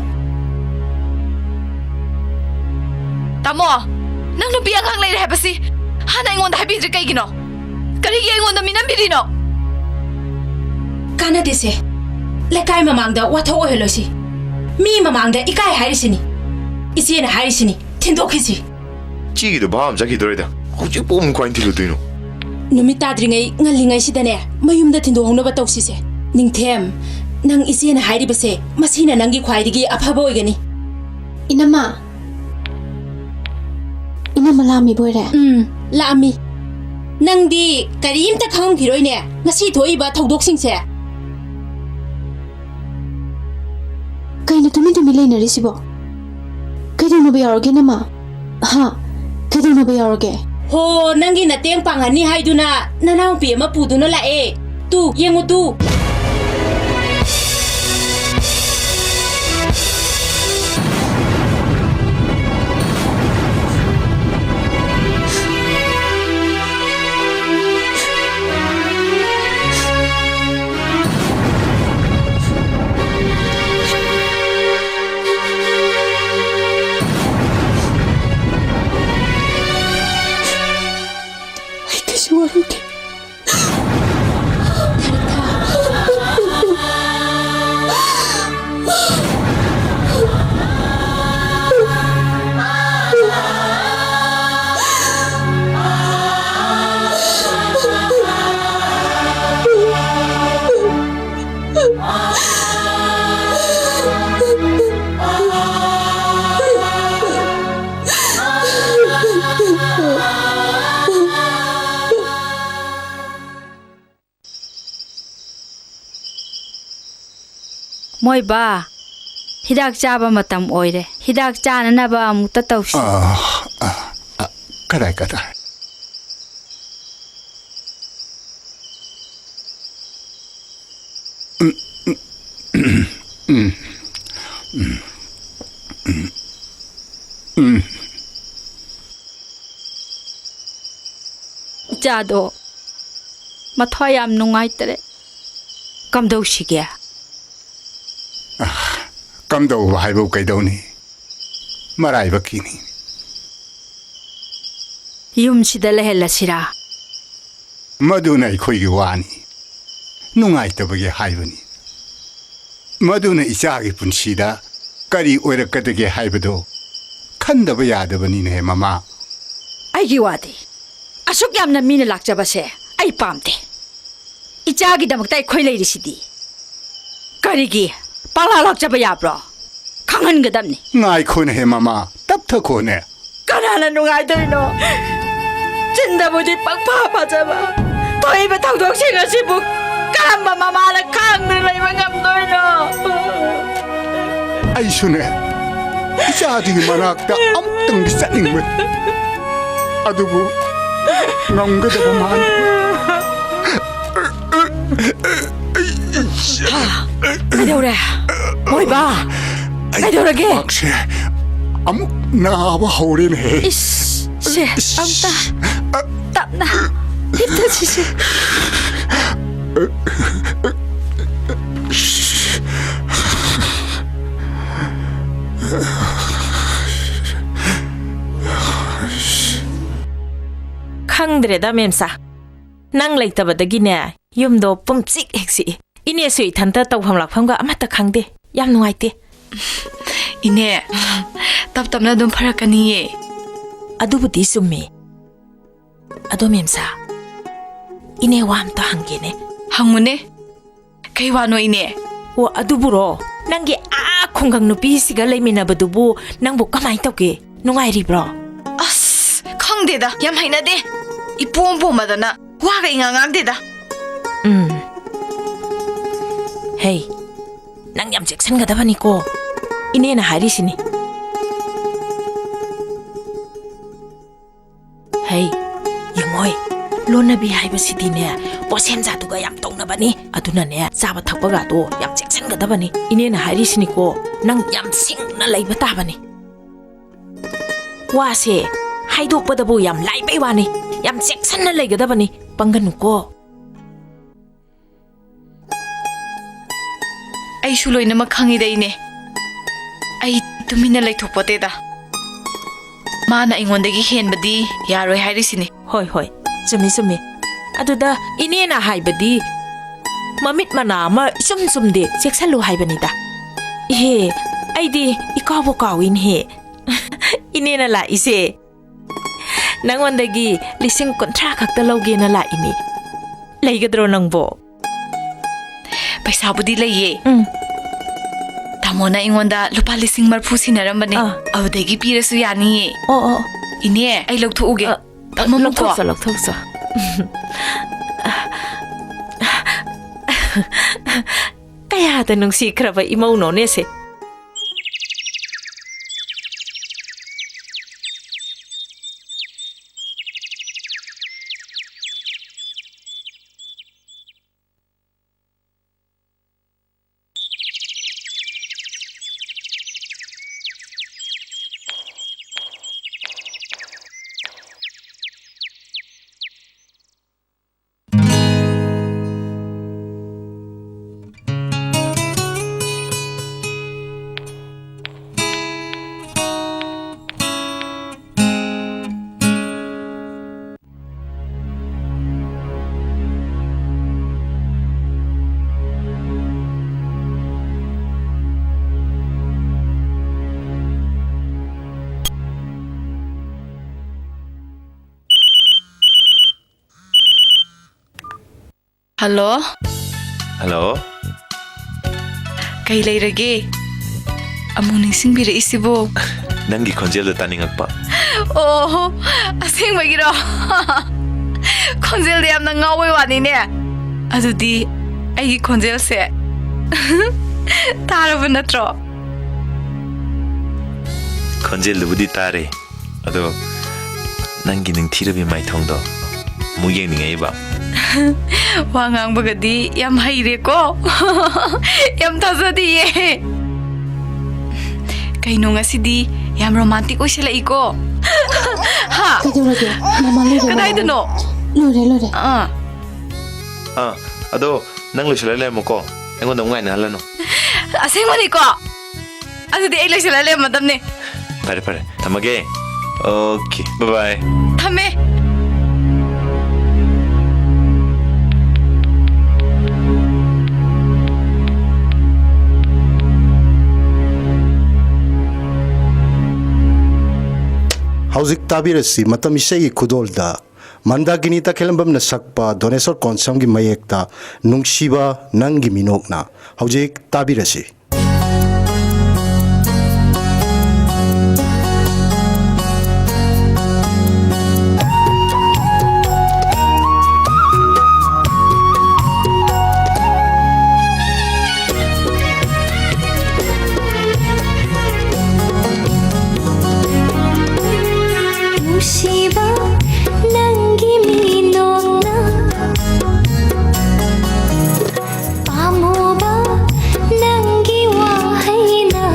ꯇꯥꯃꯣ, ꯅꯪ ꯅꯨꯄꯤ ꯑꯉꯥꯡ ꯂꯩꯔꯦ ꯍꯥꯏꯕꯁꯤ ꯍꯥꯟꯅ ꯑꯩꯉꯣꯟꯗ ꯍꯥꯏꯕꯤꯗ꯭ꯔꯤ ꯀꯩꯒꯤꯅꯣ? ꯀꯔꯤꯒꯤ ꯑꯩꯉꯣꯟꯗ ꯃꯤꯅꯝꯕꯤꯔꯤꯅꯣ? ꯀꯥꯟꯅꯗꯦꯁꯦ꯫ ꯂꯩꯀꯥꯏ ꯃꯃꯥꯡꯗ ꯋꯥꯊꯣꯛ ꯑꯣꯏꯍꯜꯂꯣꯏꯁꯤ꯫ ꯃꯤ ꯃꯃꯥꯡꯗ ꯏꯀꯥꯏ ꯍꯥꯏꯔꯤꯁꯤꯅꯤ꯫ ꯏꯆꯦꯅ ꯍꯥꯏꯔꯤꯁꯤꯅꯤ, ꯊꯤꯟꯗꯣꯛꯈꯤꯁꯤ꯫ ꯆꯤꯒꯤꯗꯣ ꯚꯥꯞ ꯑꯃ ꯆꯠꯈꯤꯗꯣꯔꯦꯗ꯫ ꯍꯧꯖꯤꯛ ꯄꯣꯝ ꯈ꯭ꯋꯥꯏ ꯊꯤꯜꯂꯨꯗꯣꯏꯅꯣ? ꯅꯨꯃꯤꯠ ꯇꯥꯗ꯭ꯔꯤꯉꯩ, ꯉꯜꯂꯤꯉꯩꯁꯤꯗꯅꯦ, ꯃꯌꯨꯝꯗ ꯊꯤꯟꯗꯣꯛꯍꯧꯅꯕ ꯇꯧꯁꯤꯁꯦ꯫ ꯅꯤꯡꯊꯦꯝ, ꯅꯪ ꯏꯆꯦꯅ ꯍꯥꯏꯔꯤꯕꯁꯦ, ꯃꯁꯤꯅ ꯅꯪꯒꯤ ꯈ꯭ꯋꯥꯏꯗꯒꯤ ꯑꯐꯕ ꯑꯣꯏꯒꯅꯤ꯫ ꯏꯅꯝꯃ, ꯏꯅꯝꯃ ꯂꯥꯛꯑꯝꯃꯤꯕ ꯑꯣꯏꯔꯦ? ꯎꯝ, ꯂꯥꯛꯑꯝꯃꯤ꯫ ꯅꯪꯗꯤ ꯀꯔꯤꯝꯇ ꯈꯪꯉꯝꯈꯤꯔꯣꯏꯅꯦ, ꯉꯁꯤ ꯊꯣꯛꯏꯕ ꯊꯧꯗꯣꯛꯁꯤꯡꯁꯦ꯫ ꯀꯩꯅꯣ ꯇꯨꯃꯤꯟ ꯇꯨꯃꯤꯟ ꯂꯩꯅꯔꯤꯁꯤꯕꯣ? ꯀꯩꯗꯧꯅꯕ ꯌꯥꯎꯔꯒꯦ, ꯅꯃ? ꯍꯥ? ꯀꯩꯗꯧꯅꯕ ꯌꯥꯎꯔꯒꯦ? ꯍꯣ, ꯅꯪꯒꯤ ꯅꯇꯦꯡ ꯄꯥꯡꯉꯅꯤ ꯍꯥꯏꯗꯨꯅ ꯅꯅꯥꯎꯄꯤ ꯑꯃ ꯄꯨꯗꯨꯅ ꯂꯥꯛꯑꯦ꯫ ꯇꯨ, ꯌꯦꯡꯉꯨ ꯇꯨ꯫ ꯑꯩ ꯀꯩꯁꯨ ꯋꯥꯔꯧꯗꯦ꯫ ꯃꯣꯏꯕꯥ, ꯍꯤꯗꯥꯛ ꯆꯥꯕ ꯃꯇꯝ ꯑꯣꯏꯔꯦ꯫ ꯍꯤꯗꯥꯛ ꯆꯥꯅꯅꯕ ꯑꯃꯨꯛꯇ ꯇꯧꯁꯤ꯫ ꯑ, ꯑ, ꯑ, ꯀꯗꯥꯏ, ꯀꯗꯥꯏ? ꯎꯝ, ꯎꯝ, ꯎꯝ, ꯎꯝ, ꯎꯝ, ꯎꯝ, ꯎꯝ꯫ ꯏꯆꯥꯗꯣ ꯃꯊ꯭ꯋꯥꯏ ꯌꯥꯝ ꯅꯨꯡꯉꯥꯏꯇꯔꯦ꯫ ꯀꯝꯗꯧꯁꯤꯒꯦ? ꯀꯝꯗꯧꯕ ꯍꯥꯏꯕꯨ ꯀꯩꯗꯧꯅꯤ? ꯃꯔꯥꯏꯕꯛꯀꯤꯅꯤ꯫ ꯌꯨꯝꯁꯤꯗ ꯂꯩꯍꯜꯂꯁꯤꯔꯥ? ꯃꯗꯨꯅ ꯑꯩꯈꯣꯏꯒꯤ ꯋꯥꯅꯤ꯫ ꯅꯨꯡꯉꯥꯏꯇꯕꯒꯤ ꯍꯥꯏꯕꯅꯤ꯫ ꯃꯗꯨꯅ ꯏꯆꯥꯒꯤ ꯄꯨꯟꯁꯤꯗ ꯀꯔꯤ ꯑꯣꯏꯔꯛꯀꯗꯒꯦ ꯍꯥꯏꯕꯗꯨ ꯈꯟꯗꯕ ꯌꯥꯗꯕꯅꯤꯅꯦ, ꯃꯃꯥ꯫ ꯑꯩꯒꯤ ꯋꯥꯗꯤ, ꯑꯁꯨꯛ ꯌꯥꯝꯅ ꯃꯤꯅ ꯂꯥꯛꯆꯕꯁꯦ ꯑꯩ ꯄꯥꯝꯗꯦ꯫ ꯏꯆꯥꯒꯤꯗꯃꯛꯇ ꯑꯩꯈꯣꯏ ꯂꯩꯔꯤꯁꯤꯗꯤ꯫ ꯀꯔꯤꯒꯤ ꯄꯪꯂꯥꯛ ꯂꯥꯛꯆꯕ ꯌꯥꯕ꯭ꯔꯣ? ꯈꯪꯍꯟꯒꯗꯕꯅꯤ꯫ ꯉꯥꯏꯈꯣꯅꯦꯍꯦ, ꯃꯃꯥ, ꯇꯞꯊꯈꯣꯅꯦ꯫ ꯀꯅꯥꯅ ꯅꯨꯡꯉꯥꯏꯗꯣꯏꯅꯣ? ꯆꯤꯟꯗꯕꯨꯗꯤ ꯄꯪꯐ ꯐꯖꯕ, ꯊꯣꯛꯏꯕ ꯊꯧꯗꯣꯛꯁꯤꯡ ꯑꯁꯤꯕꯨ ꯀꯔꯝꯕ ꯃꯃꯥꯅ ꯈꯥꯡꯗꯨꯅ ꯂꯩꯕ ꯉꯝꯗꯣꯏꯅꯣ? ꯑꯩꯁꯨꯅꯦ, ꯏꯆꯥꯗꯨꯒꯤ ꯃꯅꯥꯛꯇ ꯑꯃꯨꯛꯇꯪꯗꯤ ꯆꯠꯅꯤꯡꯕꯅꯤ, ꯑꯗꯨꯕꯨ ꯉꯝꯒꯗꯕ ꯃꯥꯟꯗꯦ꯫ ꯍꯥ? ꯀꯩꯗꯧꯔꯦ? ꯃꯣꯏꯕꯥ, ꯑꯩ ꯀꯩꯗꯧꯔꯒꯦ? ꯈ꯭ꯋꯥꯡꯁꯦ ꯑꯃꯨꯛ ꯅꯥꯕ ꯍꯧꯔꯦꯅꯦꯍꯦ꯫ ꯏꯁ, ꯁꯦ, ꯑꯝꯇ ꯇꯞꯅ ꯍꯤꯞꯊꯁꯤꯁꯦ꯫ ꯈꯪꯗ꯭ꯔꯦꯗ, ꯃꯦꯝꯆꯥ꯫ ꯅꯪ ꯂꯩꯇꯕꯗꯒꯤꯅꯦ, ꯌꯨꯝꯗꯣ ꯄꯨꯝꯆꯤꯛ ꯍꯦꯛ ꯆꯤꯛꯏ꯫ ꯏꯅꯦꯁꯨ ꯏꯊꯟꯇ ꯇꯧꯐꯝ ꯂꯥꯛꯐꯝꯒ ꯑꯃꯠꯇ ꯈꯪꯗꯦ꯫ ꯌꯥꯝ ꯅꯨꯡꯉꯥꯏꯇꯦ꯫ ꯏꯅꯦ, ꯇꯞ ꯇꯞꯅ ꯑꯗꯨꯝ ꯐꯔꯛꯀꯅꯤꯌꯦ꯫ ꯑꯗꯨꯕꯨꯗꯤ ꯆꯨꯝꯃꯤ꯫ ꯑꯗꯣ ꯃꯦꯝꯆꯥ, ꯏꯅꯦ ꯋꯥ ꯑꯝꯇ ꯍꯪꯒꯦꯅꯦ꯫ ꯍꯪꯉꯨꯅꯦ꯫ ꯀꯩ ꯋꯥꯅꯣ, ꯏꯅꯦ? ꯑꯣ, ꯑꯗꯨꯕꯨꯔꯣ? ꯅꯪꯒꯤ ꯑꯥ ꯈꯨꯡꯒꯪ ꯅꯨꯄꯤꯁꯤꯒ ꯂꯩꯃꯤꯟꯅꯕꯗꯨꯕꯨ ꯅꯪꯕꯨ ꯀꯃꯥꯏ ꯇꯧꯒꯦ? ꯅꯨꯡꯉꯥꯏꯔꯤꯕ꯭ꯔꯣ? ꯑꯁ, ꯈꯪꯗꯦꯗ, ꯌꯥꯝ ꯍꯩꯅꯗꯦ꯫ ꯏꯄꯣꯝ ꯄꯣꯝꯃꯗꯅ ꯋꯥꯒ ꯏꯉꯥꯡ ꯉꯥꯡꯗꯦꯗ꯫ ꯎꯝ꯫ ꯍꯦ, ꯅꯪ ꯌꯥꯝ ꯆꯦꯛꯁꯤꯟꯒꯗꯕꯅꯤꯀꯣ꯫ ꯏꯅꯦꯅ ꯍꯥꯏꯔꯤꯁꯤꯅꯤ꯫ ꯍꯩ, ꯌꯦꯡꯉꯣꯏ, ꯂꯣꯟꯅꯕꯤ ꯍꯥꯏꯕꯁꯤꯗꯤꯅꯦ, ꯄꯣꯠꯁꯦꯝꯖꯥꯗꯨꯒ ꯌꯥꯝ ꯇꯧꯅꯕꯅꯤ꯫ ꯑꯗꯨꯅꯅꯦ, ꯆꯥꯕ ꯊꯛꯄꯒꯗꯣ ꯌꯥꯝ ꯆꯦꯛꯁꯤꯟꯒꯗꯕꯅꯤ꯫ ꯏꯅꯦꯅ ꯍꯥꯏꯔꯤꯁꯤꯅꯤꯀꯣ, ꯅꯪ ꯌꯥꯝ ꯁꯤꯡꯅ ꯂꯩꯕ ꯇꯥꯕꯅꯤ꯫ ꯋꯥꯁꯦ ꯍꯥꯏꯗꯣꯛꯄꯗꯕꯨ ꯌꯥꯝ ꯂꯥꯏꯕꯩ ꯋꯥꯅꯤ꯫ ꯌꯥꯝ ꯆꯦꯛꯁꯤꯟꯅ ꯂꯩꯒꯗꯕꯅꯤ꯫ ꯄꯪꯒꯅꯨꯀꯣ꯫ ꯑꯩꯁꯨ ꯂꯣꯏꯅꯃꯛ ꯈꯪꯉꯤꯗ, ꯏꯅꯦ꯫ ꯑꯩ ꯇꯨꯃꯤꯟꯅ ꯂꯩꯊꯣꯛꯄꯣꯠꯇꯦꯗ꯫ ꯃꯥꯅ ꯑꯩꯉꯣꯟꯗꯒꯤ ꯍꯦꯟꯕꯗꯤ ꯌꯥꯔꯣꯏ ꯍꯥꯏꯔꯤꯁꯤꯅꯤ꯫ ꯍꯣꯏ, ꯍꯣꯏ, ꯆꯨꯝꯃꯤ, ꯆꯨꯝꯃꯤ꯫ ꯑꯗꯨꯗ ꯏꯅꯦꯅ ꯍꯥꯏꯕꯗꯤ ꯃꯃꯤꯠ ꯃꯅꯥ ꯑꯃ ꯏꯆꯨꯝ ꯆꯨꯝꯗꯦ, ꯆꯦꯛꯁꯜꯂꯨ ꯍꯥꯏꯕꯅꯤꯗ꯫ ꯏꯍꯦ, ꯑꯩꯗꯤ ꯏꯀꯥꯎꯕꯨ ꯀꯥꯎꯏꯅꯦꯍꯦ꯫ ꯏꯅꯦꯅ ꯂꯥꯛꯏꯁꯦ꯫ ꯅꯪꯉꯣꯟꯗꯒꯤ ꯂꯤꯁꯤꯡ ꯀꯨꯟꯊ꯭ꯔꯥ ꯈꯛꯇ ꯂꯧꯒꯦꯅ ꯂꯥꯛꯏꯅꯤ꯫ ꯂꯩꯒꯗ꯭ꯔꯣ ꯅꯪꯕꯣ? ꯄꯩꯁꯥꯕꯨꯗꯤ ꯂꯩꯌꯦ꯫ ꯎꯝ꯫ ꯇꯥꯃꯣꯅ ꯑꯩꯉꯣꯟꯗ ꯂꯨꯄꯥ ꯂꯤꯁꯤꯡ ꯃꯔꯐꯨ ꯁꯤꯟꯅꯔꯝꯕꯅꯦ꯫ ꯑꯥ꯫ ꯑꯗꯨꯗꯒꯤ ꯄꯤꯔꯁꯨ ꯌꯥꯅꯤꯌꯦ꯫ ꯑꯣ, ꯑꯣ꯫ ꯏꯅꯦ, ꯑꯩ ꯂꯧꯊꯣꯛꯎꯒꯦ꯫ ꯑ, ꯐꯝꯃꯝꯃꯨꯀꯣ꯫ ꯂꯧꯊꯣꯛꯆꯣ, ꯂꯧꯊꯣꯛꯆꯣ꯫ ꯀꯌꯥꯗ ꯅꯨꯡꯁꯤꯈ꯭ꯔꯕ ꯏꯃꯧꯅꯣꯅꯦꯁꯦ꯫ ꯍꯜꯂꯣ꯫ ꯍꯜꯂꯣ꯫ ꯀꯩ ꯂꯩꯔꯒꯦ? ꯑꯃꯨꯛ ꯅꯤꯡꯁꯤꯡꯕꯤꯔꯛꯏꯁꯤꯕꯣ? ꯅꯪꯒꯤ ꯈꯣꯟꯖꯦꯜꯗꯣ ꯇꯥꯅꯤꯡꯉꯛꯄ꯫ ꯑꯣꯍꯣ, ꯑꯁꯦꯡꯕꯒꯤꯔꯣ? ꯈꯣꯟꯖꯦꯜꯗꯤ ꯌꯥꯝꯅ ꯉꯥꯎꯕꯩ ꯋꯥꯅꯤꯅꯦ꯫ ꯑꯗꯨꯗꯤ ꯑꯩꯒꯤ ꯈꯣꯟꯖꯦꯜꯁꯦ ꯇꯥꯔꯕ ꯅꯠꯇ꯭ꯔꯣ? ꯈꯣꯟꯖꯦꯜꯗꯨꯕꯨꯗꯤ ꯇꯥꯔꯦ꯫ ꯑꯗꯣ ꯅꯪꯒꯤ ꯅꯤꯡꯊꯤꯔꯕꯤ ꯃꯥꯏꯊꯣꯡꯗꯣ ꯑꯃꯨꯛ ꯌꯦꯡꯅꯤꯡꯉꯛꯏꯕ꯫ ꯋꯥ ꯉꯥꯡꯕꯒꯗꯤ ꯌꯥꯝ ꯍꯩꯔꯦꯀꯣ꯫ ꯌꯥꯝ ꯊꯥꯖꯗꯤꯌꯦ꯫ ꯀꯩꯅꯣ ꯉꯁꯤꯗꯤ ꯌꯥꯝ ꯔꯣꯃꯥꯟꯇꯤꯛ ꯑꯣꯏꯁꯤꯜꯂꯛꯏꯀꯣ꯫ ꯍꯥ? ꯀꯩꯗꯧꯔꯒꯦ? ꯃꯃꯥ ꯂꯣꯏꯔꯦ, ꯃꯃꯥ ꯀꯗꯥꯏꯗꯅꯣ? ꯂꯣꯏꯔꯦ, ꯂꯣꯏꯔꯦ꯫ ꯑꯥ꯫ ꯑꯥ, ꯑꯗꯣ ꯅꯪ ꯂꯣꯏꯁꯤꯜꯂ ꯂꯩꯔꯝꯃꯨꯀꯣ꯫ ꯑꯩꯉꯣꯟꯗ ꯑꯃꯨꯛ ꯉꯥꯏꯅꯍꯜꯂꯅꯨ꯫ ꯑꯁꯦꯡꯕꯅꯤꯀꯣ? ꯑꯗꯨꯗꯤ ꯑꯩ ꯂꯣꯏꯁꯤꯜꯂ ꯂꯩꯔꯝꯃꯗꯝꯅꯦ꯫ ꯐꯔꯦ, ꯐꯔꯦ꯫ ꯊꯝꯃꯒꯦ꯫ Okay, bye bye꯫ ꯊꯝꯃꯦ꯫ ꯍꯧꯖꯤꯛ ꯇꯥꯕꯤꯔꯁꯤ ꯃꯇꯝ ꯏꯁꯩꯒꯤ ꯈꯨꯗꯣꯜꯗ ꯃꯟꯗꯥꯀꯤꯅꯤ ꯇꯈꯦꯂꯝꯕꯝꯅ ꯁꯛꯄ ꯗꯣꯅꯦꯁꯣꯔ ꯀꯣꯟꯁꯝꯒꯤ ꯃꯌꯦꯛꯇ ꯅꯨꯡꯁꯤꯕ ꯅꯪꯒꯤ ꯃꯤꯅꯣꯛꯅ꯫ ꯍꯧꯖꯤꯛ ꯇꯥꯕꯤꯔꯁꯤ꯫ ꯅꯨꯡꯁꯤꯕ ꯅꯪꯒꯤ ꯃꯤꯅꯣꯛꯅ, ꯄꯥꯝꯃꯨꯕ ꯅꯪꯒꯤ ꯋꯥꯍꯩꯅ,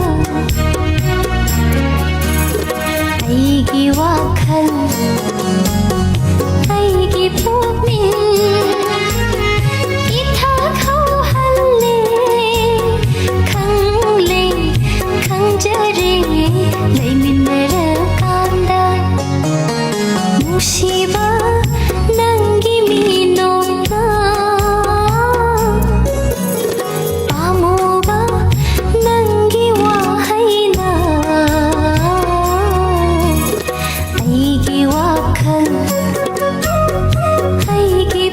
ꯑꯩꯒꯤ ꯋꯥꯈꯜ, ꯑꯩꯒꯤ ꯄꯨꯛꯅꯤꯡ ꯏꯊꯛ ꯍꯧꯍꯜꯂꯦ꯫ ꯈꯪꯂꯦ, ꯈꯪꯖꯔꯦ, ꯂꯩꯃꯤꯟꯅꯔꯀꯥꯟꯗ꯫ ꯅꯨꯡꯁꯤꯕ ꯅꯪꯒꯤ ꯃꯤꯅꯣꯛꯅ, ꯄꯥꯝꯃꯨꯕ ꯅꯪꯒꯤ ꯋꯥꯍꯩꯅ, ꯑꯩꯒꯤ ꯋꯥꯈꯜ, ꯑꯩꯒꯤ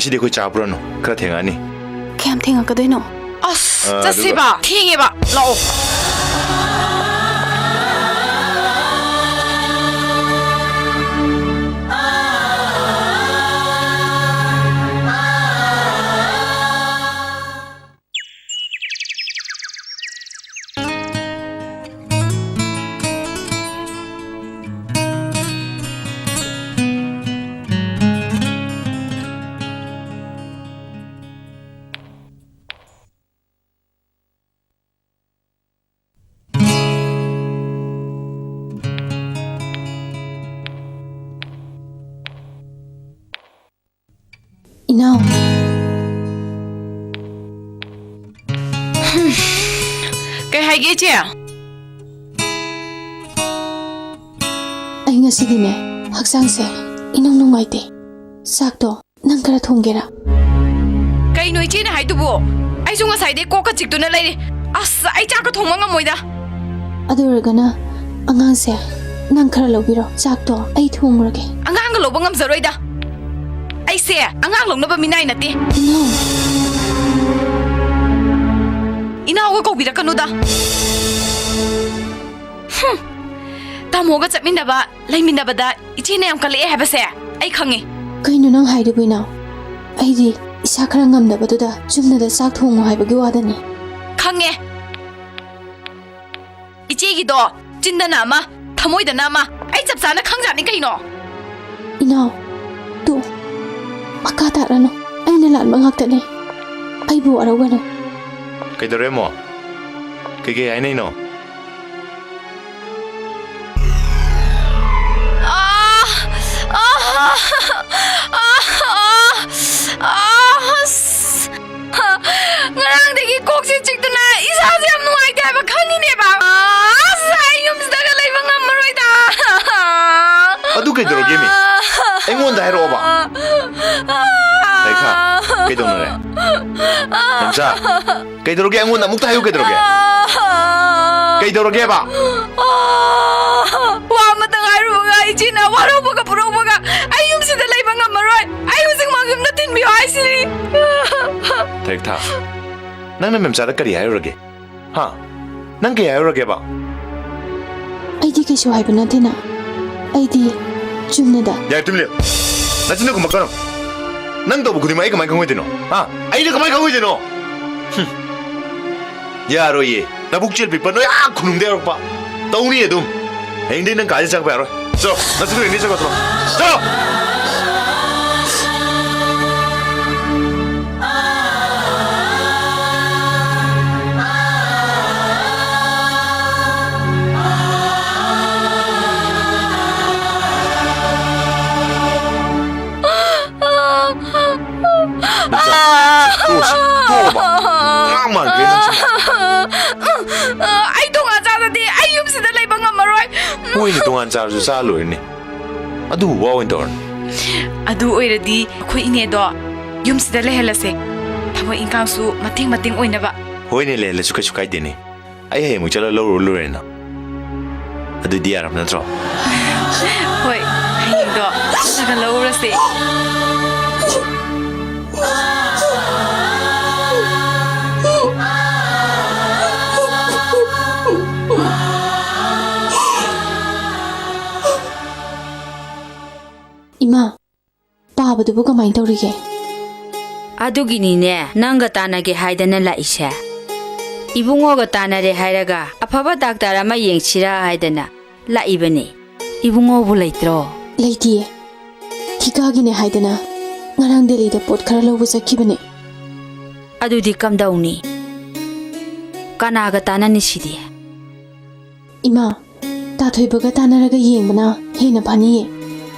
ꯁꯤꯗꯤ ꯑꯩꯈꯣꯏ ꯆꯥ ꯄꯨꯔꯛꯑꯅꯨ, ꯈꯔ ꯊꯦꯡꯉꯛꯑꯅꯤ꯫ ꯀꯌꯥꯝ ꯊꯦꯡꯉꯛꯀꯗꯣꯏꯅꯣ? ꯑꯁ, ꯑ, ꯆꯠꯁꯦꯕ꯫ ꯑꯗꯨꯒ ꯊꯦꯡꯉꯦꯕ꯫ ꯂꯥꯛꯑꯣ꯫ ꯏꯅꯥꯎ꯫ ꯀꯩ ꯍꯥꯏꯒꯦ, ꯏꯆꯦ? ꯑꯩ ꯉꯁꯤꯗꯤꯅꯦ, ꯍꯛꯆꯥꯡꯁꯦ ꯏꯅꯨꯡ ꯅꯨꯡꯉꯥꯏꯇꯦ꯫ ꯆꯥꯛꯇꯣ ꯅꯪ ꯈꯔ ꯊꯣꯡꯒꯦꯔꯥ? ꯀꯩꯅꯣ ꯏꯆꯦꯅ ꯍꯥꯏꯗꯨꯕꯨ? ꯑꯩꯁꯨ ꯉꯁꯥꯏꯗꯩ ꯀꯣꯛꯀ ꯆꯤꯛꯇꯨꯅ ꯂꯩꯔꯤ꯫ ꯑꯁ, ꯑꯩ ꯆꯥꯛꯀ ꯊꯣꯡꯕ ꯉꯝꯃꯣꯏꯗ꯫ ꯑꯗꯨ ꯑꯣꯏꯔꯒꯅ ꯑꯉꯥꯡꯁꯦ ꯅꯪ ꯈꯔ ꯂꯧꯕꯤꯔꯣ꯫ ꯆꯥꯛꯇꯣ ꯑꯩ ꯊꯣꯡꯉꯨꯔꯒꯦ꯫ ꯑꯉꯥꯡꯒ ꯂꯧꯕ ꯉꯝꯖꯔꯣꯏꯗ꯫ ꯑꯩꯁꯦ ꯑꯉꯥꯡ ꯂꯧꯅꯕ ꯃꯤꯅꯥꯏ ꯅꯠꯇꯦ꯫ ꯏꯅꯥꯎ꯫ ꯏꯅꯥꯎꯒ ꯀꯧꯕꯤꯔꯛꯀꯅꯨꯗ꯫ ꯍꯨꯝ꯫ ꯇꯥꯃꯣꯒ ꯆꯠꯃꯤꯟꯅꯕ, ꯂꯩꯃꯤꯟꯅꯕꯗ ꯏꯆꯦꯅ ꯌꯥꯝ ꯀꯜꯂꯛꯑꯦ ꯍꯥꯏꯕꯁꯦ ꯑꯩ ꯈꯪꯉꯦ꯫ ꯀꯩꯅꯣ ꯅꯪ ꯍꯥꯏꯗꯨꯕꯨ, ꯏꯅꯥꯎ? ꯑꯩꯗꯤ ꯏꯁꯥ ꯈꯔ ꯉꯝꯗꯕꯗꯨꯗ ꯆꯨꯝꯅꯗ ꯆꯥꯛ ꯊꯣꯡꯉꯣ ꯍꯥꯏꯕꯒꯤ ꯋꯥꯗꯅꯤ꯫ ꯈꯪꯉꯦ꯫ ꯏꯆꯦꯒꯤꯗꯣ ꯆꯤꯟꯗꯅ ꯑꯃ, ꯊꯃꯣꯏꯗꯅ ꯑꯃ, ꯑꯩ ꯆꯞ ꯆꯥꯅ ꯈꯪꯖꯥꯠꯅꯤ ꯀꯩꯅꯣ꯫ ꯏꯅꯥꯎ, ꯇꯣ, ꯃꯈꯥ ꯇꯥꯔꯅꯨ꯫ ꯑꯩꯅ ꯂꯥꯟꯕ ꯉꯥꯛꯇꯅꯤ꯫ ꯑꯩꯕꯨ ꯋꯥꯔꯧꯒꯅꯨ꯫ ꯀꯩꯗꯧꯔꯦ, ꯑꯃꯣ? ꯀꯩꯀꯩ ꯍꯥꯏꯅꯩꯅꯣ? ꯑꯥ! ꯑꯥ! ꯑꯥ! ꯑꯥ! ꯑꯥ! ꯑꯁ! ꯉꯔꯥꯡꯗꯒꯤ ꯀꯣꯛꯁꯦ ꯆꯤꯛꯇꯅ ꯏꯁꯥꯁꯦ ꯌꯥꯝ ꯅꯨꯡꯉꯥꯏꯇꯦ ꯍꯥꯏꯕ ꯈꯪꯉꯤꯅꯦꯕ꯫ ꯑꯁ! ꯑꯩ ꯌꯨꯝꯁꯤꯗꯒ ꯂꯩꯕ ꯉꯝꯃꯔꯣꯏꯗ꯫ ꯑꯗꯨ ꯀꯩꯗꯧꯔꯒꯦ, ꯃꯤ? ꯑꯩꯉꯣꯟꯗ ꯍꯥꯏꯔꯛꯑꯣꯕ꯫ ꯂꯩꯈꯥ, ꯀꯩꯗꯧꯅꯔꯦ? ꯅꯝꯆꯥ, ꯀꯩꯗꯧꯔꯒꯦ? ꯑꯩꯉꯣꯟꯗ ꯑꯃꯨꯛꯇ ꯍꯥꯏꯌꯨ, ꯀꯩꯗꯧꯔꯒꯦ? ꯀꯩꯗꯧꯔꯒꯦꯕ? ꯋꯥ ꯑꯃꯇꯪ ꯍꯥꯏꯔꯨꯕꯒ ꯏꯆꯦꯅ ꯋꯥꯔꯧꯕꯒ ꯄꯨꯔꯧꯕꯒ ꯑꯩ ꯌꯨꯝꯁꯤꯗ ꯂꯩꯕ ꯉꯝꯃꯔꯣꯏ꯫ ꯑꯩ ꯍꯧꯖꯤꯛꯃꯛ ꯌꯨꯝꯗ ꯊꯤꯟꯕꯤꯌꯣ ꯍꯥꯏꯁꯤꯅꯤ꯫ ꯊꯣꯏꯊꯣꯏ, ꯅꯪꯅ ꯃꯦꯝꯆꯥꯗ ꯀꯔꯤ ꯍꯥꯏꯔꯨꯔꯒꯦ? ꯍꯥ? ꯅꯪ ꯀꯩ ꯍꯥꯏꯔꯨꯔꯒꯦꯕ? ꯑꯩꯗꯤ ꯀꯩꯁꯨ ꯍꯥꯏꯕ ꯅꯠꯇꯦꯅ꯫ ꯑꯩꯗꯤ ꯆꯨꯝꯅꯗ꯫ ꯌꯥꯔꯦ, ꯇꯨꯃꯤꯟ ꯂꯩꯌꯨ꯫ ꯅꯆꯤꯟꯗꯣ ꯈꯨꯝꯃꯛꯀꯅꯨ꯫ ꯅꯪ ꯇꯧꯕ ꯈꯨꯗꯤꯡꯃꯛ ꯑꯩ ꯀꯃꯥꯏꯅ ꯈꯪꯉꯣꯏꯗꯣꯏꯅꯣ? ꯍꯥ? ꯑꯩꯅ ꯀꯃꯥꯏꯅ ꯈꯪꯉꯣꯏꯗꯣꯏꯅꯣ? ꯍꯨꯝ꯫ ꯌꯥꯔꯣꯏꯌꯦ꯫ ꯅꯕꯨꯛ ꯆꯦꯜ ꯄꯤꯛꯄ ꯅꯣꯏ ꯑꯥ ꯈꯨꯅꯨꯡꯗ ꯌꯧꯔꯛꯄ꯫ ꯇꯧꯅꯤ ꯑꯗꯨꯝ꯫ ꯍꯌꯦꯡꯗꯤ ꯅꯪ ꯀꯥꯁꯦ ꯆꯪꯉꯛꯄ ꯌꯥꯔꯣꯏ꯫ ꯆꯠꯂꯣ꯫ ꯅꯆꯤꯟꯗꯣ ꯍꯌꯦꯡꯗꯤ ꯆꯪꯉꯛꯑꯣ, ꯆꯠꯂꯣ꯫ ꯆꯠꯂꯣ! ꯅꯨꯡꯁꯥ, ꯇꯣꯛꯑꯁꯤ, ꯇꯣꯛꯑꯣꯕ꯫ ꯑꯉꯥꯡ ꯃꯥꯟꯈ꯭ꯔꯦ ꯅꯪꯁꯤꯅ꯫ ꯑꯩ ꯇꯣꯉꯥꯟ ꯆꯥꯗꯗꯤ ꯑꯩ ꯌꯨꯝꯁꯤꯗ ꯂꯩꯕ ꯉꯝꯃꯔꯣꯏ꯫ ꯍꯣꯏꯅꯦ, ꯇꯣꯉꯥꯟ ꯆꯥꯔꯁꯨ ꯆꯥ ꯂꯣꯏꯔꯦꯅꯦ꯫ ꯑꯗꯨꯕꯨ ꯋꯥ ꯑꯣꯏꯅ ꯇꯧꯔꯅꯤ꯫ ꯑꯗꯨ ꯑꯣꯏꯔꯗꯤ ꯑꯩꯈꯣꯏ ꯏꯅꯦꯗꯣ ꯌꯨꯝꯁꯤꯗ ꯂꯩꯍꯜꯂꯁꯦ꯫ ꯊꯕꯛ ꯏꯟꯈꯥꯡꯁꯨ ꯃꯇꯦꯡ ꯃꯇꯦꯡ ꯑꯣꯏꯅꯕ꯫ ꯍꯣꯏꯅꯦ, ꯂꯩꯍꯜꯂꯁꯨ ꯀꯩꯁꯨ ꯀꯥꯏꯗꯦꯅꯦ꯫ ꯑꯩ ꯍꯌꯦꯡꯃꯨꯛ ꯆꯠꯂ ꯂꯧꯔꯨꯔ ꯂꯣꯏꯔꯦꯅ꯫ ꯑꯗꯨꯗꯤ ꯌꯥꯔꯕ ꯅꯠꯇ꯭ꯔꯣ? ꯍꯣꯏ, ꯍꯌꯦꯡꯗꯣ ꯆꯠꯂꯒ ꯂꯧꯔꯨꯔꯁꯦ꯫ ꯏꯃꯥ, ꯄꯥꯕꯗꯨꯕꯨ ꯀꯃꯥꯏꯅ ꯇꯧꯔꯤꯒꯦ? ꯑꯗꯨꯒꯤꯅꯤꯅꯦ ꯅꯪꯒ ꯇꯥꯟꯅꯒꯦ ꯍꯥꯏꯗꯅ ꯂꯥꯛꯏꯁꯦ꯫ ꯏꯕꯨꯡꯉꯣꯒ ꯇꯥꯟꯅꯔꯦ ꯍꯥꯏꯔꯒ ꯑꯐꯕ ꯗꯥꯛꯇꯔ ꯑꯃ ꯌꯦꯡꯁꯤꯔꯥ ꯍꯥꯏꯗꯅ ꯂꯥꯛꯏꯕꯅꯤ꯫ ꯏꯕꯨꯡꯉꯣꯕꯨ ꯂꯩꯇ꯭ꯔꯣ? ꯂꯩꯇꯤꯌꯦ꯫ ꯊꯤꯀꯥꯒꯤꯅꯦ ꯍꯥꯏꯗꯅ ꯉꯔꯥꯡ ꯗꯦꯜꯂꯤꯗ ꯄꯣꯠ ꯈꯔ ꯂꯧꯕ ꯆꯠꯈꯤꯕꯅꯦ꯫ ꯑꯗꯨꯗꯤ ꯀꯝꯗꯧꯅꯤ? ꯀꯅꯥꯒ ꯇꯥꯟꯅꯅꯤ ꯁꯤꯗꯤ? ꯏꯃꯥ, ꯇꯥꯊꯣꯏꯕꯒ ꯇꯥꯟꯅꯔꯒ ꯌꯦꯡꯕꯅ ꯍꯦꯟꯅ ꯐꯅꯤꯌꯦ꯫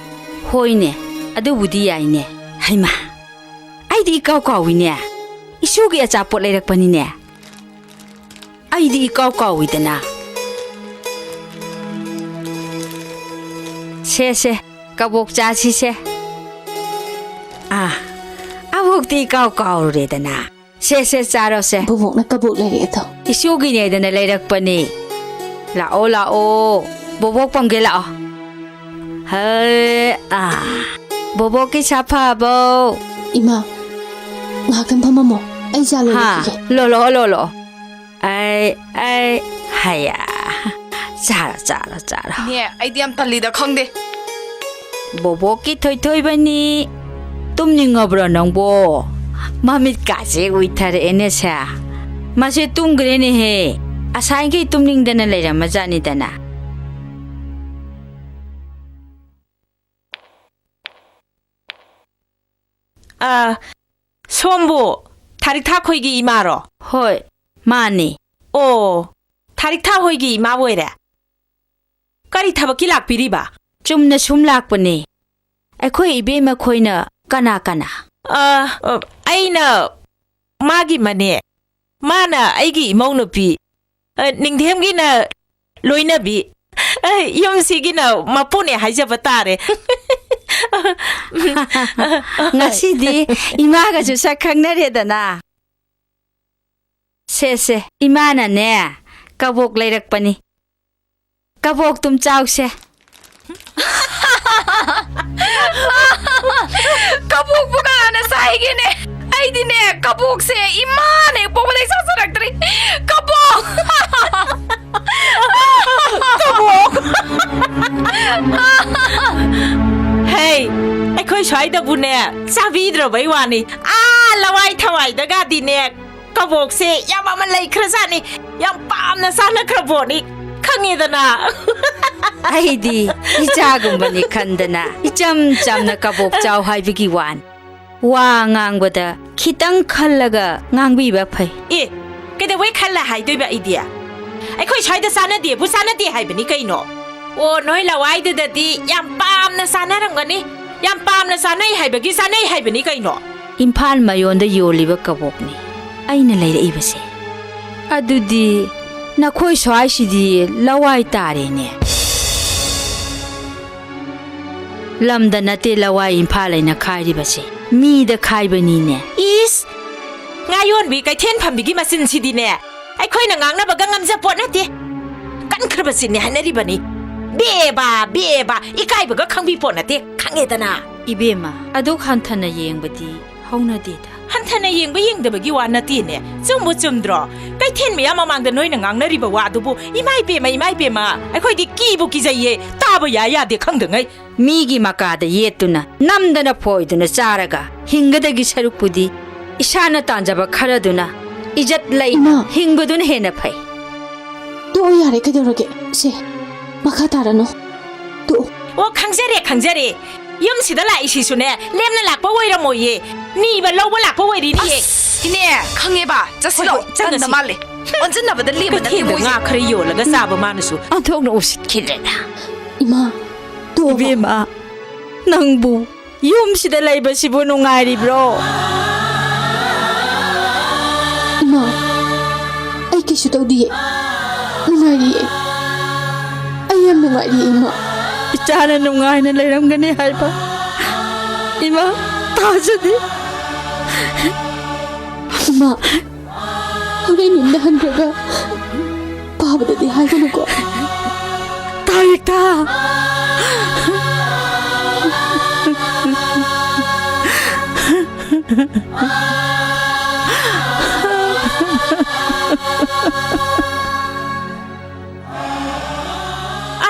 ꯍꯣꯏꯅꯦ, ꯑꯗꯨꯕꯨꯗꯤ ꯌꯥꯏꯅꯦ꯫ ꯍꯩꯃꯥ, ꯑꯩꯗꯤ ꯏꯀꯥꯎ ꯀꯥꯎꯏꯅꯦ꯫ ꯏꯁꯨꯒꯤ ꯑꯆꯥꯄꯣꯠ ꯂꯩꯔꯛꯄꯅꯤꯅꯦ꯫ ꯑꯩꯗꯤ ꯏꯀꯥꯎ ꯀꯥꯎꯏꯗꯅ꯫ ꯁꯦ, ꯁꯦ, ꯀꯕꯣꯛ ꯆꯥꯁꯤꯁꯦ꯫ ꯑꯥ, ꯑꯕꯣꯛꯇꯤ ꯏꯀꯥꯎ ꯀꯥꯎꯔꯨꯔꯦꯗꯅ꯫ ꯁꯦ, ꯁꯦ, ꯆꯥꯔꯣꯁꯦ꯫ ꯕꯣꯕꯣꯛꯅ ꯀꯕꯣꯛ ꯂꯩꯔꯛꯑꯦꯗꯣ꯫ ꯏꯁꯨꯒꯤꯅꯦꯗꯅ ꯂꯩꯔꯛꯄꯅꯤ꯫ ꯂꯥꯛꯑꯣ, ꯂꯥꯛꯑꯣ꯫ ꯕꯣꯕꯣꯛ ꯄꯝꯒꯦ ꯂꯥꯛꯑꯣ꯫ ꯍꯦ, ꯑꯥ꯫ ꯕꯣꯕꯣꯛꯀꯤ ꯁꯥꯐꯕꯧ꯫ ꯏꯃꯥ, ꯉꯥꯏꯍꯥꯛꯇꯪ ꯐꯝꯃꯝꯃꯣ꯫ ꯑꯩ ꯆꯥ ꯍꯥ? ꯂꯣꯜꯂꯛꯈꯤꯒꯦ꯫ ꯂꯣꯜꯂꯛꯑꯣ, ꯂꯣꯜꯂꯛꯑꯣ꯫ ꯑꯩ, ꯑꯩ, ꯍꯌꯥ꯫ ꯆꯥꯔꯣ, ꯆꯥꯔꯣ, ꯆꯥꯔꯣ꯫ ꯏꯅꯦ, ꯑꯩꯗꯤ ꯌꯥꯝ ꯇꯜꯂꯤꯗ, ꯈꯪꯗꯦ꯫ ꯕꯣꯕꯣꯛꯀꯤ ꯊꯣꯏꯊꯣꯏꯕꯅꯤ꯫ ꯇꯨꯝꯅꯤꯡꯉꯕ꯭ꯔꯣ ꯅꯪꯕꯣ? ꯃꯃꯤꯠꯀꯥꯁꯦ ꯎꯏꯊꯔꯛꯑꯦꯅꯦ ꯁꯦ꯫ ꯃꯁꯦ ꯇꯨꯝꯈ꯭ꯔꯦꯅꯦꯍꯦ꯫ ꯉꯁꯥꯏꯈꯩ ꯇꯨꯝꯅꯤꯡꯗꯅ ꯂꯩꯔꯝꯃꯖꯥꯠꯅꯤꯗꯅ꯫ ꯑ, ꯁꯣꯝꯕꯨ ꯊꯥꯔꯤꯛꯊꯥ ꯈꯣꯏꯒꯤ ꯏꯃꯥꯔꯣ? ꯍꯣꯏ, ꯃꯥꯅꯤ꯫ ꯑꯣ, ꯊꯥꯔꯤꯛꯊꯥ ꯍꯣꯏꯒꯤ ꯏꯃꯥ ꯑꯣꯏꯔꯦ? ꯀꯔꯤ ꯊꯕꯛꯀꯤ ꯂꯥꯛꯄꯤꯔꯤꯕ? ꯆꯨꯝꯅ ꯁꯨꯝ ꯂꯥꯛꯄꯅꯦ꯫ ꯑꯩꯈꯣꯏ ꯏꯕꯦꯝꯃ ꯈꯣꯏꯅ ꯀꯅꯥ ꯀꯅꯥ? ꯑ, ꯑ, ꯑꯩꯅ ꯃꯥꯒꯤ ꯃꯅꯦ, ꯃꯥꯅ ꯑꯩꯒꯤ ꯏꯃꯧ ꯅꯨꯄꯤ, ꯑ, ꯅꯤꯡꯊꯦꯝꯒꯤꯅ ꯂꯣꯏꯅꯕꯤ, ꯑ, ꯌꯨꯝꯁꯤꯒꯤꯅ ꯃꯄꯨꯅꯦ ꯍꯥꯏꯖꯕ ꯇꯥꯔꯦ꯫ ꯉꯁꯤꯗꯤ ꯏꯃꯥꯒꯁꯨ ꯁꯛ ꯈꯪꯅꯔꯦꯗꯅ꯫ ꯁꯦ, ꯁꯦ, ꯏꯃꯥꯅꯅꯦ, ꯀꯕꯣꯛ ꯂꯩꯔꯛꯄꯅꯤ꯫ ꯀꯕꯣꯛ ꯇꯨꯝ ꯆꯥꯎꯁꯦ꯫ ꯀꯕꯣꯛꯄꯨ ꯀꯅꯥꯅ ꯆꯥꯏꯒꯦꯅꯦ? ꯑꯩꯗꯤꯅꯦ, ꯀꯕꯣꯛꯁꯦ ꯏꯃꯥꯅ ꯍꯦꯛ ꯄꯣꯛꯄꯗꯩ ꯆꯥꯖꯔꯛꯇ꯭ꯔꯤ꯫ ꯀꯕꯣꯛ! ꯀꯕꯣꯛ! ꯍꯦ, ꯑꯩꯈꯣꯏ ꯁ꯭ꯋꯥꯏꯗꯕꯨꯅꯦ, ꯆꯥꯕꯤꯗ꯭ꯔꯕꯩ ꯋꯥꯅꯤ꯫ ꯑꯥ, ꯂꯋꯥꯏ ꯊꯋꯥꯏꯗꯒꯗꯤꯅꯦ, ꯀꯕꯣꯛꯁꯦ ꯌꯥꯝ ꯑꯃ ꯂꯩꯈ꯭ꯔꯖꯥꯠꯅꯤ, ꯌꯥꯝ ꯄꯥꯝꯅ ꯆꯥꯅꯈ꯭ꯔ ꯄꯣꯠꯅꯤ, ꯈꯪꯉꯦꯗꯅ꯫ ꯑꯩꯗꯤ ꯏꯆꯥꯒꯨꯝꯕꯅꯤ ꯈꯟꯗꯅ ꯏꯆꯝ ꯆꯝꯅ ꯀꯕꯣꯛ ꯆꯥꯎ ꯍꯥꯏꯕꯒꯤ ꯋꯥꯅꯤ꯫ ꯋꯥ ꯉꯥꯡꯕꯗ ꯈꯤꯇꯪ ꯈꯜꯂꯒ ꯉꯥꯡꯕꯤꯕ ꯐꯩ꯫ ꯑꯦ, ꯀꯩꯗꯧꯕꯩ ꯈꯜꯂ ꯍꯥꯏꯗꯣꯏꯕ ꯑꯩꯗꯤ? ꯑꯩꯈꯣꯏ ꯁ꯭ꯋꯥꯏꯗ ꯆꯥꯅꯗꯦꯕꯨ ꯆꯥꯅꯗꯦ ꯍꯥꯏꯕꯅꯤ ꯀꯩꯅꯣ꯫ ꯑꯣ, ꯅꯣꯏ ꯂꯋꯥꯏꯗꯨꯗꯗꯤ ꯌꯥꯝ ꯄꯥꯝꯅ ꯆꯥꯅꯔꯝꯒꯅꯤ, ꯌꯥꯝ ꯄꯥꯝꯅ ꯆꯥꯅꯩ ꯍꯥꯏꯕꯒꯤ ꯆꯥꯅꯩ ꯍꯥꯏꯕꯅꯤ ꯀꯩꯅꯣ꯫ ꯏꯝꯐꯥꯜ ꯃꯌꯣꯟꯗ ꯌꯣꯜꯂꯤꯕ ꯀꯕꯣꯛꯅꯤ ꯑꯩꯅ ꯂꯩꯔꯛꯏꯕꯁꯦ꯫ ꯑꯗꯨꯗꯤ ꯅꯈꯣꯏ ꯁ꯭ꯋꯥꯏꯁꯤꯗꯤ ꯂꯋꯥꯏ ꯇꯥꯔꯦꯅꯦ꯫ ꯂꯝꯗ ꯅꯠꯇꯦ ꯂꯋꯥꯏ ꯏꯝꯐꯥꯜ ꯍꯥꯏꯅ ꯈꯥꯏꯔꯤꯕꯁꯦ, ꯃꯤꯗ ꯈꯥꯏꯕꯅꯤꯅꯦ꯫ ꯏꯁ! ꯉꯥ ꯌꯣꯟꯕꯤ ꯀꯩꯊꯦꯜ ꯐꯝꯕꯤꯒꯤ ꯃꯆꯤꯟꯁꯤꯗꯤꯅꯦ, ꯑꯩꯈꯣꯏꯅ ꯉꯥꯡꯅꯕꯒ ꯉꯝꯖ ꯄꯣꯠ ꯅꯠꯇꯦ꯫ ꯀꯟꯈ꯭ꯔꯕ ꯆꯤꯟꯅꯤ ꯍꯥꯏꯅꯔꯤꯕꯅꯤ꯫ ꯕꯦꯕꯥ, ꯕꯦꯕꯥ, ꯏꯀꯥꯏꯕꯒ ꯈꯪꯕꯤ ꯄꯣꯠ ꯅꯠꯇꯦ, ꯈꯪꯉꯦꯗꯅ꯫ ꯏꯕꯦꯝꯃ, ꯑꯗꯨꯛ ꯍꯟꯊꯅ ꯌꯦꯡꯕꯗꯤ ꯍꯧꯅꯗꯦꯗ꯫ ꯍꯟꯊꯅ ꯌꯦꯡꯕ ꯌꯦꯡꯗꯕꯒꯤ ꯋꯥ ꯅꯠꯇꯦꯅꯦ꯫ ꯆꯨꯝꯕꯨ ꯆꯨꯝꯗ꯭ꯔꯣ? ꯀꯩꯊꯦꯜ ꯃꯌꯥꯝ ꯃꯃꯥꯡꯗ ꯅꯣꯏꯅ ꯉꯥꯡꯅꯔꯤꯕ ꯋꯥ ꯑꯗꯨꯕꯨ, ꯏꯃꯥ ꯏꯕꯦꯝꯃ, ꯏꯃꯥ ꯏꯕꯦꯝꯃ, ꯑꯩꯈꯣꯏꯗꯤ ꯀꯤꯕꯨ ꯀꯤꯖꯩꯌꯦ, ꯇꯥꯕ ꯌꯥ ꯌꯥꯗꯦ ꯈꯪꯗꯉꯩ꯫ ꯃꯤꯒꯤ ꯃꯀꯥꯗ ꯌꯦꯠꯇꯨꯅ, ꯅꯝꯗꯅ ꯐꯣꯏꯗꯨꯅ ꯆꯥꯔꯒ ꯍꯤꯡꯒꯗꯒꯤ ꯁꯔꯨꯛꯄꯨꯗꯤ, ꯏꯁꯥꯅ ꯇꯥꯟꯖꯕ ꯈꯔꯗꯨꯅ ꯏꯖꯠ ꯂꯩꯅ ꯏꯃꯥ! ꯍꯤꯡꯕꯗꯨꯅ ꯍꯦꯟꯅ ꯐꯩ꯫ ꯇꯣꯛꯑꯣ, ꯌꯥꯔꯦ, ꯀꯩꯗꯧꯔꯒꯦ? ꯁꯦ, ꯃꯈꯥ ꯇꯥꯔꯅꯨ꯫ ꯇꯣꯛꯑꯣ꯫ ꯑꯣ, ꯈꯪꯖꯔꯦ, ꯈꯪꯖꯔꯦ꯫ ꯌꯨꯝꯁꯤꯗ ꯂꯥꯛꯏꯁꯤꯁꯨꯅꯦ, ꯂꯦꯝꯅ ꯂꯥꯛꯄ ꯑꯣꯏꯔꯝꯃꯣꯏꯌꯦ꯫ ꯅꯤꯕ ꯂꯧꯕ ꯂꯥꯛꯄ ꯑꯣꯏꯔꯤꯅꯤꯌꯦ꯫ ꯑꯁ! ꯏꯅꯦ, ꯈꯪꯉꯦꯕ꯫ ꯆꯠꯁꯤꯜꯂꯣ꯫ ꯍꯣꯏ, ꯍꯣꯏ, ꯆꯪꯉꯁꯤ꯫ ꯇꯟꯗ ꯃꯥꯜꯂꯦ꯫ ꯑꯣꯟꯁꯤꯟꯅꯕꯗ ꯂꯦꯝꯕ ꯅꯠꯇꯦ ꯀꯩꯊꯦꯜꯗ ꯃꯣꯏꯁꯦ꯫ ꯉꯥ ꯈꯔ ꯌꯣꯜꯂꯒ ꯆꯥꯕ ꯃꯥꯅꯁꯨ꯫ ꯑꯣꯟꯊꯣꯛꯅ ꯎꯁꯤꯠꯈꯤꯗ꯭ꯔꯦꯗ꯫ ꯏꯃꯥ, ꯇꯣꯛꯑꯣꯕ꯫ ꯏꯕꯦꯝꯃ, ꯅꯪꯕꯨ ꯌꯨꯝꯁꯤꯗ ꯂꯩꯕꯁꯤꯕꯨ ꯅꯨꯡꯉꯥꯏꯔꯤꯕ꯭ꯔꯣ? ꯏꯃꯥ, ꯑꯩ ꯀꯩꯁꯨ ꯇꯧꯗꯤꯌꯦ꯫ ꯅꯨꯡꯉꯥꯏꯔꯤꯌꯦ꯫ ꯑꯩ ꯌꯥꯝ ꯅꯨꯡꯉꯥꯏꯔꯤꯌꯦ, ꯏꯃꯥ꯫ ꯏꯆꯥꯅ ꯅꯨꯡꯉꯥꯏꯅ ꯂꯩꯔꯝꯒꯅꯤ ꯍꯥꯏꯕ ꯏꯃꯥ ꯊꯥꯖꯗꯦ꯫ ꯏꯃꯥ, ꯍꯣꯔꯦꯟ ꯌꯨꯝꯗ ꯍꯟꯈ꯭ꯔꯒ ꯄꯥꯕꯗꯗꯤ ꯍꯥꯏꯒꯅꯨꯀꯣ꯫ ꯇꯥꯔꯤꯛꯇ!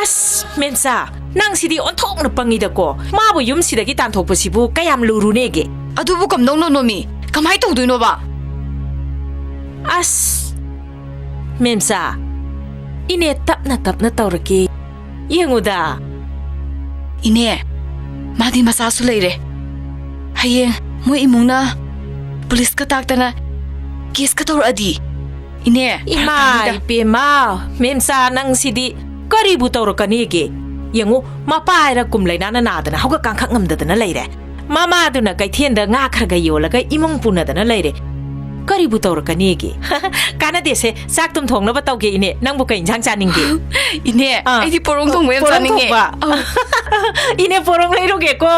ꯑꯁ, ꯃꯦꯝꯆꯥ, ꯅꯪꯁꯤꯗꯤ ꯑꯣꯟꯊꯣꯛꯅ ꯄꯪꯉꯤꯗꯀꯣ꯫ ꯃꯥꯕꯨ ꯌꯨꯝꯁꯤꯗꯒꯤ ꯇꯥꯟꯊꯣꯛꯄꯁꯤꯕꯨ ꯀꯌꯥꯝ ꯂꯨꯔꯨꯅꯦꯒꯦ? ꯑꯗꯨꯕꯨ ꯀꯝꯗꯧꯅꯣ, ꯅꯣꯃꯤ? ꯀꯃꯥꯏ ꯇꯧꯗꯣꯏꯅꯣꯕ? ꯑꯁ, ꯃꯦꯝꯆꯥ, ꯏꯅꯦ ꯇꯞꯅ ꯇꯞꯅ ꯇꯧꯔꯛꯀꯦ꯫ ꯌꯦꯡꯉꯨꯗ꯫ ꯏꯅꯦ, ꯃꯥꯗꯤ ꯃꯆꯥꯁꯨ ꯂꯩꯔꯦ꯫ ꯍꯌꯦꯡ ꯃꯣꯏ ꯏꯃꯨꯡꯅ ꯄꯨꯂꯤꯁꯀ ꯇꯥꯛꯇꯅ ꯀꯦꯁꯀ ꯇꯧꯔꯛꯑꯗꯤ? ꯏꯅꯦ, ꯐꯔꯛ ꯏꯃꯥ ꯇꯥꯅꯤꯗ꯫ ꯏꯄꯦꯝꯃ, ꯃꯦꯝꯆꯥ ꯅꯪꯁꯤꯗꯤ ꯀꯔꯤꯕꯨ ꯇꯧꯔꯛꯀꯅꯤꯒꯦ? ꯌꯦꯡꯉꯨ, ꯃꯄꯥ ꯍꯥꯏꯔ ꯀꯨꯝ ꯂꯩꯅꯥꯅ ꯅꯥꯗꯅ ꯍꯧꯒꯠ ꯀꯥꯡꯈꯠ ꯉꯝꯗꯗꯅ ꯂꯩꯔꯦ꯫ ꯃꯃꯥꯗꯨꯅ ꯀꯩꯊꯦꯜꯗ ꯉꯥ ꯈꯔ ꯈꯔ ꯌꯣꯜꯂꯒ ꯏꯃꯨꯡ ꯄꯨꯅꯗꯅ ꯂꯩꯔꯦ꯫ ꯀꯔꯤꯕꯨ ꯇꯧꯔꯛꯀꯅꯤꯒꯦ? ꯀꯥꯟꯅꯗꯦꯁꯦ, ꯆꯥꯛ ꯇꯨꯝ ꯊꯣꯡꯅꯕ ꯇꯧꯒꯦ, ꯏꯅꯦ꯫ ꯅꯪꯕꯨ ꯀꯩ ꯏꯟꯁꯥꯡ ꯆꯥꯅꯤꯡꯒꯦ? ꯏꯅꯦ, ꯑꯥ꯫ ꯑꯩꯗꯤ ꯄꯣꯔꯣꯡ ꯊꯣꯡꯕ ꯌꯥꯝ ꯄꯣꯔꯣꯡ ꯆꯥꯅꯤꯡꯉꯦ꯫ ꯊꯣꯡꯕ? ꯑꯧ꯫ ꯏꯅꯦ, ꯄꯣꯔꯣꯡ ꯂꯩꯔꯨꯒꯦꯀꯣ꯫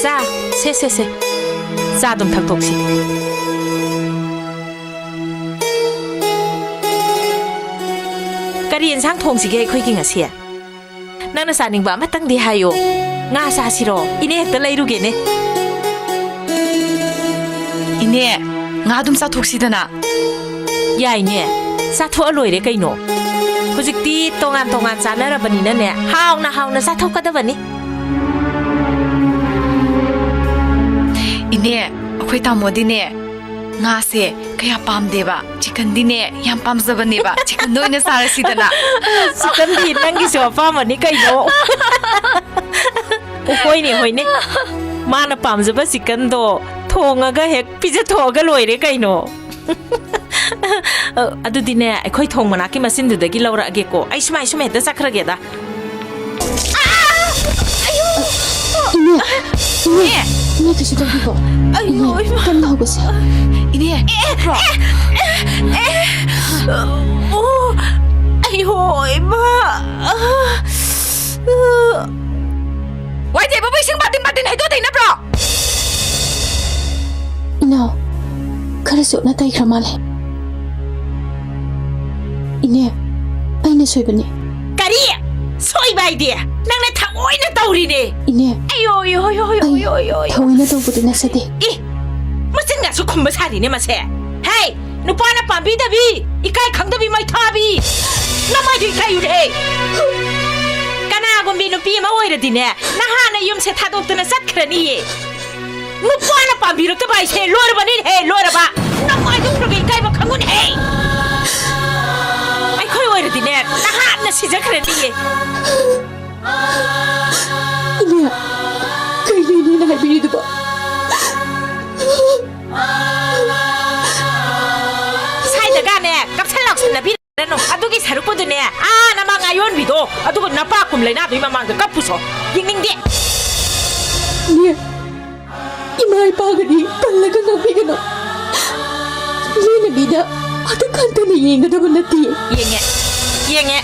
ꯆꯥ, ꯁꯦ, ꯁꯦ, ꯁꯦ꯫ ꯆꯥ ꯑꯗꯨꯝ ꯊꯛꯇꯣꯛꯁꯤ꯫ ꯀꯔꯤ ꯌꯦꯟꯁꯥꯡ ꯊꯣꯡꯁꯤꯒꯦ ꯑꯩꯈꯣꯏꯒꯤ ꯉꯁꯤ? ꯅꯪꯅ ꯆꯥꯅꯤꯡꯕ ꯑꯃꯇꯪꯗꯤ ꯍꯥꯏꯌꯣ꯫ ꯉꯥ ꯆꯥꯁꯤꯔꯣ? ꯏꯅꯦ ꯍꯦꯛꯇ ꯂꯩꯔꯨꯒꯦꯅꯦ꯫ ꯏꯅꯦ, ꯉꯥ ꯑꯗꯨꯝ ꯆꯥꯊꯣꯛꯁꯤꯗꯅ꯫ ꯌꯥꯏꯅꯦ, ꯆꯥꯊꯣꯛꯑ ꯂꯣꯏꯔꯦ ꯀꯩꯅꯣ꯫ ꯍꯧꯖꯤꯛꯇꯤ ꯇꯣꯉꯥꯟ ꯇꯣꯉꯥꯟ ꯆꯥꯅꯔꯕꯅꯤꯅꯅꯦ, ꯍꯥꯎꯅ ꯍꯥꯎꯅ ꯆꯥꯊꯣꯛꯀꯗꯕꯅꯤ꯫ ꯏꯅꯦ, ꯑꯩꯈꯣꯏ ꯇꯥꯃꯣꯗꯤꯅꯦ, ꯉꯥꯁꯦ ꯀꯌꯥ ꯄꯥꯝꯗꯦꯕ꯫ ꯆꯤꯛꯀꯟꯗꯤꯅꯦ ꯌꯥꯝ ꯄꯥꯝꯖꯕꯅꯦꯕ꯫ ꯆꯤꯛꯀꯟꯗ ꯑꯣꯏꯅ ꯆꯥꯔꯁꯤꯗꯅ꯫ ꯆꯤꯛꯀꯟꯗꯤ ꯅꯪꯒꯤꯁꯨ ꯑꯄꯥꯝꯕꯅꯤ ꯀꯩꯅꯣ꯫ ꯍꯣꯏꯅꯦ, ꯍꯣꯏꯅꯦ꯫ ꯃꯥꯅ ꯄꯥꯝꯖꯕ ꯆꯤꯛꯀꯟꯗꯣ ꯊꯣꯡꯉꯒ ꯍꯦꯛ ꯄꯤꯖꯊꯣꯛꯑꯒ ꯂꯣꯏꯔꯦ ꯀꯩꯅꯣ꯫ ꯑ, ꯑꯗꯨꯗꯤꯅꯦ, ꯑꯩꯈꯣꯏ ꯊꯣꯡ ꯃꯅꯥꯛꯀꯤ ꯃꯆꯤꯟꯗꯨꯗꯒꯤ ꯂꯧꯔꯛꯑꯒꯦꯀꯣ꯫ ꯑꯩ ꯁꯨꯃꯥꯏ ꯁꯨꯝ ꯍꯦꯛꯇ ꯆꯠꯈ꯭ꯔꯒꯦꯗ꯫ ꯏꯅꯦ, ꯏꯅꯦ, ꯏꯅꯦ, ꯀꯩꯁꯨ ꯇꯧꯗꯦꯀꯣ? ꯑꯌꯣ, ꯏꯅꯦ, ꯏꯃꯥ꯫ ꯀꯟꯅ ꯍꯧꯒꯠꯁꯦ꯫ ꯏꯅꯦ, ꯐꯨꯛꯄ꯭ꯔꯣ? ꯑꯣ, ꯑꯌꯣ, ꯏꯃꯥ꯫ ꯋꯥꯏ ꯇꯩꯕꯕꯨ ꯏꯁꯤꯡ ꯕꯥꯇꯤꯟ ꯕꯥꯇꯤꯟ ꯍꯩꯗꯣꯛ ꯊꯩꯅꯕ꯭ꯔꯣ? ꯏꯅꯥꯎ, ꯈꯔ ꯆꯣꯠꯅ ꯇꯩꯈ꯭ꯔ ꯃꯥꯜꯂꯦ꯫ ꯏꯅꯦ, ꯑꯩꯅ ꯁꯣꯏꯕꯅꯦ꯫ ꯀꯔꯤ? ꯁꯣꯏꯕ ꯍꯥꯏꯗꯤ? ꯅꯪꯅ ꯊꯑꯣꯏꯅ ꯇꯧꯔꯤꯅꯦ꯫ ꯏꯅꯦ꯫ ꯑꯌꯣ, ꯑꯌꯣ, ꯑꯌꯣ, ꯑꯌꯣ, ꯑꯩ ꯑꯌꯣ, ꯑꯌꯣ, ꯑꯌꯣ꯫ ꯊꯑꯣꯏꯅ ꯇꯧꯕꯗꯤ ꯅꯠꯆꯗꯦ꯫ ꯏ! ꯃꯆꯤꯟꯒꯁꯨ ꯈꯨꯝꯕ ꯁꯥꯔꯤꯅꯦ ꯃꯁꯦ꯫ ꯍꯦ! ꯅꯨꯄꯥꯅ ꯄꯥꯝꯕꯤꯗꯕꯤ, ꯏꯀꯥꯏ ꯈꯪꯗꯕꯤ ꯃꯩꯊꯥꯕꯤ꯫ ꯅꯃꯥꯏꯗꯨ ꯏꯀꯥꯏꯌꯨꯅꯦꯍꯦ꯫ ꯀꯅꯥꯒꯨꯝꯕꯤ ꯅꯨꯄꯤ ꯑꯃ ꯑꯣꯏꯔꯗꯤꯅꯦ, ꯅꯍꯥꯟꯅ ꯌꯨꯝꯁꯦ ꯊꯥꯗꯣꯛꯇꯅ ꯆꯠꯈ꯭ꯔꯅꯤꯌꯦ꯫ ꯅꯨꯄꯥꯅ ꯄꯥꯝꯕꯤꯔꯛꯇꯕ ꯍꯥꯏꯁꯦ ꯂꯣꯏꯔꯕꯅꯤꯅꯦꯍꯦ, ꯂꯣꯏꯔꯕ꯫ ꯅꯃꯥꯏꯗꯨ ꯈꯔ ꯈꯔ ꯏꯀꯥꯏꯕ ꯈꯪꯉꯨꯅꯦꯍꯦ꯫ ꯑꯩꯈꯣꯏ ꯑꯣꯏꯔꯗꯤꯅꯦ, ꯅꯍꯥꯟꯅ ꯁꯤꯖꯈ꯭ꯔꯅꯤꯌꯦ꯫ ꯏꯅꯦ, ꯀꯩꯅꯣ ꯏꯅꯦꯅ ꯍꯥꯏꯕꯤꯔꯤꯗꯨꯕꯣ? ꯁ꯭ꯋꯥꯏꯗꯒꯅꯦ, ꯀꯞꯁꯟ ꯂꯥꯎꯁꯟꯅꯕꯤꯔꯅꯨ꯫ ꯑꯗꯨꯒꯤ ꯁꯔꯨꯛꯄꯨꯗꯨꯅꯦ, ꯑꯥ, ꯅꯃꯥ ꯉꯥꯌꯣꯟꯕꯤꯗꯣ, ꯑꯗꯨꯒ ꯅꯄꯥ ꯀꯨꯝ ꯂꯩꯅꯥꯗꯨꯒꯤ ꯃꯃꯥꯡꯗ ꯀꯞꯄꯨꯁꯣ꯫ ꯌꯦꯡꯅꯤꯡꯗꯦ꯫ ꯏꯅꯦ, ꯏꯃꯥ ꯏꯄꯥꯒꯗꯤ ꯄꯜꯂꯒ ꯉꯥꯡꯕꯤꯒꯅꯨ꯫ ꯂꯦꯝꯅꯕꯤꯗ ꯑꯗꯨ ꯈꯟꯊꯅ ꯌꯦꯡꯒꯗꯕ ꯅꯠꯇꯦ꯫ ꯌꯦꯡꯉꯦ, ꯌꯦꯡꯉꯦ꯫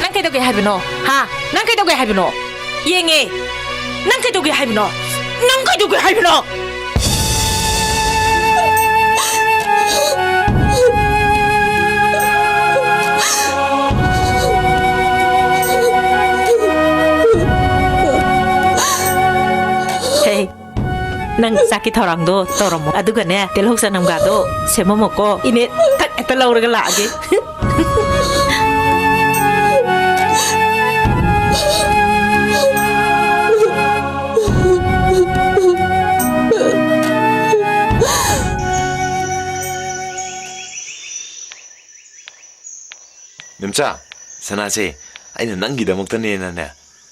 ꯅꯪ ꯀꯩꯗꯧꯒꯦ ꯍꯥꯏꯕꯅꯣ? ꯍꯥ? ꯅꯪ ꯀꯩꯗꯧꯒꯦ ꯍꯥꯏꯕꯅꯣ? ꯌꯦꯡꯉꯦ꯫ ꯅꯪ ꯀꯩꯗꯧꯒꯦ ꯍꯥꯏꯕꯅꯣ? ꯅꯪ ꯀꯩꯗꯧꯒꯦ ꯍꯥꯏꯕꯅꯣ? ꯍꯦ, ꯅꯪ ꯆꯥꯛꯀꯤ ꯊꯧꯔꯥꯡꯗꯣ ꯇꯧꯔꯝꯃꯣ꯫ ꯑꯗꯨꯒꯅꯦ, ꯇꯤꯜꯍꯧ ꯆꯅꯝꯒꯗꯣ ꯁꯦꯝꯃꯝꯃꯣꯀꯣ꯫ ꯏꯅꯦ ꯊꯛ ꯍꯦꯛꯇ ꯂꯧꯔꯒ ꯂꯥꯛꯑꯒꯦ꯫ ꯃꯦꯝꯆꯥ, ꯁꯅꯥꯁꯦ, ꯑꯩꯅ ꯅꯪꯒꯤꯗꯃꯛꯇꯅꯦꯅꯅꯦ,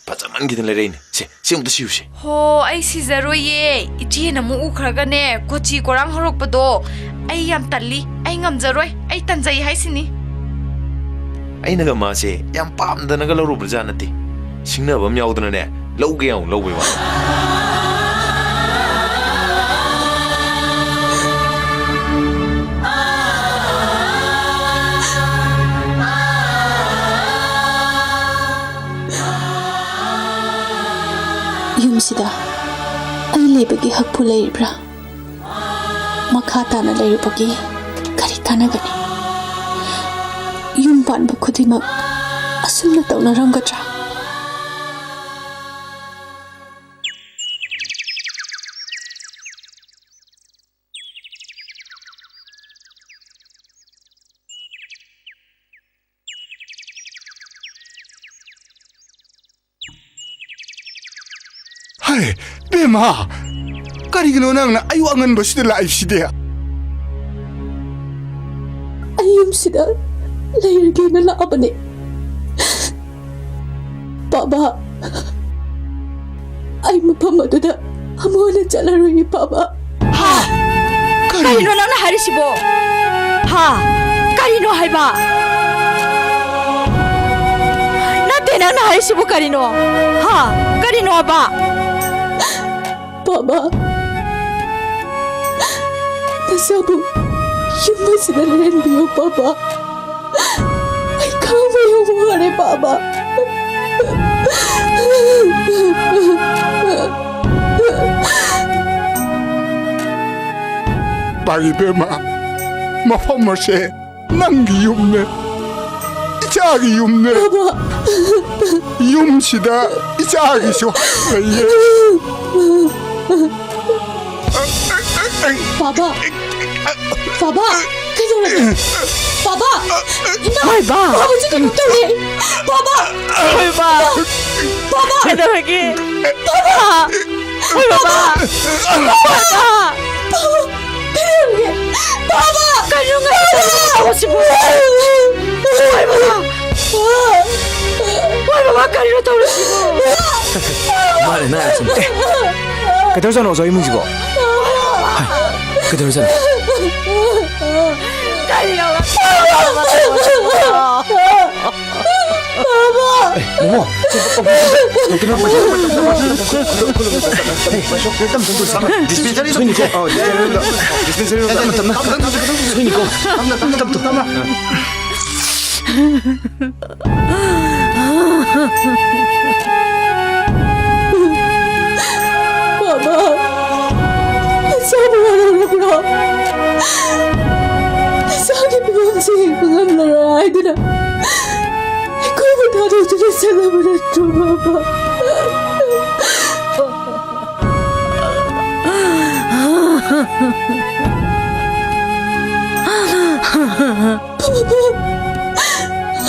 ꯐꯖꯃꯟꯈꯤꯗꯅ ꯂꯩꯔꯛꯏꯅꯦ꯫ ꯁꯦ, ꯁꯤ ꯑꯃꯨꯛꯇ ꯁꯤꯌꯨꯁꯦ꯫ ꯍꯣ, ꯑꯩ ꯁꯤꯖꯔꯣꯏꯌꯦ꯫ ꯏꯆꯦꯅ ꯑꯃꯨꯛ ꯎꯈ꯭ꯔꯒꯅꯦ, ꯀꯣꯆꯤ ꯀꯣꯔꯥꯡ ꯍꯧꯔꯛꯄꯗꯣ ꯑꯩ ꯌꯥꯝ ꯇꯜꯂꯤ꯫ ꯑꯩ ꯉꯝꯖꯔꯣꯏ꯫ ꯑꯩ ꯇꯟꯖꯩ ꯍꯥꯏꯁꯤꯅꯤ꯫ ꯑꯩꯅꯒ ꯃꯥꯁꯦ ꯌꯥꯝ ꯄꯥꯝꯗꯅꯒ ꯂꯧꯔꯨꯕꯖꯥꯠ ꯅꯠꯇꯦ꯫ ꯁꯤꯡꯅꯕ ꯑꯃ ꯌꯥꯎꯗꯅꯅꯦ, ꯂꯧꯒꯦ ꯌꯥꯎꯅ ꯂꯧꯕꯩ ꯋꯥꯅꯤ꯫ ꯌꯨꯝꯁꯤꯗ ꯑꯩ ꯂꯩꯕꯒꯤ ꯍꯛꯄꯨ ꯂꯩꯔꯤꯕ꯭ꯔꯥ? ꯃꯈꯥ ꯇꯥꯅ ꯂꯩꯔꯨꯕꯒꯤ ꯀꯔꯤ ꯀꯥꯟꯅꯒꯅꯤ? ꯌꯨꯝ ꯄꯥꯟꯕ ꯈꯨꯗꯤꯡꯃꯛ ꯑꯁꯨꯝꯅ ꯇꯧꯅꯔꯝꯒꯗ꯭ꯔꯥ? ꯍꯥꯏ, ꯕꯦꯝꯃ! ꯀꯔꯤꯒꯤꯅꯣ ꯅꯪꯅ ꯑꯌꯨꯛ ꯑꯉꯟꯕꯁꯤꯗ ꯂꯥꯛꯏꯁꯤꯗꯤ? ꯑꯩ ꯌꯨꯝꯁꯤꯗ ꯂꯩꯔꯒꯦꯅ ꯂꯥꯛꯑꯕꯅꯦ꯫ ꯕꯥꯕꯥ, ꯑꯩ ꯃꯐꯝ ꯑꯗꯨꯗ ꯑꯃꯨꯛ ꯍꯟꯅ ꯆꯠꯂꯔꯣꯏꯒꯦ, ꯕꯥꯕꯥ꯫ ꯍꯥ? ꯀꯔꯤ? ꯀꯔꯤꯅꯣ ꯅꯪꯅ ꯍꯥꯏꯔꯤꯁꯤꯕꯣ? ꯍꯥ? ꯀꯔꯤꯅꯣ ꯍꯥꯏꯕ? ꯅꯠꯇꯦ, ꯅꯪꯅ ꯍꯥꯏꯔꯤꯁꯤꯕꯨ ꯀꯔꯤꯅꯣ? ꯍꯥ? ꯀꯔꯤꯅꯣꯕ? ꯕꯥꯕꯥ, ꯅꯁꯥꯕꯨ ꯌꯨꯝ ꯑꯁꯤꯗ ꯂꯩꯍꯟꯕꯤꯌꯨ, ꯕꯥꯕꯥ꯫ ꯑꯩ ꯈꯥꯡꯕ ꯌꯥꯝ ꯋꯥꯔꯦ, ꯕꯥꯕꯥ꯫ ꯏꯕꯦꯝꯃ, ꯃꯐꯝ ꯑꯁꯦ ꯅꯪꯒꯤ ꯌꯨꯝꯅꯦ, ꯏꯆꯥꯒꯤ ꯌꯨꯝꯅꯦ꯫ ꯕꯥꯕꯥ꯫ ꯌꯨꯝꯁꯤꯗ ꯏꯆꯥꯒꯤꯁꯨ ꯂꯩꯌꯦ꯫ ꯕꯥꯕꯥ꯫ ꯕꯥꯕꯥ꯫ ꯀꯩꯗꯧꯔꯒꯦ? ꯕꯥꯕꯥ꯫ ꯏꯃꯥ꯫ ꯍꯣꯏ, ꯕꯥ꯫ ꯕꯥꯕꯥꯁꯦ ꯀꯩꯅꯣꯝ ꯇꯧꯔꯦ꯫ ꯕꯥꯕꯥ꯫ ꯍꯣꯏ, ꯕꯥ꯫ ꯕꯥꯕꯥ꯫ ꯀꯩꯗꯧꯔꯒꯦ? ꯕꯥꯕꯥ꯫ ꯍꯣꯏ, ꯕꯥꯕꯥ꯫ ꯕꯥꯕꯥ꯫ ꯀꯩꯗꯧꯔꯒꯦ? ꯕꯥꯕꯥ! ꯀꯩꯅꯣ ꯉꯁꯤ ꯇꯧꯔꯤꯁꯤꯕꯣ? ꯍꯣꯏ, ꯕꯥꯕꯥ! ꯍꯣꯏ, ꯕꯥꯕꯥ, ꯀꯔꯤꯅꯣ ꯇꯧꯔꯤꯁꯤꯕꯣ? ꯃꯥꯅꯦ, ꯅꯪ ꯁꯨꯝ-, ꯑꯦ, ꯀꯩꯗꯧꯔꯖꯥꯠꯅꯣ ꯑꯣꯖꯥ ꯏꯃꯨꯡꯁꯤꯕꯣ? ꯍꯥꯏ, ꯀꯩꯗꯧꯔꯖꯥꯠꯅꯣ? ꯀꯔꯤꯅꯣ? ꯕꯥꯕꯥ! ꯑꯦ, ꯃꯣꯃꯣ, ꯁꯦ, ꯄꯥꯕꯨꯡ, ꯄꯥꯕꯨꯡ, ꯀꯩꯅꯣ, ꯄꯩꯁꯥ, ꯄꯩꯁꯥ, ꯄꯩꯁꯥ, ꯄꯩꯁꯥ, ꯄꯩꯁꯥ, ꯄꯩꯁꯥ, ꯄꯩꯁꯥ, ꯄꯩꯁꯥ, ꯄꯩꯁꯥ, ꯄꯩꯁꯥ, ꯄꯩꯁꯥ, ꯄꯩꯁꯥ, ꯁꯣꯏꯅꯤꯀꯣ꯫ ꯑꯧ, dispensary ꯗ, dispensary ꯗ꯫ ꯇꯞꯅ, ꯇꯞꯅ, ꯇꯞꯅ, ꯁꯣꯏꯅꯤꯀꯣ꯫ ꯇꯞꯅ, ꯇꯞꯅ, ꯇꯞꯅ, ꯇꯞꯅ꯫ ꯕꯥꯕꯥ, ꯅꯆꯥꯕꯨ ꯋꯥꯔꯧꯔꯕ꯭ꯔꯣ? ꯅꯆꯥꯒꯤ ꯐꯤꯕꯝꯁꯦ ꯌꯦꯡꯕ ꯉꯝꯂꯔꯣꯏ ꯍꯥꯏꯗꯨꯅ ꯑꯩꯈꯣꯏꯕꯨ ꯊꯥꯗꯣꯛꯇꯨꯅ ꯆꯠꯂꯕ ꯅꯠꯇ꯭ꯔꯣ, ꯕꯥꯕꯥ? ꯕꯥꯕꯥ,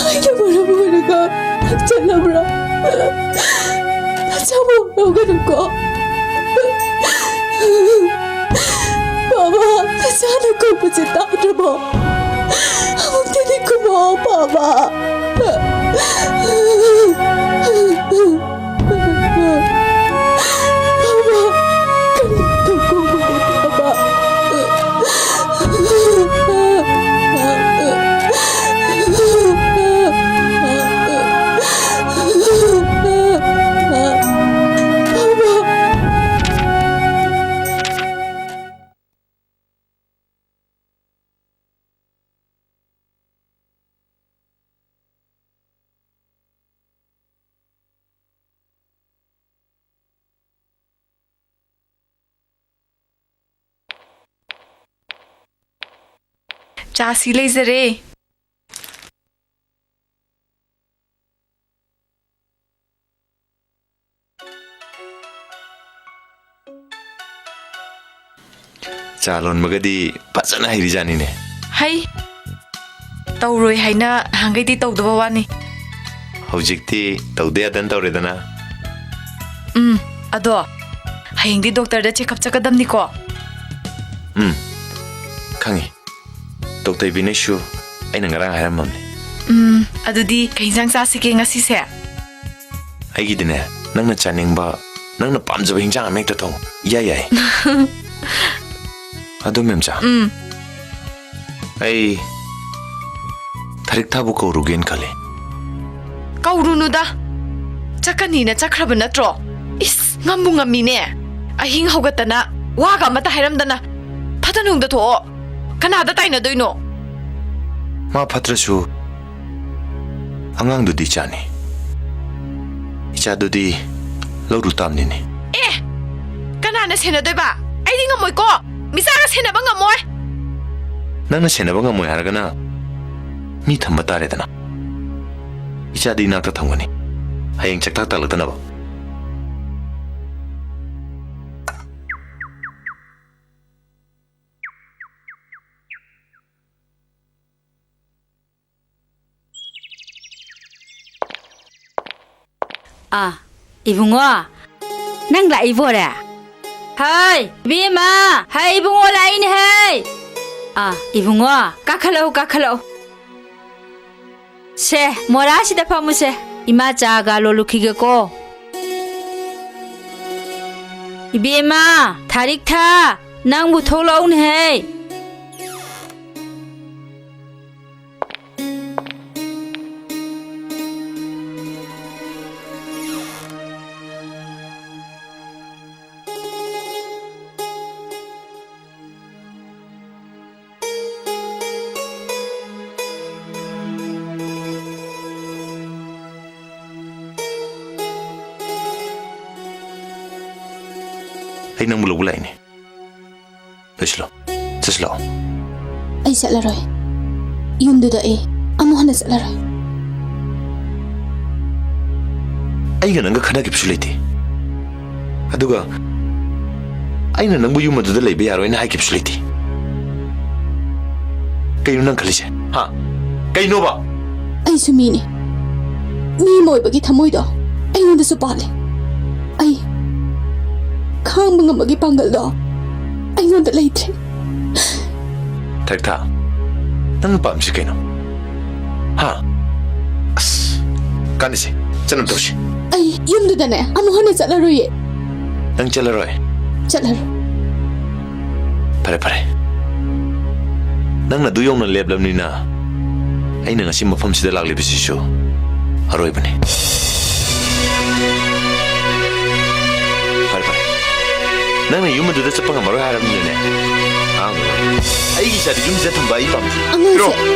ꯑꯩꯅ ꯃꯔꯝ ꯑꯣꯏꯔꯒ ꯆꯠꯂꯕ꯭ꯔꯥ? ꯅꯆꯥꯕꯨ ꯂꯧꯒꯅꯨꯀꯣ꯫ ꯕꯥꯕꯥ, ꯅꯆꯥꯅ ꯀꯧꯕꯁꯦ ꯇꯥꯗ꯭ꯔꯕꯣ? ꯑꯃꯨꯛꯇꯗꯤ ꯈꯨꯝꯃꯣ, ꯕꯥꯕꯥ꯫ ꯕꯥꯕꯥ, ꯀꯔꯤꯝꯇ ꯀꯧꯒꯅꯨ, ꯕꯥꯕꯥ꯫ ꯇꯥꯁꯤ ꯂꯩꯖꯔꯦ꯫ ꯆꯥ ꯂꯣꯟꯕꯒꯗꯤ ꯐꯖꯅ ꯍꯩꯔꯤꯖꯥꯠꯅꯤꯅꯦ꯫ ꯍꯩ꯫ ꯇꯧꯔꯣꯏ ꯍꯥꯏꯅ ꯅꯍꯥꯟꯈꯩꯗꯤ ꯇꯧꯗꯕ ꯋꯥꯅꯤ꯫ ꯍꯧꯖꯤꯛꯇꯤ ꯇꯧꯗ ꯌꯥꯗꯅ ꯇꯧꯔꯦꯗꯅ꯫ ꯎꯝ, ꯑꯗꯣ ꯍꯌꯦꯡꯗꯤ ꯗꯣꯛꯇꯔꯗ ꯆꯦꯛꯑꯞ ꯆꯠꯀꯗꯕꯅꯤꯀꯣ꯫ ꯎꯝ, ꯈꯪꯉꯤ꯫ ꯗꯣꯛꯇꯔ ꯕꯤꯅꯦꯁꯁꯨ ꯑꯩꯅ ꯉꯔꯥꯡ ꯍꯥꯏꯔꯝꯃꯕꯅꯤ꯫ ꯎꯝ, ꯑꯗꯨꯗꯤ ꯀꯩ ꯏꯟꯁꯥꯡ ꯆꯥꯁꯤꯒꯦ ꯉꯁꯤꯁꯦ? ꯑꯩꯒꯤꯗꯤꯅꯦ, ꯅꯪꯅ ꯆꯥꯅꯤꯡꯕ, ꯅꯪꯅ ꯄꯥꯝꯖꯕ ꯍꯤꯟꯖꯥꯡ ꯑꯃ ꯍꯦꯛꯇ ꯊꯣꯡꯉꯨ꯫ ꯏꯌꯥ ꯌꯥꯏ꯫ ꯑꯗꯨ, ꯃꯦꯝꯆꯥ, ꯎꯝ꯫ ꯑꯩ ꯊꯔꯤꯛꯊꯥꯕꯨ ꯀꯧꯔꯨꯒꯦꯅ ꯈꯜꯂꯤ꯫ ꯀꯧꯔꯨꯅꯨꯗ꯫ ꯆꯠꯀꯅꯤꯅ ꯆꯠꯈ꯭ꯔꯕ ꯅꯠꯇ꯭ꯔꯣ? ꯏꯁ, ꯉꯝꯕꯨ ꯉꯝꯃꯤꯅꯦ꯫ ꯑꯍꯤꯡ ꯍꯧꯒꯠꯇꯅ ꯋꯥꯒ ꯑꯃꯠꯇ ꯍꯥꯏꯔꯝꯗꯅ ꯐꯠꯇ ꯅꯨꯡꯗ ꯊꯣꯛꯑꯣ꯫ ꯀꯅꯥꯗ ꯇꯥꯏꯅꯗꯣꯏꯅꯣ? ꯃꯥ ꯐꯠꯇ꯭ꯔꯁꯨ ꯑꯉꯥꯡꯗꯨꯗꯤ ꯏꯆꯥꯅꯤ꯫ ꯏꯆꯥꯗꯨꯗꯤ ꯂꯧꯔꯨ ꯇꯥꯕꯅꯤꯅꯦ꯫ ꯑꯦ! ꯀꯅꯥꯅ ꯁꯦꯟꯅꯗꯣꯏꯕ? ꯑꯩꯗꯤ ꯉꯝꯃꯣꯏꯀꯣ꯫ ꯃꯤꯆꯥꯒ ꯁꯦꯟꯅꯕ ꯉꯝꯃꯣꯏ꯫ ꯅꯪꯅ ꯁꯦꯟꯅꯕ ꯉꯝꯃꯣꯏ ꯍꯥꯏꯔꯒꯅ ꯃꯤ ꯊꯝꯕ ꯇꯥꯔꯦꯗꯅ꯫ ꯏꯆꯥꯗꯤ ꯏꯅꯥꯛꯇ ꯊꯝꯒꯅꯤ꯫ ꯍꯌꯦꯡ ꯆꯥꯛꯇꯥ ꯇꯥꯛꯂꯛꯇꯅꯕ꯫ ꯑꯥ, ꯏꯕꯨꯡꯉꯣ, ꯅꯪ ꯂꯥꯛꯏꯕꯣꯔꯦ? ꯍꯩ, ꯏꯕꯦꯝꯃ, ꯍꯩ, ꯏꯕꯨꯡꯉꯣ ꯂꯥꯛꯏꯅꯦ, ꯍꯩ꯫ ꯑꯥ, ꯏꯕꯨꯡꯉꯣ, ꯀꯥꯈꯠꯂꯛꯎ, ꯀꯥꯈꯠꯂꯛꯎ꯫ ꯁꯦ, ꯃꯣꯔꯥꯁꯤꯗ ꯐꯝꯃꯨꯁꯦ꯫ ꯏꯃꯥ ꯆꯥꯒ ꯂꯣꯜꯂꯨꯈꯤꯒꯦꯀꯣ꯫ ꯏꯕꯦꯝꯃ, ꯊꯥꯔꯤꯛꯊꯥ, ꯅꯪꯕꯨ ꯊꯣꯛꯂꯛꯎꯅꯦꯍꯦ꯫ ꯑꯩ ꯅꯪꯕꯨ ꯂꯧꯕ ꯂꯥꯛꯏꯅꯦ꯫ ꯂꯣꯏꯁꯤꯜꯂꯣ꯫ ꯆꯠꯁꯤꯜꯂꯣ꯫ ꯑꯩ ꯆꯠꯂꯔꯣꯏ꯫ ꯌꯨꯝꯗꯨꯗ ꯑꯩ ꯑꯃꯨꯛ ꯍꯟꯅ ꯆꯠꯂꯔꯣꯏ꯫ ꯑꯩꯒ ꯅꯪꯒ ꯈꯟꯅꯈꯤꯕꯁꯨ ꯂꯩꯇꯦ꯫ ꯑꯗꯨꯒ ꯑꯩꯅ ꯅꯪꯕꯨ ꯌꯨꯝ ꯑꯗꯨꯗ ꯂꯩꯕ ꯌꯥꯔꯣꯏꯅ ꯍꯥꯏꯈꯤꯕꯁꯨ ꯂꯩꯇꯦ꯫ ꯀꯩꯅꯣ ꯅꯪ ꯈꯜꯂꯤꯁꯦ? ꯍꯥ? ꯀꯩꯅꯣꯕ? ꯑꯩꯁꯨ ꯃꯤꯅꯤ꯫ ꯃꯤ ꯑꯃ ꯑꯣꯏꯕꯒꯤ ꯊꯃꯣꯏꯗꯣ ꯑꯩꯉꯣꯟꯗꯁꯨ ꯄꯥꯜꯂꯦ꯫ ꯑꯩ ꯈꯥꯡꯕ ꯉꯝꯕꯒꯤ ꯄꯥꯡꯒꯜꯗꯣ ꯑꯩꯉꯣꯟꯗ ꯂꯩꯇ꯭ꯔꯦ꯫ ꯊꯛꯊꯥ, ꯅꯪꯅ ꯄꯥꯝꯃꯤꯁꯤ ꯀꯩꯅꯣ? ꯍꯥ? ꯑꯁ, ꯀꯥꯟꯅꯁꯦ, ꯆꯠꯅꯕ ꯇꯧꯁꯤ꯫ ꯑꯩ ꯌꯨꯝꯗꯨꯗꯅꯦ ꯑꯃꯨꯛ ꯍꯟꯅ ꯆꯠꯂꯔꯣꯏꯌꯦ꯫ ꯅꯪ ꯆꯠꯂꯔꯣꯏ? ꯆꯠꯂꯔꯣꯏ꯫ ꯐꯔꯦ, ꯐꯔꯦ꯫ ꯅꯪꯅ ꯑꯗꯨ ꯌꯧꯅ ꯂꯦꯞꯂꯕꯅꯤꯅ, ꯑꯩꯅ ꯉꯁꯤ ꯃꯐꯝꯁꯤꯗ ꯂꯥꯛꯂꯤꯕꯁꯤꯁꯨ ꯑꯔꯣꯏꯕꯅꯤ꯫ ꯐꯔꯦ, ꯐꯔꯦ꯫ ꯅꯪꯅ ꯌꯨꯝ ꯑꯗꯨꯗ ꯆꯠꯄ ꯉꯝꯃꯔꯣꯏ ꯍꯥꯏꯔꯕꯅꯤꯅꯅꯦ, ꯑꯉꯥꯡꯗꯣ ꯑꯩꯒꯤ ꯏꯆꯥꯗꯤ ꯌꯨꯝꯁꯤꯗ ꯊꯝꯕ ꯑꯩ ꯄꯥꯝꯗꯦ꯫ ꯑꯉꯥꯡꯁꯦ ꯄꯤꯔꯣ꯫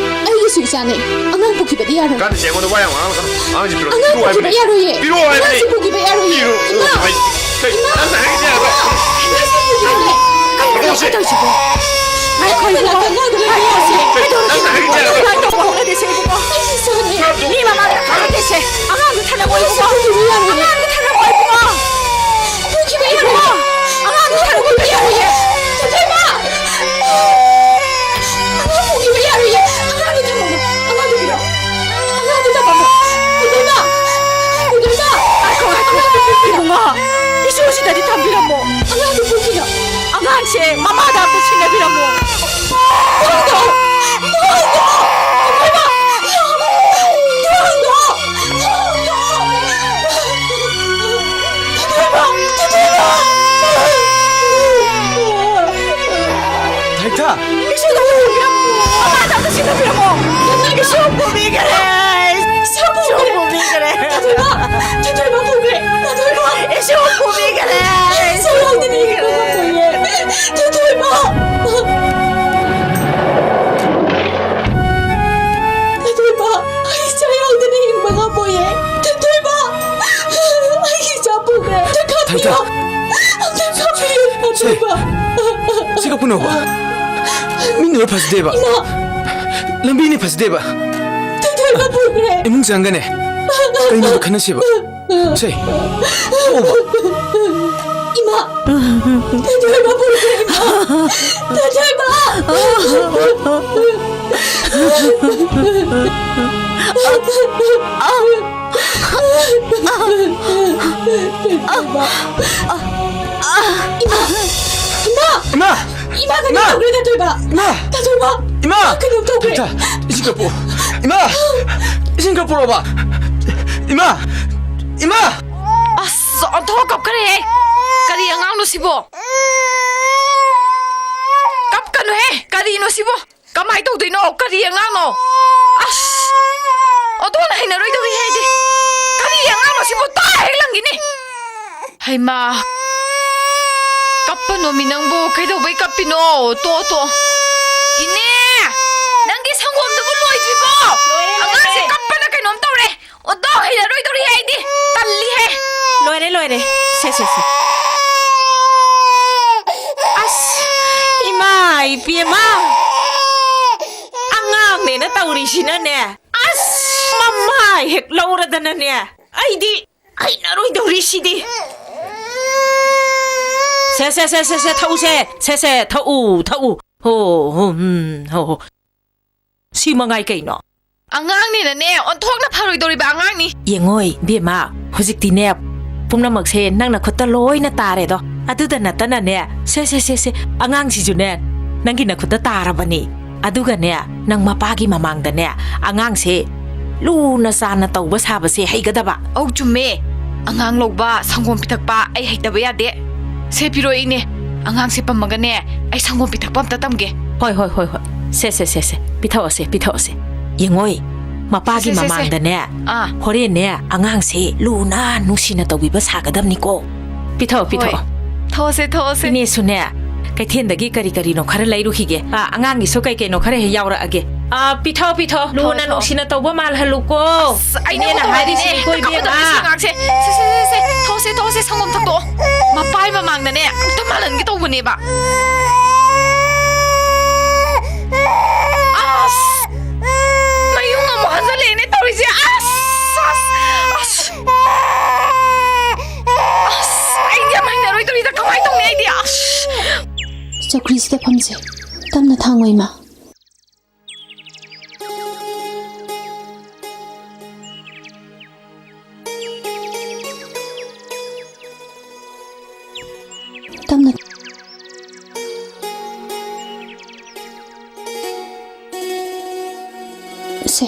ꯑꯩꯒꯤꯁꯨ ꯏꯆꯥꯅꯦ꯫ ꯑꯉꯥꯡ ꯄꯨꯈꯤꯕꯗꯤ ꯌꯥꯔꯣꯏ꯫ ꯀꯥꯟꯅꯁꯦ, ꯑꯩꯉꯣꯟꯗ ꯋꯥ ꯌꯥꯝ ꯉꯥꯡꯂꯛꯀꯅꯨ꯫ ꯑꯉꯥꯡꯁꯦ ꯄꯤꯔꯣ꯫ ꯑꯉꯥꯡ ꯄꯤꯔꯣ ꯄꯨꯈꯤꯕ ꯍꯥꯏꯕꯅꯦ꯫ ꯌꯥꯔꯣꯏꯌꯦ꯫ ꯄꯤꯔꯣ ꯍꯥꯏꯕꯅꯦ꯫ ꯑꯉꯥꯡꯁꯦ ꯄꯨꯈꯤꯕ ꯌꯥꯔꯣꯏꯌꯦ꯫ ꯄꯤꯔꯣ ꯏꯃꯥ! ꯍꯥꯏ-, ꯀꯩ, ꯏꯃꯥ! ꯅꯪꯅ ꯍꯥꯏꯔꯤꯁꯦ ꯌꯥꯗ꯭ꯔꯣ? ꯑꯉꯥꯡꯁꯦ ꯄꯨꯈꯤꯕ ꯌꯥꯔꯣꯏ꯫ ꯀꯩꯅꯣ ꯀꯩꯅꯣ ꯁꯤ ꯇꯧꯔꯤꯁꯤꯕꯣ? ꯉꯥꯏꯈꯣ, ꯏꯕꯨꯡꯉꯣ꯫ ꯉꯥꯏꯈꯣ, ꯏꯕꯨꯡꯉꯣ꯫ ꯀꯩꯅꯣ ꯅꯪꯅ ꯍꯥꯏꯔꯤꯁꯦ ꯌꯥꯗ꯭ꯔꯣ? ꯁꯨꯃꯥꯏꯅ ꯇꯧꯕ ꯍꯧꯅꯗꯦꯁꯦ, ꯏꯕꯨꯡꯉꯣ꯫ ꯃꯤ ꯃꯃꯥꯡꯗ ꯐꯥꯔꯗꯦꯁꯦ꯫ ꯑꯉꯥꯡꯗꯣ ꯊꯅꯝꯃꯣ, ꯏꯕꯨꯡꯉꯣ꯫ ꯑꯉꯥꯡꯗꯣ ꯊꯅꯝꯃꯣ, ꯏꯕꯨꯡꯉꯣ꯫ ꯄꯨꯈꯤꯕ ꯌꯥꯔꯣꯏꯌꯦ꯫ ꯑꯉꯥꯡꯗꯣ ꯊꯅꯝꯃꯣ, ꯄꯨꯈꯤꯕ ꯌꯥꯔꯣꯏꯌꯦ꯫ ꯇꯦꯇꯦꯃ! ꯑꯉꯥꯡ ꯄꯨꯈꯤꯕ ꯌꯥꯔꯣꯏꯌꯦ꯫ ꯑꯉꯥꯡꯗꯣ ꯊꯝꯃꯝꯃꯣ꯫ ꯑꯉꯥꯡꯗꯣ ꯄꯤꯔꯛꯑꯣ꯫ ꯑꯉꯥꯡꯗꯣ ꯊꯝꯃꯝꯃꯣ꯫ ꯇꯦꯇꯦꯃ! ꯇꯦꯇꯦꯃ! ꯉꯥꯏꯈꯣ, ꯉꯥꯏꯈꯣ꯫ ꯏꯕꯨꯡꯉꯣ, ꯏꯁꯨꯁꯤꯗꯗꯤ ꯊꯝꯕꯤꯔꯝꯃꯣ꯫ ꯑꯉꯥꯡꯗꯣ ꯄꯨꯈꯤꯅꯣ꯫ ꯑꯉꯥꯡꯁꯦ ꯃꯃꯥꯗ ꯑꯝꯇ ꯁꯤꯟꯅꯕꯤꯔꯝꯃꯣ꯫ ꯑꯉꯥꯡꯗꯣ! ꯑꯉꯥꯡꯗꯣ! ꯇꯦꯇꯦꯃ! ꯑꯉꯥꯡꯗꯣ! ꯊꯛꯊꯥ! ꯏꯁꯨꯗ ꯄꯨꯕꯤꯔꯝꯃꯣ! ꯑꯃꯗ ꯑꯝꯇ ꯁꯤꯟꯅꯕꯤꯔꯝꯃꯣ! ꯏꯁꯨ ꯄꯨꯕꯤꯈꯔꯦ! ꯏꯁꯨ ꯄꯨꯕꯤꯈꯔꯦ! ꯊꯣꯏꯕ! ꯊꯣꯏꯕ ꯄꯨꯈ꯭ꯔꯦ! ꯊꯣꯏꯕ! ꯏꯁꯨ ꯄꯨꯕꯤꯈꯔꯦ! ꯏꯁꯨ ꯌꯥꯎꯗꯅ ꯌꯦꯡꯕ ꯉꯝꯃꯣꯏꯌꯦ! ꯊꯣꯏꯕ! ꯊꯣꯏꯕ! ꯑꯩ ꯏꯆꯥ ꯌꯥꯎꯗꯅ ꯍꯤꯡꯕ ꯉꯝꯃꯣꯏꯌꯦ! ꯊꯣꯏꯕ! ꯑꯩꯒꯤ ꯏꯆꯥ ꯄꯨꯈ꯭ꯔꯦ! ꯑꯝꯇ ꯈꯥꯝꯕꯤꯌꯣ! ꯊꯣꯏꯕ! ꯑꯝꯇ ꯈꯥꯝꯕꯤꯌꯨ! ꯁꯦ, ꯊꯣꯏꯕ! ꯁꯤ ꯀꯞꯄꯨꯅꯣꯕ꯫ ꯃꯤꯅ ꯂꯣꯏ ꯐꯖꯗꯦꯕ꯫ ꯏꯃꯥ! ꯂꯝꯕꯤꯅꯤ ꯐꯖꯗꯦꯕ꯫ ꯊꯣꯏꯊꯣꯏꯕ ꯄꯨꯈ꯭ꯔꯦ꯫ ꯏꯃꯨꯡ ꯆꯪꯒꯅꯦ꯫ ꯀꯩꯅꯣꯗꯣ ꯈꯟꯅꯁꯦꯕ꯫ ꯁꯦ, ꯊꯣꯛꯑꯣꯕ꯫ ꯏꯃꯥ! ꯊꯣꯏꯊꯣꯏꯕ ꯄꯨꯈ꯭ꯔꯦ, ꯏꯃꯥ! ꯊꯣꯏꯊꯣꯏꯕ! ꯏꯃꯥ! ꯏꯃꯥ! ꯏꯃꯥ! ꯏꯃꯥ! ꯏꯃꯥ, ꯀꯩꯅꯣ ꯏꯃꯥ! ꯇꯧꯈ꯭ꯔꯦ, ꯇꯥꯊꯣꯏꯕ! ꯏꯃꯥ! ꯇꯥꯊꯣꯏꯕ! ꯏꯃꯥ! ꯀꯩꯅꯣ ꯇꯧꯈ꯭ꯔꯦ! ꯊꯣꯏꯊꯣꯏ, ꯏꯁꯤꯡ ꯈꯔ ꯄꯨꯔꯛꯑꯣ꯫ ꯏꯃꯥ! ꯏꯁꯤꯡ ꯈꯔ ꯄꯨꯔꯛꯑꯣꯕ! ꯏꯃꯥ! ꯏꯃꯥ! ꯑꯁ, ꯑꯣꯟꯊꯣꯛꯑ ꯀꯞꯈ꯭ꯔꯦꯍꯦ! ꯀꯔꯤ ꯑꯉꯥꯡꯅꯣ ꯁꯤꯕꯣ? ꯀꯞꯀꯅꯨꯍꯦ! ꯀꯔꯤꯅꯣ ꯁꯤꯕꯣ? ꯀꯃꯥꯏ ꯇꯧꯗꯣꯏꯅꯣ? ꯀꯔꯤ ꯑꯉꯥꯡꯅꯣ? ꯑꯁ! ꯑꯣꯟꯊꯣꯛꯅ ꯍꯩꯅꯔꯣꯏꯗꯧꯔꯤꯍꯦ ꯑꯩꯗꯤ! ꯀꯔꯤ ꯑꯉꯥꯡꯅꯣ ꯁꯤꯕꯣ? ꯇꯥ ꯍꯦꯛ ꯂꯪꯈꯤꯅꯤ! ꯍꯩꯃꯥ! ꯀꯞꯄꯅꯣꯃꯤ ꯅꯪꯕꯨ, ꯀꯩꯗꯧꯕꯩ ꯀꯞꯄꯤꯅꯣ? ꯇꯣ, ꯇꯣ꯫ ꯏꯅꯦ! ꯅꯪꯒꯤ ꯁꯪꯒꯣꯝꯗꯨꯕꯨ ꯂꯣꯏꯗ꯭ꯔꯤꯕꯣ? ꯂꯣꯏꯔꯦ, ꯑꯉꯥꯡꯁꯦ ꯂꯣꯏꯔꯦ꯫ ꯀꯞꯄꯅ ꯀꯩꯅꯣꯝ ꯇꯧꯔꯦ꯫ ꯑꯣꯟꯊꯣꯛ ꯍꯩꯅꯔꯣꯏꯗꯧꯔꯤꯍꯦ ꯑꯩꯗꯤ꯫ ꯇꯜꯂꯤꯍꯦ꯫ ꯂꯣꯏꯔꯦ, ꯂꯣꯏꯔꯦ꯫ ꯁꯦ, ꯁꯦ, ꯁꯦ꯫ ꯑꯁ! ꯏꯃꯥ ꯏꯕꯦꯝꯃ! ꯑꯉꯥꯡꯅꯦꯅ ꯇꯧꯔꯤꯁꯤꯅꯅꯦ꯫ ꯑꯁ! ꯃꯃꯥꯏ ꯍꯦꯛ ꯂꯧꯔꯗꯅꯅꯦ꯫ ꯑꯩꯗꯤ ꯍꯩꯅꯔꯣꯏꯗꯧꯔꯤ ꯁꯤꯗꯤ꯫ ꯁꯦ, ꯁꯦ, ꯁꯦ, ꯁꯦ, ꯁꯦ, ꯊꯛꯎꯁꯦ꯫ ꯁꯦ, ꯁꯦ, ꯊꯛꯎ, ꯊꯛꯎ꯫ ꯍꯣ, ꯍꯣ, ꯎꯝ, ꯍꯣ, ꯍꯣ꯫ ꯁꯤ ꯃꯉꯥꯏ ꯀꯩꯅꯣ? ꯑꯉꯥꯡꯅꯤꯅꯅꯦ, ꯑꯣꯟꯊꯣꯛꯅ ꯐꯔꯣꯏꯗꯧꯔꯤꯕ ꯑꯉꯥꯡꯅꯤ꯫ ꯌꯦꯡꯉꯣꯏ, ꯕꯦꯝꯃ, ꯍꯧꯖꯤꯛꯇꯤꯅꯦ, ꯄꯨꯝꯅꯃꯛꯁꯦ ꯅꯪꯅ ꯈꯨꯠꯇ ꯂꯣꯏꯅ ꯇꯥꯔꯦꯗꯣ꯫ ꯑꯗꯨꯗ ꯅꯠꯇꯅꯅꯦ, ꯁꯦ, ꯁꯦ, ꯁꯦ, ꯁꯦ, ꯑꯉꯥꯡꯁꯤꯁꯨꯅꯦ, ꯅꯪꯒꯤ ꯅꯈꯨꯠꯇ ꯇꯥꯔꯕꯅꯤ꯫ ꯑꯗꯨꯒꯅꯦ, ꯅꯪ ꯃꯄꯥꯒꯤ ꯃꯃꯥꯡꯗꯅꯦ, ꯑꯉꯥꯡꯁꯦ ꯂꯨꯅ ꯆꯥꯟꯅ ꯇꯧꯕ ꯁꯥꯕꯁꯦ ꯍꯩꯒꯗꯕ꯫ ꯑꯧ, ꯆꯨꯝꯃꯦ꯫ ꯑꯉꯥꯡ ꯂꯧꯕ, ꯁꯪꯒꯣꯝ ꯄꯤꯊꯛꯄ ꯑꯩ ꯍꯩꯇꯕ ꯌꯥꯗꯦ꯫ ꯁꯦ, ꯄꯤꯔꯛꯑꯣ ꯏꯅꯦ꯫ ꯑꯉꯥꯡꯁꯦ ꯄꯝꯃꯒꯅꯦ, ꯑꯩ ꯁꯪꯒꯣꯝ ꯄꯤꯊꯛꯄ ꯑꯝꯇ ꯇꯝꯒꯦ꯫ ꯍꯣꯏ, ꯍꯣꯏ, ꯍꯣꯏ, ꯍꯣꯏ꯫ ꯁꯦ, ꯁꯦ, ꯁꯦ, ꯁꯦ꯫ ꯄꯤꯊꯛꯑꯣꯁꯦ, ꯄꯤꯊꯛꯑꯣꯁꯦ꯫ ꯌꯦꯡꯉꯣꯏ, ꯃꯄꯥꯒꯤ ꯁꯦ, ꯁꯦ, ꯁꯦ, ꯁꯦ꯫ ꯃꯃꯥꯡꯗꯅꯦ, ꯑꯥ꯫ ꯍꯣꯔꯦꯟꯅꯦ, ꯑꯉꯥꯡꯁꯦ ꯂꯨꯅ ꯅꯨꯡꯁꯤꯅ ꯇꯧꯕꯤꯕ ꯁꯥꯒꯗꯕꯅꯤꯀꯣ꯫ ꯄꯤꯊꯛꯑꯣ, ꯍꯣꯏ꯫ ꯄꯤꯊꯛꯑꯣ꯫ ꯊꯛꯑꯣꯁꯦ, ꯊꯛꯑꯣꯁꯦ꯫ ꯏꯅꯦꯁꯨꯅꯦ, ꯀꯩꯊꯦꯜꯗꯒꯤ ꯀꯔꯤ ꯀꯔꯤꯅꯣ ꯈꯔ ꯂꯩꯔꯨꯈꯤꯒꯦ꯫ ꯑꯥ, ꯑꯉꯥꯡꯒꯤꯁꯨ ꯀꯩ ꯀꯩꯅꯣ ꯈꯔ ꯍꯦꯛ ꯌꯥꯎꯔꯛꯑꯒꯦ꯫ ꯑꯥ, ꯄꯤꯊꯛꯑꯣ, ꯄꯤꯊꯛꯑꯣ꯫ ꯊꯛꯑꯣ, ꯂꯨꯅ ꯊꯛꯑꯣ꯫ ꯅꯨꯡꯁꯤꯅ ꯇꯧꯕ ꯃꯥꯜꯍꯜꯂꯨꯀꯣ꯫ ꯑꯁ, ꯑꯩꯅ ꯏꯅꯦꯅ ꯍꯧꯕꯗꯅꯦ, ꯍꯥꯏꯔꯤꯁꯤꯅꯤꯀꯣ, ꯀꯞꯄ ꯏꯕꯦꯝꯃ꯫ ꯇꯧꯔꯤꯁꯦ ꯑꯉꯥꯡꯁꯦ꯫ ꯁꯦ, ꯁꯦ, ꯁꯦ, ꯁꯦ꯫ ꯊꯛꯑꯣꯁꯦ, ꯊꯛꯑꯣꯁꯦ, ꯁꯪꯒꯣꯝ ꯊꯛꯇꯣꯛꯑꯣ꯫ ꯃꯄꯥꯏ ꯃꯃꯥꯡꯗꯅꯦ, ꯑꯝꯇ ꯃꯥꯜꯍꯟꯒꯦ ꯇꯧꯕꯅꯦꯕ꯫ ꯑꯁ! ꯏꯃꯥ꯫ ꯇꯞꯅ꯫ ꯁꯦ꯫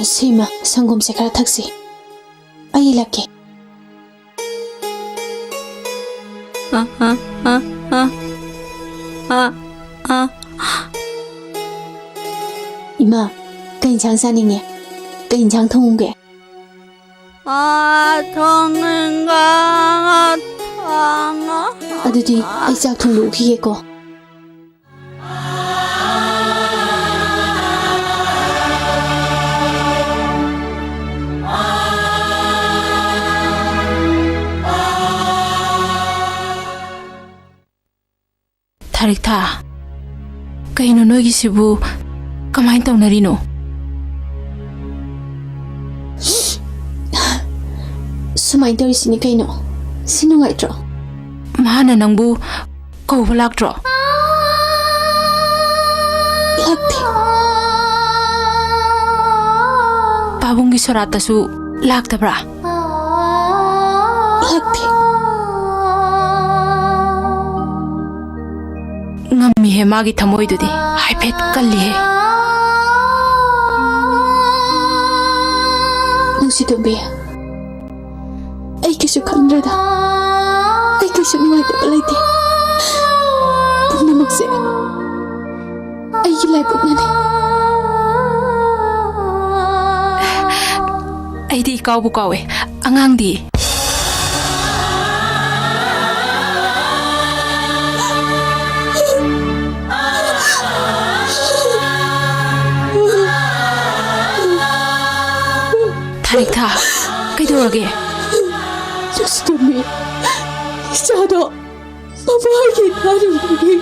ꯁꯤꯃ, ꯁꯪꯒꯣꯝꯁꯦ ꯈꯔ ꯊꯛꯁꯤ꯫ ꯑꯩ ꯏꯜꯂꯛꯀꯦ꯫ ꯑ, ꯑ, ꯑ, ꯑ, ꯑ, ꯑ꯫ ꯏꯃꯥ, ꯀꯩ ꯏꯟꯁꯥꯡ ꯆꯥꯅꯤꯡꯉꯦ? ꯀꯩ ꯏꯟꯁꯥꯡ ꯊꯣꯡꯉꯨꯒꯦ? ꯑ, ꯊꯣꯡꯉꯒ, ꯊꯣꯡꯉꯣ꯫ ꯑꯗꯨꯗꯤ ꯑꯩ ꯆꯥꯛ ꯊꯣꯡꯗꯣꯛꯎꯈꯤꯒꯦꯀꯣ꯫ ꯊꯥꯔꯤꯛꯊꯥ, ꯀꯩꯅꯣ ꯅꯣꯏꯒꯤꯁꯤꯕꯨ? ꯀꯃꯥꯏꯅ ꯇꯧꯅꯔꯤꯅꯣ? ꯁꯨꯃꯥꯏꯅ ꯇꯧꯔꯤꯁꯤꯅꯤ ꯀꯩꯅꯣ꯫ ꯁꯤ ꯅꯨꯡꯉꯥꯏꯇ꯭ꯔꯣ? ꯃꯥꯅ ꯅꯪꯕꯨ ꯀꯧꯕ ꯂꯥꯛꯇ꯭ꯔꯣ? ꯂꯥꯛꯇꯦ꯫ ꯄꯥꯕꯨꯡꯒꯤ ꯁꯣꯔꯥꯠꯇꯁꯨ ꯂꯥꯛꯇꯕ꯭ꯔꯥ? ꯂꯥꯛꯇꯦ꯫ ꯉꯝꯃꯤꯍꯦ ꯃꯥꯒꯤ ꯊꯃꯣꯏꯗꯨꯗꯤ, ꯍꯥꯏꯐꯦꯠ ꯀꯜꯂꯤꯍꯦ꯫ ꯅꯨꯡꯁꯤꯇꯣꯝꯕꯤ, ꯑꯩ ꯀꯩꯁꯨ ꯈꯟꯗ꯭ꯔꯦꯗ꯫ ꯑꯩ ꯀꯩꯁꯨ ꯅꯨꯡꯉꯥꯏꯇꯕ ꯂꯩꯇꯦ꯫ ꯄꯨꯝꯅꯃꯛꯁꯦ ꯑꯩꯒꯤ ꯂꯥꯏꯕꯛꯅꯅꯦ꯫ ꯑꯩꯗꯤ ꯏꯀꯥꯎꯕꯨ ꯀꯥꯎꯋꯦ꯫ ꯑꯉꯥꯡꯗꯤ? ꯊꯥꯔꯤꯛꯊꯥ, ꯀꯩꯗꯧꯔꯒꯦ? ꯅꯨꯡꯁꯤꯇꯣꯝꯕꯤ, ꯏꯆꯥꯗꯣ ꯃꯃꯥꯒꯤ ꯏꯆꯥꯅꯨꯄꯤ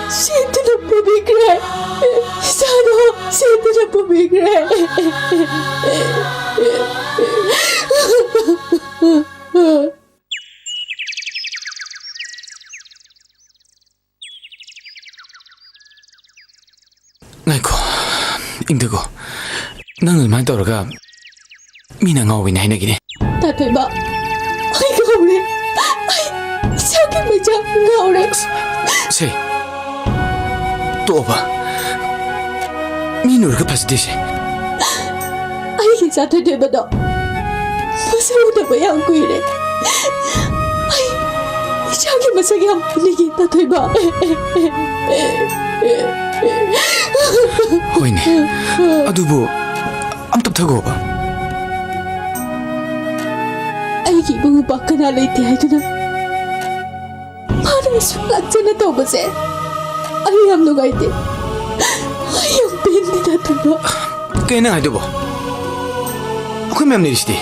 ꯁꯦꯠꯇꯨꯅ ꯄꯨꯕꯤꯈ꯭ꯔꯦ꯫ ꯏꯆꯥꯗꯣ ꯁꯦꯠꯇꯨꯅ ꯄꯨꯕꯤꯈ꯭ꯔꯦ꯫ ꯉꯥꯏꯈꯣ, ꯏꯪꯊꯈꯣ꯫ ꯅꯪ ꯑꯗꯨꯃꯥꯏꯅ ꯇꯧꯔꯒ ꯃꯤꯅ ꯉꯥꯎꯋꯦꯅ ꯍꯥꯏꯅꯈꯤꯅꯤ꯫ ꯇꯥꯊꯣꯏꯕ, ꯑꯩ ꯉꯥꯎꯔꯦ꯫ ꯑꯩ ꯏꯆꯥꯒꯤ ꯃꯩꯆꯥꯛ ꯉꯥꯎꯔꯦ꯫ ꯁꯦ, ꯇꯣꯛꯑꯣꯕ꯫ ꯃꯤꯅ ꯎꯔꯒ ꯐꯖꯗꯦꯁꯦ꯫ ꯑꯩꯒꯤ ꯏꯆꯥ ꯊꯣꯏꯊꯣꯏꯕꯗꯣ ꯃꯁꯛ ꯎꯗꯕ ꯌꯥꯝ ꯀꯨꯏꯔꯦ꯫ ꯑꯩ ꯏꯆꯥꯒꯤ ꯃꯁꯛ ꯌꯥꯝ ꯎꯅꯤꯡꯉꯤ, ꯇꯥꯊꯣꯏꯕ꯫ ꯍꯣꯏꯅꯦ, ꯑꯗꯨꯕꯨ ꯑꯝꯇ ꯊꯒꯣꯕ꯫ ꯑꯩꯒꯤ ꯏꯕꯨꯡ ꯏꯄ꯭ꯋꯥ ꯀꯅꯥ ꯂꯩꯇꯦ ꯍꯥꯏꯗꯨꯅ ꯃꯥꯅ ꯑꯁꯨꯛ ꯂꯥꯛꯆꯅ ꯇꯧꯕꯁꯦ ꯑꯩ ꯌꯥꯝ ꯅꯨꯡꯉꯥꯏꯇꯦ꯫ ꯑꯩ ꯌꯥꯝ ꯄꯦꯟꯗꯦ, ꯇꯥꯊꯣꯏꯕ꯫ ꯀꯩꯅꯣ ꯅꯪ ꯍꯥꯏꯗꯨꯕꯣ? ꯑꯩꯈꯣꯏ ꯃꯌꯥꯝ ꯂꯩꯔꯤꯁꯤꯗꯤ꯫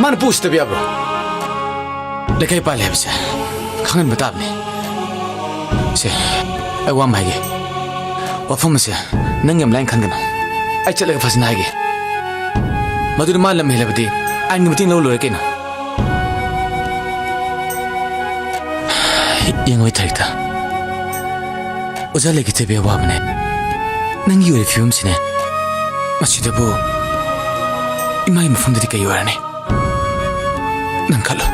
ꯃꯥꯅ ꯄꯨ ꯎꯁꯤꯠꯇꯕ ꯌꯥꯕ꯭ꯔꯣ? ꯂꯩꯀꯥꯏ ꯄꯥꯜꯂꯦ ꯍꯥꯏꯕꯁꯦ ꯈꯪꯍꯟꯕ ꯇꯥꯕꯅꯤ꯫ ꯁꯦ, ꯑꯩ ꯋꯥ ꯑꯃ ꯍꯥꯏꯒꯦ꯫ ꯋꯥꯐꯝ ꯑꯁꯦ ꯅꯪ ꯌꯥꯝ ꯂꯥꯏꯅ ꯈꯟꯒꯅꯨ꯫ ꯑꯩ ꯆꯠꯂꯒ ꯐꯖꯅ ꯍꯥꯏꯒꯦ꯫ ꯃꯗꯨꯅ ꯃꯥ ꯂꯝ ꯍꯦꯜꯂꯕꯗꯤ ꯑꯥꯏꯟꯒꯤ ꯃꯇꯦꯡ ꯂꯧꯔ ꯂꯣꯏꯔꯦ ꯀꯩꯅꯣ꯫ ꯌꯦꯡꯉꯣ ꯏꯊꯛꯇ꯫ ꯑꯣꯖꯥ ꯂꯩꯈꯤꯗꯕꯒꯤ ꯑꯋꯥꯕꯅꯦ꯫ ꯅꯪꯒꯤ ꯑꯣꯏꯔꯤꯕ ꯐꯤꯕꯝꯁꯤꯅꯦ꯫ ꯃꯁꯤꯗꯕꯨ ꯏꯃꯥꯒꯤ ꯃꯐꯝꯗꯗꯤ ꯀꯩ ꯑꯣꯏꯔꯅꯤ? ꯅꯪ ꯈꯜꯂꯣ꯫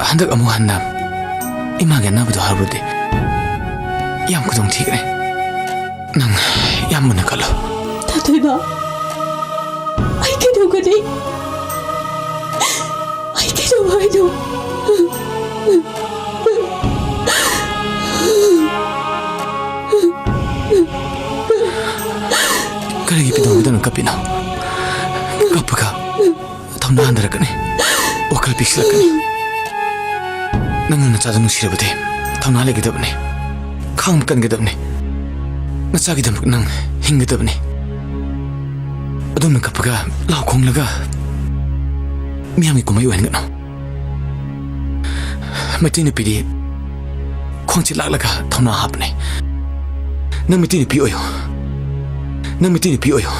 ꯍꯟꯗꯛ ꯑꯃꯨꯛ ꯍꯟꯅ ꯏꯃꯥꯒꯤ ꯑꯅꯥꯕꯗꯣ ꯍꯥꯏꯔꯨꯔꯗꯤ ꯌꯥꯝ ꯈꯨꯗꯣꯡ ꯊꯤꯒꯅꯤ꯫ ꯅꯪ ꯌꯥꯝ ꯃꯨꯟꯅ ꯈꯜꯂꯣ꯫ ꯇꯥꯊꯣꯏꯕ, ꯑꯩ ꯀꯩꯗꯧꯒꯅꯤ? ꯑꯩ ꯀꯩꯗꯧ ꯍꯥꯏꯅꯣ? ꯀꯔꯤꯒꯤ ꯀꯩꯗꯧꯅꯗꯅ ꯀꯞꯄꯤꯅꯣ? ꯀꯞꯄꯒ ꯊꯧꯅꯥ ꯍꯟꯊꯔꯛꯀꯅꯤ, ꯋꯥꯈꯜ ꯄꯤꯛꯁꯤꯜꯂꯛꯀꯅꯤ꯫ ꯅꯪꯅ ꯅꯆꯥꯗꯣ ꯅꯨꯡꯁꯤꯔꯕꯗꯤ ꯊꯧꯅꯥ ꯂꯩꯒꯗꯕꯅꯤ, ꯈꯥꯡꯕ ꯀꯟꯒꯗꯕꯅꯤ꯫ ꯅꯆꯥꯒꯤꯗꯃꯛ ꯅꯪ ꯍꯤꯡꯒꯗꯕꯅꯤ꯫ ꯑꯗꯣꯝꯅ ꯀꯞꯄꯒ ꯂꯥꯎ ꯈꯣꯡꯂꯒ ꯃꯤꯌꯥꯝꯒꯤ ꯀꯨꯝꯍꯩ ꯑꯣꯏꯍꯟꯒꯅꯨ꯫ ꯃꯩꯇꯩ ꯅꯨꯄꯤꯗꯤ ꯈꯣꯡꯁꯤ ꯂꯥꯛꯂꯒ ꯊꯧꯅꯥ ꯍꯥꯞꯄꯅꯦ꯫ ꯅꯪ ꯃꯩꯇꯩ ꯅꯨꯄꯤ ꯑꯣꯏꯌꯣ꯫ ꯅꯪ ꯃꯩꯇꯩ ꯅꯨꯄꯤ ꯑꯣꯏꯌꯣ꯫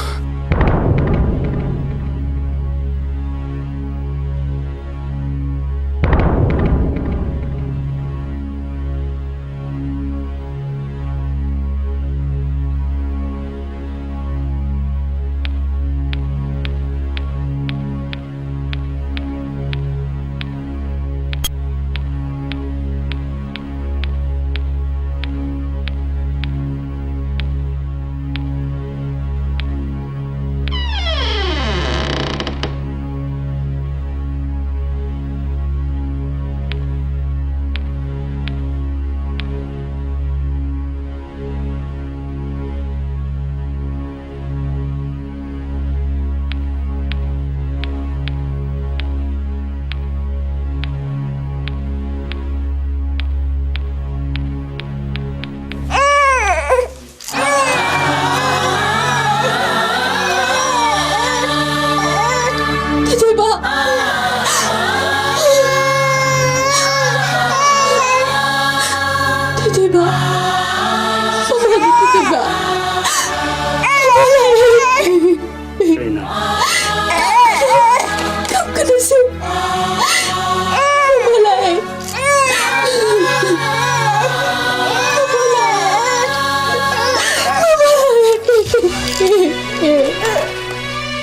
ꯊꯣꯏꯊꯣꯏꯕ! ꯊꯣꯏꯊꯣꯏꯕ! ꯃꯃꯥꯒꯤ ꯊꯣꯏꯊꯣꯏꯕ! ꯀꯞꯀꯅꯨꯁꯦ꯫ ꯃꯃꯥ ꯂꯥꯛꯑꯦ꯫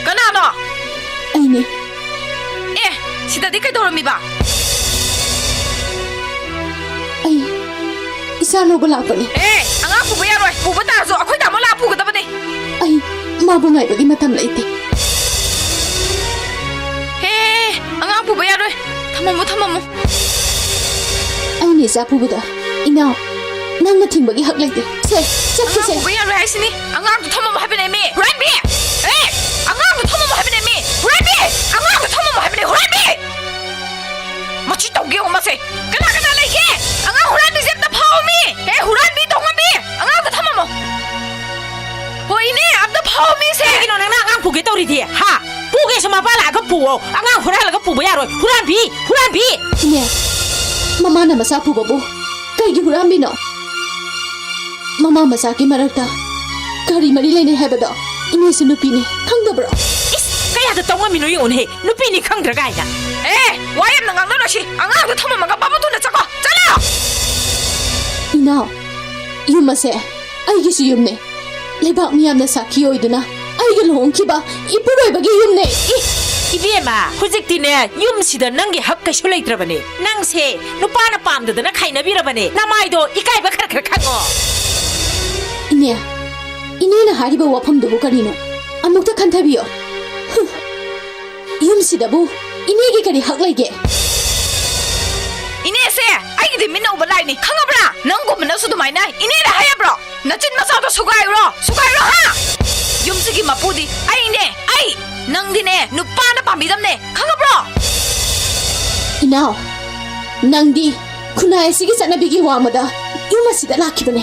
ꯀꯅꯥꯅꯣ? ꯑꯩꯅꯦ꯫ ꯑꯦ, ꯁꯤꯗꯗꯤ ꯀꯩꯗꯧꯔꯝꯃꯤꯕ? ꯑꯩ ꯏꯆꯥ ꯂꯧꯕ ꯂꯥꯛꯄꯅꯦ꯫ ꯑꯦ, ꯑꯉꯥꯡ ꯄꯨꯕ ꯌꯥꯔꯣꯏ꯫ ꯄꯨꯕ ꯇꯥꯔꯁꯨ ꯑꯩꯈꯣꯏ ꯇꯥꯃꯣ ꯂꯥꯛꯑ ꯄꯨꯒꯗꯕꯅꯦ꯫ ꯑꯩ ꯃꯥꯕꯨ ꯉꯥꯏꯕꯒꯤ ꯃꯇꯝ ꯂꯩꯇꯦ꯫ ꯍꯦ, ꯑꯉꯥꯡ ꯄꯨꯕ ꯌꯥꯔꯣꯏ꯫ ꯊꯝꯃꯝꯃꯣ, ꯊꯝꯃꯝꯃꯣ꯫ ꯑꯩꯅ ꯏꯆꯥ ꯄꯨꯕꯗ ꯏꯅꯥꯎ, ꯅꯪꯅ ꯊꯤꯡꯕꯒꯤ ꯍꯛ ꯂꯩꯇꯦ꯫ ꯁꯦ, ꯆꯠꯈꯤꯁꯦ꯫ ꯑꯉꯥꯡ ꯄꯨꯕ ꯌꯥꯔꯣꯏ ꯍꯥꯏꯁꯤꯅꯤ꯫ ꯑꯉꯥꯡꯗꯣ ꯊꯝꯃꯝꯃꯣ ꯍꯥꯏꯕꯅꯦ ꯃꯤ꯫ ꯍꯨꯔꯥꯟꯕꯤ! ꯑꯦ! ꯑꯉꯥꯡꯗꯣ ꯊꯝꯃꯝꯃꯣ ꯍꯥꯏꯕꯅꯦ ꯃꯤ꯫ ꯍꯨꯔꯥꯟꯕꯤ! ꯑꯉꯥꯡꯗꯣ ꯊꯝꯃꯝꯃꯣ ꯍꯥꯏꯕꯅꯦ꯫ ꯍꯨꯔꯥꯟꯕꯤ! ꯃꯁꯤ ꯇꯧꯒꯦ ꯌꯦꯡꯉꯨ ꯃꯁꯦ꯫ ꯀꯅꯥ ꯀꯅꯥ ꯂꯩꯒꯦ? ꯑꯉꯥꯡ ꯍꯨꯔꯥꯟꯕꯤꯁꯦ ꯑꯝꯇ ꯐꯥꯎꯑꯣ ꯃꯤ꯫ ꯑꯦ, ꯍꯨꯔꯥꯟꯕꯤ, ꯇꯣꯡꯉꯝꯕꯤ! ꯑꯉꯥꯡꯗꯣ ꯊꯝꯃꯝꯃꯣ꯫ ꯍꯣꯏꯅꯦ, ꯑꯝꯇ ꯐꯥꯎꯑꯣ ꯃꯤꯁꯦ꯫ ꯀꯩꯒꯤꯅꯣ ꯅꯪꯅ ꯑꯉꯥꯡ ꯄꯨꯒꯦ ꯇꯧꯔꯤꯗꯤ? ꯍꯥ? ꯄꯨꯒꯦꯁꯨ ꯃꯄꯥ ꯂꯥꯛꯑꯒ ꯄꯨꯑꯣ꯫ ꯑꯉꯥꯡ ꯍꯨꯔꯥꯜꯂꯒ ꯄꯨꯕ ꯌꯥꯔꯣꯏ꯫ ꯍꯨꯔꯥꯟꯕꯤ! ꯍꯨꯔꯥꯟꯕꯤ! ꯏꯅꯦ, ꯃꯃꯥꯅ ꯃꯆꯥ ꯄꯨꯕꯕꯨ ꯀꯩꯒꯤ ꯍꯨꯔꯥꯟꯕꯤꯅꯣ? ꯃꯃꯥ ꯃꯆꯥꯒꯤ ꯃꯔꯛꯇ ꯀꯔꯤ ꯃꯔꯤ ꯂꯩꯅꯩ ꯍꯥꯏꯕꯗꯣ ꯏꯅꯦꯁꯨ ꯅꯨꯄꯤꯅꯤ, ꯈꯪꯗꯕ꯭ꯔꯣ? ꯏꯁ, ꯀꯌꯥꯗ ꯇꯧ ꯉꯝꯃꯤꯅꯣ ꯌꯦꯡꯉꯨꯅꯦꯍꯦ, ꯅꯨꯄꯤꯅꯤ ꯈꯪꯗ꯭ꯔꯥ ꯀꯥꯏꯅ꯫ ꯑꯦ, ꯋꯥ ꯌꯥꯝꯅ ꯉꯥꯡꯅꯔꯣꯏꯁꯤ, ꯑꯉꯥꯡꯗꯣ ꯊꯝꯃꯝꯃꯒ ꯄꯥꯕꯨꯡ ꯊꯨꯅ ꯆꯠꯈꯣ, ꯆꯠꯂꯣ! ꯏꯅꯥꯎ, ꯌꯨꯝ ꯑꯁꯦ ꯑꯩꯒꯤꯁꯨ ꯌꯨꯝꯅꯦ꯫ ꯂꯩꯕꯥꯛ ꯃꯤꯌꯥꯝꯅ ꯁꯥꯈꯤ ꯑꯣꯏꯗꯨꯅ ꯑꯩꯒ ꯂꯨꯍꯣꯡꯈꯤꯕ ꯏꯄꯨꯔꯣꯏꯕꯒꯤ ꯌꯨꯝꯅꯦ꯫ ꯏ! ꯏꯕꯦꯝꯃ, ꯍꯧꯖꯤꯛꯇꯤꯅꯦ, ꯌꯨꯝꯁꯤꯗ ꯅꯪꯒꯤ ꯍꯛ ꯀꯩꯁꯨ ꯂꯩꯇ꯭ꯔꯕꯅꯦ꯫ ꯅꯪꯁꯦ ꯅꯨꯄꯥꯅ ꯄꯥꯝꯗꯗꯅ ꯈꯥꯏꯅꯕꯤꯔꯕꯅꯦ꯫ ꯅꯃꯥꯏꯗꯣ ꯏꯀꯥꯏꯕ ꯈꯔ ꯈꯔ ꯈꯪꯉꯣ꯫ ꯏꯅꯦ, ꯏꯅꯦꯅ ꯍꯥꯏꯔꯤꯕ ꯋꯥꯐꯝꯗꯨꯕꯨ ꯀꯔꯤꯅꯣ? ꯑꯃꯨꯛꯇ ꯈꯟꯊꯕꯤꯌꯣ꯫ ꯍꯨꯝ, ꯌꯨꯝꯁꯤꯗꯕꯨ ꯏꯅꯦꯒꯤ ꯀꯔꯤ ꯍꯛ ꯂꯩꯒꯦ? ꯏꯅꯦꯁꯦ ꯑꯩꯒꯤꯗꯤ ꯃꯤꯠꯅ ꯎꯕ ꯂꯥꯏꯅꯤ, ꯈꯪꯉꯕ꯭ꯔꯥ? ꯅꯪꯒꯨꯝꯕꯅꯁꯨ ꯑꯗꯨꯃꯥꯏꯅ ꯏꯅꯦꯗ ꯍꯥꯏꯌꯕ꯭ꯔꯣ? ꯅꯆꯤꯟ ꯃꯆꯥꯗꯣ ꯁꯨꯒꯥꯏꯔꯣ, ꯁꯨꯒꯥꯏꯔꯣ, ꯍꯥ? ꯌꯨꯝꯁꯤꯒꯤ ꯃꯄꯨꯗꯤ ꯑꯩꯅꯦ, ꯑꯩ! ꯅꯪꯗꯤꯅꯦ ꯅꯨꯄꯥꯅ ꯄꯥꯝꯕꯤꯗꯕꯅꯦ, ꯈꯪꯉꯕ꯭ꯔꯣ? ꯏꯅꯥꯎ, ꯅꯪꯗꯤ ꯈꯨꯟꯅꯥꯏ ꯑꯁꯤꯒꯤ ꯆꯠꯅꯕꯤꯒꯤ ꯋꯥꯡꯃꯗ ꯌꯨꯝ ꯑꯁꯤꯗ ꯂꯥꯛꯈꯤꯕꯅꯦ꯫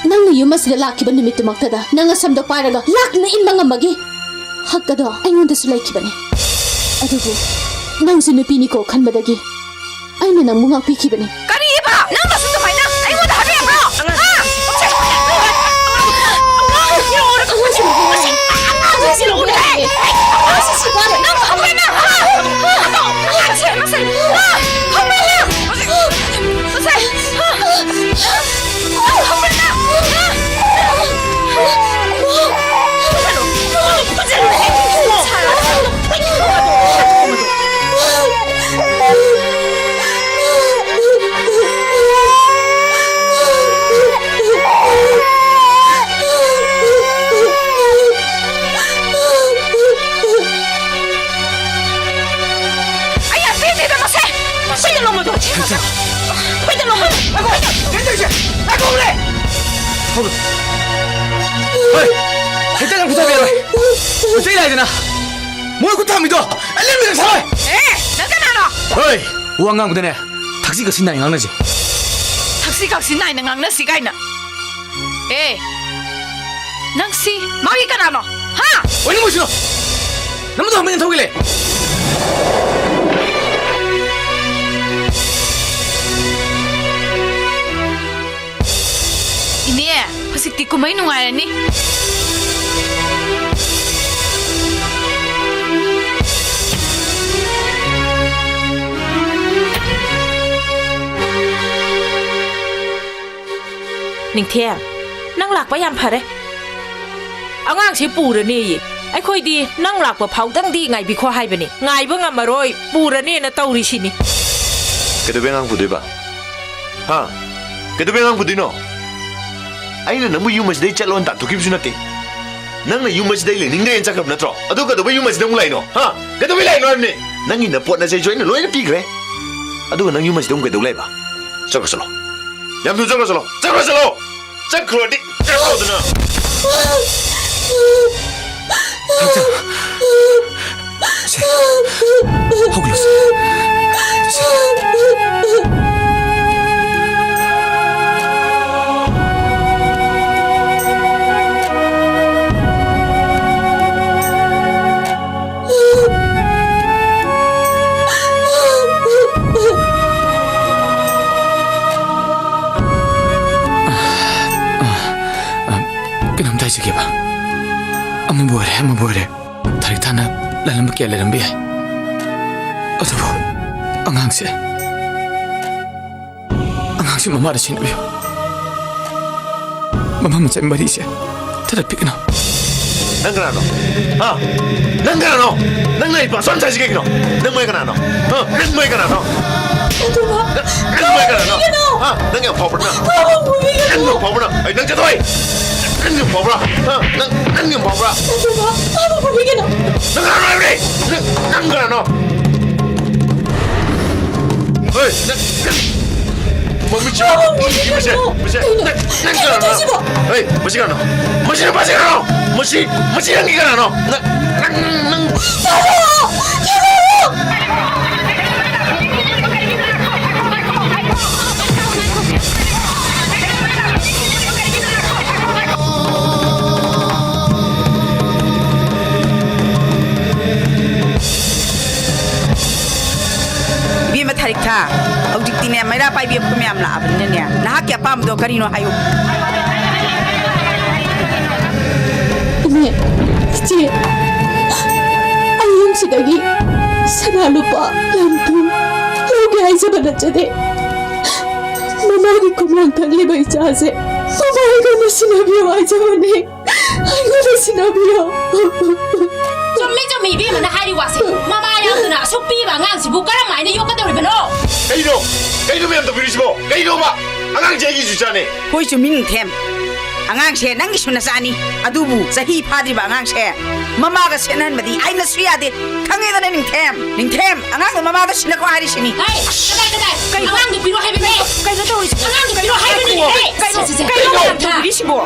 ꯅꯪꯅ ꯌꯨꯝ ꯑꯁꯤꯗ ꯂꯥꯛꯈꯤꯕ ꯅꯨꯃꯤꯠꯇꯨꯃꯛꯇꯗ ꯅꯪ ꯑꯁꯝꯗꯣ ꯄꯥꯏꯔꯒ ꯂꯥꯛꯅ ꯏꯟꯕ ꯉꯝꯕꯒꯤ ꯍꯛ ꯑꯗꯣ ꯑꯩꯉꯣꯟꯗꯁꯨ ꯂꯩꯈꯤꯕꯅꯦ꯫ ꯑꯗꯨꯕꯨ ꯅꯪꯁꯨ ꯅꯨꯄꯤꯅꯤꯀꯣ ꯈꯟꯕꯗꯒꯤ ꯑꯩꯅ ꯅꯪꯕꯨ ꯉꯥꯛꯄꯤꯈꯤꯕꯅꯦ꯫ ꯀꯔꯤꯕ? ꯅꯪꯅꯁꯨ ꯑꯗꯨꯃꯥꯏꯅ ꯑꯩꯉꯣꯟꯗ ꯍꯥꯏꯕ ꯌꯥꯕ꯭ꯔꯣ? ꯍꯥ? ꯅꯪ ꯈꯪꯕ꯭ꯔꯥ ꯅꯪ? ꯍꯥ? ꯃꯁꯦ, ꯃꯁꯦ! ꯍꯥ? ꯈꯪꯕ꯭ꯔꯥ ꯅꯪ? ꯃꯁꯦ! ꯍꯥ? ꯅꯪ ꯈꯪꯕ꯭ꯔꯥ ꯅꯪ? ꯍꯥ? ꯑꯩ ꯌꯥꯝ ꯄꯦꯟꯗꯦꯗ ꯃꯁꯦ! ꯁꯤꯗ ꯂꯧꯃꯗꯣ! ꯁꯤꯗ ꯂꯧꯃꯗꯣ! ꯀꯩꯅꯣ ꯇꯧꯔꯤꯁꯦ? ꯉꯥꯏꯈꯣꯅꯦ! ꯍꯣꯏ! ꯍꯦꯛꯇ ꯅꯪ ꯈꯨꯠ ꯊꯥꯕꯤꯔꯣꯏ! ꯃꯩꯇꯩ ꯂꯥꯏꯗꯅ! ꯃꯣꯏ ꯈꯨꯠ ꯊꯝꯃꯤꯗꯣ ꯑꯩ ꯂꯦꯝꯅ ꯁꯥꯔꯣꯏ! ꯑꯦ! ꯅꯪ ꯀꯅꯥꯅꯣ? ꯍꯣꯏ! ꯋꯥ ꯉꯥꯡꯕꯗꯅꯦ ꯊꯛꯁꯤ ꯈꯥꯁꯤ ꯅꯥꯏꯅ ꯉꯥꯡꯅꯁꯦ꯫ ꯊꯛꯁꯤ ꯈꯥꯁꯤ ꯅꯥꯏꯅ ꯉꯥꯡꯅꯁꯤ ꯀꯥꯏꯅ꯫ ꯑꯦ! ꯅꯪ ꯁꯤ ꯃꯥꯒꯤ ꯀꯅꯥꯅꯣ? ꯍꯥ? ꯑꯣꯏꯅꯤꯡꯕꯁꯤꯅꯣ! ꯅꯪ ꯃꯗꯨ ꯍꯪꯕ ꯊꯧꯒꯤ ꯂꯩ! ꯍꯧꯖꯤꯛꯇꯤ ꯀꯨꯝꯍꯩ ꯅꯨꯡꯉꯥꯏꯔꯅꯤ꯫ ꯅꯤꯡꯊꯦꯝ, ꯅꯪ ꯂꯥꯛꯄ ꯌꯥꯝ ꯐꯔꯦ꯫ ꯑꯉꯥꯡꯁꯤ ꯄꯨꯔꯅꯦꯌꯦ꯫ ꯑꯩꯈꯣꯏꯗꯤ ꯅꯪ ꯂꯥꯛꯄ ꯐꯥꯎꯗꯪꯗꯤ ꯉꯥꯏꯕꯤꯈꯣ ꯍꯥꯏꯕꯅꯤ꯫ ꯉꯥꯏꯕ ꯉꯝꯃꯔꯣꯏ, ꯄꯨꯔꯅꯦꯅ ꯇꯧꯔꯤꯁꯤꯅꯤ꯫ ꯀꯩꯗꯧꯕꯩ ꯑꯉꯥꯡ ꯄꯨꯗꯣꯏꯕ? ꯍꯥ? ꯀꯩꯗꯧꯕꯩ ꯑꯉꯥꯡ ꯄꯨꯗꯣꯏꯅꯣ? ꯑꯩꯅ ꯅꯪꯕꯨ ꯌꯨꯝ ꯑꯁꯤꯗꯩ ꯆꯠꯂꯣꯅ ꯇꯥꯟꯊꯣꯛꯈꯤꯕꯁꯨ ꯅꯠꯇꯦ꯫ ꯅꯪꯅ ꯌꯨꯝ ꯑꯁꯤꯗꯩ ꯂꯩꯅꯤꯡꯗꯦꯅ ꯆꯠꯈ꯭ꯔꯕ ꯅꯠꯇ꯭ꯔꯣ? ꯑꯗꯨ ꯀꯩꯗꯧꯕꯩ ꯌꯨꯝ ꯑꯁꯤꯗ ꯑꯃꯨꯛ ꯂꯥꯛꯏꯅꯣ? ꯍꯥ? ꯀꯩꯗꯧꯕꯩ ꯂꯥꯛꯏꯅꯣ ꯍꯥꯏꯕꯅꯦ? ꯅꯪꯒꯤ ꯅꯄꯣꯠ ꯅꯆꯩꯁꯨ ꯑꯩꯅ ꯂꯣꯏꯅ ꯄꯤꯈ꯭ꯔꯦ꯫ ꯑꯗꯨꯒ ꯅꯪ ꯌꯨꯝ ꯑꯁꯤꯗ ꯑꯃꯨꯛ ꯀꯩꯗꯧ ꯂꯩꯕ? ꯆꯠꯈ꯭ꯔꯣ ꯆꯠꯂꯣ꯫ ꯌꯥꯝ ꯊꯨꯅ ꯆꯠꯈ꯭ꯔꯣ ꯆꯠꯂꯣ꯫ ꯆꯠꯈ꯭ꯔꯣ ꯆꯠꯂꯣ꯫ ꯆꯠꯈ꯭ꯔꯣꯗꯤ ꯆꯠꯈ꯭ꯔꯣꯗꯅ꯫ ꯁꯦ, ꯍꯧꯒꯠꯂꯣ, ꯁꯦ꯫ ꯁꯦ꯫ ꯀꯩꯅꯣꯝꯇ ꯍꯥꯏꯖꯒꯦꯕ꯫ ꯑꯃꯕꯨ ꯑꯣꯏꯔꯦ, ꯑꯃꯕꯨ ꯑꯣꯏꯔꯦ, ꯊꯥꯔꯤꯛ ꯊꯥꯅ ꯂꯥꯜꯂꯝꯕ ꯀꯌꯥ ꯂꯩꯔꯝꯕ ꯌꯥꯏ꯫ ꯑꯗꯨꯕꯨ ꯑꯉꯥꯡꯁꯦ, ꯑꯉꯥꯡꯁꯦ ꯃꯃꯥꯗ ꯁꯤꯟꯅꯕꯤꯌꯨ꯫ ꯃꯃꯥ ꯃꯆꯥ ꯃꯔꯤꯁꯦ ꯊꯥꯗꯠꯄꯤꯒꯅꯨ꯫ ꯅꯪ ꯀꯅꯥꯅꯣ? ꯍꯥ? ꯅꯪ ꯀꯅꯥꯅꯣ? ꯅꯪꯅ ꯑꯩ ꯄꯥꯁ ꯁꯥꯏꯁꯤ ꯀꯩꯒꯤꯅꯣ? ꯅꯪ ꯃꯣꯏ ꯀꯅꯥꯅꯣ? ꯍꯥ? ꯅꯪ ꯃꯣꯏ ꯀꯅꯥꯅꯣ? ꯑꯗꯨꯒ ꯅꯪ, ꯅꯪ ꯃꯣꯏ ꯀꯅꯥꯅꯣ? ꯀꯔꯤꯒꯤꯅꯣ? ꯍꯥ? ꯅꯪ ꯌꯥꯝ ꯐꯥꯎꯕ꯭ꯔꯥ ꯅꯪ? ꯐꯥꯕ ꯄꯨꯕꯤꯒꯅꯨ꯫ ꯅꯪ ꯌꯥꯝ ꯐꯥꯎꯕ꯭ꯔꯥ ꯅꯪ? ꯑꯩ ꯅꯪ ꯆꯠꯊꯣꯛ ꯑꯩ! ꯅꯪ ꯌꯥꯝ ꯐꯥꯎꯕ꯭ꯔꯥ? ꯍꯥ? ꯅꯪ, ꯅꯪ ꯌꯥꯝ ꯐꯥꯎꯕ꯭ꯔꯥ? ꯑꯗꯨꯒ ꯐꯥꯕ ꯄꯨꯕꯤꯒꯅꯨ꯫ ꯅꯪ ꯀꯅꯥꯅꯣ ꯍꯥꯏꯕꯅꯦ? ꯅꯪ, ꯅꯪ ꯀꯅꯥꯅꯣ? ꯍꯣꯏ, ꯅꯪ, ꯅꯪ ꯃꯃꯤꯠꯁꯦ ꯐꯥꯕ ꯎꯏꯁꯤ, ꯃꯁꯦ, ꯄꯨꯕꯤꯒꯅꯨ꯫ ꯃꯁꯦ, ꯀꯩꯅꯣ? ꯅꯪ, ꯅꯪ ꯀꯩꯅꯣ ꯀꯅꯥꯅꯣ? ꯇꯧꯁꯤꯕꯣ? ꯍꯣꯏ, ꯃꯁꯤ ꯀꯅꯥꯅꯣ? ꯃꯁꯤ ꯅꯨꯄꯥꯁꯤ ꯀꯅꯥꯅꯣ? ꯃꯁꯤ, ꯃꯁꯤ ꯅꯪꯒꯤ ꯀꯅꯥꯅꯣ? ꯅꯪ, ꯅꯪ, ꯅꯪ, ꯅꯪ ꯐꯥꯔꯣ! ꯐꯥꯔꯣ! ꯏꯕꯦꯝꯃ ꯊꯥꯔꯤꯛꯊꯥ, ꯍꯧꯖꯤꯛꯇꯤꯅꯦ, ꯃꯩꯔꯥ ꯄꯥꯏꯕꯤ ꯑꯩꯈꯣꯏ ꯃꯌꯥꯝ ꯂꯥꯛꯑꯕꯅꯤꯅꯅꯦ, ꯅꯍꯥꯛꯀꯤ ꯑꯄꯥꯝꯕꯗꯣ ꯀꯔꯤꯅꯣ ꯍꯥꯏꯌꯨ꯫ ꯏꯆꯦ, ꯑꯩ ꯌꯨꯝꯁꯤꯗꯒꯤ ꯁꯅꯥ ꯂꯨꯄꯥ ꯂꯟ ꯊꯨꯝ ꯂꯧꯒꯦ ꯍꯥꯏꯖꯕ ꯅꯠꯆꯗꯦ꯫ ꯃꯃꯥꯒꯤ ꯈꯨꯃꯥꯡ ꯊꯛꯂꯤꯕ ꯏꯆꯥꯁꯦ ꯃꯃꯥ ꯑꯩꯉꯣꯟꯗ ꯁꯤꯟꯅꯕꯤꯌꯨ ꯍꯥꯏꯖꯕꯅꯦ꯫ ꯑꯩꯉꯣꯟꯗ ꯁꯤꯟꯅꯕꯤꯌꯨ꯫ ꯆꯨꯝꯃꯤ, ꯆꯨꯝꯃꯤ, ꯏꯕꯦꯝꯃꯅ ꯍꯥꯏꯔꯤ ꯋꯥꯁꯦ꯫ ꯃꯃꯥ ꯌꯥꯝꯗꯅ ꯑꯁꯨꯛ ꯄꯤꯕ ꯑꯉꯥꯡꯁꯤꯕꯨ ꯀꯔꯝ ꯍꯥꯏꯅ ꯌꯣꯛꯀꯗꯧꯔꯤꯕꯅꯣ? ꯀꯩꯅꯣ? ꯀꯩꯅꯣ ꯃꯌꯥꯝ ꯇꯧꯕꯤꯔꯤꯁꯤꯕꯣ? ꯀꯩꯅꯣꯕ? ꯑꯉꯥꯡꯁꯦ ꯑꯩꯒꯤꯁꯨ ꯏꯆꯥꯅꯦ꯫ ꯍꯣꯏ, ꯆꯨꯝꯃꯤ, ꯅꯤꯡꯊꯦꯝ꯫ ꯑꯉꯥꯡꯁꯦ ꯅꯪꯒꯤꯁꯨ ꯅꯆꯥꯅꯤ꯫ ꯑꯗꯨꯕꯨ ꯆꯍꯤ ꯐꯥꯗ꯭ꯔꯤꯕ ꯑꯉꯥꯡꯁꯦ ꯃꯃꯥꯒ ꯁꯦꯠꯅꯍꯟꯕꯗꯤ ꯑꯩꯅꯁꯨ ꯌꯥꯗꯦ꯫ ꯈꯪꯉꯦꯗꯅ, ꯅꯤꯡꯊꯦꯝ? ꯅꯤꯡꯊꯦꯝ, ꯑꯉꯥꯡꯗꯣ ꯃꯃꯥꯗ ꯁꯤꯟꯅꯀꯣ ꯍꯥꯏꯔꯤꯁꯤꯅꯤ꯫ ꯍꯩ, ꯀꯗꯥꯏ, ꯀꯗꯥꯏ? ꯀꯩꯅꯣ? ꯑꯉꯥꯡꯗꯣ ꯄꯤꯔꯣ ꯍꯥꯏꯕꯅꯦ꯫ ꯀꯩꯅꯣ ꯇꯧꯔꯤꯁꯤꯕꯣ? ꯑꯉꯥꯡꯗꯣ ꯄꯤꯔꯣ ꯍꯥꯏꯕꯅꯦ꯫ ꯀꯩꯅꯣ? ꯁꯦ, ꯁꯦ, ꯁꯦ꯫ ꯀꯩꯅꯣ ꯃꯌꯥꯝ ꯇꯧꯕꯤꯔꯤꯁꯤꯕꯣ?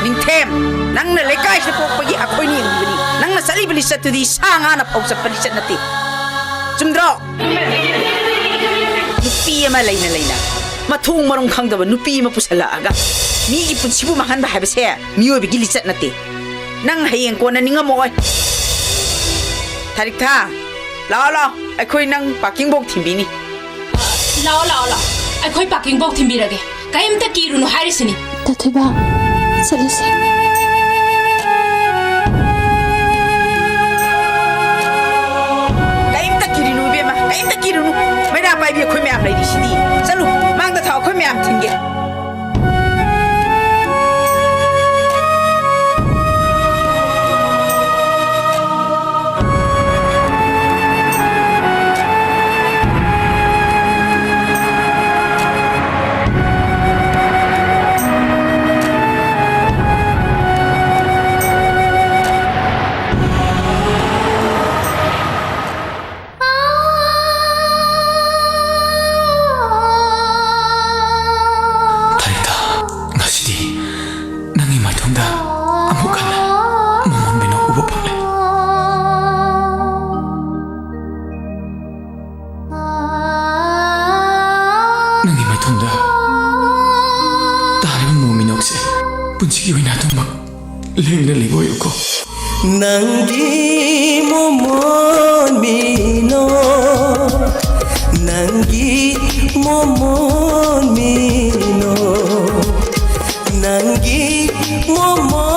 ꯅꯤꯡꯊꯦꯝ, ꯅꯪꯅ ꯂꯩꯀꯥꯏꯁꯤꯗ ꯄꯣꯛꯄꯒꯤ ꯑꯩꯈꯣꯏꯅ ꯌꯦꯡꯕꯤꯕꯅꯤ꯫ ꯅꯪꯅ ꯆꯠꯂꯤꯕ ꯂꯤꯆꯠꯇꯨꯗꯤ ꯁꯥ ꯉꯥꯅ ꯐꯥꯎ ꯆꯠꯄ ꯂꯤꯆꯠ ꯅꯠꯇꯦ꯫ ꯆꯨꯝꯗ꯭ꯔꯣ? ꯅꯨꯄꯤ ꯑꯃ ꯂꯩꯅ ꯂꯩꯅ ꯃꯊꯣꯡ ꯃꯔꯝ ꯈꯪꯗꯕ ꯅꯨꯄꯤ ꯑꯃ ꯄꯨꯁꯜꯂꯛꯑꯒ ꯃꯤꯒꯤ ꯄꯨꯟꯁꯤꯕꯨ ꯃꯥꯡꯍꯟꯕ ꯍꯥꯏꯕꯁꯦ ꯃꯤꯑꯣꯏꯕꯒꯤ ꯂꯤꯆꯠ ꯅꯠꯇꯦ꯫ ꯅꯪ ꯍꯌꯦꯡ ꯀꯣꯟꯅ ꯅꯤꯡꯉꯝꯃꯛꯑꯣꯏ꯫ ꯊꯥꯔꯤꯛꯊꯥ, ꯂꯥꯛꯑꯣ, ꯂꯥꯛꯑꯣ, ꯑꯩꯈꯣꯏ ꯅꯪ ꯄꯥꯔꯀꯤꯡꯐꯧ ꯊꯤꯟꯕꯤꯅꯤ꯫ ꯂꯥꯛꯑꯣ, ꯂꯥꯛꯑꯣ, ꯂꯥꯛꯑꯣ, ꯑꯩꯈꯣꯏ ꯄꯥꯔꯀꯤꯡꯐꯧ ꯊꯤꯟꯕꯤꯔꯒꯦ꯫ ꯀꯩꯝꯇ ꯀꯤꯔꯨꯅꯨ ꯍꯥꯏꯔꯤꯁꯤꯅꯤ꯫ ꯇꯥꯊꯣꯏꯕ, ꯆꯠꯂꯁꯦ꯫ ꯀꯩꯝꯇ ꯀꯤꯔꯨꯅꯨ ꯏꯕꯦꯝꯃ, ꯀꯩꯝꯇ ꯀꯤꯔꯨꯅꯨ꯫ ꯃꯩꯔꯥ ꯄꯥꯏꯕꯤ ꯑꯩꯈꯣꯏ ꯃꯌꯥꯝ ꯂꯩꯔꯤꯁꯤꯗꯤ꯫ ꯆꯠꯂꯨ, ꯃꯥꯡꯗ ꯊꯥꯎ, ꯑꯩꯈꯣꯏ ꯃꯌꯥꯝ ꯊꯤꯟꯒꯦ꯫ ꯊꯥꯔꯤꯛꯊꯥ, ꯉꯁꯤꯗꯤ ꯅꯪꯒꯤ ꯃꯥꯏꯊꯣꯡꯗ ꯑꯃꯨꯛ ꯍꯟꯅ ꯃꯃꯣꯟ ꯃꯤꯅꯣꯛ ꯎꯕ ꯐꯪꯂꯦ꯫ ꯅꯪꯒꯤ ꯃꯥꯏꯊꯣꯡꯗ ꯇꯥꯔꯤꯕ ꯃꯃꯣꯟ ꯃꯤꯅꯣꯛꯁꯦ ꯄꯨꯟꯁꯤꯒꯤ ꯑꯣꯏꯅ ꯑꯗꯨꯃꯛ ꯂꯦꯡꯗꯅ ꯂꯩꯕ ꯑꯣꯏꯌꯨꯀꯣ꯫ ꯅꯪꯒꯤ ꯃꯃꯣꯟ ꯃꯤꯅꯣꯛ, ꯅꯪꯒꯤ ꯃꯣꯃꯣꯟ ꯃꯤꯅꯣ ꯅꯪꯒꯤ ꯃꯣꯃꯣꯟ